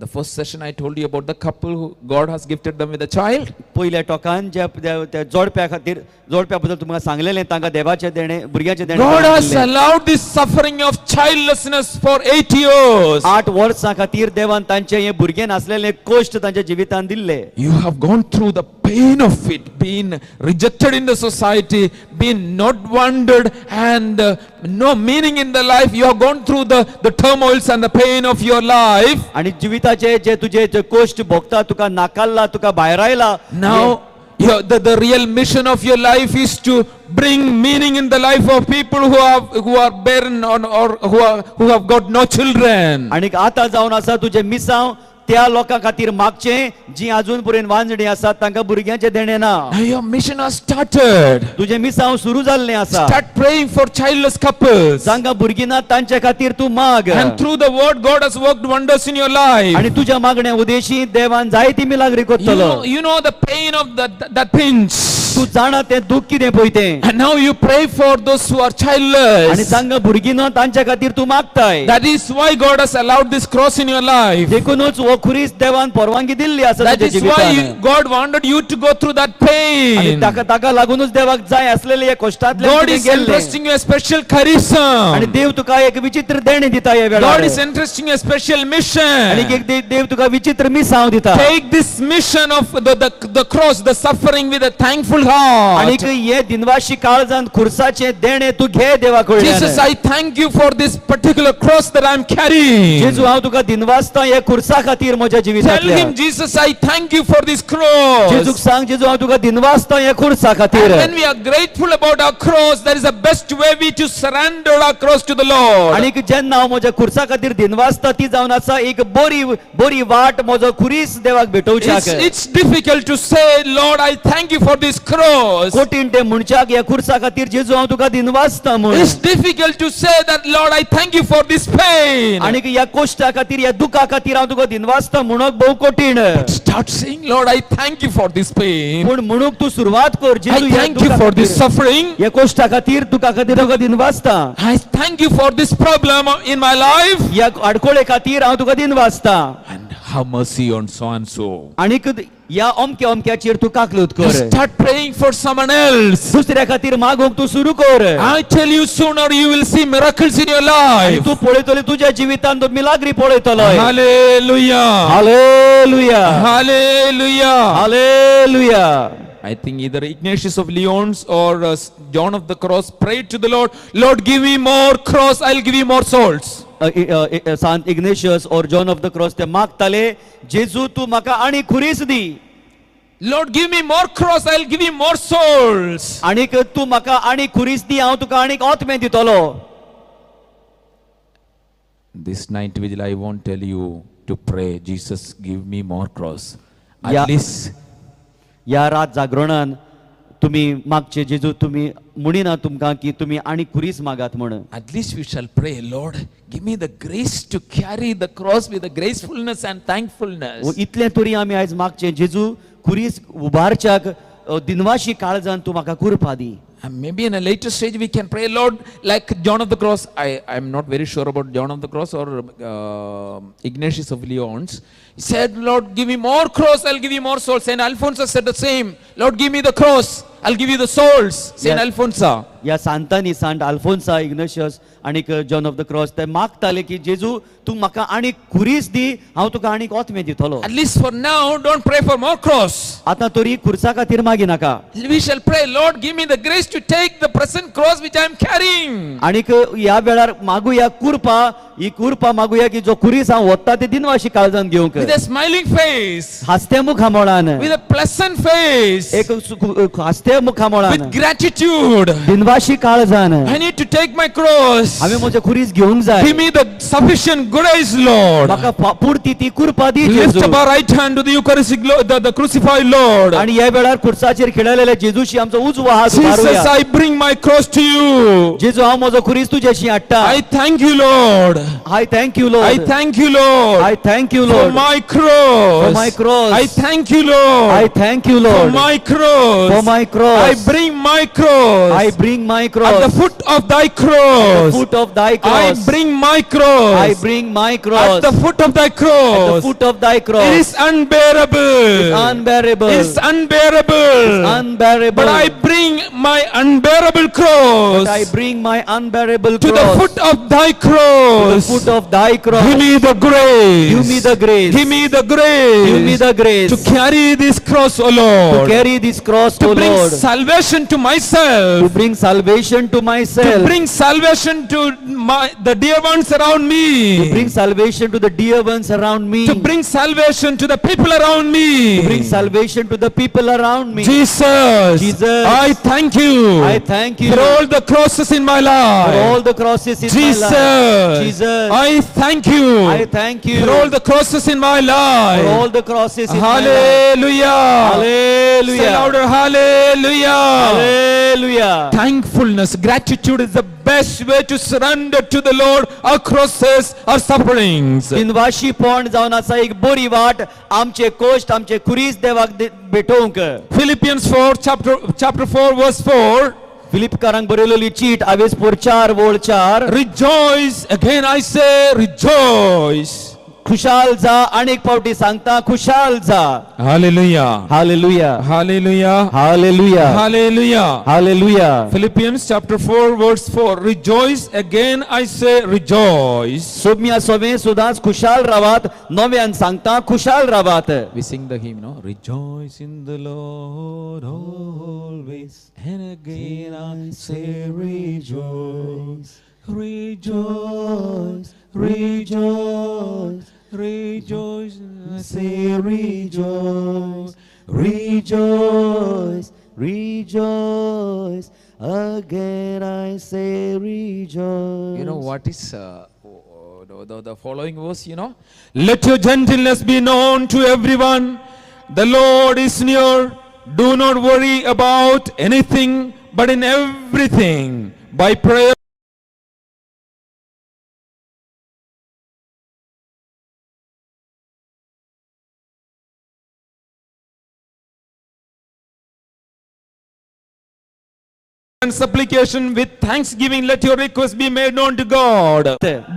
the first session I told you about the couple who God has gifted them with a child. पयल्या टोकान ज्या त्या जोडप्या खातीर जोडप्या बद्दल तुमकां सांगलेलें तांकां देवाचें देणें भुरग्याचें देणें God has दिल्लें. allowed this suffering of childlessness for 8 years. 8 वर्सां खातीर देवान तांचें हें भुरगें नासलेलें कश्ट तांच्या जिवितान दिल्ले. You have gone through the pain of it, been rejected in the society, been not wanted, and no meaning in the life. You have gone through the turmoils and the pain of your life. आनी जिविताचे जे तुजे जे कश्ट भोगता तुका नाकाल्ला तुका भायरायला. Now, the real mission of your life is to bring meaning in the life of people who are barren or who have got no children. आनी आतां जावन आसा तुजें मिसांव त्या लोकां खातीर मागचें जी अजून पर्यंत वांजणी आसात तांकां भुरग्यांचें देणें ना. Now your mission has started. तुजें मिसांव सुरू जाल्लें आसा. Start praying for childless couples. जांकां भुरगीं ना तांचे खातीर तूं माग. And through the word, God has worked wonders in your life. आनी तुज्या मागण्या उदेशी देवान जायती मिलाग्री You करतलो. know, you know the pain of that pinch. तूं जाणा तें दूख कितें पळय तें. And now you pray for those who are आनी childless. जांकां भुरगीं ना तांच्या खातीर तूं मागताय. That is why God has allowed this cross in your life. देखूनच हो हो खुरीस देवान परवानगी दिल्ली आसा That तुज्या is why जिवितान. God wanted you to go through that आनी pain. ताका ताका लागूनच देवाक जाय असलेले हे कश्टांतल्यान God तुवें is गेल्लें. entrusting you a special आनी charism. देव तुका एक विचित्र देणें दिता ह्या वेळार God is entrusting you a special आनी mission. एक देव तुका विचित्र मिसांव दिता Take this mission of the cross, the suffering with a thankful आनी heart. हे दिनवाशी काळजान खुर्साचें देणें तूं घे देवा Jesus, कडल्यान. I thank you for this particular cross that I am carrying. जेजू हांव तुका दिनवासता हे खुर्सा खातीर म्हज्या Tell जिवितांतल्या. him, Jesus, I thank you for this cross. जेजूक सांग, जेजू हांव तुका दिनवासता हे खुर्सा खातीर. And when we are grateful about our cross, that is the best way we to surrender our cross to the Lord. आनी जेन्ना हांव म्हज्या खुर्सा खातीर दिनवासता ती जावन आसा एक बरी बरी वाट म्हजो खुरीस देवाक It's, भेटोवच्याक. it's difficult to say, Lord, I thank you for this cross. कठीण तें म्हणच्याक ह्या खुर्सा खातीर जेजू हांव तुका दिनवासता म्हूण. It's difficult to say that, Lord, I thank you for this pain. आनी ह्या कोश्टा खातीर ह्या दुखा खातीर हांव तुका दिनवासता म्हणूंक भोव कठीण. Start saying, Lord, I thank you for this pain. पूण म्हणूंक तूं सुरवात कर, I जेजू ह्या thank you दुखा for this खातीर, suffering. ह्या कोश्टा खातीर दुखा खातीर तुका दिनवासता. I thank you for this problem in my life. ह्या आडकोळे खातीर हांव तुका दिनवासता. And have mercy on so and so. आनीक ह्या अमक्या अमक्याचेर तूं काकलूत कर. Start praying for someone else. दुसऱ्या खातीर मागूंक तूं सुरू कर. I tell you, sooner you will see miracles in your आनी life. तूं पळयतलो तुज्या जिवितांत तूं मिलाग्री पळयतलो. Hallelujah. Hallelujah. Hallelujah. Hallelujah. I think either Ignatius of Lyons or John of the Cross prayed to the Lord, Lord, give me more cross, I'll give you more souls. Sant Ignatius or John of the Cross ते मागताले, जेजू तूं म्हाका आनी खुरीस दी. Lord, give me more cross, I'll give you more souls. आनीक तूं म्हाका आनी खुरीस दी, हांव तुका आनीक ओतमे दितलो. This night vigil, I won't tell you to pray, Jesus, give me more cross. At Yeah. least ह्या रात जागरणान तुमी मागचे जेजू तुमी म्हणिना तुमकां की तुमी आनी खुरीस मागात म्हण. At least we shall pray, Lord, give me the grace to carry the cross with the gracefulness and thankfulness. इतलें तरी आमी आयज मागचें, जेजू खुरीस उबारच्याक दिनवाशी काळजान तूं म्हाका कुरपा दी. And maybe in a later stage we can pray, Lord, like John of the Cross. I am not very sure about John of the Cross or Ignatius of Lyons. He said, Lord, give me more cross, I'll give you more souls. Saint Alphonsus said the same. Lord, give me the cross, I'll give you the souls. Saint Yes. Alphonsa. ह्या सांतांनी सांत आल्फोन्सा, Ignatius आनीक John of the cross ते मागताले की जेजू तूं म्हाका आनीक खुरीस दी, हांव तुका आनीक ओतमे दितलो. At least for now, don't pray for more cross. आतां तरी खुर्सा खातीर मागी नाका. We shall pray, Lord, give me the grace to take the present cross which I am carrying. आनीक ह्या वेळार मागुया कुरपा, ही कुरपा मागुया की जो खुरीस हांव वता ते दिनवाशी काळजान घेवंक. With a smiling face, हासत्या मुखामळान, with a pleasant face, एक हासत्या मुखामळान, with gratitude. दिनवाशी काळजान I need to take my cross. हांवें म्हजें खुरीस घेवंक जाय. Give me the sufficient grace, Lord. म्हाका पुरती ती कुरपा दी Lift जेजू. up our right hand to the Eucharistic Lord, the crucified Lord. आणि या वेळार खुर्साचेर खेळलेल्या जेजूशी आमचो उजवो हात Jesus, उबारुया. I bring my cross to you. जेजू हांव म्हजो खुरीस तुजेशी हाडटा. I thank you, Lord. I thank you I Lord. thank you, Lord. I thank you For Lord. my cross. For my cross. I thank you, Lord. I thank you For Lord. my cross. For my cross. I bring my cross. I bring my At the cross. foot of thy cross. Foot of thy I cross. bring my cross. I bring my cross. At the foot of thy At the cross. foot of thy It cross. is unbearable. Unbearable. It is unbearable. Unbearable. But I bring my unbearable cross But I bring my unbearable to cross the foot of thy to the cross. foot of thy cross. Give me the grace. Give me the grace. Give me the grace. Give me the grace To carry this cross, O to Lord. carry this cross, To O bring Lord. salvation to To myself. bring salvation to To myself. bring salvation to the dear ones around me. To bring salvation to the dear ones around me. To bring salvation to the people around me. To bring salvation to the people around me. Jesus. Jesus. I thank you. I thank you For all the crosses in my life. for all the crosses in Jesus. my life. Jesus. I thank you. I thank you For all the crosses in my life. for all the crosses in my life. Hallelujah. Hallelujah. Say louder, hallelujah. Hallelujah. Thankfulness, gratitude is the best way to surrender to the Lord our crosses, our sufferings. दिनवाशीपण जावन आसा एक बरी वाट आमचे cost आमचे खुरीस देवाक भेटोवंक. Philippians 4, chapter 4, verse 4. फिलिपकारांक बरयलेली चीट आवेसपूर 4 वोळ 4. Rejoice, again I say, rejoice. खुशाल जा आनी एक फावटी सांगता खुशाल जा. Hallelujah. Hallelujah. Hallelujah. Hallelujah. Hallelujah. Hallelujah. Philippians chapter 4 verse 4. Rejoice again, I say rejoice. Saumya सोमे सुदांच खुशाल रावात नव्यान सांगता खुशाल रावात. We sing the hymn, no? Rejoice in the Lord always. And again I say rejoice. Rejoice, rejoice, rejoice. I say rejoice, Rejoice, rejoice, again I say rejoice. You know what is the following verse, you know? Let your gentleness be known to everyone. The Lord is near. Do not worry about anything, but in everything, by prayer and supplication with thanksgiving, let your request be made known to God.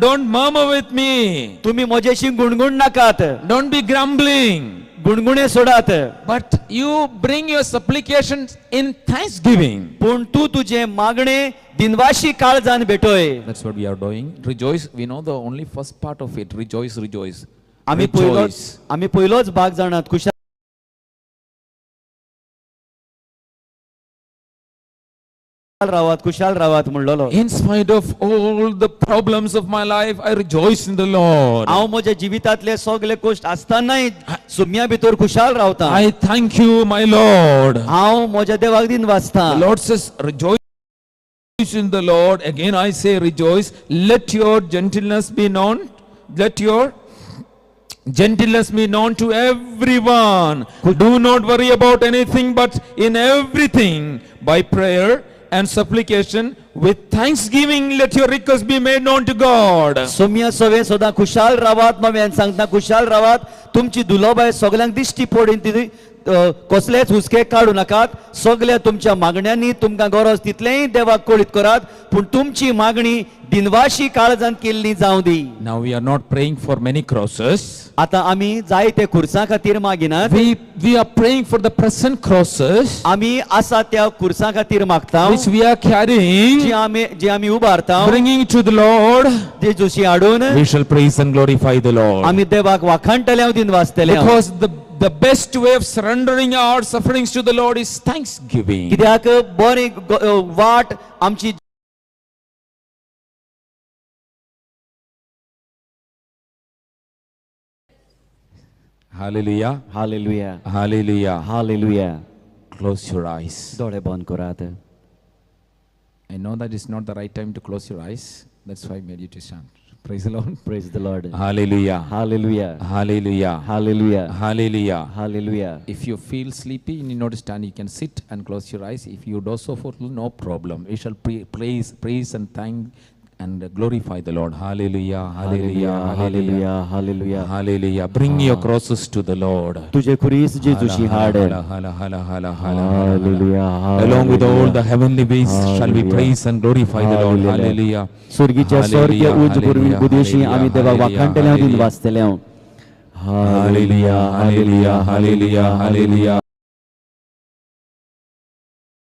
Don't murmur with me. तुम्ही म्हजेशी गुणगुण नाकात. Don't be grumbling. गुणगुणे सोडात. But you bring your supplications in thanksgiving. पूण तूं तुजें मागणें दिनवाशी काळजान भेटय. That's what we are doing. Rejoice. We know the only first part of it. Rejoice, rejoice. आमी पयलोच Rejoice. आमी पयलोच भाग जाणात खुशाल रावात खुशाल रावात म्हणलेलो. In spite of all the problems of my life, I rejoice in the Lord. हांव म्हज्या जिवितांतले सगळे कश्ट आसतनाय सुम्या भितर खुशाल रावता. I thank you, my Lord. हांव म्हज्या देवाक दिन वाचता. The Lord says, rejoice in the Lord. Again, I say, rejoice. Let your gentleness be known. Let your gentleness be known to everyone. Do not worry about anything, but in everything, by prayer and supplication, with thanksgiving, let your request be made known to God. Saumya सवे सदां खुशाल रावात नव्यान सांगता खुशाल रावात तुमची दुलोबाय सगल्यांक दिश्टी पडून ती कसलेच हुस्के काडू नाकात सगल्या तुमच्या मागण्यांनी तुमकां गरज तितलेंय देवाक कळीत करात पूण तुमची मागणी दिनवाशी काळजान केल्ली जावं दी. Now we are not praying for many crosses. आतां आमी जायते खुर्सां खातीर मागिनात. We are praying for the present crosses आमी आसा त्या खुर्सां खातीर मागता which we are carrying, जी आमी उबारता bringing to the Lord. जेजूशी हाडून We shall praise and glorify the Lord. आमी देवाक वाखाणटले दिन वाचतले. Because the best way of surrendering our sufferings to the Lord is thanksgiving. कित्याक बरी वाट आमची Hallelujah. Hallelujah. Hallelujah. Hallelujah. Close your eyes. दोळे बंद करात. I know that it's not the right time to close your eyes. That's why I made you to stand. Praise the Lord. Praise the Lord. Hallelujah. Hallelujah. Hallelujah. Hallelujah. Hallelujah. Hallelujah. If you feel sleepy, you need not stand. You can sit and close your eyes. If you do so for no problem. We shall pray, praise, praise and thank and glorify the Lord. Hallelujah. Hallelujah. Hallelujah. Hallelujah. Hallelujah. Bring your crosses to the Lord. तुझे खुरीस जेजूशी हाड. Hala, hala, hala, hala, hala, hallelujah. Along with all the heavenly beings shall we Hallelujah. Praise and glorify the Lord. Hallelujah. स्वर्गीच्या स्वर्गीय Hallelujah, उज hallelujah, बुदेशी आमी देवाक hallelujah, वाखाणटले दिन hallelujah. वाचतले. Hallelujah, hallelujah, hallelujah, hallelujah.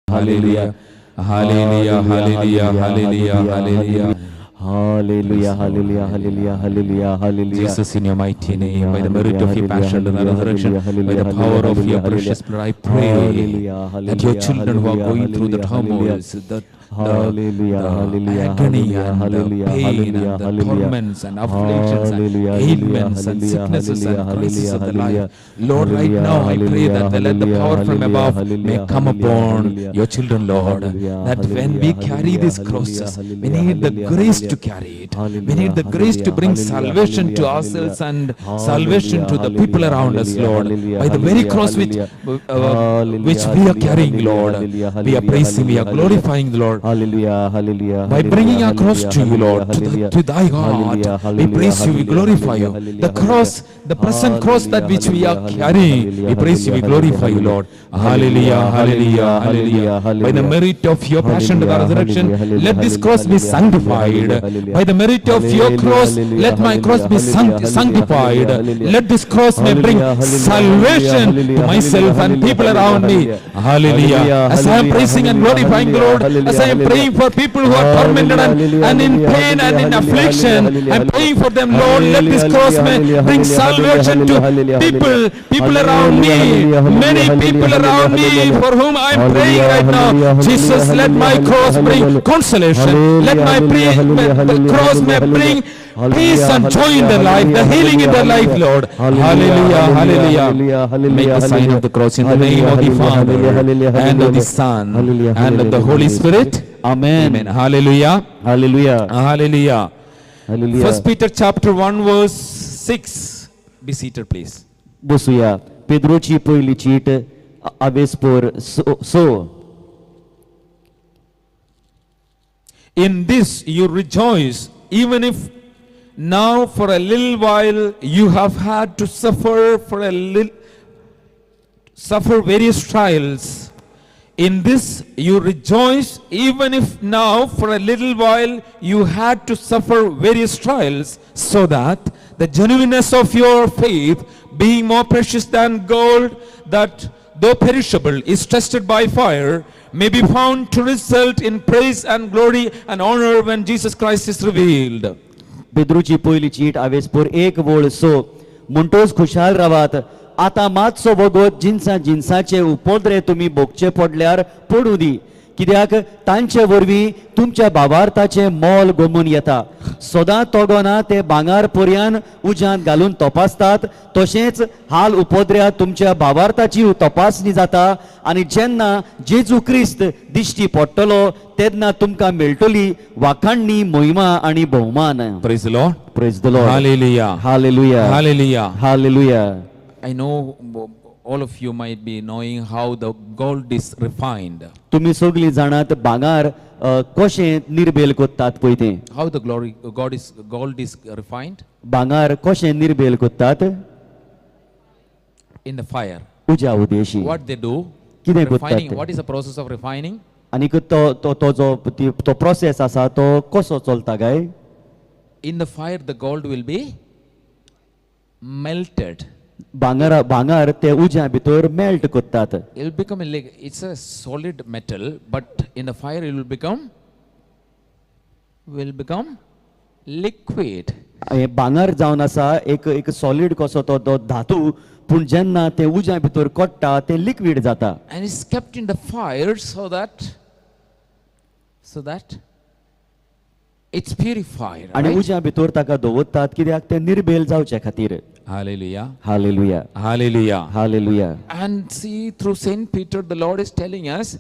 Hallelujah, hallelujah, hallelujah, hallelujah, hallelujah. Hallelujah, hallelujah, hallelujah, hallelujah, hallelujah. Jesus, in your mighty name, by the merit of your passion and resurrection, by the power of your precious blood, I pray that your children who are going through the turmoils, Hallelujah, the hallelujah, agony hallelujah, and the hallelujah, pain hallelujah, and the hallelujah. torments and afflictions and Hallelujah, ailments and hallelujah, sicknesses and hallelujah, crises of the hallelujah, life. Lord, right hallelujah, now I pray that let the hallelujah, power from hallelujah, above may hallelujah, come hallelujah, upon hallelujah. your children, Lord. Hallelujah, That when we hallelujah, carry these hallelujah, crosses, we hallelujah, need the hallelujah, grace to hallelujah. carry it. We Hallelujah, need the grace to bring hallelujah, salvation to hallelujah, ourselves and hallelujah, salvation to the people hallelujah, around us, hallelujah, Lord. hallelujah, By the very hallelujah, cross which hallelujah, we are carrying, hallelujah, Lord, hallelujah, we are praising, we are hallelujah, glorifying the Lord. Hallelujah, hallelujah, By bringing our cross to you, Lord, hallelujah, to thy heart, hallelujah, we hallelujah, praise you, we hallelujah, glorify you. hallelujah, The cross, the present cross that which we are hallelujah, carrying, we hallelujah, praise you, we hallelujah, glorify you, Lord. Hallelujah, hallelujah, hallelujah. By the merit of your passion to the hallelujah, resurrection, hallelujah, let this cross be hallelujah, sanctified. Hallelujah. By the merit of your Hallelujah, cross, hallelujah, let my cross be hallelujah, hallelujah, sanctified. hallelujah. Let this cross may bring Hallelujah, hallelujah, salvation hallelujah, to myself and hallelujah, people around me. hallelujah. Hallelujah. Hallelujah, As I am hallelujah, praising and hallelujah, glorifying the Lord, hallelujah, as I am hallelujah. praying for people who are tormented and in Hallelujah, pain and in hallelujah, affliction, hallelujah, I'm praying for them, Lord. Let this hallelujah, cross may hallelujah, bring hallelujah, salvation to hallelujah, people, hallelujah. people around me, Hallelujah, hallelujah, many people hallelujah, around me hallelujah. for whom I'm praying right now. Hallelujah, hallelujah, Jesus, let my hallelujah, cross bring hallelujah. consolation. Let my Hallelujah, hallelujah, the cross may hallelujah, bring hallelujah, peace and joy in their life, the hallelujah, healing in their life, hallelujah, Lord. hallelujah, Hallelujah, hallelujah, hallelujah. Make the sign hallelujah, of the cross in the name of the hallelujah, Father hallelujah, and of the hallelujah, Son hallelujah, and of the Holy hallelujah. Spirit. Amen. Amen. Hallelujah. Hallelujah. Hallelujah. Hallelujah. First Peter chapter 1 verse 6. Be seated, please. बसुया पेद्रोची पयली चीट आवेसपोर so In this you rejoice, even if now for a little while you have had to suffer for a little suffer various trials. In this you rejoice, even if now for a little while you had to suffer various trials, so that the genuineness of your faith, being more precious than gold that though perishable is tested by fire, may be found to result in praise and glory and honor when Jesus Christ is revealed. पेद्रूची पयली चीट आवेसपोर एक वळ so म्हणटोच खुशाल रावात आतां मातसो वगत जिन्सां जिन्साचे उपद्रे तुमी भोगचे पडल्यार पडूं दी कित्याक तांचे वरवीं तुमच्या भावार्थाचें मोल गोमून येता सदां तोगोना ते भांगर पर्यान उज्यांत घालून तपासतात तशेंच हाल उपद्र्या तुमच्या भावार्थाची तपासणी जाता आनी जेन्ना जेजू क्रिस्त दिश्टी पडटलो तेन्ना तुमकां मेळटली वाखाणणी मोहिमा आनी भोवमान. Praise the Lord. Praise the Lord. Hallelujah. Hallelujah. Hallelujah. Hallelujah. I know all of you might be knowing how the gold is refined. तुम्ही सगळीं जाणात भांगर कशें निर्बेल करतात पळय तें. How the glory God is gold is refined भांगर कशें निर्बेल करतात in the fire. उज्या Udeshi. What they do? कितें करतात Refining. ते? What is the process of refining? आनीक तो तो तो जो तो प्रोसेस आसा तो कसो चलता काय? In the fire, the gold will be melted. भांगर भांगर ते उज्या भितर मेल्ट करतात. It will become a it's a solid metal, but in the fire it will become liquid. हें भांगर जावन आसा एक एक सॉलीड कसो तो तो धातू पूण जेन्ना तें उज्या भितर कोट्टा तें लिक्वीड जाता. And it's kept in the fire so that it's purified. आनी Right? उज्या भितर ताका दवरतात कित्याक तें निर्बेल जावचे खातीर. Hallelujah. Hallelujah. Hallelujah. Hallelujah. And see, through Saint Peter, the Lord is telling us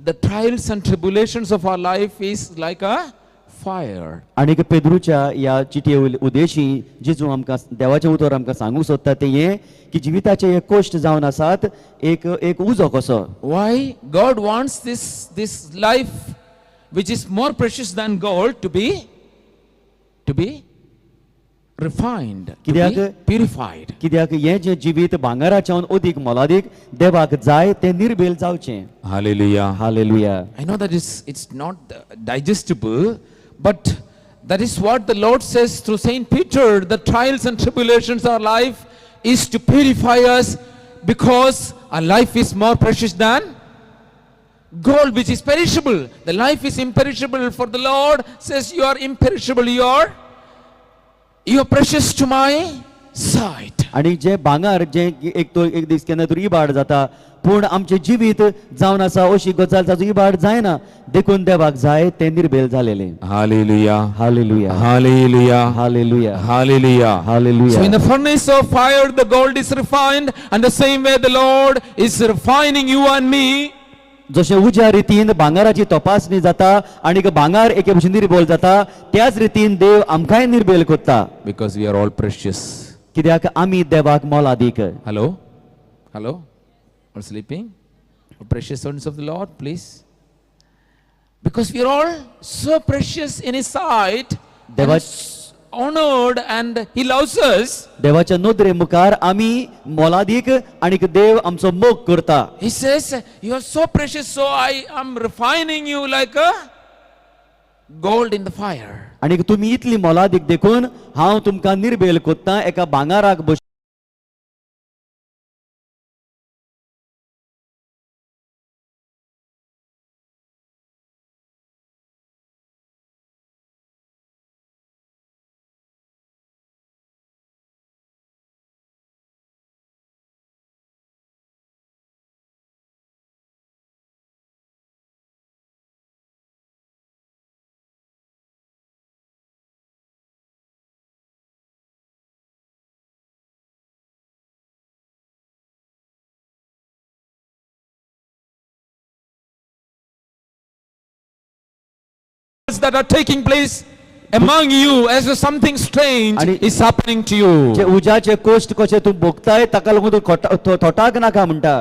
the trials and tribulations of our life is like a fire. आनीक पेद्रूच्या ह्या चिटये उदेशी जेजू आमकां देवाचें उतर आमकां सांगूंक सोदता तें हें की जिविताचे हे कश्ट जावन आसात एक एक उजो कसो. Why? God wants this life, which is more precious than gold, to be refined, to be कित्याक? purified. कित्याक हें जें जिवीत भांगराच्यान अदीक मोलादीक देवाक जाय तें निर्बेल जावचें. Hallelujah. Hallelujah. I know that it's not digestible, but that is what the Lord says through Saint Peter. The trials and tribulations of our life is to purify us, because our life is more precious than gold, which is perishable. The life is imperishable, for the Lord says you are imperishable, you are precious to my sight. आनी जें भांगर जें एक तो एक दीस केन्ना तरी इबाड जाता पूण आमचें जिवीत जावन आसा अशी गजाल ताचो इबाड जायना देखून देवाक जाय तें निर्बेल जालेलें. Hallelujah. Hallelujah. Hallelujah. Hallelujah. Hallelujah. Hallelujah. So in the furnace of fire, the gold is refined, and the same way the Lord is refining you and me. जशें उज्या रितीन भांगराची तपासणी जाता आनी भांगर एके भशेन निर्बोल जाता त्याच रितीन देव आमकांय निर्बेल करता. Because we are all precious. कित्याक आमी देवाक मोलादीक. Hello? Hello? All sleeping? Precious sons of the Lord, please. Because we are all so precious in His sight, and honored, and He loves us. देवाच्या नदरे मुखार आमी मोलादीक आनी देव आमचो मोग करता. He says, "You are so precious, so I am refining you like a gold in the fire." आनी तुमी इतली मोलादीक देखून हांव तुमकां निर्बेल कोत्ता एका भांगाराक बस. That are taking place among you as if something strange आणि- is happening to you. जे उज्याचे कोश्ट कशे तूं भोगताय ताका लागून तूं थोटाक नाका म्हणटा.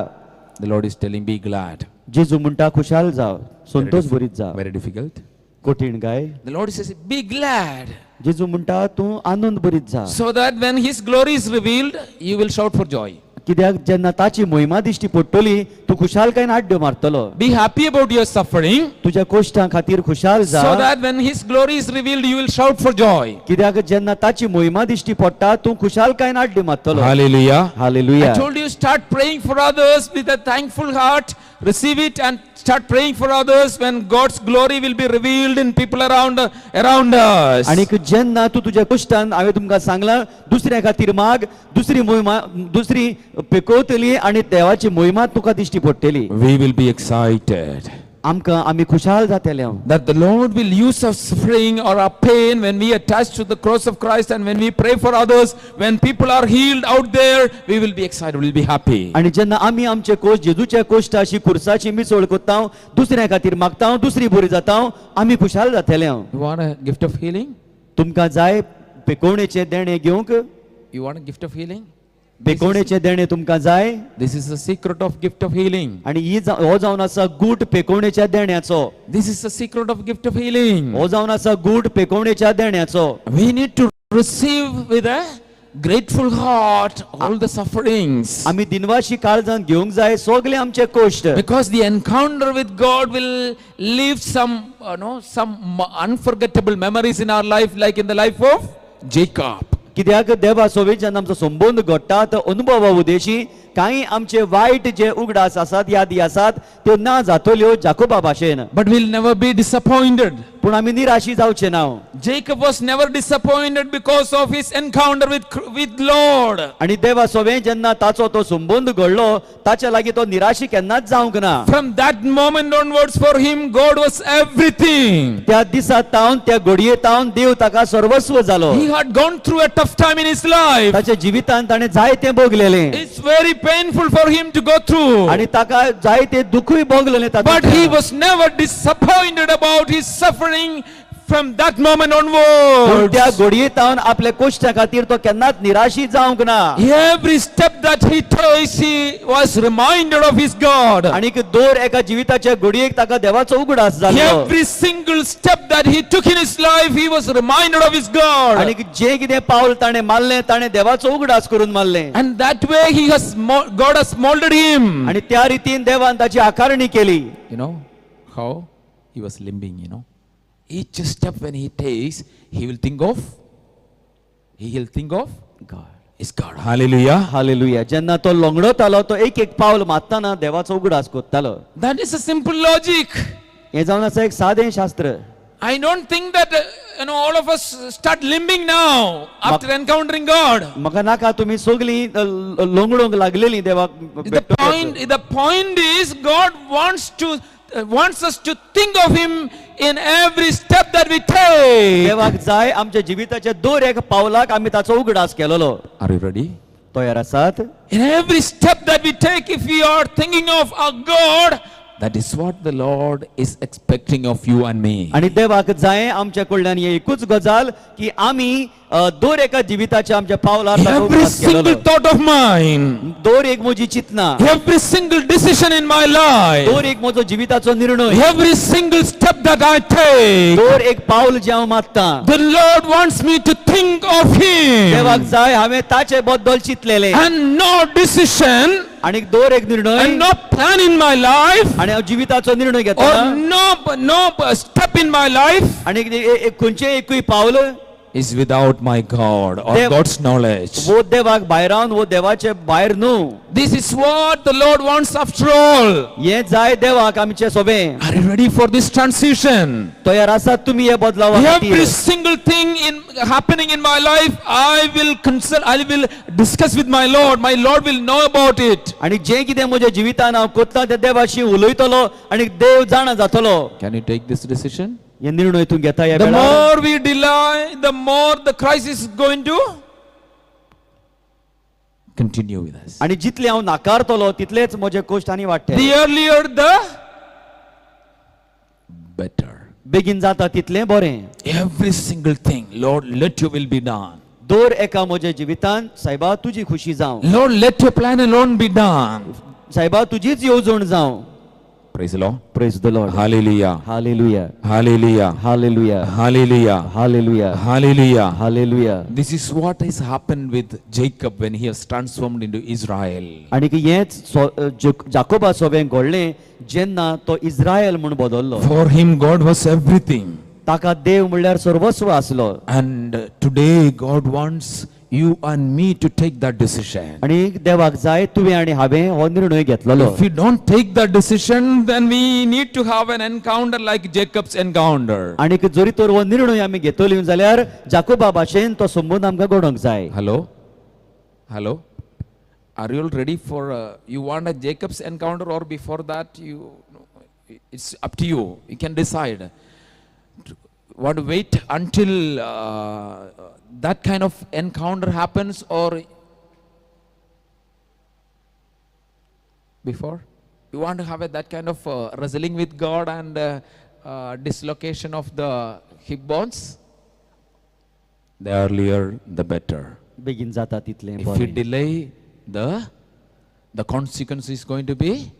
The Lord is telling, be glad. जेजू म्हणटा खुशाल जाव, संतोष भरीत जा. Very difficult. कठीण काय? The Lord says, be glad. जेजू म्हणटा तूं आनंद भरीत जा. So that when His glory is revealed, you will shout for joy. कित्याक जेन्ना ताची मोहिमा दिश्टी पडटली तूं खुशालकायेन आड्ड्यो मारतलो. Be happy about your suffering. तुज्या कोश्टां खातीर खुशाल जा. So that when His glory is revealed, you will shout for joy. कित्याक जेन्ना ताची मोहिमा दिश्टी पडटा तूं खुशालकायेन आड्ड्यो मारतलो. Hallelujah. Hallelujah. I told you, start praying for others with a thankful heart. Receive it and start praying for others when God's glory will be revealed in people around us. आनीक जेन्ना तूं तुज्या कोश्टान हांवें तुमकां सांगलां दुसऱ्या खातीर माग, दुसरी मोहिमा दुसरी पेकोवतली आनी देवाची मोहिमा तुका दिश्टी पडटली. We will be excited आमकां आमी खुशाल जातले that the Lord will use our suffering or our pain when we attach to the cross of Christ and when we pray for others, when people are healed out there, we will be excited, we will be happy. आनी जेन्ना आमी आमचे कोश जेजूच्या कोश्टाशी खुर्साची मिसळ कोत्ता, दुसऱ्या खातीर मागता, दुसरी बरी जाता, आमी खुशाल जातले. You want a gift of healing? तुमकां जाय पेकोवणेचें देणें घेवंक? You want a gift of healing? पेकोवणेचें देणें तुमकां जाय? This is the secret of gift of healing. आनी ही हो जावन आसा गूट पेकोवणेच्या देण्याचो. This is the secret of gift of healing. हो जावन आसा गूट पेकोवणेच्या देण्याचो. We need to receive with a grateful heart all the sufferings. आमी दिनवाशी काळजान घेवंक जाय सगळे आमचे cost. Because the encounter with God will leave some unforgettable memories in our life, like in the life of Jacob. कित्याक देवा सोबीत जेन्ना आमचो संबंद घडटा तो अनुभवा उदेशी कांय आमचे वायट जे उगडास आसात, यादी आसात, त्यो ना जातल्यो जाकोबा भाशेन. But we'll never be disappointed. पूण आमी निराशी जावचे ना. Jacob was never disappointed because of his encounter with Lord. आनी देवा सोबे जेन्ना ताचो तो संबंद घडलो ताच्या लागीं तो निराशी केन्नाच जावंक ना. From that moment onwards for him, God was everything. त्या दिसा तावन त्या घडये तावन देव ताका सर्वस्व जालो. He had gone through a tough time in his life. ताच्या जिवितान ताणें जायतें भोगलेलें. It's very painful for him to go through. आनी ताका जायते दुखूय भोगलेलें. But he was never disappointed about his suffering from that moment पूण त्या onwards. घडये तावन आपल्या कोश्टा खातीर तो केन्नाच निराशी जावंक ना. Every step that he takes, he was reminded of his God. आनीक दर एका जिविताच्या घडयेक ताका देवाचो उगडास जालो. Every single step that he took in his life, he was reminded of his God. आनीक जे कितें पावल ताणें मारलें ताणें देवाचो उगडास करून मारलें. And that way God has molded him. आनी त्या रितीन देवान ताची आकारणी केली. You know how he was limping. Each step when he takes, he will think of, he will think of God. His God. Hallelujah. Hallelujah. जेन्ना तो लंगडतालो तो एक एक पावल मारतना देवाचो उगडास कोत्तालो. That is a simple logic. हें जावन आसा एक सादें शास्त्र. I don't think that all of us start limping now after encountering God. म्हाका नाका तुमी सगळीं लंगडूंक लागलेलीं देवाक. The point is God wants us to think of Him in every step that we take. देवाक जाय आमच्या जिविताच्या दर एक पावलाक आमी ताचो उगडास केलोलो. Are you ready? तयार आसात? In every step that we take, if we are thinking of our God, that is what the Lord is expecting of you and me. आनी देवाक जाय आमच्या कडल्यान ही एकूच गजाल की आमी दर एका जिविताच्या आमच्या पावलार ताचो Every उगडास single केलोलो. thought of mine, दर एक म्हजी चिंतना, every single decision in my life, दर एक म्हजो जिविताचो निर्णय, every single step that I take, दर एक पावल जें हांव मारतां, the Lord wants me to think of देवाक Him. जाय हांवें ताचे बद्दल चिंतलेलें. And no decision आनी दर एक निर्णय and no plan in my life आनी हांव जिविताचो निर्णय घेता or no step in my life आनी खंयचें एकूय पावल is without my God or God's knowledge. वो देवाक भायरावन वो देवाचे भायर न्हू. This is what the Lord wants after all. हें जाय देवाक आमचे सोबें. Are you ready for this transition? तयार आसात तुमी हे बदलावा Every खातीर? single thing in happening in my life, I will consult, I will discuss with my Lord. My Lord will know about it. आनी जें कितें म्हज्या जिवितान हांव कोत्ता तें देवाशी उलयतलो आनी देव जाणा जातलो. Can you take this decision? हे निर्णय तूं घेता ह्या The वेळार? more we delay, the more the crisis is going to Continue with us. आनी जितले हांव नाकारतलो तितलेच म्हजे कश्ट आनी वाडटे. The earlier the Better. बेगीन जाता तितलें बरें. Every single thing, Lord, let your will be done. दर एका म्हज्या जिवितान सायबा तुजी खुशी जावं. Lord, let your plan alone be done. सायबा तुजीच येवजण जावं. Praise the Lord. Praise the Lord. Hallelujah. Hallelujah. Hallelujah. Hallelujah. Hallelujah. Hallelujah. Hallelujah. Hallelujah. This is what has happened with Jacob when he was transformed into Israel. आनी की हेंच जाकोबा सोबें घडलें जेन्ना तो इस्रायल म्हूण बदल्लो. For him, God was everything. ताका देव म्हणल्यार सर्वस्व आसलो. And today, God wants you and me to take that decision. आनी देवाक जाय तुवें आनी हांवें हो निर्णय घेतलेलो. If we don't take that decision, then we need to have an encounter like Jacob's encounter. आनी जरी तर हो निर्णय आमी घेतली जाल्यार जाकोबा भाशेन तो संबंद आमकां घडोवंक जाय. Hello? Hello? Are you all ready for, you want a Jacob's encounter or before that you, it's up to you. You can decide. Want to wait until that kind of encounter happens or before? You want to have that kind of wrestling with God and dislocation of the hip bones? The earlier, the better. बेगीन जाता तितलें If you बरें. Delay, the consequence is going to be,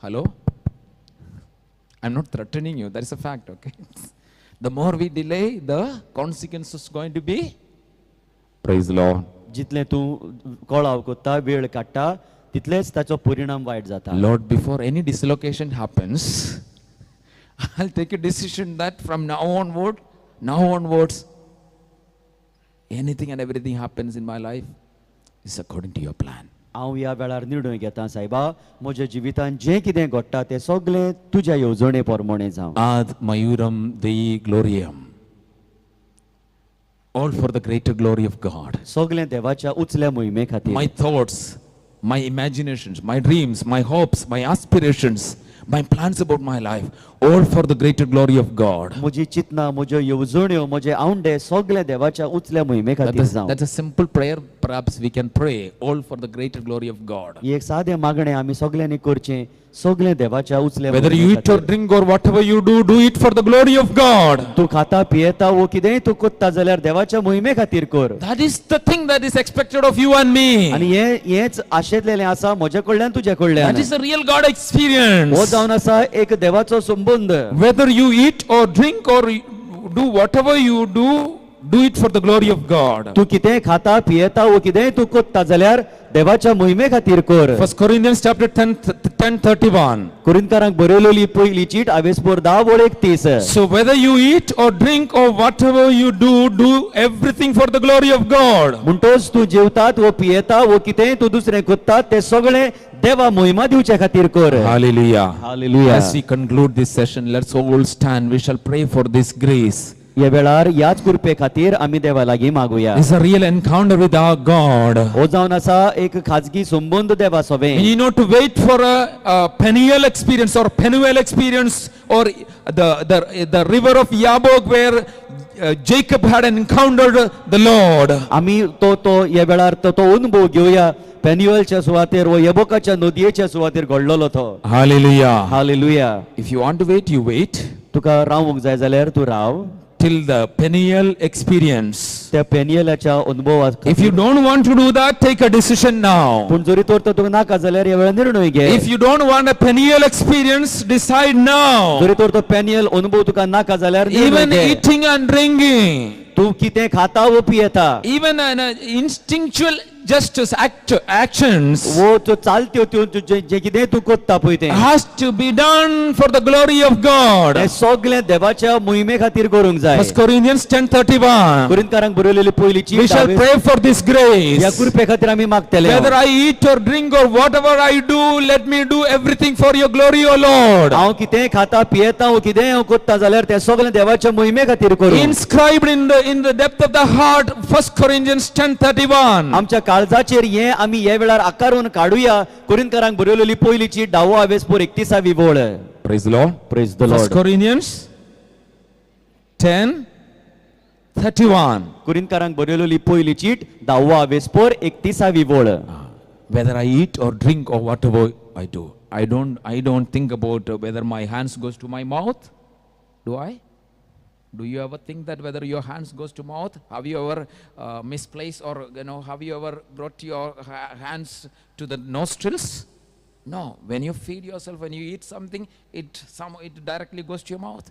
hello? I'm not threatening you, that is a fact, okay? The more we delay, the consequence is going to be, Praise the Lord. जितलें तूं कळाव कोत्ता वेळ काडटा तितलेच ताचो परिणाम वायट जाता. Lord, before any dislocation happens, I'll take a decision that from now onwards, anything and everything happens in my life is according to your plan. हांव ह्या वेळार निर्णय घेता सायबा म्हज्या जिवितांत जें कितें घडटा तें सगळें तुज्या येवजणे प्रमाणें जावं. Ad maiorem Dei gloriam. All for the greater glory of God. सगळें देवाच्या उचल्या मोहिमे खातीर. My thoughts, my imaginations, my dreams, my hopes, my aspirations, my plans about my life, all for the greater glory of God. म्हजी चिंतना म्हज्यो येवजण्यो म्हजे आवंडे सगळे देवाच्या उचल्या मोहिमे That खातीर is, जावं. That's a simple prayer, perhaps we can pray, all for the greater glory of God. ही एक सादें मागणें आमी सगल्यांनी करचें सगळें देवाच्या उचल्या Whether मोहिमे you eat or खातीर. Drink or whatever you do, do it for the glory of God. तूं खाता पियेता वो कितेंय तूं कोत्ता जाल्यार देवाच्या मोहिमे खातीर कर. That is the thing that is expected of you and me. आनी हें हेंच आशेतलेलें आसा म्हजे कडल्यान तुजे कडल्यान. That is the real God experience. हो जावन आसा एक देवाचो संबंद. Whether you eat or drink or do whatever you do, do it for the glory of God. तूं कितेंय खाता पियेता वो कितेंय तूं कोत्ता जाल्यार देवाच्या मोहिमे खातीर कर. First Corinthians chapter 10, 10:31. कुरिंतकारांक बरयलेली पयली चीट आवेसपोर 10:31. So whether you eat or drink or whatever you do, do everything for the glory of God. म्हणटोच तूं जेवतात वो पियेता वो कितेंय तूं दुसरें कोत्ता तें सगळें देवा मोहिमा दिवचे खातीर कर. Hallelujah. Hallelujah. As we conclude this session, let's all stand. We shall pray for this grace. ह्या वेळार ह्याच कृपे खातीर आमी देवा लागीं मागुया. It's a real encounter with our God. हो जावन आसा एक खाजगी संबंद देवा सोबें. We need not to wait for a Peniel experience or Penuel experience or the river of Yabok where Jacob had encountered the Lord. आमी तो तो ह्या वेळार तो तो अनुभव घेवया पेन्युअलच्या सुवातेर व येबोकाच्या नदयेच्या सुवातेर घडलेलो तो. Hallelujah. Hallelujah. If you want to wait, you wait तुका रावूंक जाय जाल्यार तूं राव till the Peniel experience. त्या पेनियलाच्या अनुभवा. If you don't want to do that, take a decision now. पूण जरी तर तो तुका नाका जाल्यार ह्या वेळार निर्णय घे. If you don't want a Peniel experience, decide now. जरी तर तो पेनियल अनुभव तुका नाका जाल्यार निर्णय Even घे. Eating and drinking, तूं कितें खाता वो पियेता Even an instinctual gestures, actions वो त्यो चालत्यो त्यो तुजें जें कितें तूं कोत्ता पळय तें has to be done for the glory of God. हें सगळें देवाच्या मोहिमे खातीर करूंक जाय. First Corinthians 10:31. कोरिंतकारांक बरयलेली पयली We चीट shall pray for this ह्या grace. कृपे खातीर आमी मागतले. Whether I eat or drink or whatever I do, let me do everything for your glory, O Lord. हांव कितेंय खाता पियेता वो कितेंय हांव कोत्ता जाल्यार तें सगळें देवाच्या मोहिमे खातीर करूं. Inscribed in the depth of the heart, First Corinthians 10:31. आमच्या काळजाचेर हें आमी हे वेळार आकारून काडुया. कोरिंतकारांक बरयलेली पयली चीट धावो हावेस पोर 31वी वळ. Praise the Lord. Praise the First Lord. Corinthians 10:31. कोरिंतकारांक बरयलेली पयली चीट धावो हावेस पोर 31वी वळ. Whether I eat or drink or whatever I do, I don't think about whether my hands goes to my mouth. Do I? Do you ever think that whether your hands goes to mouth? Have you ever misplaced or have you ever brought your hands to the nostrils? No. When you feed yourself, when you eat something, it directly goes to your mouth.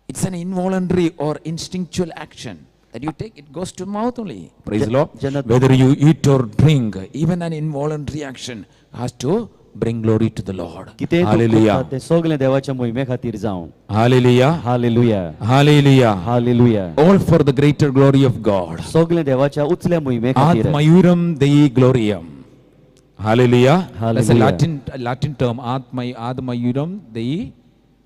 It's an involuntary or instinctual action that you take. It goes to mouth only. Praise the Lord. Jana- Whether you eat or drink, even an involuntary action has to bring glory to the Lord. कितें तूं Hallelujah. कोत्ता तें सगळें देवाच्या मोहिमे खातीर जावं. Hallelujah. Hallelujah. Hallelujah. Hallelujah. All for the greater glory of God. सगळें देवाच्या उचल्या मोहिमे खातीर. Ad maiorem Dei gloriam. Hallelujah. That's a Hallelujah. Latin term. Ad maiorem Dei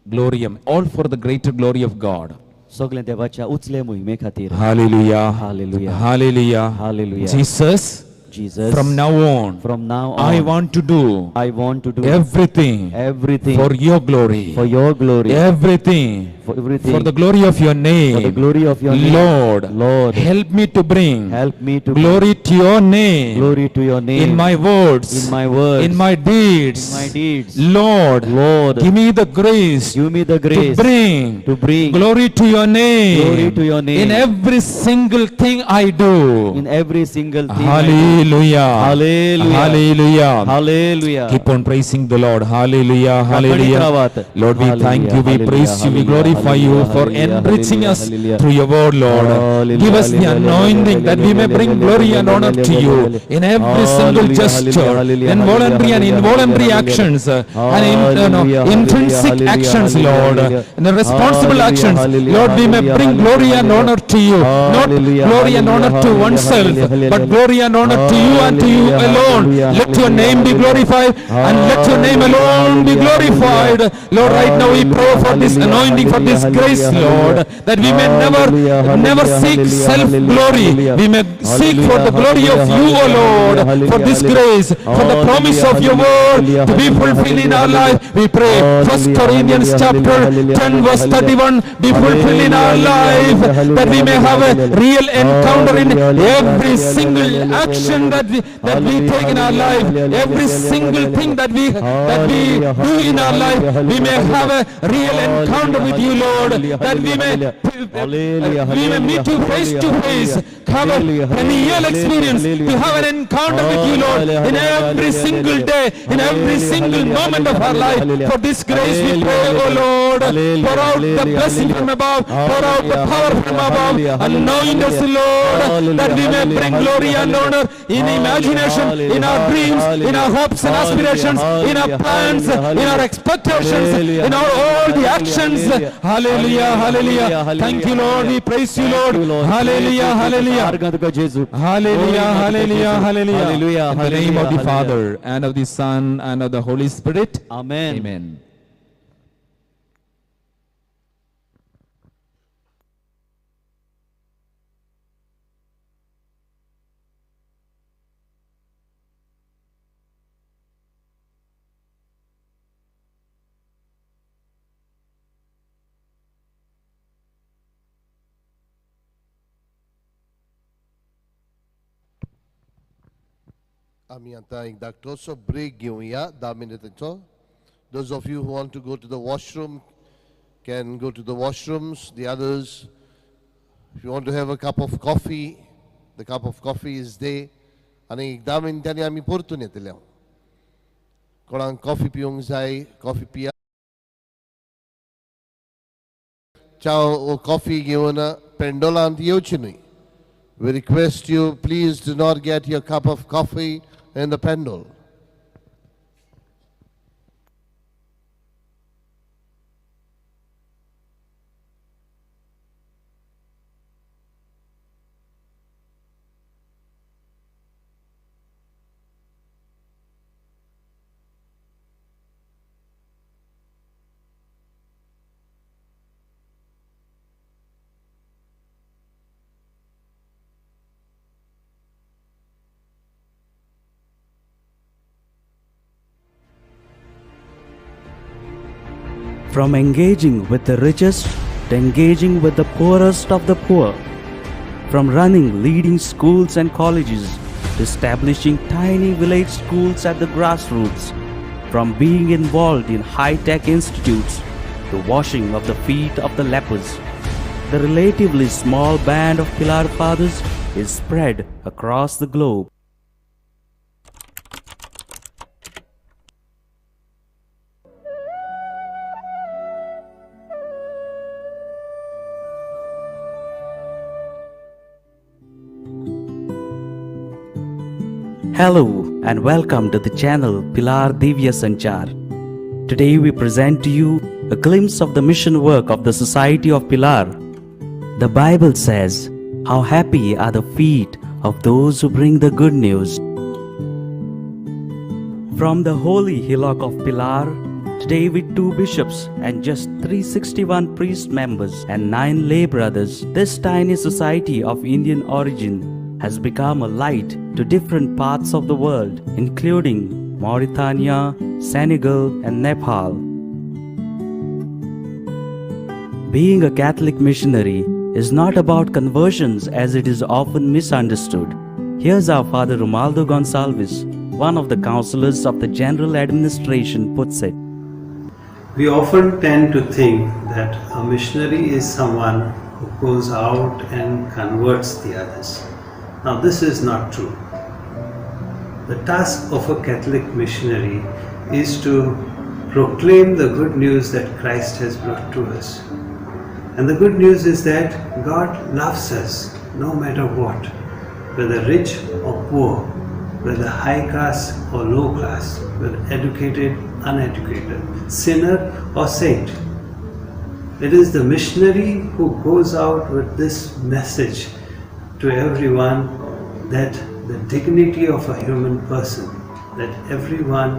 gloriam. All for the greater glory of God. सगळें देवाच्या उचल्या मोहिमे खातीर. Hallelujah. Hallelujah. Hallelujah. Hallelujah. Jesus, Jesus, from now on, from now I on, want to do I want to do everything everything for your glory. For your glory, Everything for everything for the glory of your name. For the glory of your name. Lord, Lord, help me to bring help me to glory to your name glory to your name in my words, in my words, in my deeds. In my deeds. Lord, Lord, give me the grace give me the grace to bring to bring glory to your name, glory to your name in every single thing I do. In every single thing I do. Hallelujah. Hallelujah. Hallelujah. Hallelujah. Keep on praising the Lord. Hallelujah. Hallelujah. रावात. Lord, we thank you. We Hallelujah, praise you. We hallelujah, glorify you hallelujah, for hallelujah, enriching us hallelujah. through your word, Lord. Hallelujah, Give us the hallelujah, anointing that we may bring glory and honor to you in every single Hallelujah, gesture, hallelujah, involuntary and hallelujah, involuntary hallelujah. Actions, and in, no, Hallelujah, intrinsic hallelujah, actions, hallelujah, Lord, hallelujah. and the responsible Hallelujah, actions. hallelujah, Lord, we may hallelujah, bring glory and hallelujah. Honor to you, not Hallelujah, glory and honor to hallelujah, oneself, hallelujah, but glory and honor to you and to you hallelujah, alone. Hallelujah, Let your name be hallelujah. Glorified and let your name alone be Hallelujah, glorified. Lord, right now we pray for this hallelujah, anointing, for this hallelujah, grace, Lord, hallelujah. That we may never, Hallelujah, never hallelujah, seek hallelujah, self-glory. Hallelujah. We may seek for the glory of you, O Lord, for this grace, for the promise of your word to be fulfilled in our life. We pray, First Corinthians chapter 10, verse 31, be fulfilled in our life, that we may have a real encounter in every single action that we take in our life, every single thing that we do in our life, we may have a real encounter with you, Lord, that we may meet you face to face, have a real experience, to have an encounter with you, Lord, in every single day, in every single moment of our life. For this grace we pray, O Lord. Pour out the blessing from above, pour out the power from above, anoint us, Lord, that we may bring glory and honor in imagination, in our dreams, in our hopes and aspirations, in our plans, in our expectations, in our all the actions. Hallelujah, hallelujah. Thank you, Lord. We praise you, Lord. Hallelujah, hallelujah. Hallelujah, hallelujah, hallelujah. Hallelujah, In the name of the hallelujah. Father, and of the Son, and of the Holy Spirit. Amen. Amen. आमी आतां एक धाकटोसो break घेवया 10 मिनटांचो. Those of you who want to go to the washroom can go to the washrooms. The others, if you want to have a cup of coffee, the cup of coffee is there. आनी एक 10 मिनटांनी आमी परतून येतले. कोणाक coffee पिवंक जाय, coffee पिया. च्या वो कॉफी घेवन पेंडोलांत येवची न्हय. We request you, please do not get your cup of coffee in the pandal. From engaging with the richest to engaging with the poorest of the poor, from running leading schools and colleges to establishing tiny village schools at the grassroots, from being involved in high-tech institutes to washing of the feet of the lepers, the relatively small band of Pilar Fathers is spread across the globe. Hello and welcome to the channel Pilar Divya Sanchar. Today we present to you a glimpse of the mission work of the Society of Pilar. The Bible says, "How happy are the feet of those who bring the good news." From the holy hillock of Pilar, today with 2 bishops and just 361 priest members and 9 lay brothers, this tiny society of Indian origin has become a light to different parts of the world, including Mauritania, Senegal, and Nepal. Being a Catholic missionary is not about conversions as it is often misunderstood. Here's our Father Romaldo Gonsalves, one of the counselors of the General Administration, puts it. We often tend to think that a missionary is someone who goes out and converts the others. Now, this is not true. The task of a Catholic missionary is to proclaim the good news that Christ has brought to us. And the good news is that God loves us no matter what, whether rich or poor, whether high class or low class, whether educated, uneducated, sinner or saint. It is the missionary who goes out with this message to everyone that the dignity of a human person, that everyone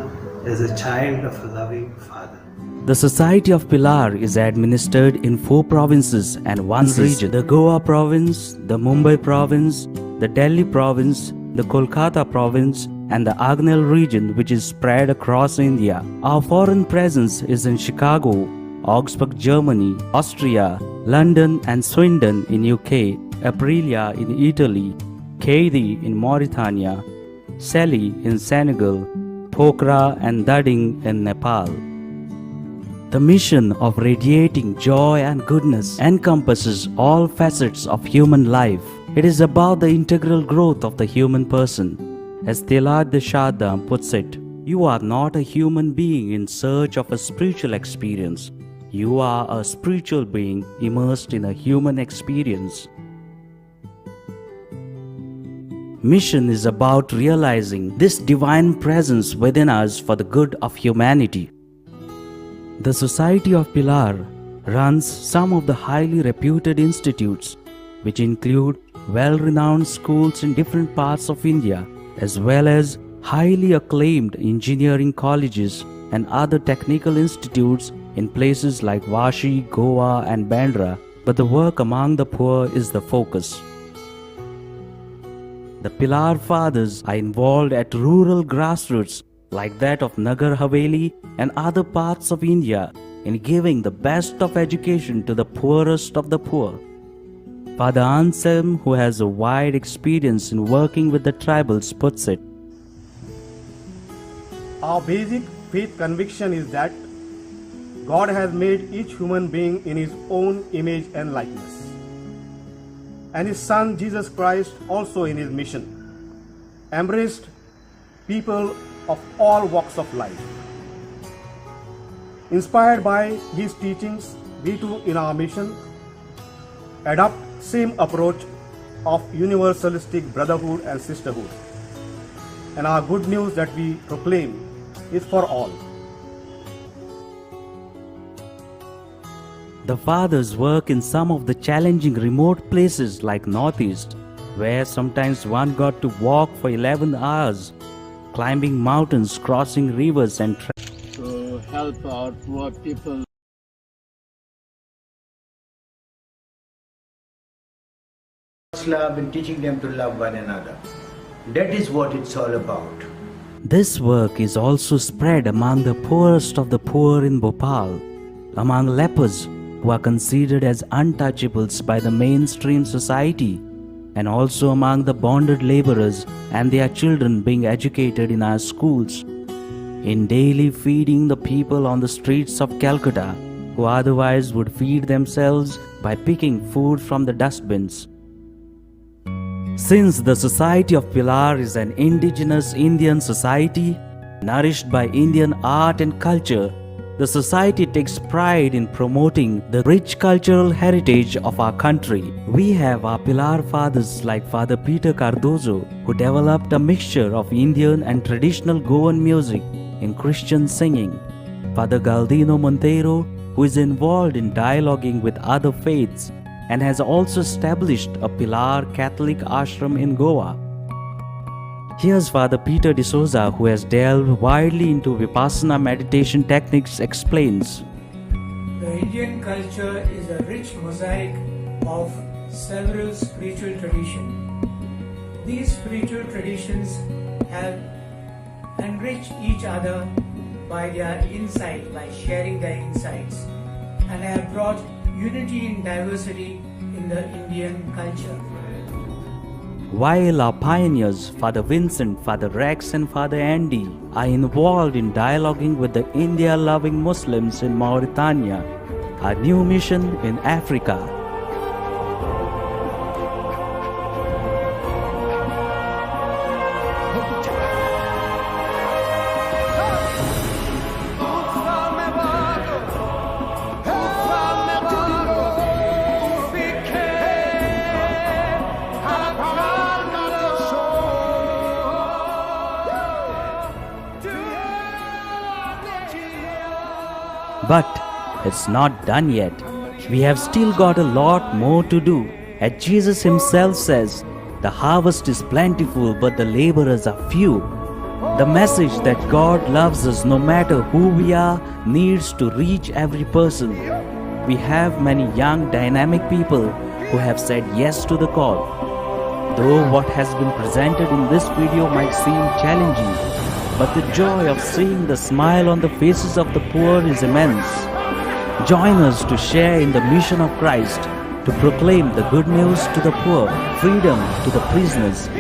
is a child of a loving Father. The Society of Pilar is administered in 4 provinces and 1 region: the Goa province, the Mumbai province, the Delhi province, the Kolkata province, and the Agnel region, which is spread across India. Our foreign presence is in Chicago, Augsburg, Germany, Austria, London and Swindon in UK, Aprilia in Italy, Kaidi in Mauritania, Seli in Senegal, Pokhara and Dhading in Nepal. The mission of radiating joy and goodness encompasses all facets of human life. It is about the integral growth of the human person. As Teilhard de Chardin puts it, you are not a human being in search of a spiritual experience. You are a spiritual being immersed in a human experience. Mission is about realizing this divine presence within us for the good of humanity. The Society of Pilar runs some of the highly reputed institutes, which include well-renowned schools in different parts of India, as well as highly acclaimed engineering colleges and other technical institutes in places like Vashi, Goa and Bandra, but the work among the poor is the focus. The Pilar Fathers are involved at rural grassroots like that of Nagar Haveli and other parts of India in giving the best of education to the poorest of the poor. Father Anselm, who has a wide experience in working with the tribals, puts it. Our basic faith conviction is that God has made each human being in his own image and likeness, and his Son Jesus Christ also in his mission embraced people of all walks of life. Inspired by his teachings, we too in our mission adopt same approach of universalistic brotherhood and sisterhood. And our good news that we proclaim is for all. The fathers work in some of the challenging remote places like Northeast, where sometimes one got to walk for 11 hours, climbing mountains, crossing rivers and to help our poor people. Love and teaching them to love one another. That is what it's all about. This work is also spread among the poorest of the poor in Bhopal, among lepers who are considered as untouchables by the mainstream society, and also among the bonded laborers and their children being educated in our schools. In daily feeding the people on the streets of Calcutta, who otherwise would feed themselves by picking food from the dustbins. Since the Society of Pilar is an indigenous Indian society, nourished by Indian art and culture, the society takes pride in promoting the rich cultural heritage of our country. We have our Pilar fathers like Father Peter Cardozo, who developed a mixture of Indian and traditional Goan music in Christian singing. Father Galdino Monteiro, who is involved in dialoguing with other faiths and has also established a Pilar Catholic ashram in Goa. Here's Father Peter D'Souza, who has delved widely into Vipassana meditation techniques, explains. The Indian culture is a rich mosaic of several spiritual traditions. These spiritual traditions have enriched each other by their insight, by sharing their insights, and have brought unity in diversity in the Indian culture. While our pioneers, Father Vincent, Father Rex and Father Andy, are involved in dialoguing with the India-loving Muslims in Mauritania, our new mission in Africa. But it's not done yet. We have still got a lot more to do. As Jesus himself says, the harvest is plentiful, but the laborers are few. The message that God loves us no matter who we are needs to reach every person. We have many young, dynamic people who have said yes to the call. Though what has been presented in this video might seem challenging, but the joy of seeing the smile on the faces of the poor is immense. Join us to share in the mission of Christ, to proclaim the good news to the poor, freedom to the prisoners,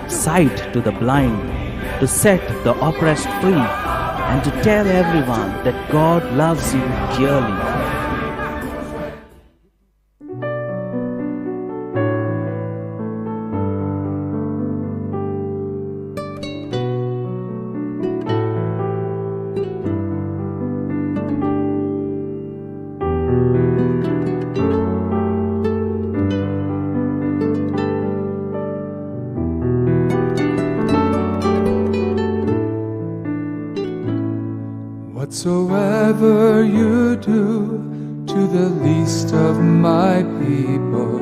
sight to the blind, to set the oppressed free, and to tell everyone that God loves you dearly. Whatsoever you do to the least of my people,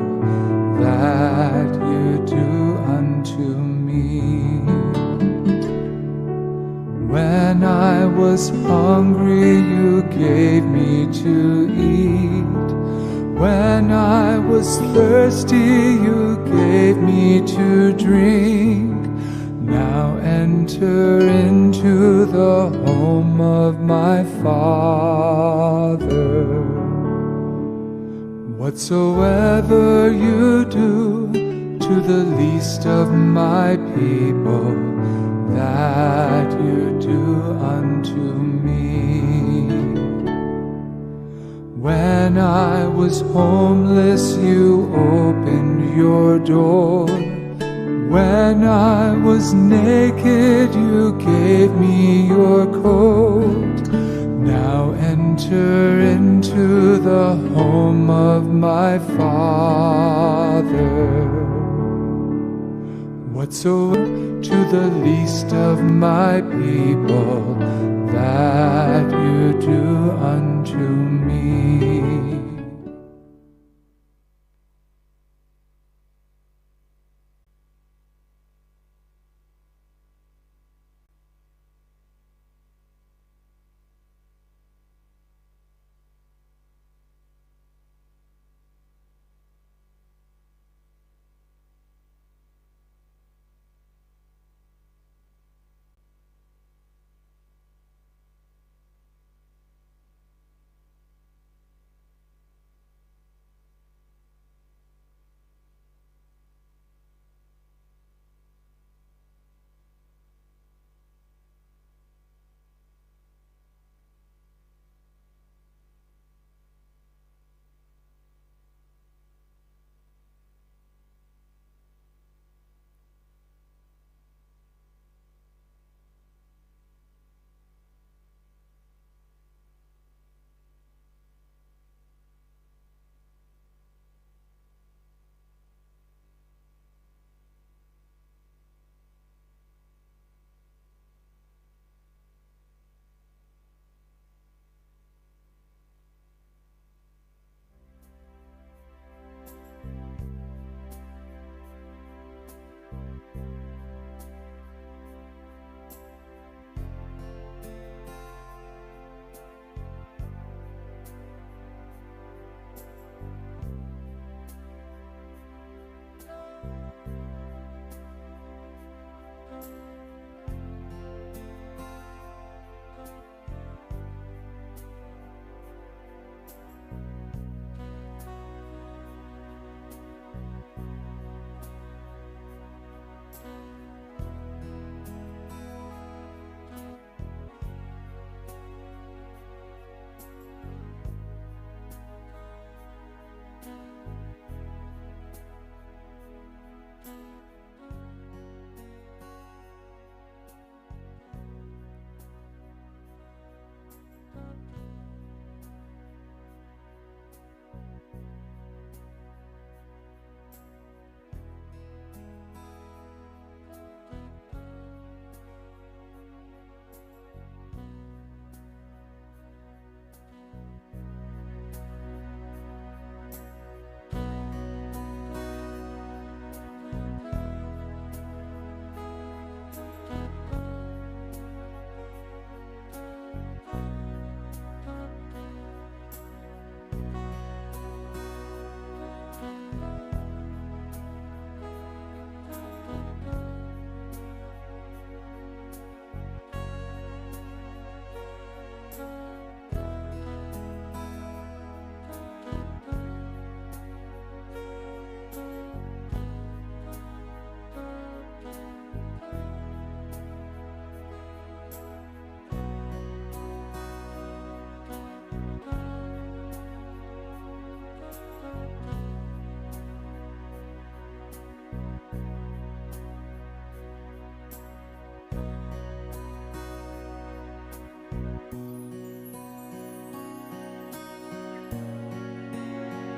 that you do unto me. When I was hungry, you gave me to eat. When I was thirsty, you gave me to drink. Now enter into the home of my Father. Whatsoever you do to the least of my people, that you do unto me. When I was homeless, you opened your door. When I was naked, you gave me your coat. Now enter into the home of my Father. Whatsoever to the least of my people, that you do unto me.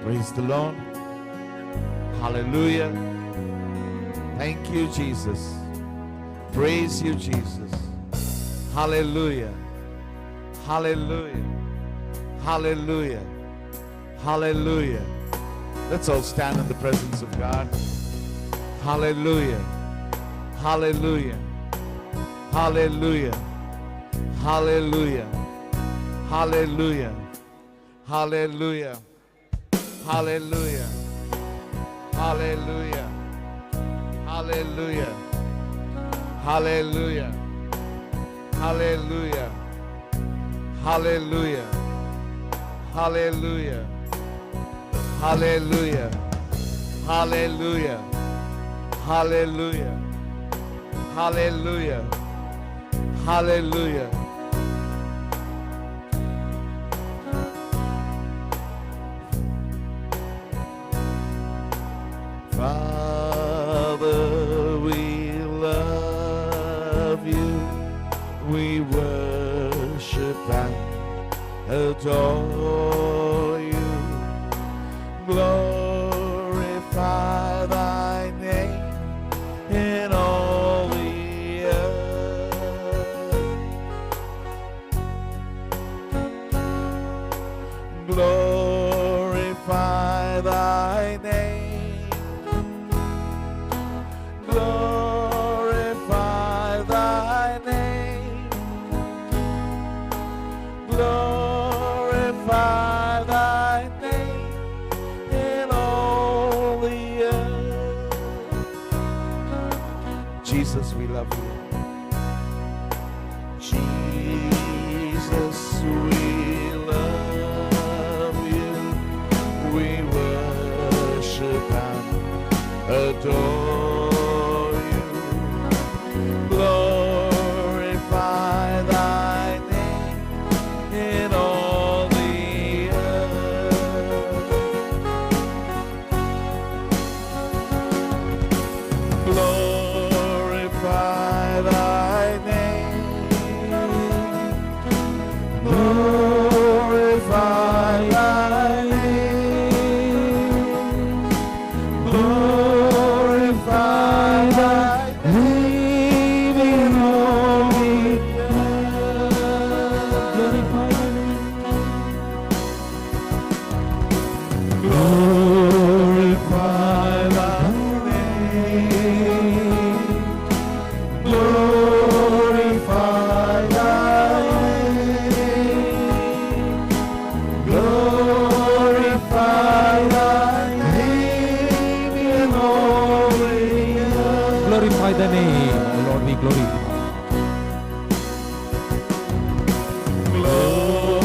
Praise the Lord. Hallelujah. Thank you, Jesus. Praise you, Jesus. Hallelujah. Hallelujah. Hallelujah. Hallelujah. Let's all stand in the presence of God. Hallelujah. Hallelujah. Hallelujah. Hallelujah. Hallelujah. Hallelujah. Hallelujah. Hallelujah. Hallelujah. Hallelujah. Hallelujah. Hallelujah. Hallelujah. Hallelujah. Hallelujah. Hallelujah. Hallelujah. Hallelujah. Father, we love you. We worship and adore you. Glorify thy name in all Glorify thy name. Glorify thy name. Glorify thy name in all the earth. Jesus, we love you. Jesus, we love you. We worship and adore you. Glorify thy name in all the earth. Glorify thy name. Glorify thy name. Glorify thy name in all the earth. Glorify thy name. Glorify thy name. Glorify thy name. Glorify thy name in all the earth. Glorify the name, O Lord, we glorify.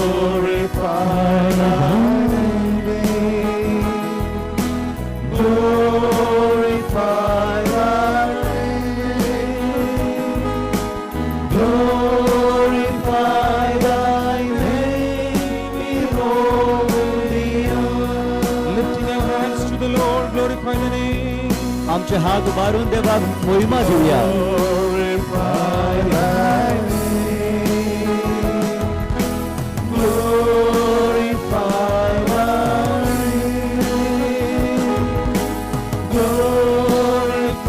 Glorify thy name. Glorify thy name. Glorify thy name in all the earth. Lifting our hands to the Lord, glorify the name. आमचे हात उबारून देवाक मोहिमा दिवया. Glorify thy name. Glorify thy name. Glorify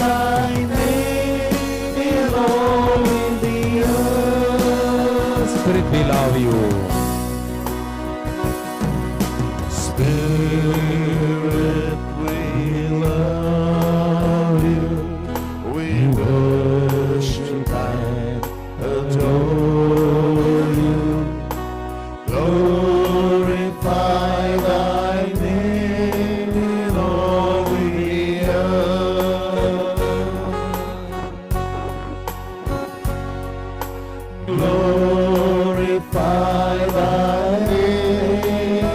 thy name in all the earth. Spirit, we love you. Spirit, we love you. We worship and adore you. Glorify thy name in all the earth. Glorify thy name.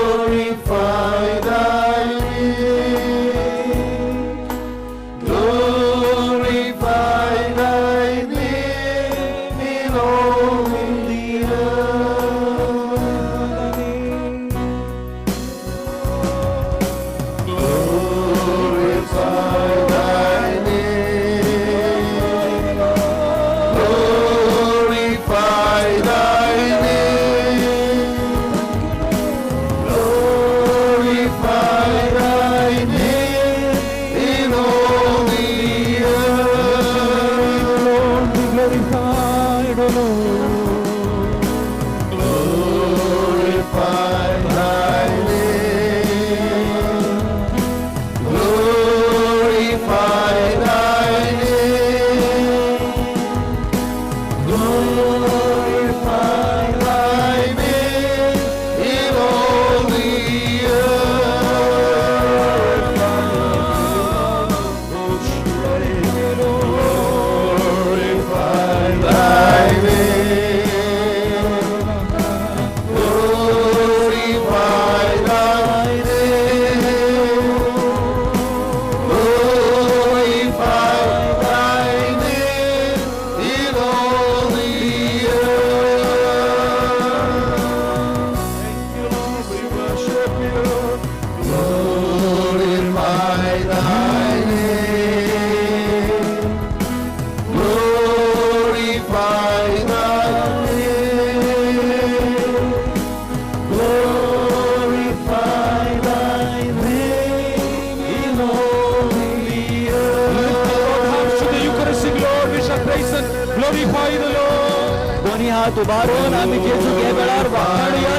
Glorify thy name. Glorify thy name in all the earth. Glorify thy name. Glorify thy name. Glorify thy name in all the earth. Lord, be glorified, O Lord. Glorify thy name. Glorify thy name. Glorify thy name in all the earth. Glorify thy name. Glorify thy name. Glorify thy name in all the earth. Thank you, Lord, we worship you. Glorify thy name. Glorify thy name. Glorify thy name in all the earth. Hands to the Eucharistic Lord, we shall praise and glorify the Lord. दोन्ही हात उबारून आमी जेजूक हे वेळार वाखाणुया.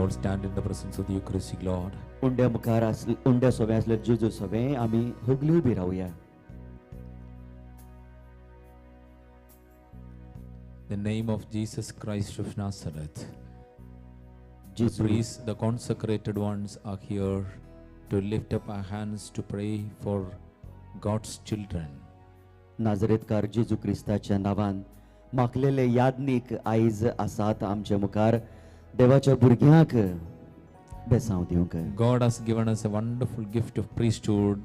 all stand in the presence of the Eucharistic Lord. उंड्या मुखार आसले उंड्या सोबे आसले जेजू सोबे आमी सगळीं उबी रावया. The name of Jesus Christ of Nazareth. The Jesu. priests, the consecrated ones are here to lift up our hands to pray for God's children. नाजरेतकार जेजू क्रिस्ताच्या नांवान मागलेले यादनीक आयज आसात आमच्या मुखार देवाच्या भुरग्यांक बेसांव दिवंक. God has given us a wonderful gift of priesthood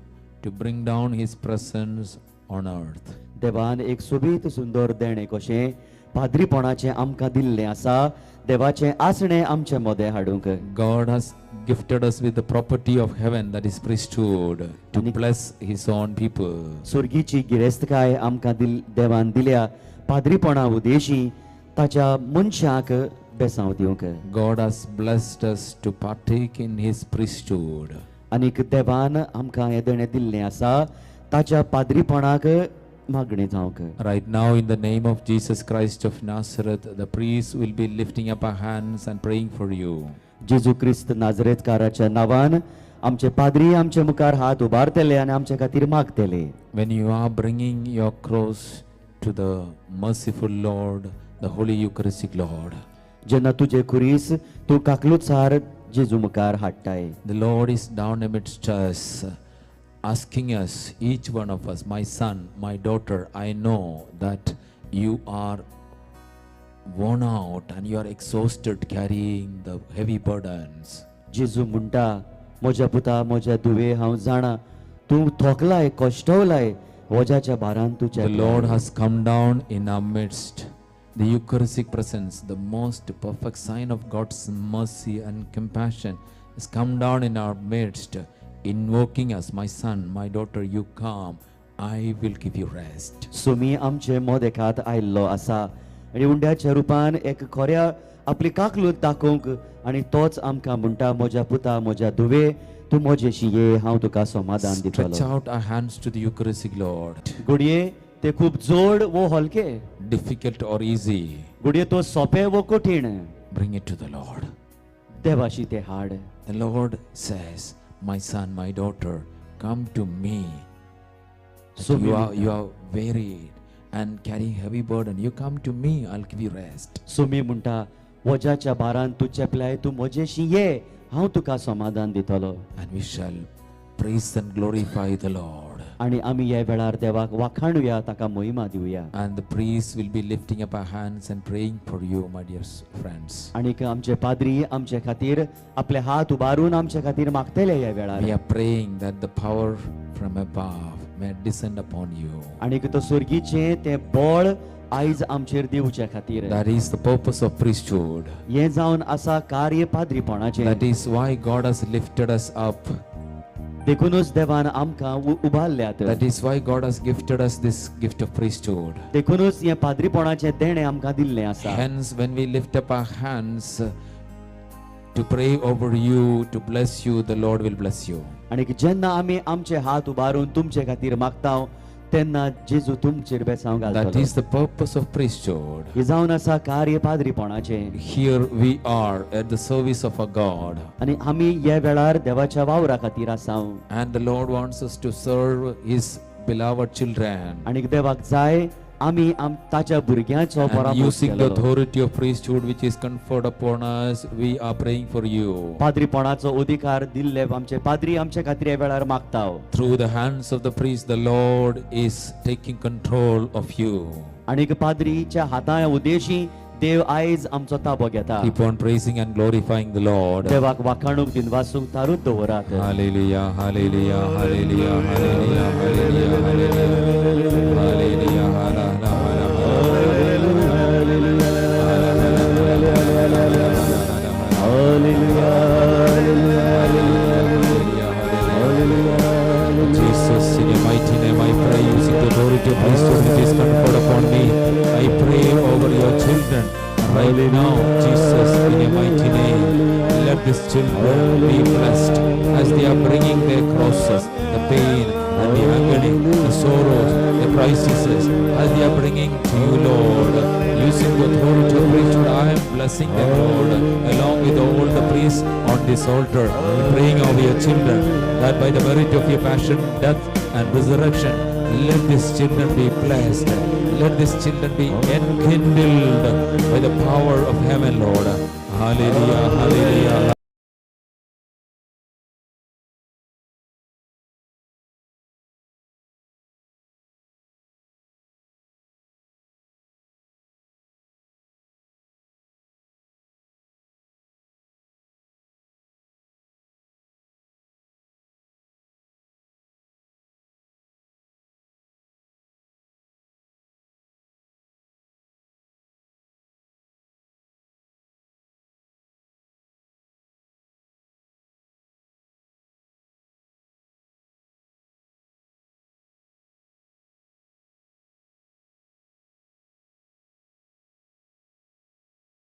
to bring down His presence on earth. देवान एक सोबीत सुंदर देणें कशें पाद्रीपणाचें आमकां दिल्लें आसा देवाचें आसणें आमचे मदें हाडूंक. God has gifted us with the property of heaven, that is priesthood, to bless His own people. सुर्गीची गिरेस्तकाय आमकां देवान दिल्या पाद्रीपणा उदेशी ताच्या मनशाक बेसांव दिवंक. God has blessed us to partake in His priesthood. आनीक देवान आमकां हें देणें दिल्लें आसा ताच्या पाद्रीपणाक मागणें जावंक. Right now, in the name of Jesus Christ of Nazareth, the priests will be lifting up our hands and praying for you. जेजू क्रिस्त नाजरेतकाराच्या नांवान आमचे पाद्री आमचे मुखार हात उबारतले आनी आमचे खातीर मागतले. When you are bringing your cross to the merciful Lord, the Holy Eucharistic Lord, जेन्ना तुजें खुरीस तूं काकलुचार जेजू मुखार हाडटाय, the Lord is down amidst us, asking us, each one of us, my son, my daughter, I know that you are worn out and you are exhausted carrying the heavy burdens. जेजू म्हणटा म्हज्या पुता म्हज्या धुवे हांव जाणा तूं थोकलाय कश्टवलाय वज्याच्या भारान तूं The Lord has come down in our midst. The Eucharistic presence, the most perfect sign of God's mercy and compassion, has come down in our midst, invoking us, my son, my daughter, you come, I will give you rest. Sumi आमचे मोदेकात आयिल्लो आसा आनी उंड्याच्या रुपान एक खऱ्या आपली काकलूत दाखोवंक आनी तोच आमकां म्हणटा म्हज्या पुता म्हज्या धुवे तूं म्हजेशी ये हांव तुका समाधान Stretch दितलो. out our hands to the Eucharistic Lord. घडये ते खूब जोड वो हलके, Difficult or easy, घडये तो सोंपे वो कठीण, bring it to the Lord. देवाशी ते हाड. The Lord says, my son, my daughter, come to me. So you are wearied and carrying heavy burden. You come to me, I'll give you rest. Sumi म्हणटा वज्याच्या भारान तूं चेपलाय तूं म्हजेशी ये हांव तुका समाधान दितलो. And we shall praise and glorify the Lord. आनी आमी ह्या वेळार देवाक वाखाणुया ताका महिमा दिवया. And the priests will be lifting up our hands and praying for you, my dear friends. आनीक आमचे पाद्री आमचे खातीर आपले हात उबारून आमचे खातीर मागतले ह्या वेळार. We are praying that the power from above may descend upon you. आनीक तो सुर्गीचें तें बळ आयज आमचेर दिवचे खातीर. That is the purpose of priesthood. हें जावन आसा कार्य पाद्रीपणाचें. That is why God has lifted us up. देखूनच देवान आमकां उबारल्यात. That is why God has gifted us this gift of priesthood. देखूनच हें पाद्रीपणाचें देणें आमकां दिल्लें आसा. Hence, when we lift up our hands to pray over you, to bless you, the Lord will bless you. आनी जेन्ना आमी आमचे हात उबारून तुमचे खातीर मागता तेन्ना जेजू तुमचेर बेसांव That घालतलो. is the purpose of priesthood. हें जावन आसा कार्य पाद्रीपणाचें. Here we are at the service of our God. आनी आमी ह्या वेळार देवाच्या वावरा खातीर आसा. And the Lord wants us to serve His beloved children. आनी देवाक जाय आमी ताच्या भुरग्यांचो And परामर्श using the केलो. authority of priesthood which is conferred upon us, we are praying for you. पाद्रीपणाचो अधिकार दिल्ले आमचे पाद्री आमचे खातीर ह्या वेळार मागता. Through the hands of the priest, the Lord is taking control of you. आनीक पाद्रीच्या हाता उदेशी देव आयज आमचो ताबो घेता. Keep on praising and glorifying the Lord. देवाक वाखाणूक दिनवासूंक तारूच दवरात. Hallelujah, hallelujah, hallelujah, hallelujah, hallelujah, hallelujah, hallelujah, hallelujah. Jesus, in your mighty name, I pray using the authority of priesthood which is conferred upon me. I pray over your children right now, Jesus, in your mighty name. Let these children be blessed as they are bringing their crosses, the pain and the agony, the sorrows, the crises, as they are bringing to you, Lord, Using the authority of priesthood, I am blessing them, Lord, along with all the priests on this altar, praying over your children, that by the merit of your passion, death, and resurrection, let these children be blessed. Let these children be enkindled by the power of heaven, Lord. Hallelujah, hallelujah.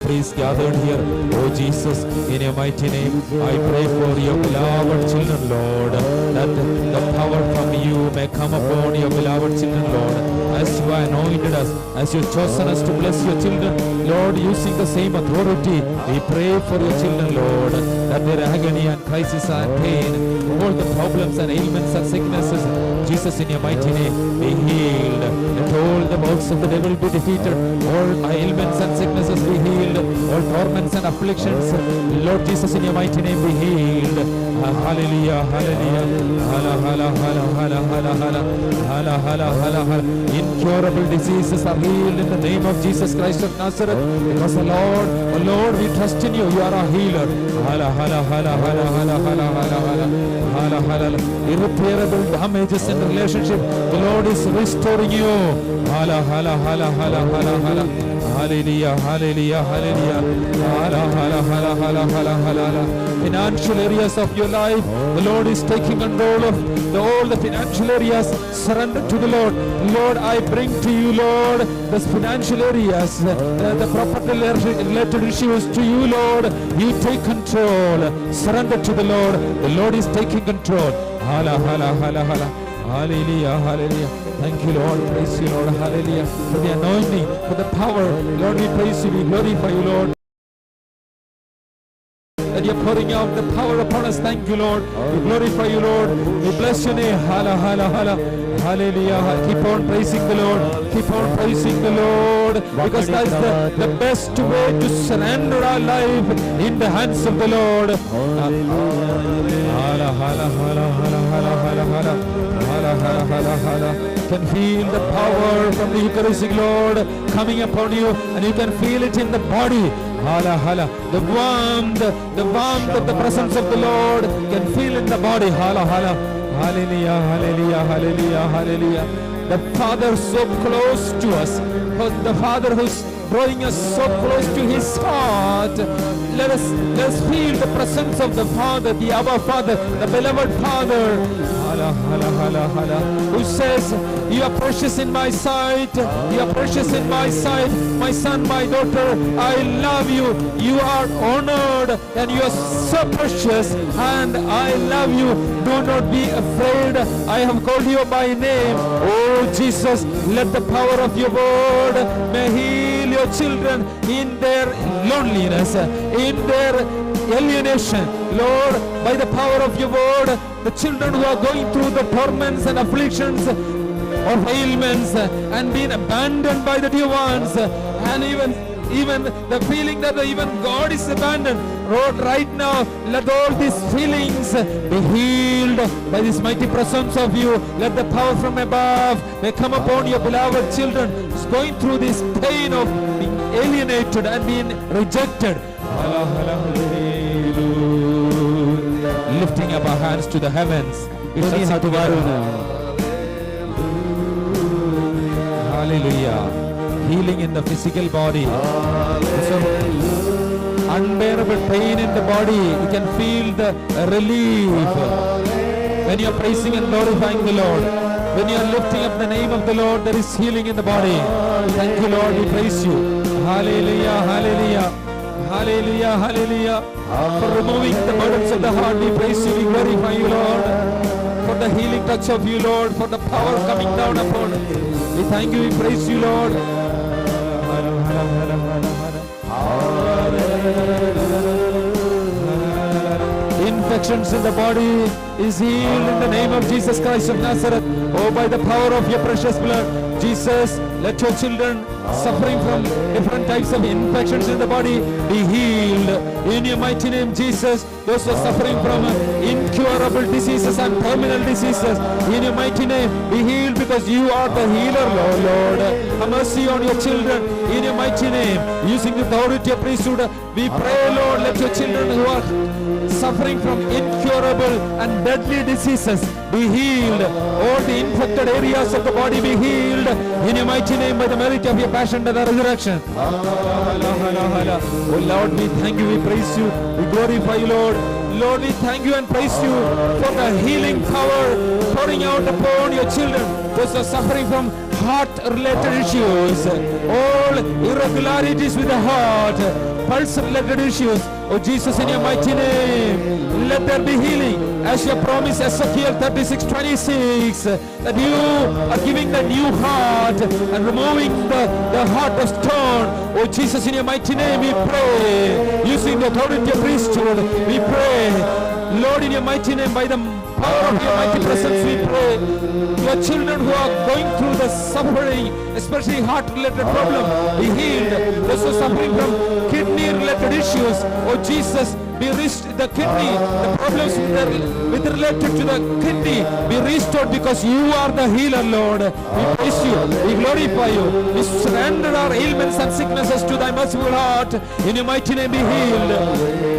Priests gathered here, oh Jesus, in your mighty name, I pray for your beloved children, Lord, that the power from you may come upon your beloved children, Lord, as you anointed us, as you chosen us to bless your children, Lord, using the same authority, we pray for your children, Lord, that their agony and crisis and pain, all the problems and ailments and sicknesses, Jesus, in your mighty name, be healed. Let all the works of the devil be defeated, all ailments and sicknesses be healed, all torments and afflictions, Lord Jesus, in your mighty name, be healed. Hallelujah, hallelujah. Hala, hala, hala, hala, hala, hala, hala, hala, hala, hala. Incurable diseases are healed in the name of Jesus Christ of Nazareth. Because the Lord, oh Lord, we trust in you. You are our healer. Hala, hala, hala, hala, hala, hala, hala, hala, hala, hala. Irreparable damages in relationship, the Lord is restoring you. Hala, hala, hala, hala, hala, hala. Hallelujah, hallelujah, hallelujah. Hala, hala, hala, hala, hala, hala, hala. Financial areas of your life, the Lord is taking control of all the financial areas. Surrender to the Lord. Lord, I bring to you, Lord, the financial areas, the property related issues to you, Lord. You take control. Surrender to the Lord. The Lord is taking control. Hala, hala, hala, hala. Hallelujah, hallelujah. Thank you, Lord. Praise you, Lord. Hallelujah. For the anointing, for the power. Lord, we praise you. We glorify you, Lord. That you're pouring out the power upon us. Thank you, Lord. We glorify you, Lord. We bless your name. Hala, hala, hala. Hallelujah. Keep on praising the Lord. Keep on praising the Lord. Because that's the best way to surrender our life in the hands of the Lord. Hala, hala, hala, hala, hala, hala, hala. Hala, hala, hala, hala. Can feel the power from the Eucharistic Lord coming upon you, and you can feel it in the body. Hala, hala. The warmth of the presence of the Lord can feel in the body. Hala, hala. Hallelujah, hallelujah, hallelujah, hallelujah. The Father so close to us, the Father who's drawing us so close to His heart. Let us feel the presence of the Father, the Abba Father, the beloved Father. Hala, hala, hala, hala. Who says, you are precious in my sight. You are precious in my sight. My son, my daughter, I love you. You are honored and you are so precious, and I love you. Do not be afraid. I have called you by name. Oh Jesus, let the power of your word may heal your children in their loneliness, in their alienation. Lord, by the power of your word, the children who are going through the torments and afflictions of ailments and being abandoned by the dear ones, and even the feeling that even God is abandoned, Lord, right now, let all these feelings be healed by this mighty presence of you. Let the power from above may come upon your beloved children going through this pain of being alienated and being rejected. Lifting up our hands to the heavens. We shall sing together. Hallelujah. Healing in the physical body. So, unbearable pain in the body, you can feel the relief when you are praising and glorifying the Lord. When you are lifting up the name of the Lord, there is healing in the body. Thank you, Lord. We praise you. Hallelujah, hallelujah, hallelujah, hallelujah. For removing the burdens of the heart, we praise you, we glorify you, Lord. For the healing touch of you, Lord, for the power coming down upon us. We thank you, we praise you, Lord. Infections in the body is healed in the name of Jesus Christ of Nazareth. Oh, by the power of your precious blood, Jesus, let your children suffering from different types of infections in the body be healed. In your mighty name, Jesus, those who are suffering from incurable diseases and terminal diseases, in your mighty name, be healed because you are the healer, Lord. Lord. Have mercy on your children in your mighty name. Using the authority of priesthood, we pray, Lord, let your children who are suffering from incurable and deadly diseases be healed. All the infected areas of the body be healed in your mighty name by the merit of your passion and the resurrection. Oh Lord, we thank you, we praise you, we glorify you, Lord. Lord, we thank you and praise you for the healing power pouring out upon your children, those who are suffering from heart-related issues, all irregularities with the heart, pulse-related issues. Oh Jesus, in your mighty name, let there be healing, as you promised Ezekiel 36:26, that you are giving the new heart and removing the heart of stone. Oh Jesus, in your mighty name, we pray, using the authority of priesthood, we pray. Lord, in your mighty name, by the power of your mighty presence, we pray. Your children who are going through the suffering, especially heart-related problem, be healed. Those who are suffering from kidney-related issues, oh Jesus, be the kidney, the problems with related to the kidney, be restored because you are the healer, Lord. We praise you, we glorify you. We surrender our ailments and sicknesses to thy merciful heart. In your mighty name, be healed.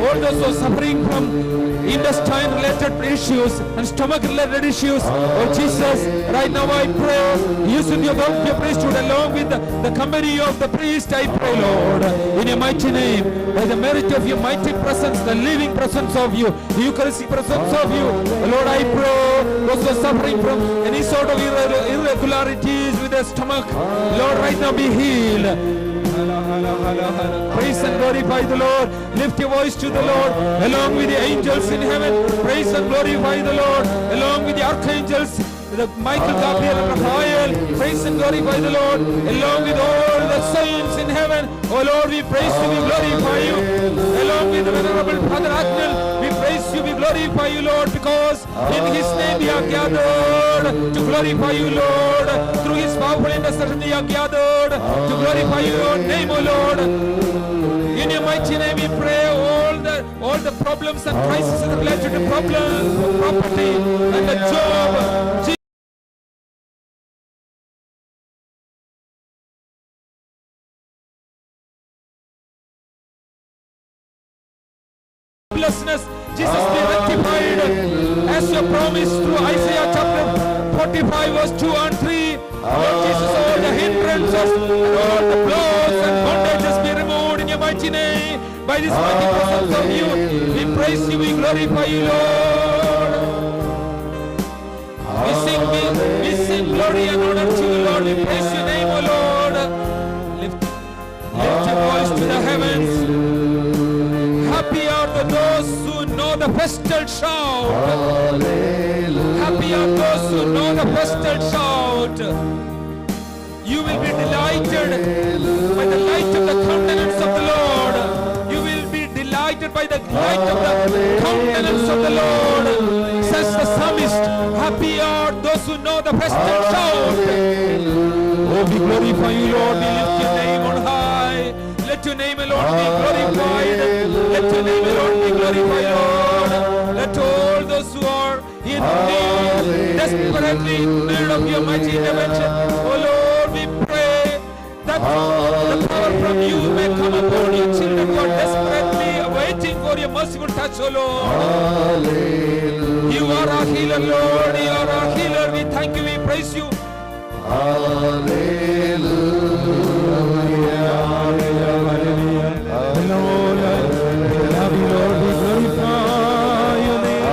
All those who are suffering from intestine-related issues and stomach-related issues, oh Jesus, right now I pray, using the authority of priesthood along with the company of the priest, I pray, Lord, in your mighty name, by the merit of your mighty presence, the living presence of you, the Eucharistic presence of you, Lord, I pray, those who are suffering from any sort of irregularities with their stomach, Lord, right now be healed. Praise and glorify the Lord. Lift your voice to the Lord along with the angels in heaven. Praise and glorify the Lord along with the archangels, the Michael, Gabriel, and Raphael. Praise and glorify the Lord along with all the saints in heaven. Oh Lord, we praise you, we glorify you. Along with the venerable Father Agnel, we praise you, we glorify you, Lord, because in his name we are gathered to glorify you, Lord. Through his powerful intercession we are gathered to glorify your name, O Lord. In your mighty name we pray all the problems and crises related to problems, property and the job. Helplessness, Jesus, be rectified as you promised through Isaiah chapter 45 verse 2 and 3. Lord Jesus, all the hindrances and all the blows and bondages be removed in your mighty name. By this mighty presence of you, we praise you, we glorify you, Lord. We sing glory and honor to you, Lord. We praise your name, O Lord. Lift your voice to the heavens. Happy are the those who know the festal shout. Happy are those who know the festal shout. You will be delighted by the light of the countenance of the Lord. You will be delighted by the light of the countenance of the Lord. Says the psalmist, happy are those who know the festal shout. Oh, we glorify you, Lord. We lift your name on high. Let your name alone be glorified. Let your name alone be glorified, Lord. Let all those who are in need, desperately in need of your mighty intervention, oh Lord, we pray that the power from you may come upon your children who are desperately waiting for your merciful touch, oh Lord. You are our healer, Lord. You are our healer. We thank you. We praise you. Hallelujah. Lord, we love you, Lord. We glorify your name.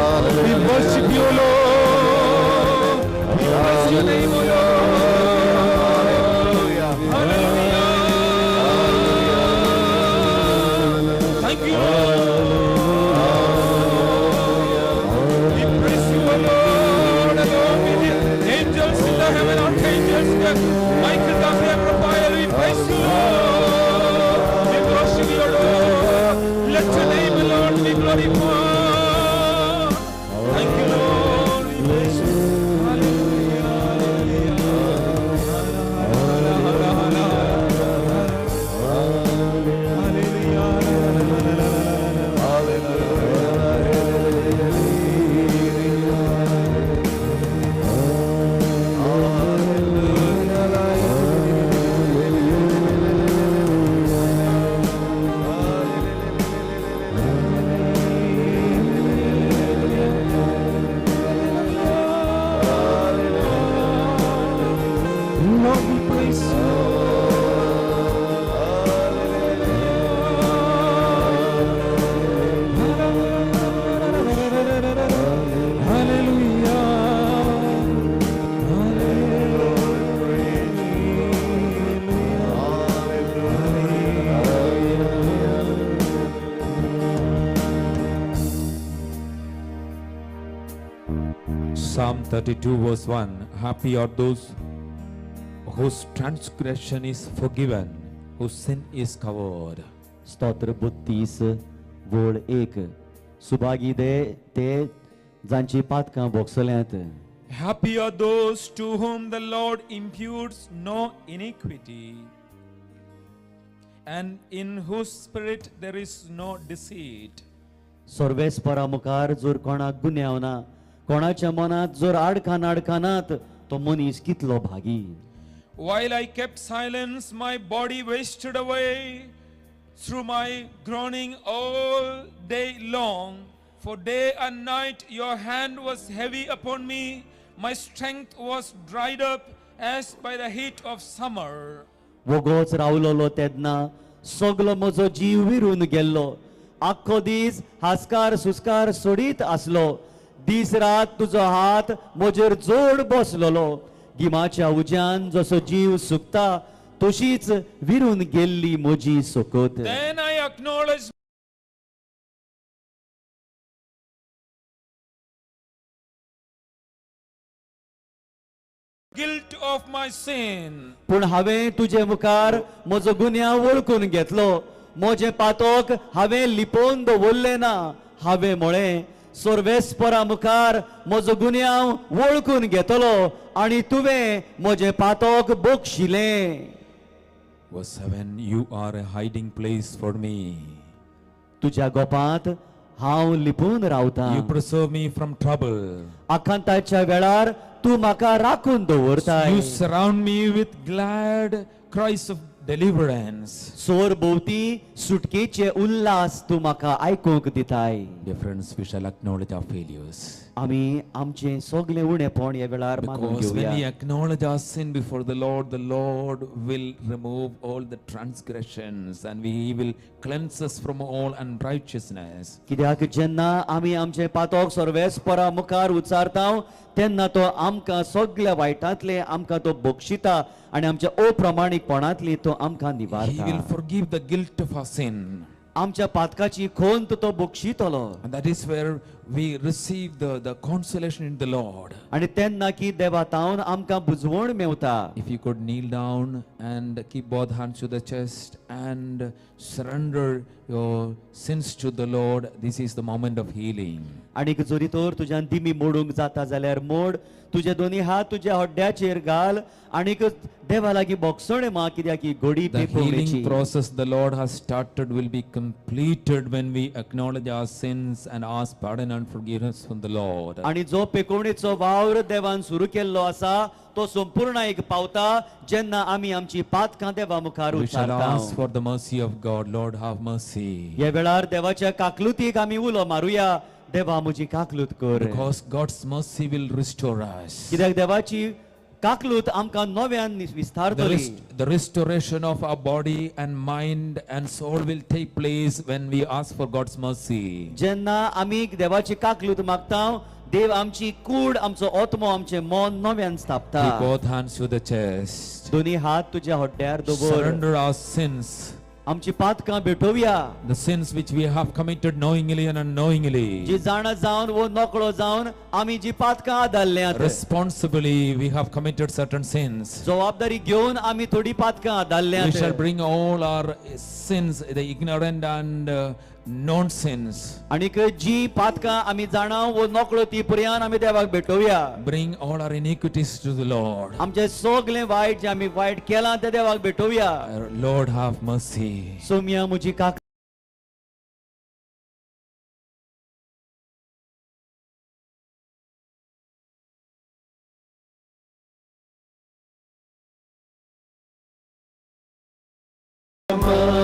We worship you, Lord. We bless your name, O Lord. Hallelujah. Thank you, Lord. We praise you, O Lord, along with the angels in the heaven, archangels, the Michael, Gabriel, Raphael. We praise you, Lord. Lord, we praise you. Hallelujah. Psalm 32 verse 1. Happy are those whose transgression is forgiven, whose sin is covered. स्तोत्र 32 वळ 1. सुभागी दे ते जांची पातकां भोगसल्यांत. Happy are those to whom the Lord imputes no iniquity, and in whose spirit there is no deceit. सर्वेस्परा मुखार जर कोणाक गुन्यांव ना, कोणाच्या मनांत जर आडखान आडखानात, तो मनीस कितलो भागी. While I kept silence, my body wasted away through my groaning all day long. For day and night your hand was heavy upon me. My strength was dried up as by the heat of summer. वोगोच रावलोलो तेन्ना सगलो म्हजो जीव विरून गेल्लो. आख्खो दीस हास्कार सुस्कार सोडीत आसलो. दीस रात तुजो हात म्हजेर जोड बसलोलो. गिमाच्या उज्यान जसो जीव सुकता तशीच विरून गेल्ली म्हजी सोकत. Then I acknowledged guilt of my sin. पूण हांवें तुजे मुखार म्हजो गुन्यांव वळखून घेतलो. म्हजें पातक हांवें लिपोवन दवरलें ना. हांवें म्हळें, सर्वेस्परा मुखार म्हजो गुन्यांव वळखून घेतलो आनी तुवें म्हजें पातक बक्षिलें. Verse 7, you are a hiding place for me. तुज्या गोपांत हांव लिपून रावता. You preserve me from trouble. आकांताच्या वेळार तूं म्हाका राखून दवरताय. You surround me with glad cries of deliverance. सोर भोवती सुटकेचे उल्हास तूं म्हाका आयकूंक दिताय. Dear friends, we shall acknowledge our failures. आमी आमचें सगळें उणेपण ह्या वेळार मानून Because when we घेवया. acknowledge our sin before the Lord, the Lord will remove all the transgressions and He will cleanse us from all unrighteousness. कित्याक जेन्ना आमी आमचें पातक सर्वेस्परा मुखार उच्चारता तेन्ना तो आमकां सगळ्या वायटांतले आमकां तो बक्षिता आनी आमच्या अप्रमाणीकपणांतली तो आमकां He निवारता. will forgive the guilt of our sin. आमच्या पातकाची खोंत तो बक्षितलो. And that is where we receive the consolation in the Lord. आनी तेन्ना की देवा तावन आमकां बुजवण मेवता. If you could kneel down and keep both hands to the chest and surrender your sins to the Lord, this is the moment of healing. आनीक जरी तर तुज्यान दिमी मोडूंक जाता जाल्यार मोड, तुजे दोनी हात तुज्या हड्ड्याचेर घाल आनीक देवा लागीं बोगसणें मा, कित्याक ही घडी The पेपोवणेची. healing process the Lord has started will be completed when we acknowledge our sins and ask pardon and forgiveness from the Lord. आनी जो पेकोवणेचो वावर देवान सुरू केल्लो आसा तो संपूर्ण एक पावता जेन्ना आमी आमची पातकां देवा मुखार We shall उच्चारता. ask for the mercy of God. Lord, have mercy. ह्या वेळार देवाच्या काकलुतीक आमी उलो मारुया, देवा म्हजी काकलूत कर. Because God's mercy will restore us. कित्याक देवाची काकलूत आमकां नव्यान विस्तारतली. The restoration of our body and mind and soul will take place when we ask for God's mercy. जेन्ना आमी देवाची काकलूत मागता, देव आमची कूड, आमचो आत्मो, आमचें मन नव्यान स्थापता. Keep both hands to the chest. दोनी हात तुज्या हड्ड्यार दवर. Surrender our sins. आमची पातकां भेटोवया. The sins which we have committed knowingly and unknowingly. जी जाणा जावन वो नकळो जावन आमी जी पातकां आदारल्यात. Responsibly we have committed certain sins. जबाबदारी घेवन आमी थोडी पातकां आदारल्यात. We shall bring all our sins, the ignorant and known sins. आनीक जी पातकां आमी जाणा वो नकळो ती पर्यान आमी देवाक भेटोवया. Bring all our iniquities to the Lord. आमचे सगळे वायट जे आमी वायट केलां ते देवाक भेटोवया. Lord, have mercy. सोम्या म्हजी काक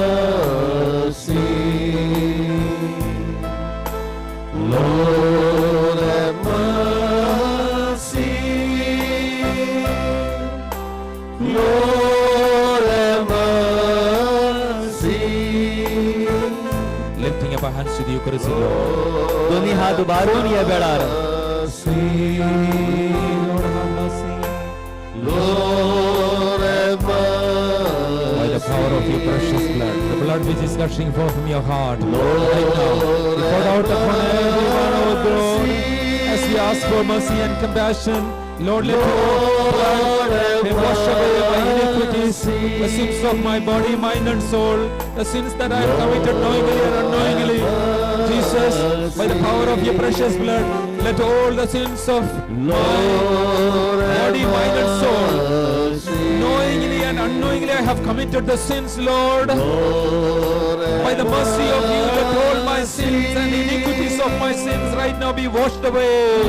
Mercy, Lord, have mercy. Lord have mercy. Lifting up our hands to the Eucharist, Lord. दोन्ही हात उबारून या वेळार. Lord have mercy. Lord have mercy. By the power of your precious blood, the blood which is gushing forth from your heart, right now, be poured out upon everyone, O God, as we ask for mercy and compassion. Lord, let your blood may wash away my iniquities, the sins of my body, mind and soul, the sins that I have committed knowingly and unknowingly. Jesus, by the power of your precious blood, let all the sins of my body, mind and soul, knowingly and unknowingly I have committed the sins, Lord. By the mercy of you, let all my sins and iniquities of my sins right now be washed away.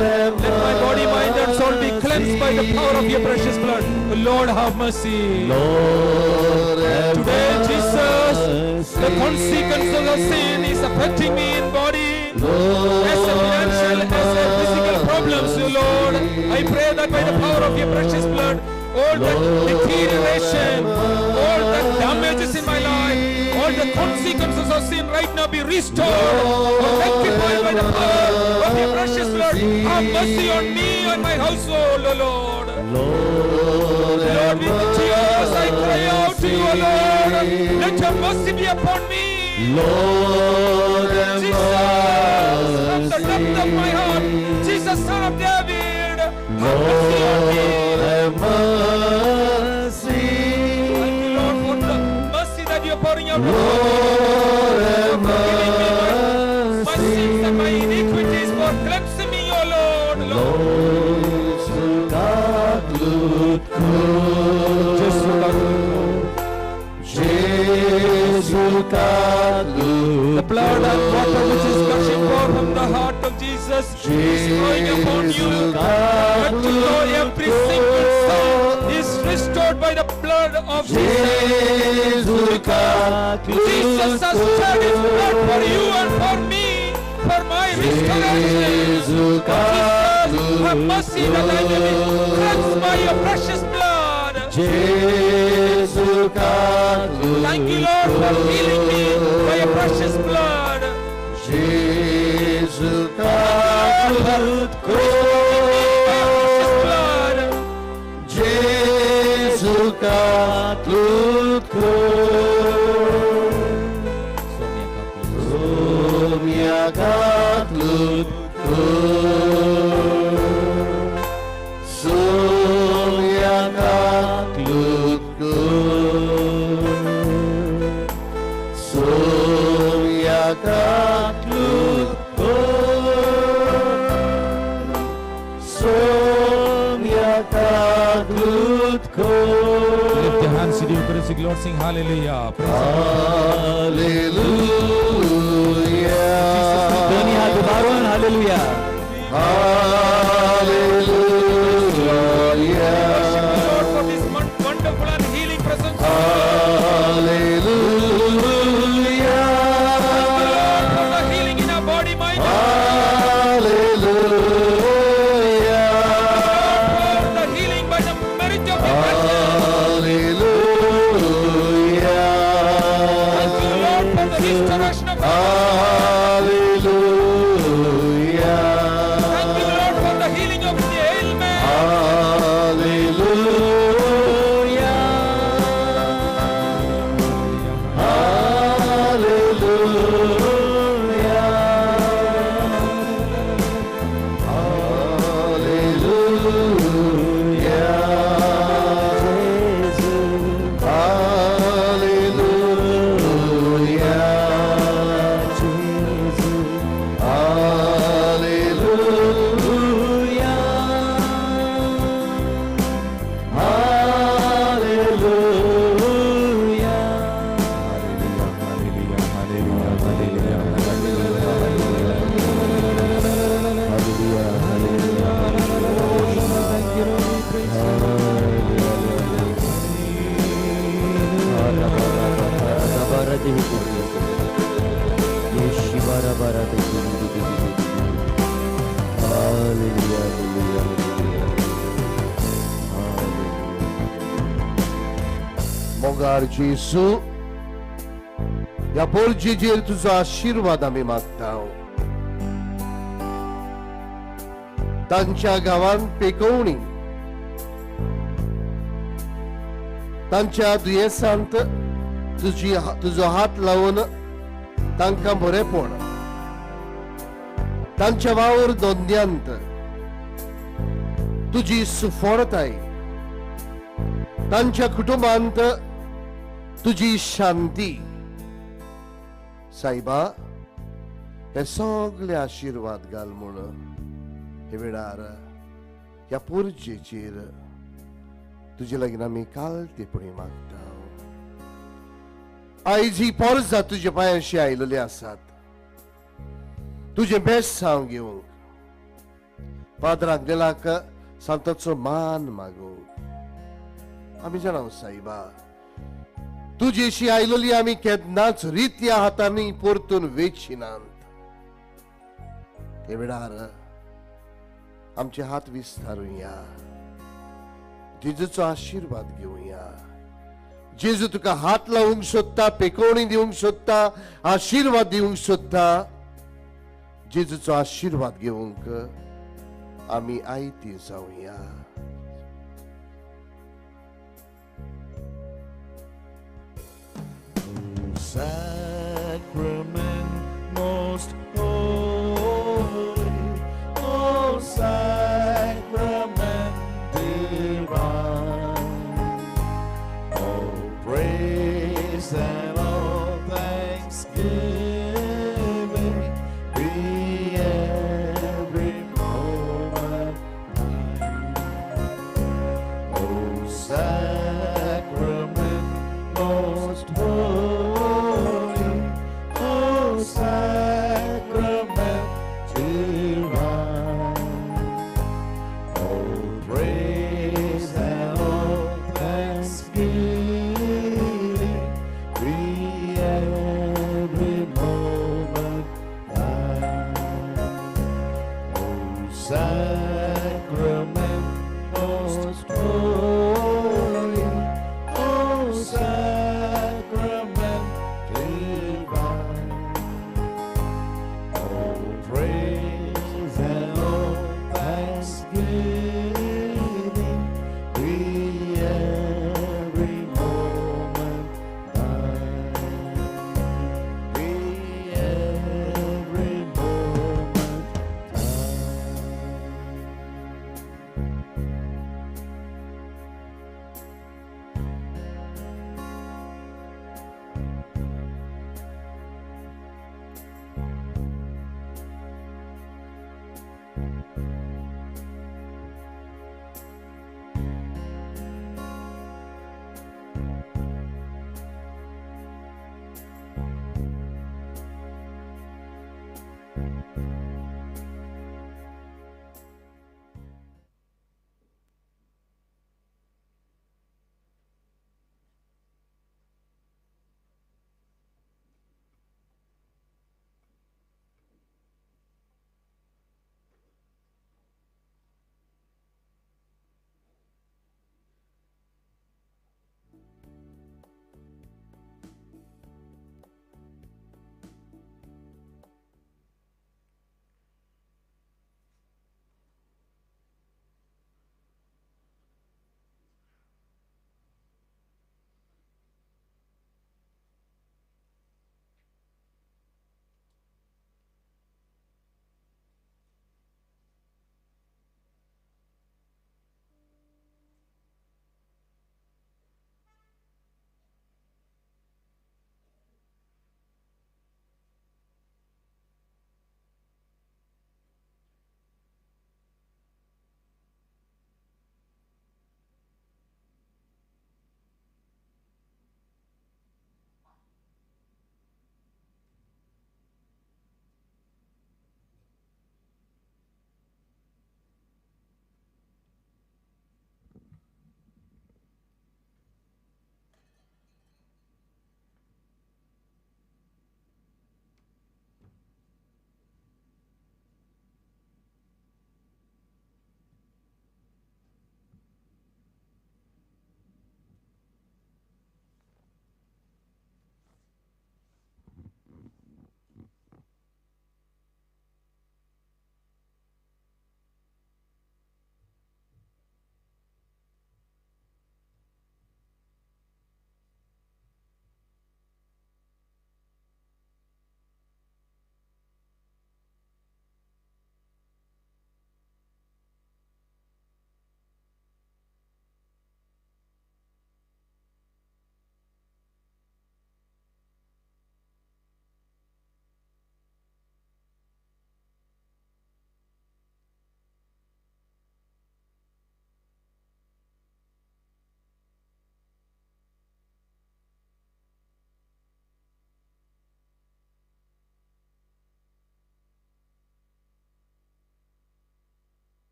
Let my body, mind and soul be cleansed by the power of your precious blood. Lord, have mercy. Today, Jesus, the consequences of sin is affecting me in body, as a financial, as a physical problems, O Lord. I pray that by the power of your precious blood, all that deterioration, all that damages in my life, all the consequences of sin right now be restored or rectified by the power of your precious blood. Have mercy on me and my household, O Lord. Lord, with tears I cry out to you, O Lord. Let your mercy be upon me. Lord have Jesus, from the depth of my heart, Jesus, Son of David, have mercy on me. Lord have mercy. Thank you, Lord, for the mercy that you are pouring out upon me. Lord have For forgiving me my sins and my iniquities, for cleansing me, O Lord. Lord. Jesu The blood and water which is gushing forth from the heart of Jesus is flowing upon you. But to know every single sin is restored by the blood of Jesus. Because Jesus has shed his blood for you and for me, for my restoration. Jesus, have mercy that I may be cleansed by your precious blood. Thank you, Lord, for healing me by your precious blood. Thank you, Lord, for restoring me by your precious blood. Jesu Katlutko Soumya Katlutko Soumya Katlutko Soumya Katlutko Soumya Katlutko. Lift your hands to the Eucharistic Lord, sing hallelujah. Praise the Lord. Hallelujah. दोन्ही हात उबारून hallelujah. Hallelujah. Worship the Lord for this wonderful and healing presence. Hallelujah. Thank the Lord for the healing in our body, mind, and Hallelujah. Lord, for the healing by the merit of your presence. Hallelujah. Thank you, Lord, for the restoration of our Hallelujah. Thank you, Lord, for the healing of the ailment. Hallelujah. Hallelujah. Hallelujah. Hallelujah. Hallelujah. Hallelujah. Hallelujah, hallelujah, hallelujah, Hallelujah, hallelujah, hallelujah. मोगार जेजू, ह्या पोरजेचेर तुजो आशिर्वाद आमी मागता. तांच्या गांवांत पेकोवणी, तांच्या दुयेंसांत तुजो हात लावन तांकां बरेपण, तांच्या वावर धंद्यांत तुजी सुफळताय, तांच्या कुटुंबांत तुजी शांती. सायबा, हे सगळे आशिर्वाद घाल म्हूण हे वेळार ह्या पुर्जेचेर तुजे लागीं आमी काल टिपणी मागता. आयज ही पोरसां तुजे पांयांशी आयिल्ली आसात तुजें बेसांव घेवंक, पाद्राक गेलाक सांताचो मान मागूंक. आमी जाणा सायबा, तुजेशी आयलोली आमी केन्नाच रित्या हातांनी परतून वेचिनात. ते वेळार आमचे हात विस्तारुया, जेजूचो आशिर्वाद घेवया. जेजू तुका हात लावंक सोदता, पेकोवणी दिवंक सोदता, आशिर्वाद दिवंक सोदता. जेजूचो आशिर्वाद घेवंक आमी आयती जावया. Sacrament most holy, O sacrament divine, all praise and all thanksgiving be every moment thine. O sacrament most holy, O sacrament divine, all praise and all thanksgiving be every moment thine. O sacrament most holy,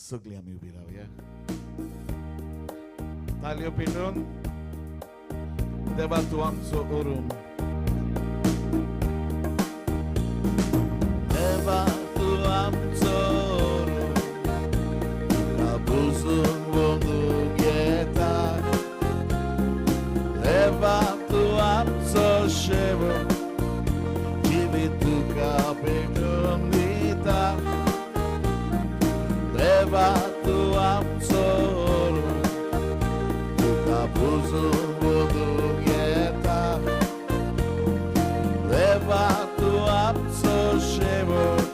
सगळीं आमी उबी रावया, तालयो पेटून. देवा तूं आमचो ओरूम, देवा तूं आमचो ओरूम, तुका पुसून वंदूंक येता. देवा तूं आमचो शेवट, जिवीत तुका पेटून दिता. देवा तूं आमचो ओरूम, तुका पुसून वंदूंक येता. देवा तूं आमचो शेवट,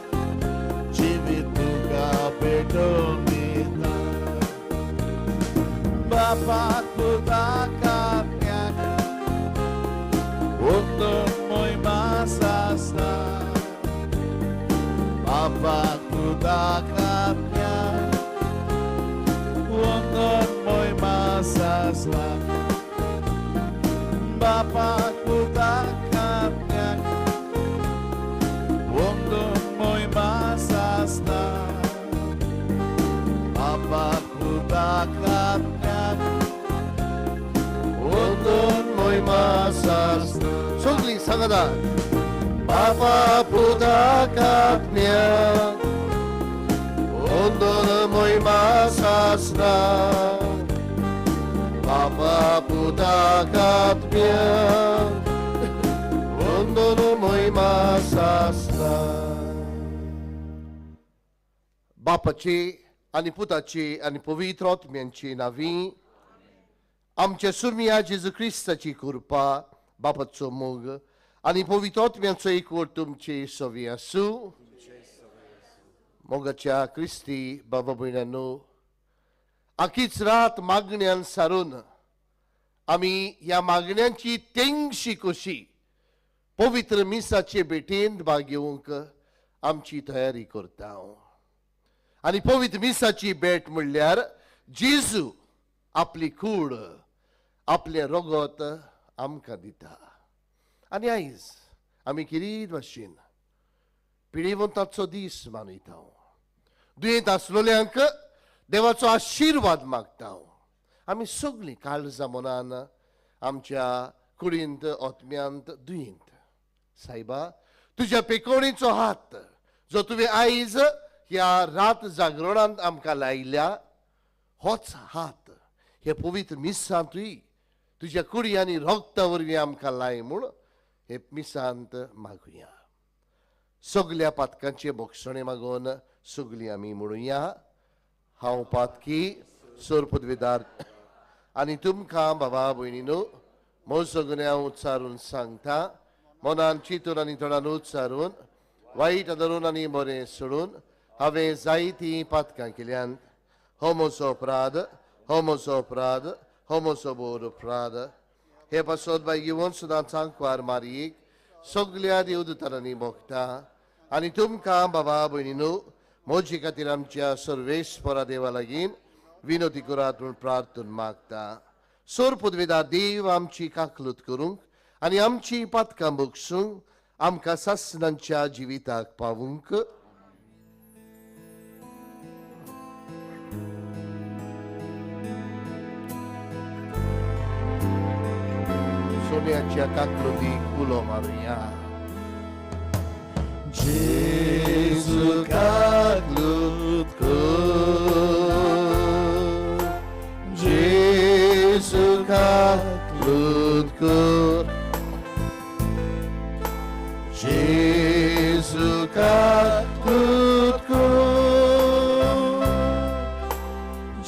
जिवीत तुका पेटून दिता. बापाक पुताक आत्म्याक वंदून मोहिमा आसता. बापाक पुताक आत्म्याक वंदून मोहिमा आसता. बापाक पुताक आत्म्याक वंदून मोहिमा आसता. बापाक पुताक आत्म्याक वंदून मोहिमा आसता. सगळीं सांगता, बापा पुताक आत्म्याक वंदून मोहिमा आसता. बापा पुताक आत्म्याक वंदून मोहिमा आसता. बापाची आनी पुताची आनी पवित्र आत्म्यांची नावी आमच्या सुरमिया जेजू क्रिस्ताची कृपा, बापाचो मोग आनी पवित्र आत्म्यांचो एकवट तुमची सवी आसूं. मोगाच्या क्रिस्ती बाबा भयणांनो, आखीच रात मागण्यान सारून आमी ह्या मागण्यांची तेंगशी कशी पवित्र मिसाचे भेटेंत भाग घेवंक आमची तयारी करता. आनी पवित्र मिसाची भेट म्हणल्यार जेजू आपली कूड, आपलें रगत आमकां दिता. आनी आयज आमी किरीत भाशेन पिडेवंताचो दीस मनयता. दुयेंत आसलेल्यांक देवाचो आशिर्वाद मागता. आमी सगळीं काळजा मनान आमच्या कुडींत आत्म्यांत दुयेंत, सायबा तुज्या पेकोणीचो हात जो तुवें आयज ह्या रात जागरणांत आमकां लायल्या, होच हात हे पवित्र मिसांतूय तुज्या कुडी आनी रगता वरवीं आमकां लाय म्हूण हे मिसांत मागुया. सगल्या पातकांचे बोगसणे मागून सगळीं आमी म्हणुया, हांव पातकी सोर पदवीदार आनी तुमकां बाबा भयणीनो म्हजो गुन्यांव उच्चारून सांगता. मनान चिंतून आनी तोंडान उच्चारून, वायट धरून आनी बरें सोडून हांवें जायतीं पातकां केल्यांत. हो म्हजो अपराध, हो म्हजो अपराध, हो म्हजो बोर अपराध. हे पासत बाय घेवन सुद्दां सांकवार मारयेक सगल्या देवदुतारांनी भोगता आनी तुमकां बाबा भयणीनो म्हजे खातीर आमच्या सर्वेस्परा देवा लागीं विनोदी करात म्हूण प्रार्थना मागता. सोर पदवेदार देव आमची काकलूत करूंक आनी आमची पातकां बगसूंक आमकां सासणांच्या जिविताक पावूंक. सोन्याच्या काकलुतीक उलो मारुया. जेजू काकलूत कर, जेजू काकलूत कर, जेजू काकलूत कर,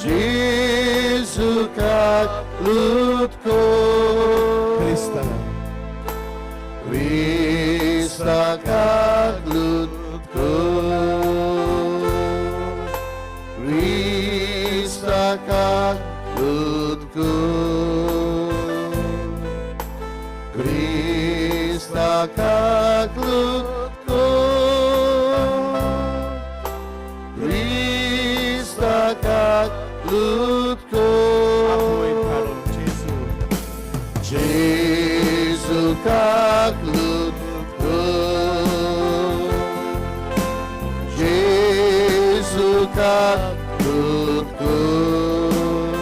जेजू काकलूत कर. क्रिस्ता क्रिस्ता काकलूत कर, क्रिस्ता काकलूत कर, क्रिस्ता काकलूत कर, क्रिस्ता काकलूत कर. जेजू काकलूत कर, जेजू काकलूत काकूत कर,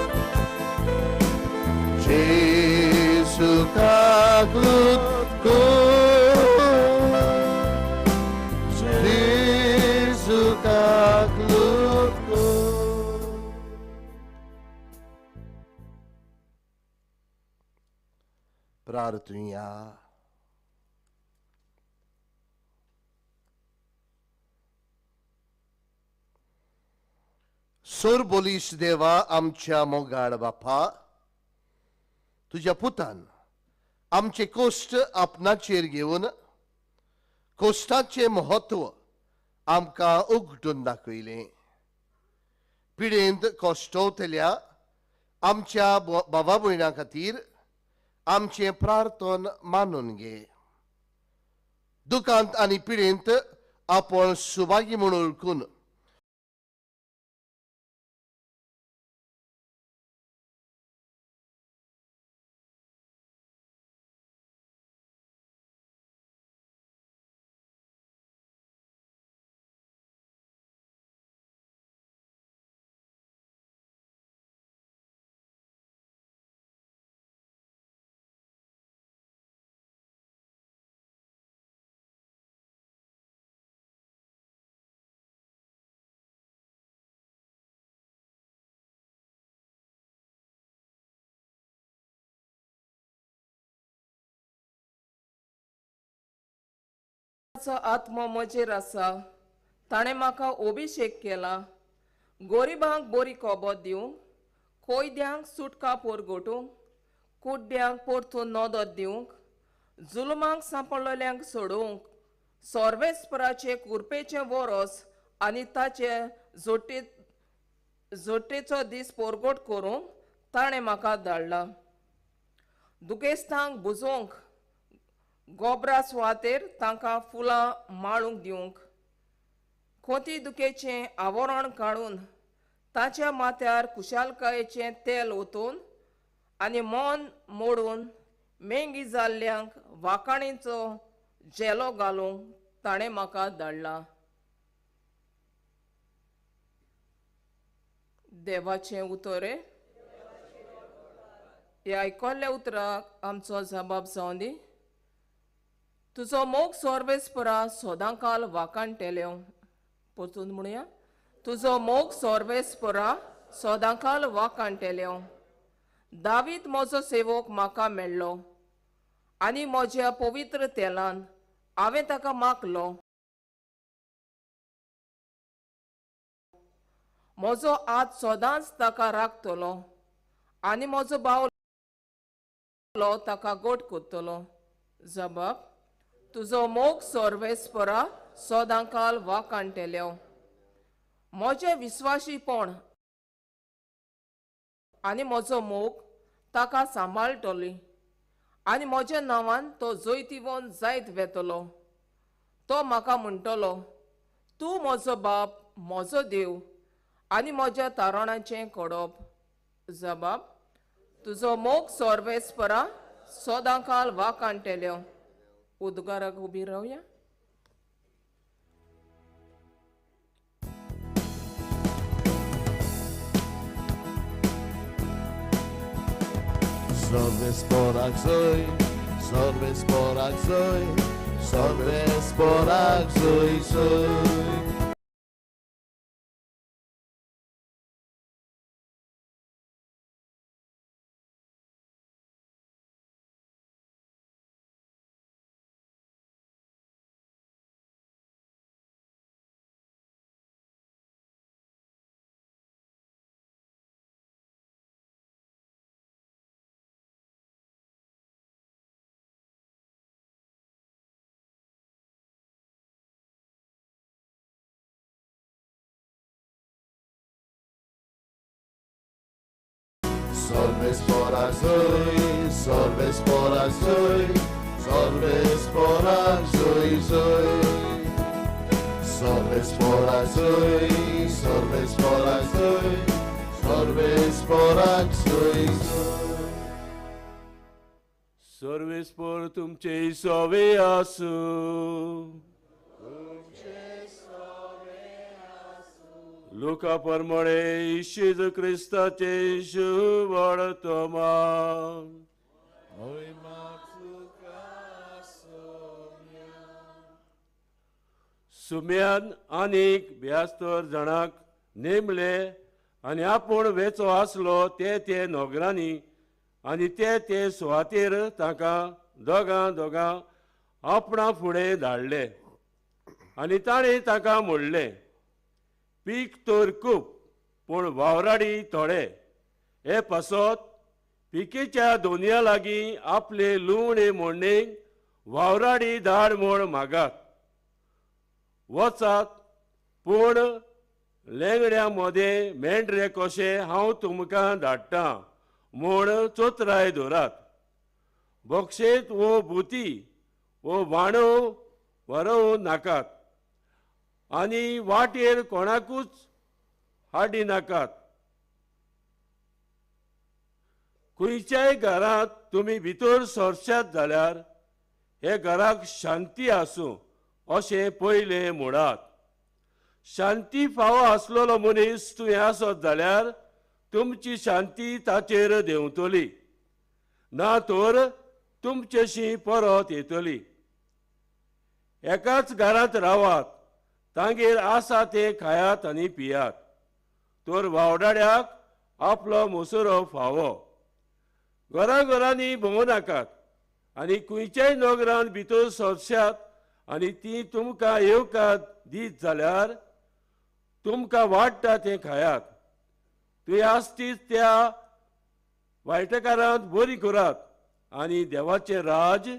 जेजू काकूत कर, जेजू काकूत कर. प्रार्थुया. सोरबोलीस देवा आमच्या मोगाळ बापा, तुज्या पुतान आमचे कोश्ट आपणाचेर घेवन कोश्टाचें म्हत्व आमकां उगडून दाखयलें. पिडेंत कोश्टवतल्या आमच्या बाबा भयणां खातीर आमचें प्रार्थन मानून घे. दुकांत आनी पिडेंत आपण सुभागी म्हूण वळखून आत्मो म्हजेर आसा, ताणें म्हाका अभिशेक केला गोरिबांक बरी खबर दिवंक, कोयद्यांक सुटका पोरगोटूंक, कुड्ड्यांक परतून नदर दिवंक, जुलमांक सांपडलेल्यांक सोडोवंक, सोर्वेस्पराचे कुरपेचें वरोस आनी ताचे जोट्टेचो दीस पोरगोट करूंक ताणें म्हाका धाडला. दुखेस्तांक बुजोवंक, गोबरा सुवातेर तांकां फुलां माळूंक दिवंक, खोती दुखेचें आवरण काडून ताच्या माथ्यार खुशालकायेचें तेल ओतून आनी मन मोडून मेंगी जाल्ल्यांक वाकाणीचो झेलो घालूंक ताणें म्हाका धाडला. देवाचें उतर ह्या आयकल्ल्या उतराक आमचो जबाब जावं दी. तुजो मोग सोर्वेस्परा सदांकाल वाकाणटेल्यो. परतून म्हणया, तुजो मोग सोर्वेस्परा सदांकाल वाकाणटेल्यो. दावीद म्हजो सेवक म्हाका मेळ्ळो आनी म्हज्या पवित्र तेलान हांवें ताका मागलो. म्हजो हात सदांच ताका राखतलो आनी म्हजो बावलो ताका गोट करतलो. जबाब, तुजो मोग सोर्वेस्परा सदांकाल वाकाणटेल्यो. म्हजें विस्वाशीपण आनी म्हजो मोग ताका सांबाळटली आनी म्हज्या नांवान तो जैतिवंत जायत वेतलो. तो म्हाका म्हणटलो, तूं म्हजो बाप, म्हजो देव आनी म्हज्या तारणाचें कडप. जबाब, तुजो मोग सोर्वेस्परा सदांकाल वाकाणटेल्यो. उद्गाराक उबी रावया. सर्वेस्पराक जय, सर्वेस्पराक जय, सर्वेस्पराक जय जय. सर्वेस्पराक जय, सर्वेस्पराक जय, सर्वेस्पराक जय जय. सर्वेस्पराक जय, सर्वेस्पराक जय, सर्वेस्पराक जय जय. सर्वेस्पर तुमचे सोवे आसूं. लुका परमळे जेजू क्रिस्ताचे शुवर्तमान. सुम्यान आनीक 72 जाणांक नेमले आनी आपूण वेचो आसलो ते ते नोगरांनी आनी ते ते सुवातेर तांकां दोगां दोगां आपणा फुडें धाडले आनी ताणें तांकां म्हणलें, पीक तर खूब पूण वावराडी थोडे. हे पासत पिकेच्या दोनया लागीं आपले लुवणे मोडणेक वावराडी धाड म्हूण मागात. वचात पूण लेंगड्या मदें मेंढरे कशें हांव तुमकां धाडटां म्हूण चोत्राय दवरात. बक्षेंत वो भुती वो वाणो वरोवं नाकात आनी वाटेर कोणाकूच हाडी नाकात. खंयच्याय घरांत तुमी भितर सरशात जाल्यार हे घराक शांती आसूं अशें पयलें म्हणात. शांती फावो आसलेलो मनीस तुवें आसत जाल्यार तुमची शांती ताचेर देंवतली, ना तर तुमचेशी परत येतली. एकाच घरांत रावात, तांगेर आसा तें खायात आनी पियात, तर वावडाड्याक आपलो मुसरो फावो. घराघरांनी भोंवूं नाकात आनी खंयच्याय नगरान भितर सरशात आनी ती तुमकां येवकार दीत जाल्यार तुमकां वाडटा तें खायात. तुवें आसतीच त्या वायटकारांत बरी करात आनी देवाचें राज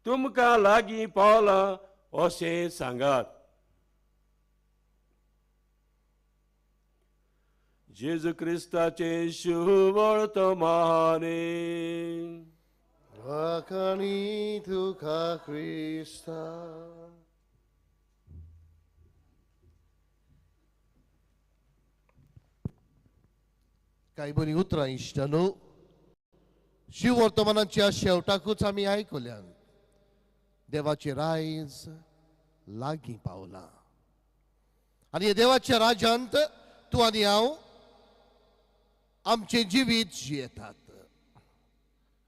तुमकां लागीं पावलां अशें सांगात. जेजू क्रिस्ताचें शुवर्तमाने. वाखाणी तुका क्रिस्ता. कांय बरीं उतरां इश्टानो शिववर्तमानाच्या शेवटाकूच आमी आयकल्यान देवाचें रायज लागीं पावलां आनी हे देवाच्या राज्यांत तूं आनी हांव आमचें जिवीत जियेतात.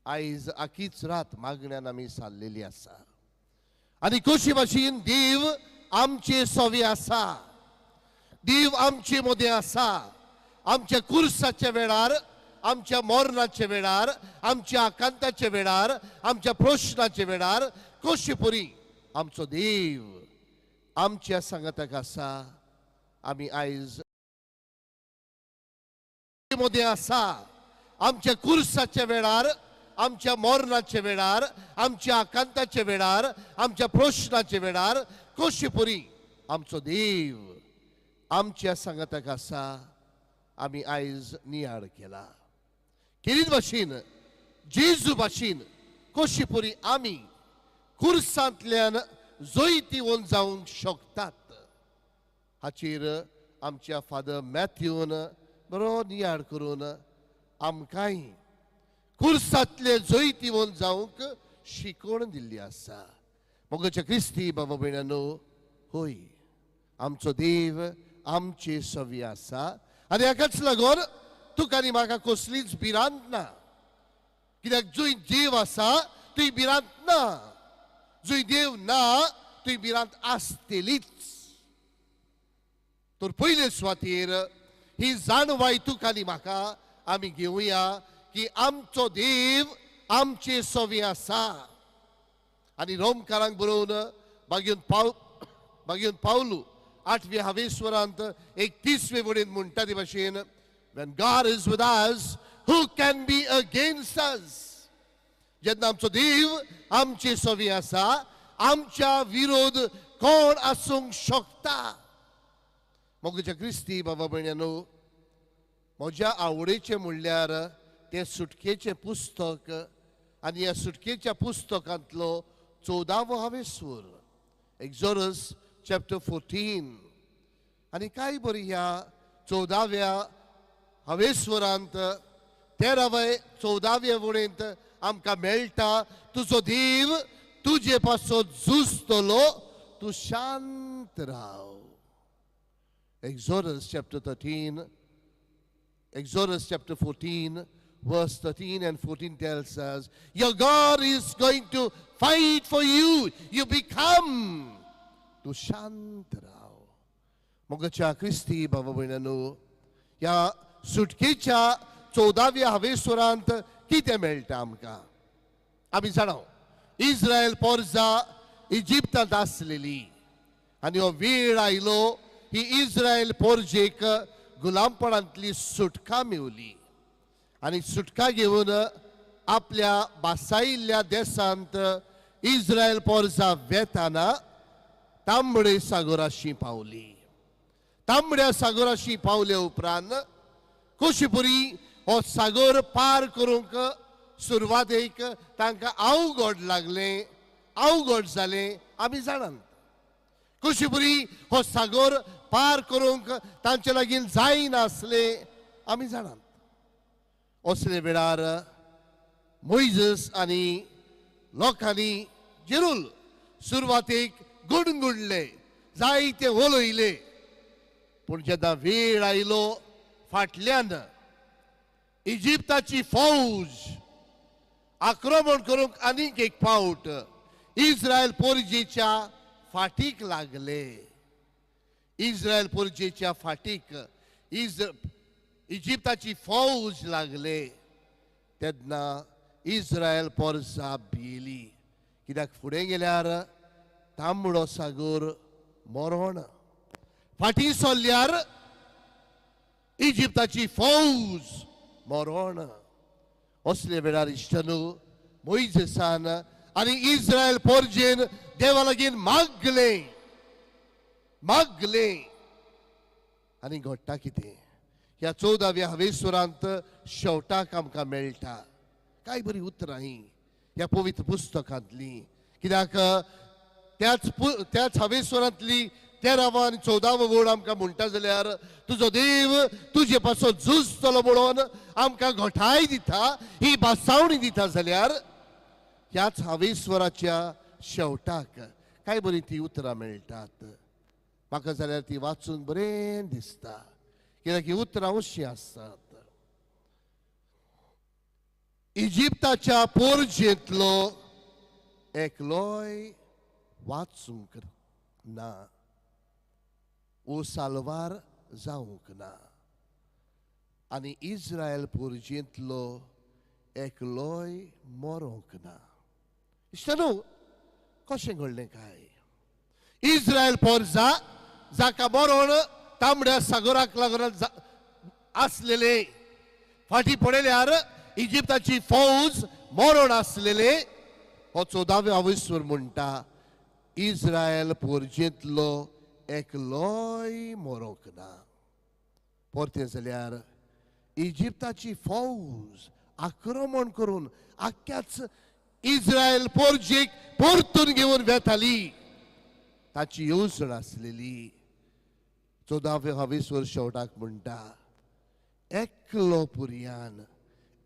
आयज आखीच रात मागण्यान आमी सारलेली आसा आनी कशी भाशेन देव आमचे सवे आसा, देव आमचे मदें आसा. आमच्या कुर्साच्या वेळार, आमच्या मरणाच्या वेळार, आमच्या आकांताच्या वेळार, आमच्या प्रश्नाच्या वेळार कशी पुरी आमचो देव आमच्या सांगाताक आसा. आमी आयज मदें आसा. आमच्या कुर्साच्या वेळार, आमच्या मरणाच्या वेळार, आमच्या आकांताच्या वेळार, आमच्या प्रश्नाच्या वेळार कशी पुरी आमचो देव आमच्या सांगाताक आसा. आमी आयज नियाळ केला केरीत भाशेन जेजू भाशेन कशी पुरी आमी कुर्सांतल्यान जैतिवंत जावंक शकतात हाचेर आमच्या फादर मॅथ्यून बरो नियाळ करून आमकांय कुर्सांतले जैतिवंत जावंक शिकवण दिल्ली आसा. मोगाच्या क्रिस्ती बाबा भयणानो, होय आमचो देव आमचे सवी आसा आनी हाकाच लागून तुका आनी म्हाका कसलीच भिरांत ना. कित्याक जंय देव आसा थंय भिरांत ना, जंय देव ना थंय भिरांत आसतलीच. तर पयले सुवातेर ही जाणवाय तुका आनी म्हाका आमी घेवया की आमचो देव आमचे सवी आसा. आनी रोमकारांक बरोवन बागेवन पावलू 8व्या हावेस्वरांत 31वे वडीन म्हणटा ते भाशेन, When God is with us, who can be against us? जेन्ना आमचो देव आमचे सवी आसा, आमच्या विरोध कोण आसूंक शकता? मोगाच्या क्रिस्ती बाबा भयणानो, म्हज्या आवडीचें म्हणल्यार तें सुटकेचें पुस्तक आनी ह्या सुटकेच्या पुस्तकांतलो 14वो हावेस्वर, एक्झोडस चॅप्टर 14. आनी कांय बरी ह्या 14व्या हावेस्वरांत 13व्या 14व्या वळींत आमकां मेळटा, तुजो देव तुजे पासत झुजतलो, तूं शांत राव. Exodus chapter 13, Exodus chapter 14, verse 13 and 14 tells us, your God is going to fight for you. You become. तूं शांत राव. मोगाच्या क्रिस्ती बाबा भयणांनो, ह्या सुटकेच्या 14व्या हावेसुरांत कितें मेळटा आमकां? आमी जाणा, इस्रायल पोरजा इजिप्तांत आसलेली आनी हो वेळ आयलो ही इस्रायल पोरजेक गुलामपणांतली सुटका मेवली आनी सुटका घेवन आपल्या बासायिल्ल्या देशांत इस्रायल पोरजा वेताना तांबडे सागोराशी पावली. तांबड्या सागोराशी पावले उपरांत कोशीपुरी हो सागोर पार करूंक सुरवातेक तांकां अवघड लागलें, अवघड जालें. आमी जाणात कोशीपुरी हो सागोर पार करूंक तांचे लागीं जायनासलें, आमी जाणात. असले वेळार मोयजस आनी लोकांनी जेरूल सुरवातेक गुणगुणले, जायते उलयले. पूण जेन्ना वेळ आयलो फाटल्यान इजिप्ताची फौज आक्रमण करूंक आनीक एक फावट इस्रायल पोरजेच्या फाटीक लागले. इस्रायल पोरजेच्या फाटीक इजिप्ताची फौज लागले तेन्ना इस्रायल पोरजा भियेली. कित्याक फुडें गेल्यार तांबडो सागोर मरण, फाटीं सरल्यार इजिप्ताची फौज मरण. असले वेळार इश्टनू मोयजेसान आनी इस्रायल पोरजेन देवा लागीं मागलें, मागलें. आनी घडटा कितें? ह्या 14व्या हावेसुरांत शेवटाक आमकां मेळटा काय बरी उतरां हीं ह्या पवित्र पुस्तकांतली. कित्याक त्याच हावेसुरांतली 13वो आनी 14वो वड आमकां म्हणटा जाल्यार तुजो देव तुजे पासून झुजतलो म्हणून आमकां घटाय दिता, ही बासावणी दिता. जाल्यार ह्याच हावेस्वराच्या शेवटाक काय बरी ती उतरां मेळटात. म्हाका जाल्यार ती वाचूंक बरें दिसता, कित्याक ही उतरां अशीं आसतात. इजिप्ताच्या पोरजेंतलो एकलोय वाचूंक ना, ओ साल्वार जावंक ना, आनी इस्रायल पोरजेंतलो एकलोय मरोंक ना. इश्टानो, कशें घडलें काय? इस्रायल पोरजा जाका मरण तांबड्या सागोराक लागून आसलेले, फाटीं पळयल्यार इजिप्ताची फौज मरण आसलेले, हो 14व्या हावेसूर म्हणटा इस्रायल पोरजेंतलो एकलोय मरोंक ना. परतें जाल्यार इजिप्ताची फौज आक्रमण करून आख्याच इस्रायल पोरजेक परतून घेवन वेताली. ताची येवजण आसलेली. 14व्या हावेसूर शेवटाक म्हणटा एकलो पुरयान,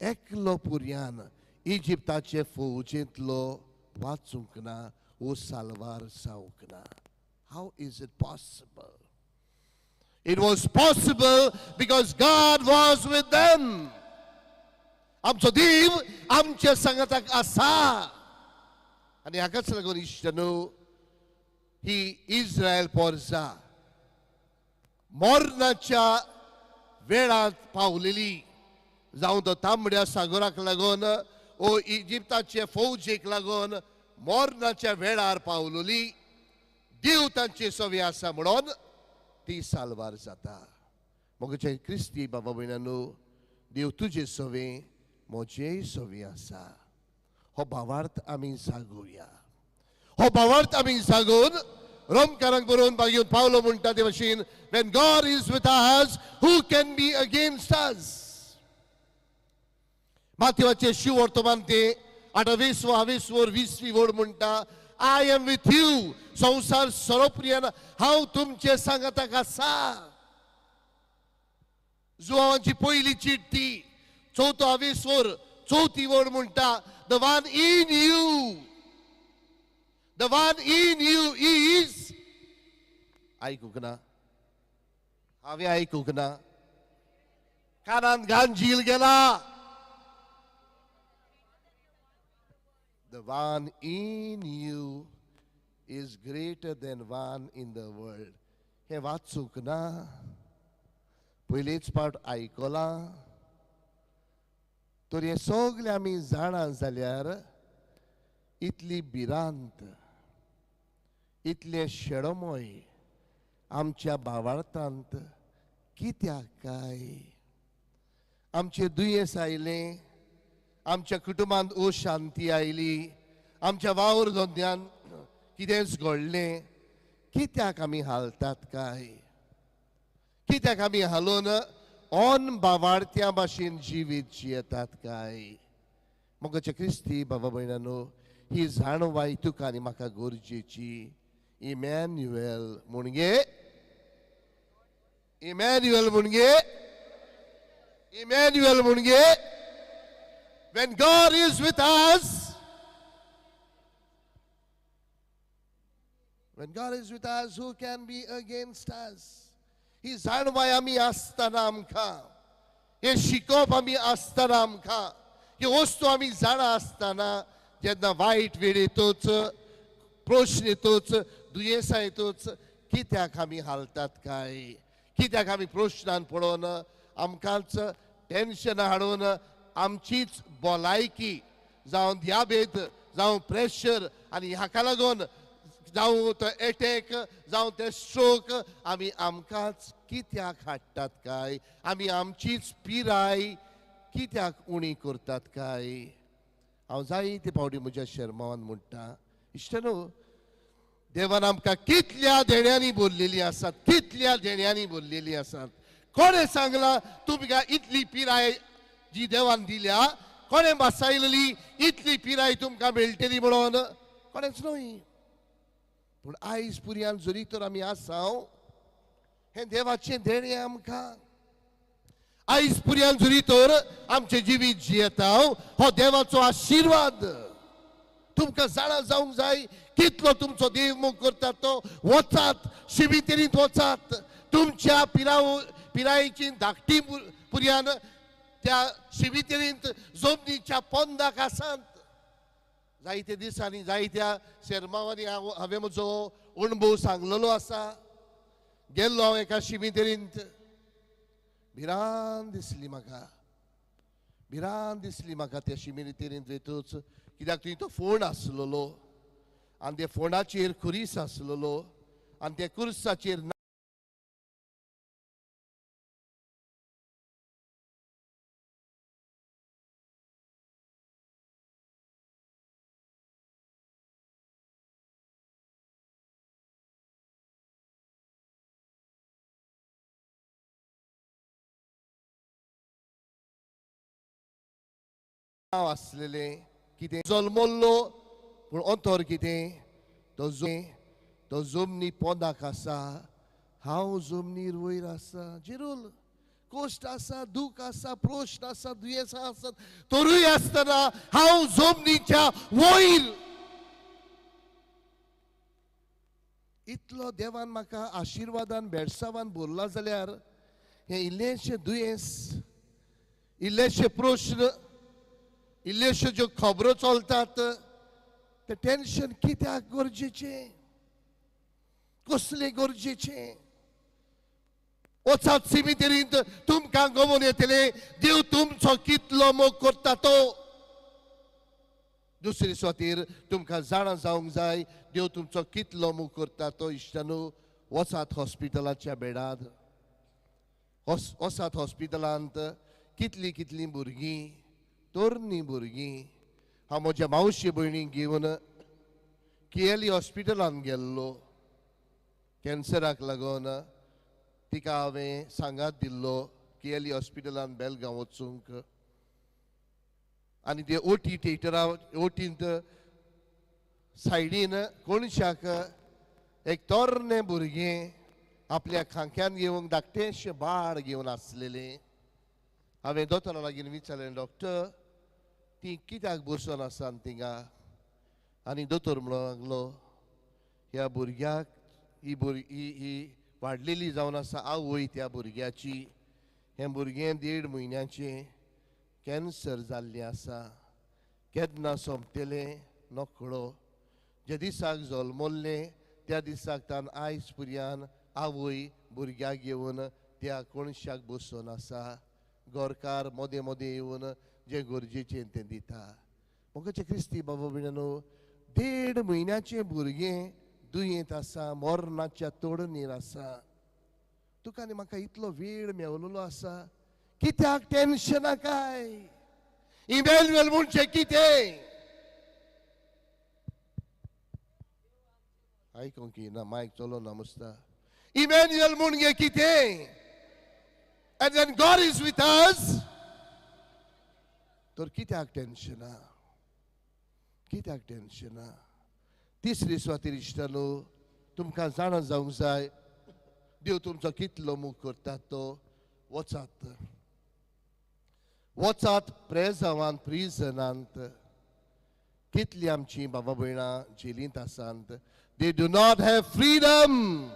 एकलो पुरयान इजिप्ताचे फौजेंतलो वाचूंक ना, ओ साल्वार जावंक ना. How is it possible? It was possible because God was with them. आमचो देव आमच्या सांगाताक आसा. आनी हाकाच लागून इश्टानो ही इस्रायल पोरजा मरणाच्या वेळांत पावलेली. जावं तो तांबड्या सागोराक लागून ओ इजिप्ताचे फौजेक लागून मरणाच्या वेळार पावलेली. देव तांचे सवे आसा म्हणून ती साल्वार जाता. म्हजे क्रिस्ती बाबा भयणांनो, देव तुजे सवे म्हजेय सवे आसा. हो भावार्थ आमी जागोवया. हो भावार्थ आमी जागोवन रोमकारांक बरोवन मागीर पावलो म्हणटा ते भशेन, When God is with us, who can be against us? माथेवाचे Shiv वर्तमान ते 28वो हावेसवर 20वी वड म्हणटा, I am with you. संवसार सरोप्रियान हांव तुमचे सांगाताक आसा. जुवांची पयली चिट्ठी 4थो हावेसवर 4थी वड म्हणटा, the one in you, the one in you is. आयकूंक ना? हांवें आयकूंक ना. कानांत गांजील गेला. The one in you is greater than one in the world. हें वाचूंक ना, पयलीच पावट आयकलां. तर हें सगळें आमी जाणा जाल्यार इतली भिरांत, इतलें शेडमय आमच्या भावार्थांत कित्याक काय? आमचें दुयेंस आयलें, आमच्या कुटुंबांत अशांती आयली, आमच्या वावर धंद्यान कितेंच घडलें, कित्याक आमी हालतात काय? कित्याक आमी हालोवन ऑन बावाडत्या भाशेन जिवीत जियेतात काय? मोगाच्या क्रिस्ती बाबा भयणानो, ही जाणवाय तुका आनी म्हाका गरजेची. इमॅन्युएल म्हणजे, इमॅन्युएल म्हणजे, इमॅन्युएल म्हणजे when God is with us, when God is with us, who can be against us? ही जाणवाय आमी आसतना आमकां, हें शिकोवप आमी आसतना आमकां, ही वस्तू आमी जाणा आसतना जेन्ना वायट वेळ येतोच, प्रश्न येतोच, दुयेंसां येतोच, कित्याक आमी हालतात काय? कित्याक आमी प्रश्नान पडोवन आमकांच टेन्शन हाडून आमचीच भलायकी जावं दियाबेत जावं प्रेशर आनी हाका लागून जावं तो एटॅक जावं ते स्ट्रोक आमी आमकांच कित्याक हाडटात काय? आमी आमचीच पिराय कित्याक उणी करतात काय? हांव जायते फावटी म्हज्या शेरमावान म्हणटा, इश्ट न्हू, देवान आमकां कितल्या देण्यांनी भरलेली आसात, कितल्या देण्यांनी भरलेली आसात. कोणें सांगलां तुमकां इतली पिराय जी देवान दिल्या, कोणें बसायलेली इतली पिराय तुमकां मेळटली म्हणून? कोणेंच न्हय. पूण आयज पुरयान जरी तर आमी आसा, हें देवाचें देणें आमकां. आयज पुरयान जरी तर आमचें जिवीत जियेता, हो देवाचो आशिर्वाद. तुमकां जाणा जावंक जाय कितलो तुमचो देव मोग करता तो. वचात शिबितेरींत वचात, तुमच्या पिरायेची धाकटी पुरयान त्या शिबितेरींत जमनीच्या पोंदाक आसात. जायते दिसांनी जायत्या शेरमावांनी हांवें म्हजो अणभव सांगलेलो आसा. गेल्लो हांव एका शिमितेरींत, भिरांत दिसली म्हाका, भिरांत दिसली म्हाका त्या शिमितेरींत वयतूच. कित्याक थंय तो फोंड आसलेलो आनी त्या फोंडाचेर खुरीस आसलेलो आनी त्या कुर्साचेर नांव आसलेलें. कितें जल्मल्लो पूण अंतर कितें, तो जमनी पोंदाक आसा, हांव जमनीर वयर आसा. जिरूल कश्ट आसा, दूख आसा, प्रश्न आसा, दुयेंसां आसात, तरूय आसतना हांव जमनीच्या वयर. इतलो देवान म्हाका आशिर्वादान भेटसावान भरला जाल्यार हें इल्लेशें दुयेंस, इल्लेशे प्रश्न, इल्लेश्यो ज्यो खबरो चलतात ते टेन्शन कित्याक गरजेचें, कसलें गरजेचें? वचात सिमितेरींत, तुमकां गमोवन येतलें देव तुमचो कितलो मोग करता तो. दुसरे सुवातेर तुमकां जाणा जावंक जाय देव तुमचो कितलो मोग करता तो. इश्टानू, वचात हॉस्पिटलाच्या बेडार, वचात हॉस्पिटलांत कितलीं कितलीं भुरगीं, तरणी भुरगीं. हांव म्हज्या मावशी भयणीक घेवन केएलई हॉस्पिटलांत गेल्लो. कॅन्सराक लागून तिका हांवें सांगात दिल्लो केएलई हॉस्पिटलांत बेलगांव वचूंक. आनी ते ओटी थिएटरा ओटींत सायडीन कोणशाक एक तरणे भुरगें आपल्या खांक्यान घेवंक धाकटेंशें बाळ घेवन आसलेलें. हांवें दोतोरा लागीं विचारलें, डॉक्टर ती कित्याक बसून आसा थिंगा? आनी दोतोर म्हणूंक लागलो, ह्या भुरग्याक ही भुरगी ही वाडलेली जावन आसा आवय त्या भुरग्याची. हें भुरगें 1.5 म्हयन्याचें कॅन्सर जाल्लें आसा. केन्ना सोंपतलें नकळो. जे दिसाक जल्मल्लें त्या दिसाक तान आयज पुर्यान आवय भुरग्याक घेवन त्या कोणशाक बसून आसा. गोरकार मोदें मोदें येवन जें गरजेचें तें दिता. मोगाचे क्रिस्ती बाबा भयणांनो, 1.5 म्हयन्याचें भुरगें दुयेंत आसा, मरणाच्या तोडणीर आसा. तुका आनी म्हाका इतलो वेळ मेवलेलो आसा, कित्याक टेन्शनां काय? इमॅन्युएल म्हणचें कितें? आयकोंक येना, मायक चलोना मुस्ता. इमॅन्युएल म्हणजे कितें? And when God is with us, तर कित्याक टेन्शनां? कित्याक टेन्शनां? तिसरी सुवातेर इश्टानो, तुमकां जाणा जावंक जाय देव तुमचो कितलो मोग करता तो. वचात वचात प्रेजावान प्रिजनांत. कितली आमची बाबा भयणां जेलींत आसात. They do not have freedom.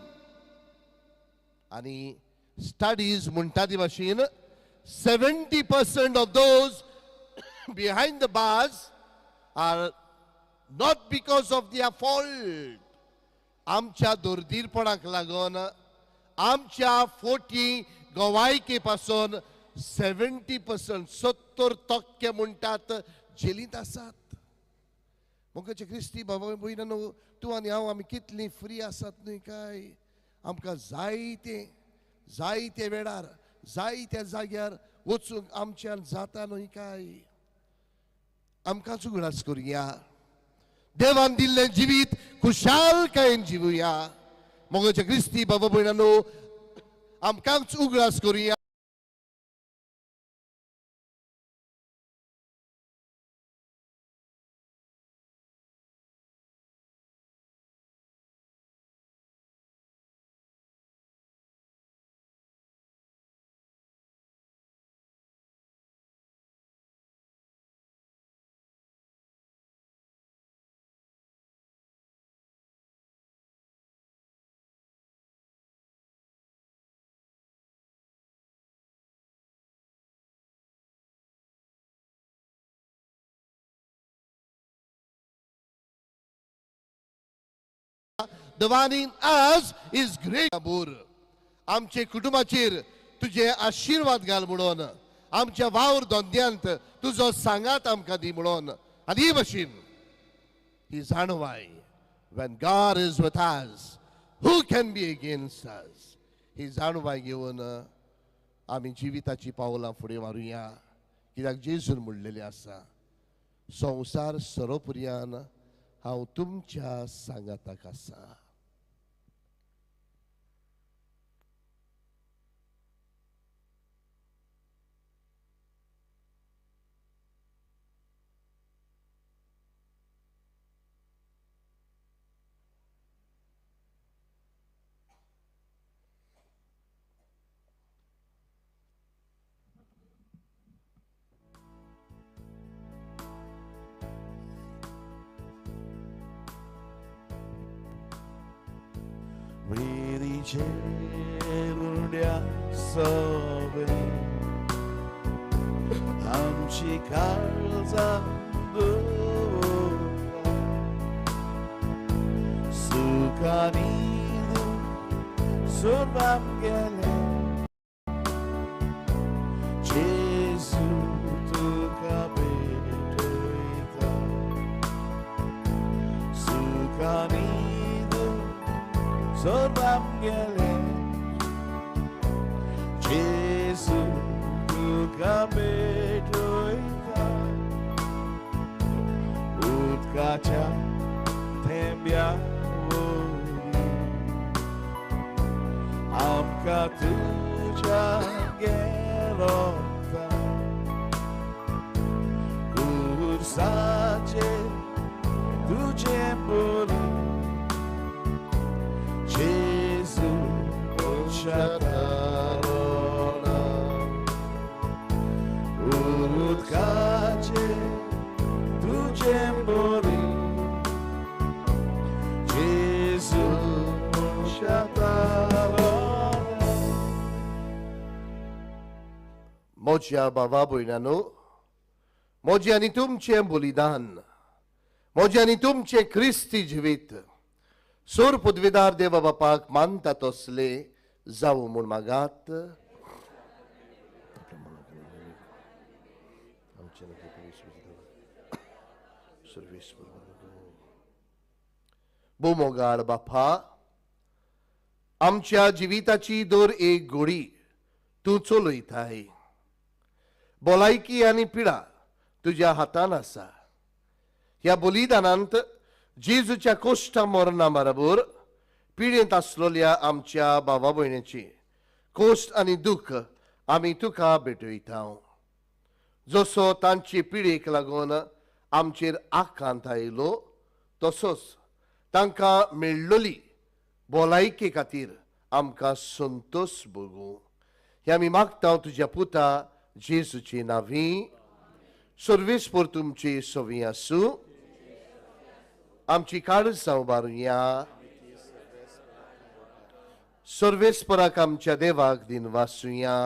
आनी स्टडीज म्हणटा ती भाशेन 70% of those behind the bars are not because of their fault. आमच्या दुर्दीरपणाक लागून, आमच्या फोटी गवायके पासून 70% 70% म्हणटात जेलींत आसात. मोगाचे क्रिस्ती बाबा भयणांनो, तूं आनी हांव आमी कितलीं फ्री आसात न्हय काय? आमकां जायते जायते वेळार जायत्या जाग्यार वचूंक आमच्यान जाता न्हय काय? आमकांच उगडास करुया, देवान दिल्लें जिवीत खुशालकायेन जिवुया. मोगाचे क्रिस्ती बाबा भयणांनो, आमकांच उगडास करुया. The one in us is great. आमचे कुटुंबाचेर तुझे आशीर्वाद घाल म्हणून, आमच्या वावर धंद्यांत तुजो सांगात आमकां दी म्हणून. आनी ही भशेन ही जाणवाय, when God is with us, who can be against us? ही जाणवाय घेवन आमी जिविताची पावलां फुडें मारुया. कित्याक जेजून म्हणलेलें आसा, संवसार सरोपुर्यान हांव तुमच्या सांगाताक आसा. Sobe amci kalza sukanidu survam gele Jesu tu capitoita sukanidu survam gele Jesu तुका भेटोयता उदकाच्या थेंब्या वरी आमकां तुज्या गेलोता खुर्साचेर तुजें बरी जेजू उदकाचे तुजें बरी जेजू मनशातारो. म्हज्या भावा भयणांनो, म्हजें आनी तुमचें बलिदान, म्हजें आनी तुमचें क्रिस्ती जिवीत सोर पदवीदार देवा बापाक मानता तसले जावं म्हूण मागात. बोमोगाळ बापा, आमच्या जिविताची दर एक घोडी तूं चलयताय. भलायकी आनी पिडा तुज्या हातान आसा. ह्या बलिदानांत जेजूच्या कोश्टा मरणा बरोबर पिडेंत आसलेल्या आमच्या भावा भयणीची कोश्ट आनी दुख्ख आमी तुका भेटयता. जसो तांचे पिडेक लागून आमचेर आकांत आयलो तसोच तांकां मेळ्ळली भलायके खातीर आमकां संतोश भोगूं. हे आमी मागता तुज्या पुता जेजूचे नांवी. सर्वेस्पर तुमची सवी आसूं. आमची काळजां उबारुया. सर्वेस्पराक आमच्या देवाक दिन वासुया.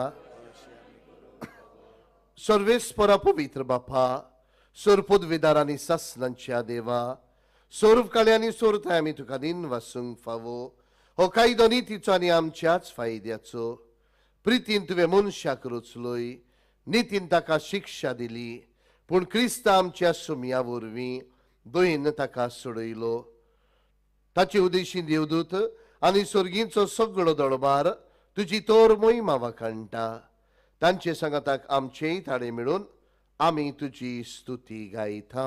सर्वेस्परा पवित्र बापा, सोर पदवीदार आनी सासनांच्या देवा, सोर काळे आनी सोरताय आमी तुका दिन वासूंक फावो. हो कायदो नितीचो आनी आमच्याच फायद्याचो. प्रितीन तुवें मनशाक रचलोय, नितीन ताका शिक्षा दिली, पूण क्रिस्ता आमच्या सुमया वरवीं दयेन ताका सोडयलो. ताचे उदेशी देवदूत आनी स्वर्गींचो सगळो दळबार तुजी तोर मोहिमा वाखाणटा. तांचे सांगाताक आमचेय थाडे मेळून आमी तुजी स्तुती गायता.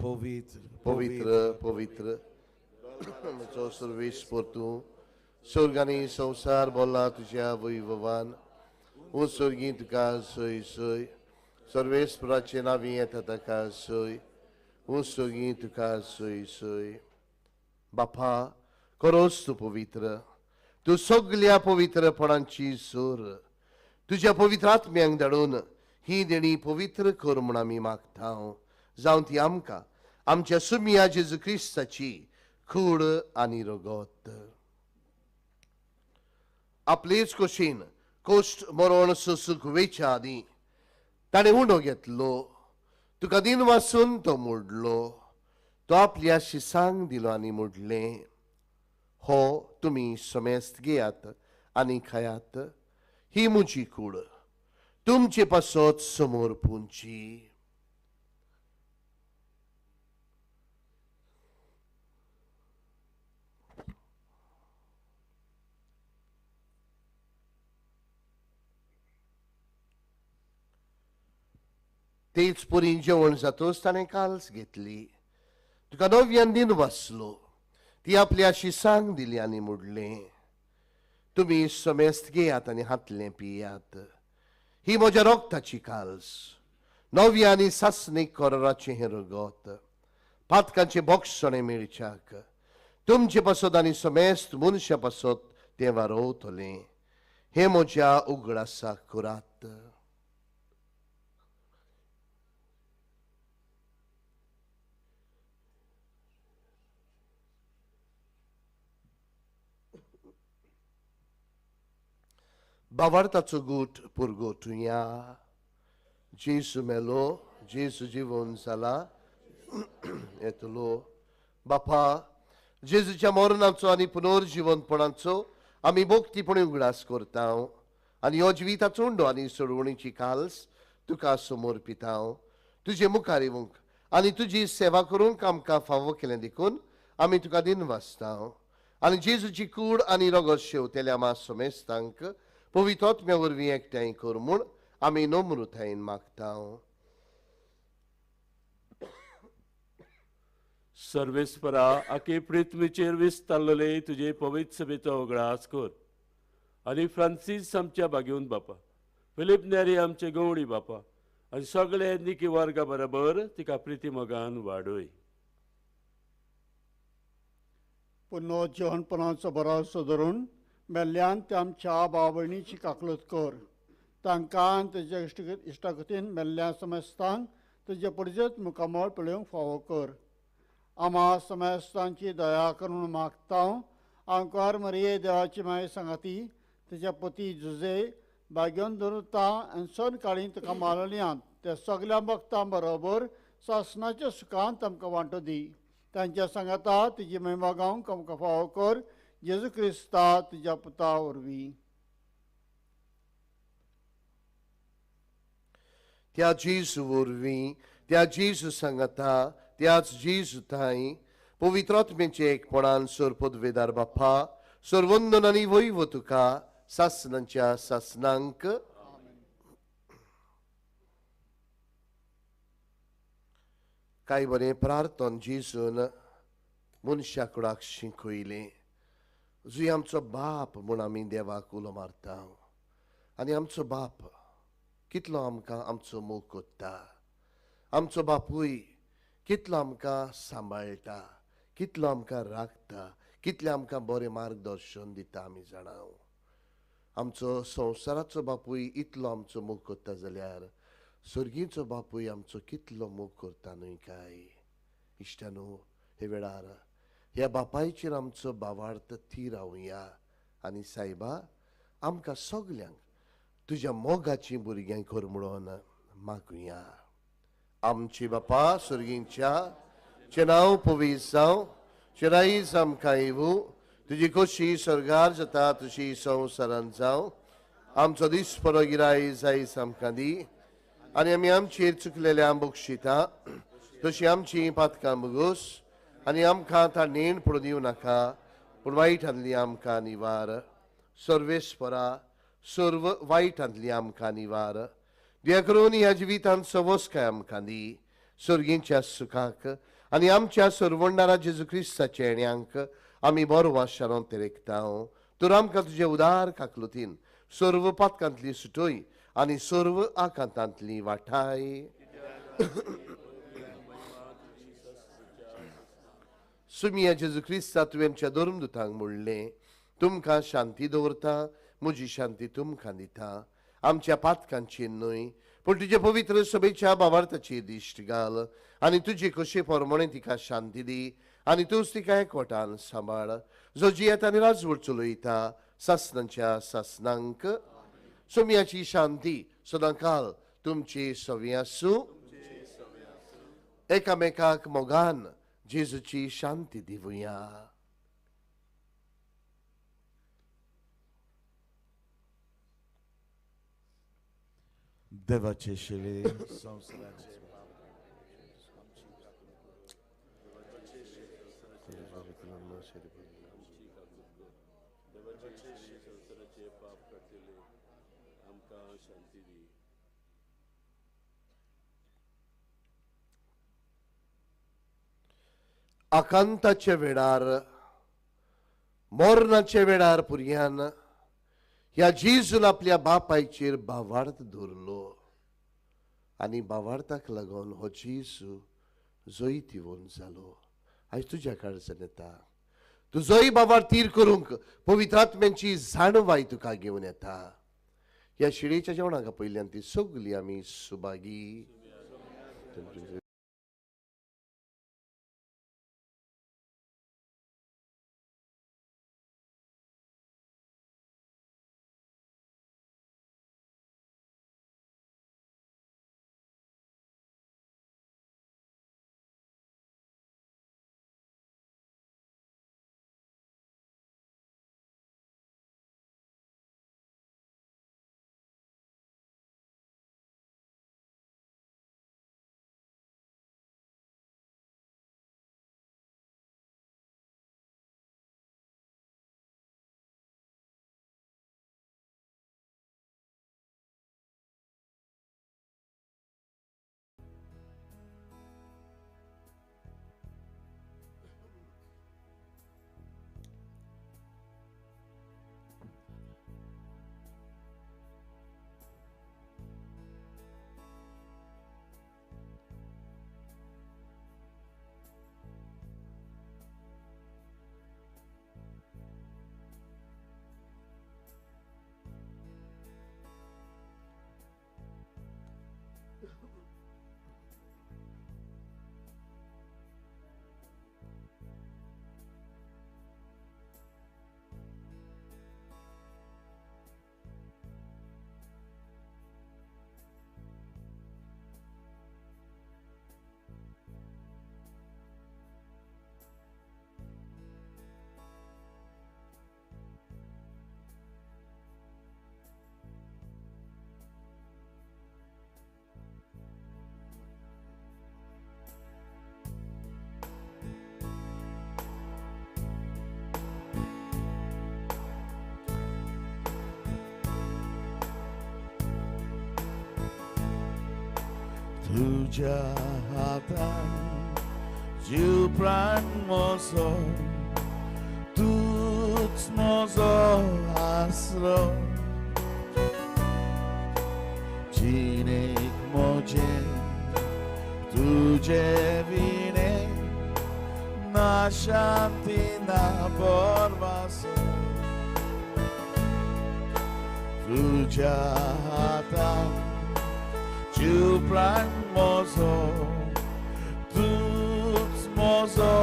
पवित्र पवित्र पवित्र म्हजो सर्वेस्पर तूं, स्वर्गांनी संवसार बोल्ला तुज्या वैभवान. ऊंच स्वर्गी तुका सोय सोय, सर्वेस्पराचे नांवी येता ताका सोय. ऊंच स्वर्गी तुका सोय सोय. बापा, खरोच तूं पवित्र, तूं सगल्या पवित्रपणांची सूर. तुज्या पवित्र आत्म्यांक धाडून ही देणी पवित्र कर म्हूण आमी मागता. जावं ती आमकां आमच्या सुमिया जेजू क्रिस्ताची कूड आनी रगत. आपलेच कुशीन कोश्ट मरण सोसूंक वेच्या आदीं ताणें उंडो घेतलो, तुका दिन वासून तो मोडलो. तो आपल्या शिसांक दिलो आनी मोडलें, हो तुमी समेस्त घेयात आनी खायात, ही म्हजी कूड तुमचे पासत समोर पुंची. तेच पुरी जेवण जातोच ताणें काल्स घेतली, तुका नव्यान दिन वाचलो, ती आपल्या शिसांक दिली आनी मोडलें, तुमी समेस्त घेयात आनी हातलें पियात, ही म्हज्या रोगताची काल्स, नव्या आनी सासणीक कराराचें हें रगत, पातकांचें बोगसणें मेळच्याक तुमचे पासत आनी समेस्त मनशां पासत तें वारोवतलें. हें म्हज्या उगडासाक करात. बावार्थाचो गूट पुरगोटुया. जेजू मेलो, जेजू जिवन जाला येतलो. बापा, जेजूच्या मरणाचो आनी पुनर्जिवनपणाचो आमी भक्तीपणी उगडास करता आनी ह्यो जिविताचो उंडो आनी सोडवणीची काल्स तुका समर्पिता. तुजे मुखार येवंक आनी तुजी सेवा करूंक आमकां फावो केलें देखून आमी तुका दिन वाचता. आनी जेजूची कूड आनी रगत शेवतेल्या आमा समेस्तांक पवित्र आत्म्या वरवीं एकठांय कर म्हूण आमी नम्रतायेन मागता. सर्वेस्परा, आखे पृथ्वीचेर विस्तारलेले तुजे पवित्र सभेचो उगडास कर आनी फ्रांसीस आमच्या बागेवन बापा, फिलीप नेरी आमचे गवळी बापा आनी सगळे निकी वर्गा बरोबर तिका प्रिती मोगान वाडय. पुन्हा जेवणपणाचो भरोसो धरून मेल्ल्यान ते आमच्या भाव भयणीची काकलूत कर. तांकां तेज्या इश्टागतीन मेल्ल्या समेस्तांक तुजे परजत मुखामळ पळोवंक फावो कर. आमा समेस्तांची दया करून मागता. आंकार मरिये देवाची माय सांगाती, तेज्या पती जुजे भाग्यान धरुता आनी सनकाळीं तुका मानलयांत त्या सगल्या भक्तां बरोबर सासणाच्या सुखांत आमकां वांटो दी. तांच्या सांगाता तुजी महिमा गावंक आमकां फावो कर, जेजू क्रिस्ता तुज्या पुता वरवीं. त्या जेजू वरवीं, त्या जेजू सांगाता, त्याच जेजू थांय पवित्र आत्म्याचे एकपणान सर पदवेदार बाप्पा सर्वंदन आनी वैव तुका सासणांच्या सासणांक. कांय बरें प्रार्थन जेजून मनशा कुडाक शिकयलें. जुय आमचो बाप म्हूण आमी देवाक उलो मारता आनी आमचो बाप कितलो आमकां आमचो मोग कोत्ता, आमचो बापूय कितलो आमकां सांबाळटा, कितलो आमकां राखता, कितलें आमकां बरें मार्गदर्शन दिता आमी जाणा. आमचो संवसाराचो बापूय इतलो आमचो मोग करता जाल्यार सर्गीचो बापूय आमचो कितलो मोग करता न्हय काय? इश्टानो, हे वेळार ह्या बापायचेर आमचो भावार्थ थीर रावया आनी सायबा आमकां सगल्यांक तुज्या मोगाचीं भुरग्यां कर म्हणून मागुया. आमची बापा सर्गींच्या, तुजें नांव पवित्र जावं, तुजें रायज आमकां येवूं, तुजी खोशी स्वर्गार जाता तशी संवसारांत जावं. आमचो दीस परो गिरायज आयज आमकां दी आनी आमी आमचेर चुकलेल्या बक्षिता तशी आमची पातकां बगोस आनी आमकां ताणेण पडून दिवं नाका, पूण वायटांतली आमकां निवार. सर्वेस्परा सर्व वायटांतली आमकां निवार. दया करून ह्या जिवितांत सवस्काय आमकां दी, सर्गींच्या सुखाक आनी आमच्या सर्वंडारा जेजू क्रिस्ताच्या येण्यांक आमी बरो वाशारांत तेरेकता. तर आमकां तुजे उदार काकलुतीन सर्व पातकांतली सुटय आनी सर्व आकांतांतली वाठाय. सुमिया जेजू क्रिस्ता तुवें आमच्या धर्मदुतांक म्हणलें, तुमकां शांती दवरता, म्हजी शांती तुमकां दिता. आमच्या पातकांची न्हय पूण तुजे पवित्र सभेच्या भावार्थाची दिश्ट घाल आनी तुजी खोशी प्रमाणे तिका शांती दी आनी तूंच तिका एकवटान सांबाळ, जो जियेता आनी राजवट चलयता सासणांच्या सासणांक. सोम्याची शांती सदांकाल तुमची सवी आसूं. एकामेकाक मोगान जेजूची शांती दिवया. देवाचे शिळे संवसाराचे पाप काडटले आमकां शांती दी. आकांताच्या वेळार, मरणाच्या वेळार पुरयान ह्या जेजून आपल्या बापायचेर भावार्थ दवरलो आनी भावार्थाक लागून हो जेजू जैतिवंत जालो. आयज तुज्या काळजान येता, तुजोय भावार्थ थीर करूंक पवित्र आत्म्यांची जाणवाय तुका घेवन येता. ह्या शिळेच्या जेवणाक पयल्यान ती सगली आमी सुभागी. तुझ्या हातान जीव प्राण म्हजो, तूच म्हजो आसरो. जिणेक म्हजें तुजे विणें ना शांती ना भरवासो. तुझ्या हातान जीव प्राण म्हजो, तूच म्हजो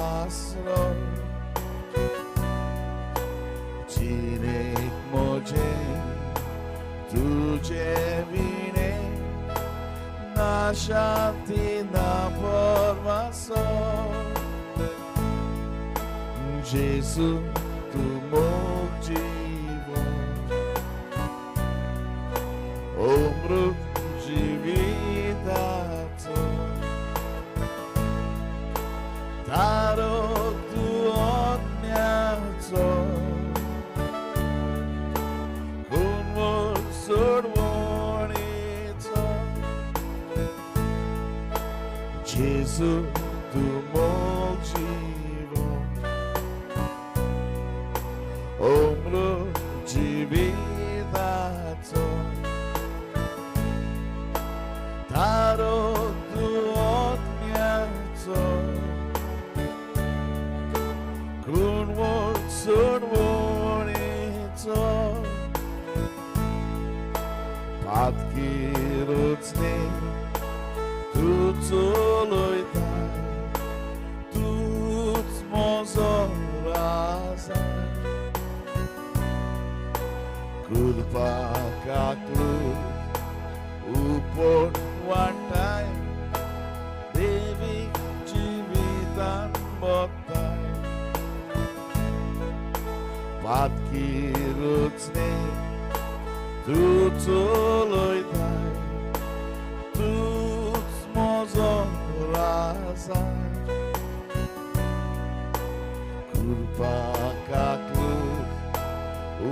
आसरो. जिणेक म्हजें तुजे विणें ना शांती ना भरवासो. जेजू तूं मोग जीवन, अमृत जिविताचो, तारो तूं आत्म्याचो, कुंवर सोडवणेचो. जेजू तूं मोग जीवन, अमृत जिविताचो, तारो तूं आत्म्याचो, कुंवर सोडवणेचो. पातकी रोचणे तूं चलयता, तूच म्हजो राजा. कृपा काकलूट उपट वांटाय, देवीक जिवितान बत्ताय. पातकी रोचणे तूं चलयताय, तूच म्हजो राजा. कृपा काकलूट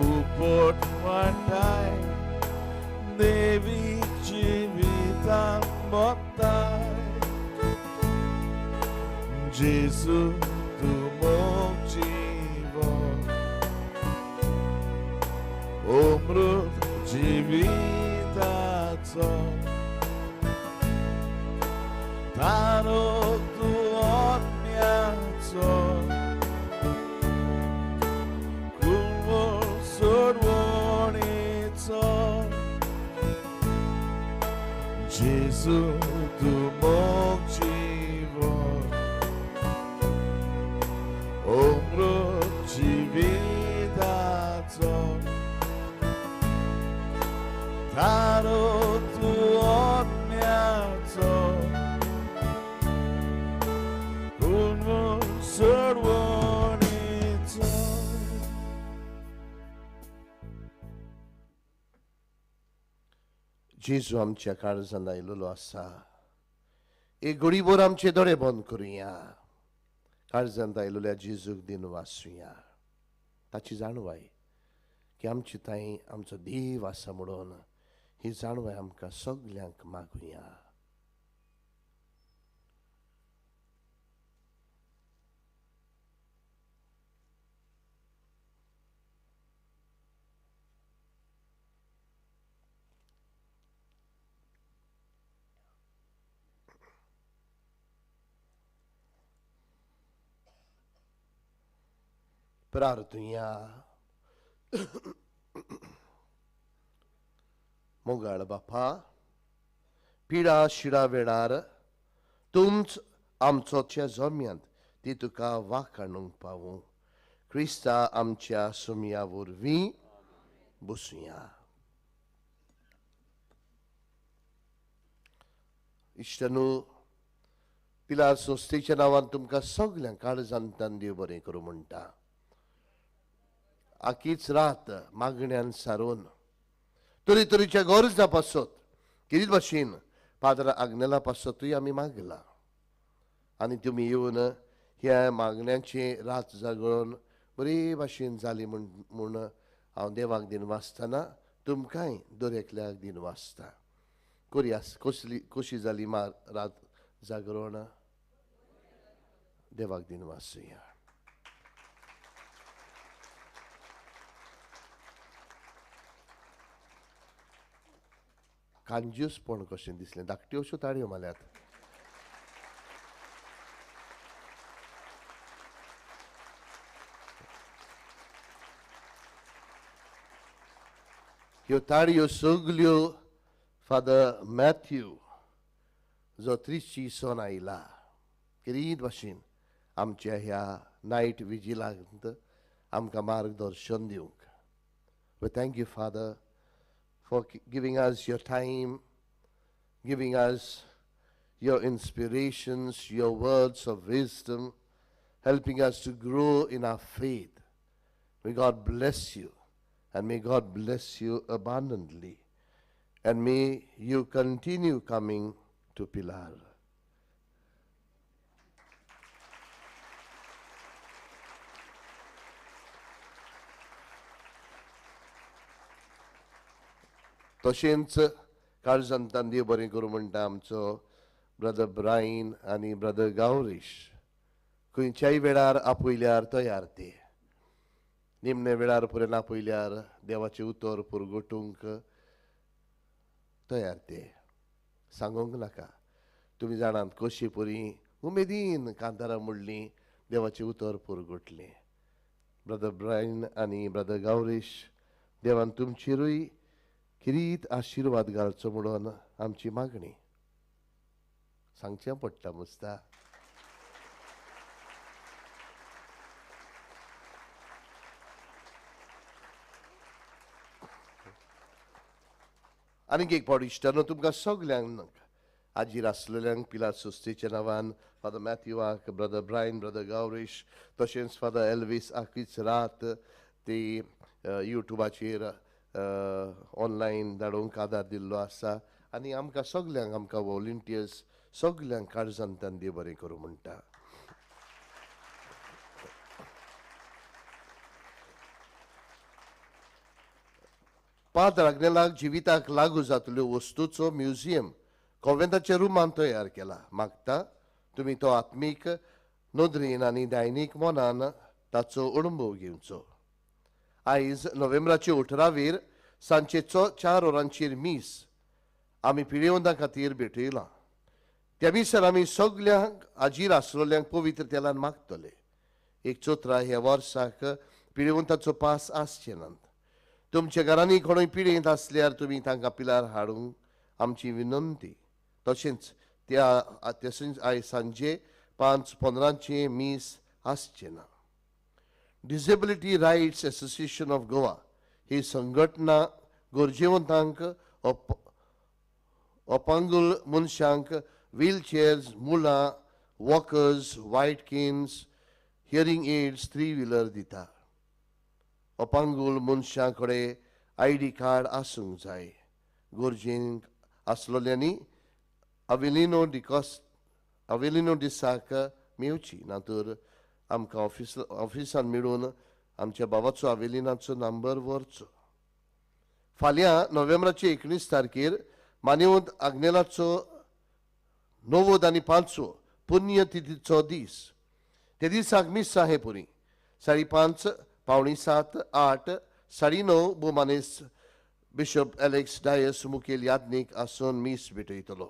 उपट वांटाय, देवीक जिवितान बत्ताय. जेजू तूं मोग जीवन, अमृत जिविताचो, तारो तूं आत्म्याचो, कुंवर सोडवणेचो. जेजू तूं मोग जीवन, अमृत जिविताचो, तारो तूं आत्म्याचो, कुंवर सोडवणेचो. जेजू आमच्या काळजान आयलेलो आसा. एक घडीभर आमचे दोळे बंद करुया. काळजांत आयलेल्या जेजूक दिन वाचुया. ताची जाणवाय की आमची ताई आमचो देव आसा म्हणून ही जाणवाय आमकां सगल्यांक मागुया. प्रार्थुया. मोगाळ बापा, पिडा शिडा वेळार तुमच आमचोच्या जम्यांत ती तुका वाखाणूंक पावूं. क्रिस्ता आमच्या सुमया वरवीं बसुया. इश्टनू, पिलार संस्थेच्या नांवान तुमकां सगल्यांक काळजांतल्यान देव बरें करूं म्हणटा. आखीच रात मागण्यान सारून तरेतरेच्या गरजा पासत कितें भाशेन पाद्र आग्नेला पासतूय आमी मागला आनी तुमी येवन ह्या मागण्यांची रात जागोवन बरी भाशेन जाली म्हूण हांव देवाक दिन वाचतना तुमकांय दर एकल्याक दिन वाचता. कोरी कसली कशी जाली रात जागरण देवाक दिन वासुया. कांजूसपण कशें दिसलें, धाकट्यो अश्यो ताळयो मारल्यात. ह्यो ताळयो सगल्यो फादर मॅथ्यू जो त्रिची सोन आयला किरीत भाशेन आमच्या ह्या नायट विजिलांत आमकां मार्गदर्शन दिवंक. We thank you father for giving us your time, giving us your inspirations, your words of wisdom, helping us to grow in our faith. May God bless you, and may God bless you abundantly, and may you continue coming to Pilar. तशेंच काळजांतान देव बरें करूं म्हणटा आमचो brother Brian आनी brother गावरीश खंयच्याय वेळार आपयल्यार तयार ते निमणे वेळार पर्यंत आपयल्यार देवाचें उतर पुरगोटूंक तयार ते सांगूंक नाका. तुमी जाणात कशी परी उमेदीन कांतारां म्हणलीं देवाचें उतर पुरगोटलें. ब्रदर ब्रायन आनी ब्रदर गावरीश देवान तुमचेरूय किरीत आशिर्वाद घालचो म्हणून आमची मागणी. सांगचें पडटा मुस्ता. आनीक एक फावट इश्टानो तुमकां सगल्यांक आजीर आसलेल्यांक पिलार संस्थेच्या नांवान फादर मॅथ्यूआक, ब्रदर ब्रायन, ब्रदर गावरीश तशेंच फादर एल्वीस आकीच रात ती युट्यूबाचेर ऑनलायन धाडूंक आदार दिल्लो आसा आनी आमकां सगल्यांक आमकां वॉलंटियर्स सगल्यांक काळजांतल्यान देव बरें करूं म्हणटा. पाद्र आग्नेलाक जिविताक लागू जातल्यो वस्तूचो म्युझियम कोवेंताच्या रुमान तयार केला. मागता तुमी तो आत्मीक नदरेन आनी दैनीक मनान ताचो अणभव घेवचो. आयज नोव्हेंबराचे 18 सांजचे 4 वरांचेर मीस आमी पिळेवंदा खातीर भेटयलां. त्या मिसार आमी सगल्यांक आजीर आसलेल्यांक पवित्र तेलान मागतले. एक चोत्रा ह्या वर्साक पिळेवंताचो पास आसचे नात. तुमच्या घरांनी कोणूय पिळेंत आसल्यार तुमी तांकां पिलार हाडूंक आमची विनंती. तशेंच त्या तशेंच आयज सांजे 5:15 मीस आसचें ना. Disability rights association of Goa ही संघटना गरजेवंतांक अपंगूळ मनशांक व्हीलचेअर्स, मुळां, walkers, white canes, hearing aids, 3 wheeler दिता. अपंगूळ मनशां कडेन ID card आसूंक जाय. गरजेक आसलेल्यांनी अवेलिनो दिसाक मेवची ना तर आमकां ऑफिसान मेळून आमच्या बाबाचो अवेलिनाचो नंबर व्हरचो. फाल्यां नोव्हेंबराचे 19 तारखेर मानेवंत आग्नेलाचो 95 पुण्यतिथीचो दीस. ते दिसाक मिसां हे पुरी 5:30, 6:45, 8, 9:30 भोवमानेस बिशप एलेक्स डायस मुखेल याज्ञीक आसून मीस भेटयतलो.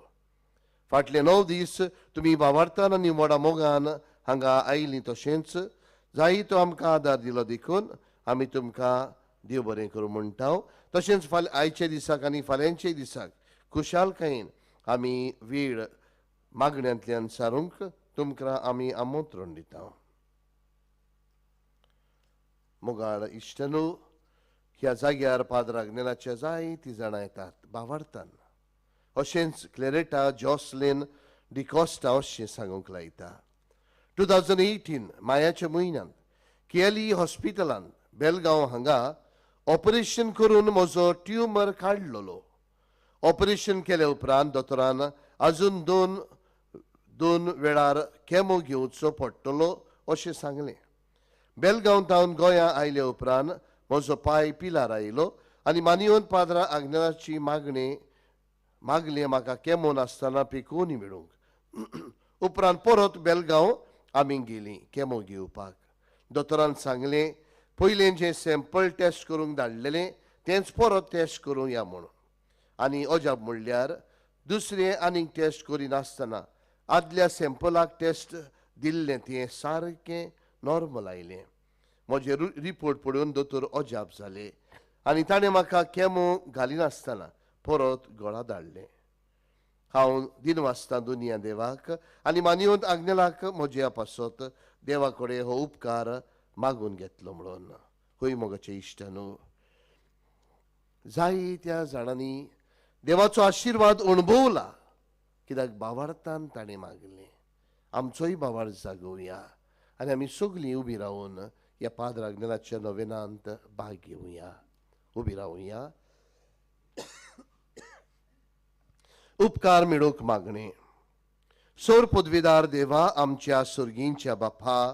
फाटले 9 दीस तुमी बावार्थान आनी व्हडा मोगान हांगा आयलीं तशेंच जाय तो आमकां आदार दिलो देखून आमी तुमकां देव बरें करूं म्हणटा. तशेंच फाल्यां आयच्या दिसाक आनी फाल्यांच्या दिसाक खुशालकायेन आमी वेळ मागण्यांतल्यान सारूंक तुमकां आमी आमंत्रण दिता. मोगाळ इश्टनू ह्या जाग्यार पाद्र आग्नेलाच्या जायतीं जाणां येतात बावार्थान. अशेंच क्लेरेटा जॉसलीन डिकॉस्टा अशें सांगूंक लायता. 2018 मायाच्या म्हयन्यांत केली हॉस्पिटलांत बेलगांव हांगा ऑपरेशन करून म्हजो ट्युमर काडलेलो. ऑपरेशन केल्या उपरांत दोतोरान अजून दोन वेळार केमो घेवचो पडटलो अशें सांगलें. बेलगांव तावन गोंया आयल्या उपरांत म्हजो पांय पिलार आयलो आनी मानियोन पाद्रा आग्नेलाची मागणी मागलें म्हाका केमो नासतना पिकोवनी मेळूंक. उपरांत परत बेलगांव आमी गेलीं केमो घेवपाक. दोतोरान सांगलें पयलें जें सॅम्पल टेस्ट करूंक धाडलेलें तेंच परत टेस्ट करूंक या म्हणून. आनी अजाप म्हणल्यार दुसरें आनीक टेस्ट करिनासतना आदल्या सॅम्पलाक टेस्ट दिल्लें तें सारकें नॉर्मल आयलें. म्हजे रिपोर्ट पळोवन दोतोर अजाप जाले आनी ताणें म्हाका केमो घालिनासतना परत गोळा धाडलें. हांव दिनवासतां दुनिया देवाक आनी मानिवंत आग्नेलाक म्हज्या पासत देवा कडेन हो उपकार मागून घेतलो म्हणून. हय मोगाचे इश्टानू, जायत्या जाणांनी देवाचो आशिर्वाद अणभवला कित्याक बावार्थान ताणें मागलें. आमचोय बावार जागोवया आनी आमी सगळीं उबी रावन ह्या पाद्र आग्नेलाच्या नोवेनांत भाग घेवया. उबी रावया. उपकार मेळोवंक मागणें. सोर पदवीदार देवा, आमच्या सर्गींच्या बापा,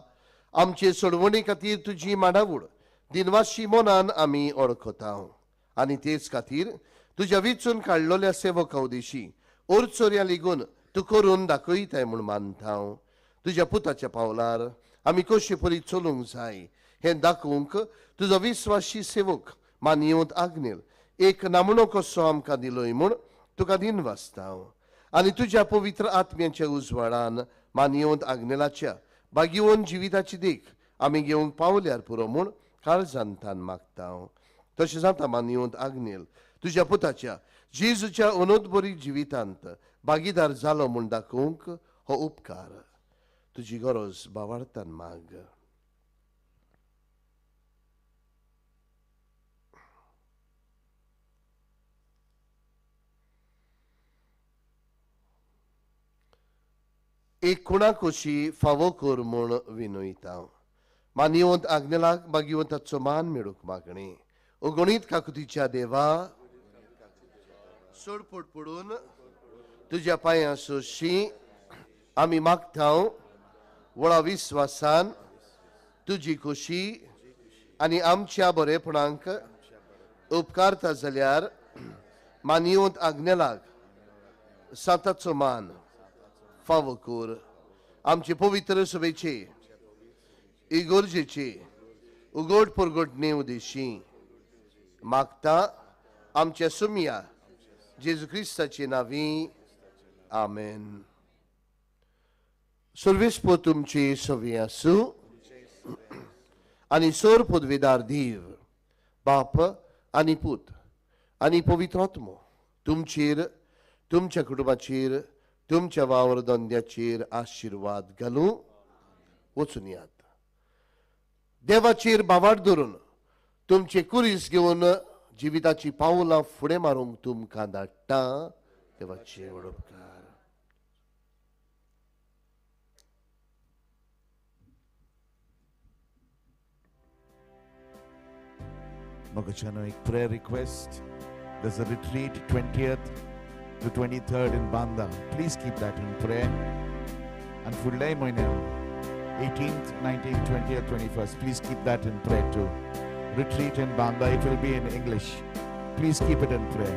आमचे सोडवणे खातीर तुजी मांडावळ दिनवाशी मनान आमी ओळखता आनी तेच खातीर तुज्या विचून काडलेल्या सेवका उदेशी ओरचोऱ्या लिगून तूं करून दाखयताय म्हूण मानता. तुज्या पुताच्या पावलार आमी कशे परी चलूंक जाय हें दाखोवंक तुजो विस्वाशी सेवक मानयेवंत आग्नेल एक नामणो कसो आमकां दिलोय म्हूण तुका दिनवासता. आनी तुज्या पवित्र आत्म्याच्या उजवाडान मानयेवंत आग्नेलाच्या बागिवन जिविताची देख आमी घेवंक पावल्यार पुरो म्हूण काळजान तान मागता. तशें जाता मानयेवंत आग्नेल तुज्या पुताच्या जेजूच्या अनोदबरी जिवितांत भागीदार जालो म्हूण दाखोवंक हो उपकार तुजी गरज बावार्थान माग. एक कुणाकोशी फावो कर म्हूण विनयता. मानयेवंत आग्नेलाक बागिवंताचो मान मेळूंक मागणी. अगणीत काकुतीच्या देवा, सोडपोट पडून तुज्या पांयां सोशी आमी मागता व्हडा विस्वासान तुजी खोशी आनी आमच्या बरेपणांक उपकारता जाल्यार मानयेवंत आग्नेलाक सांताचो मान फावो कर. आमचे पवित्र सभेचे इगोर्जेचे उगड परगटणे उदेशी मागता आमच्या सुमया जेजू क्रिस्ताचे नांवी. आमेन. सर्वेस्पो तुमची सवी आसूं आनी सोर पदवीदार देव बाप आनी पूत आनी पवित्र आत्मो तुमचेर, तुमच्या कुटुंबाचेर, तुमच्या वावर धंद्याचेर आशिर्वाद घालूं. वचून यात. देवाचेर बावार धरून तुमचे कुरीस घेवन जिविताची पावलां फुडें मारूंक तुमकां धाडटा. देवाचे व्हड उपकार. Mogachano, एक prayer request. There's a retreat 20th to 23rd in Banda. Please keep that in prayer. And फुडल्याय म्हयन्यान 18th, 19th, 20th, 21st. Please keep that in prayer too. Retreat in Banda. It will be in English. Please keep it in prayer.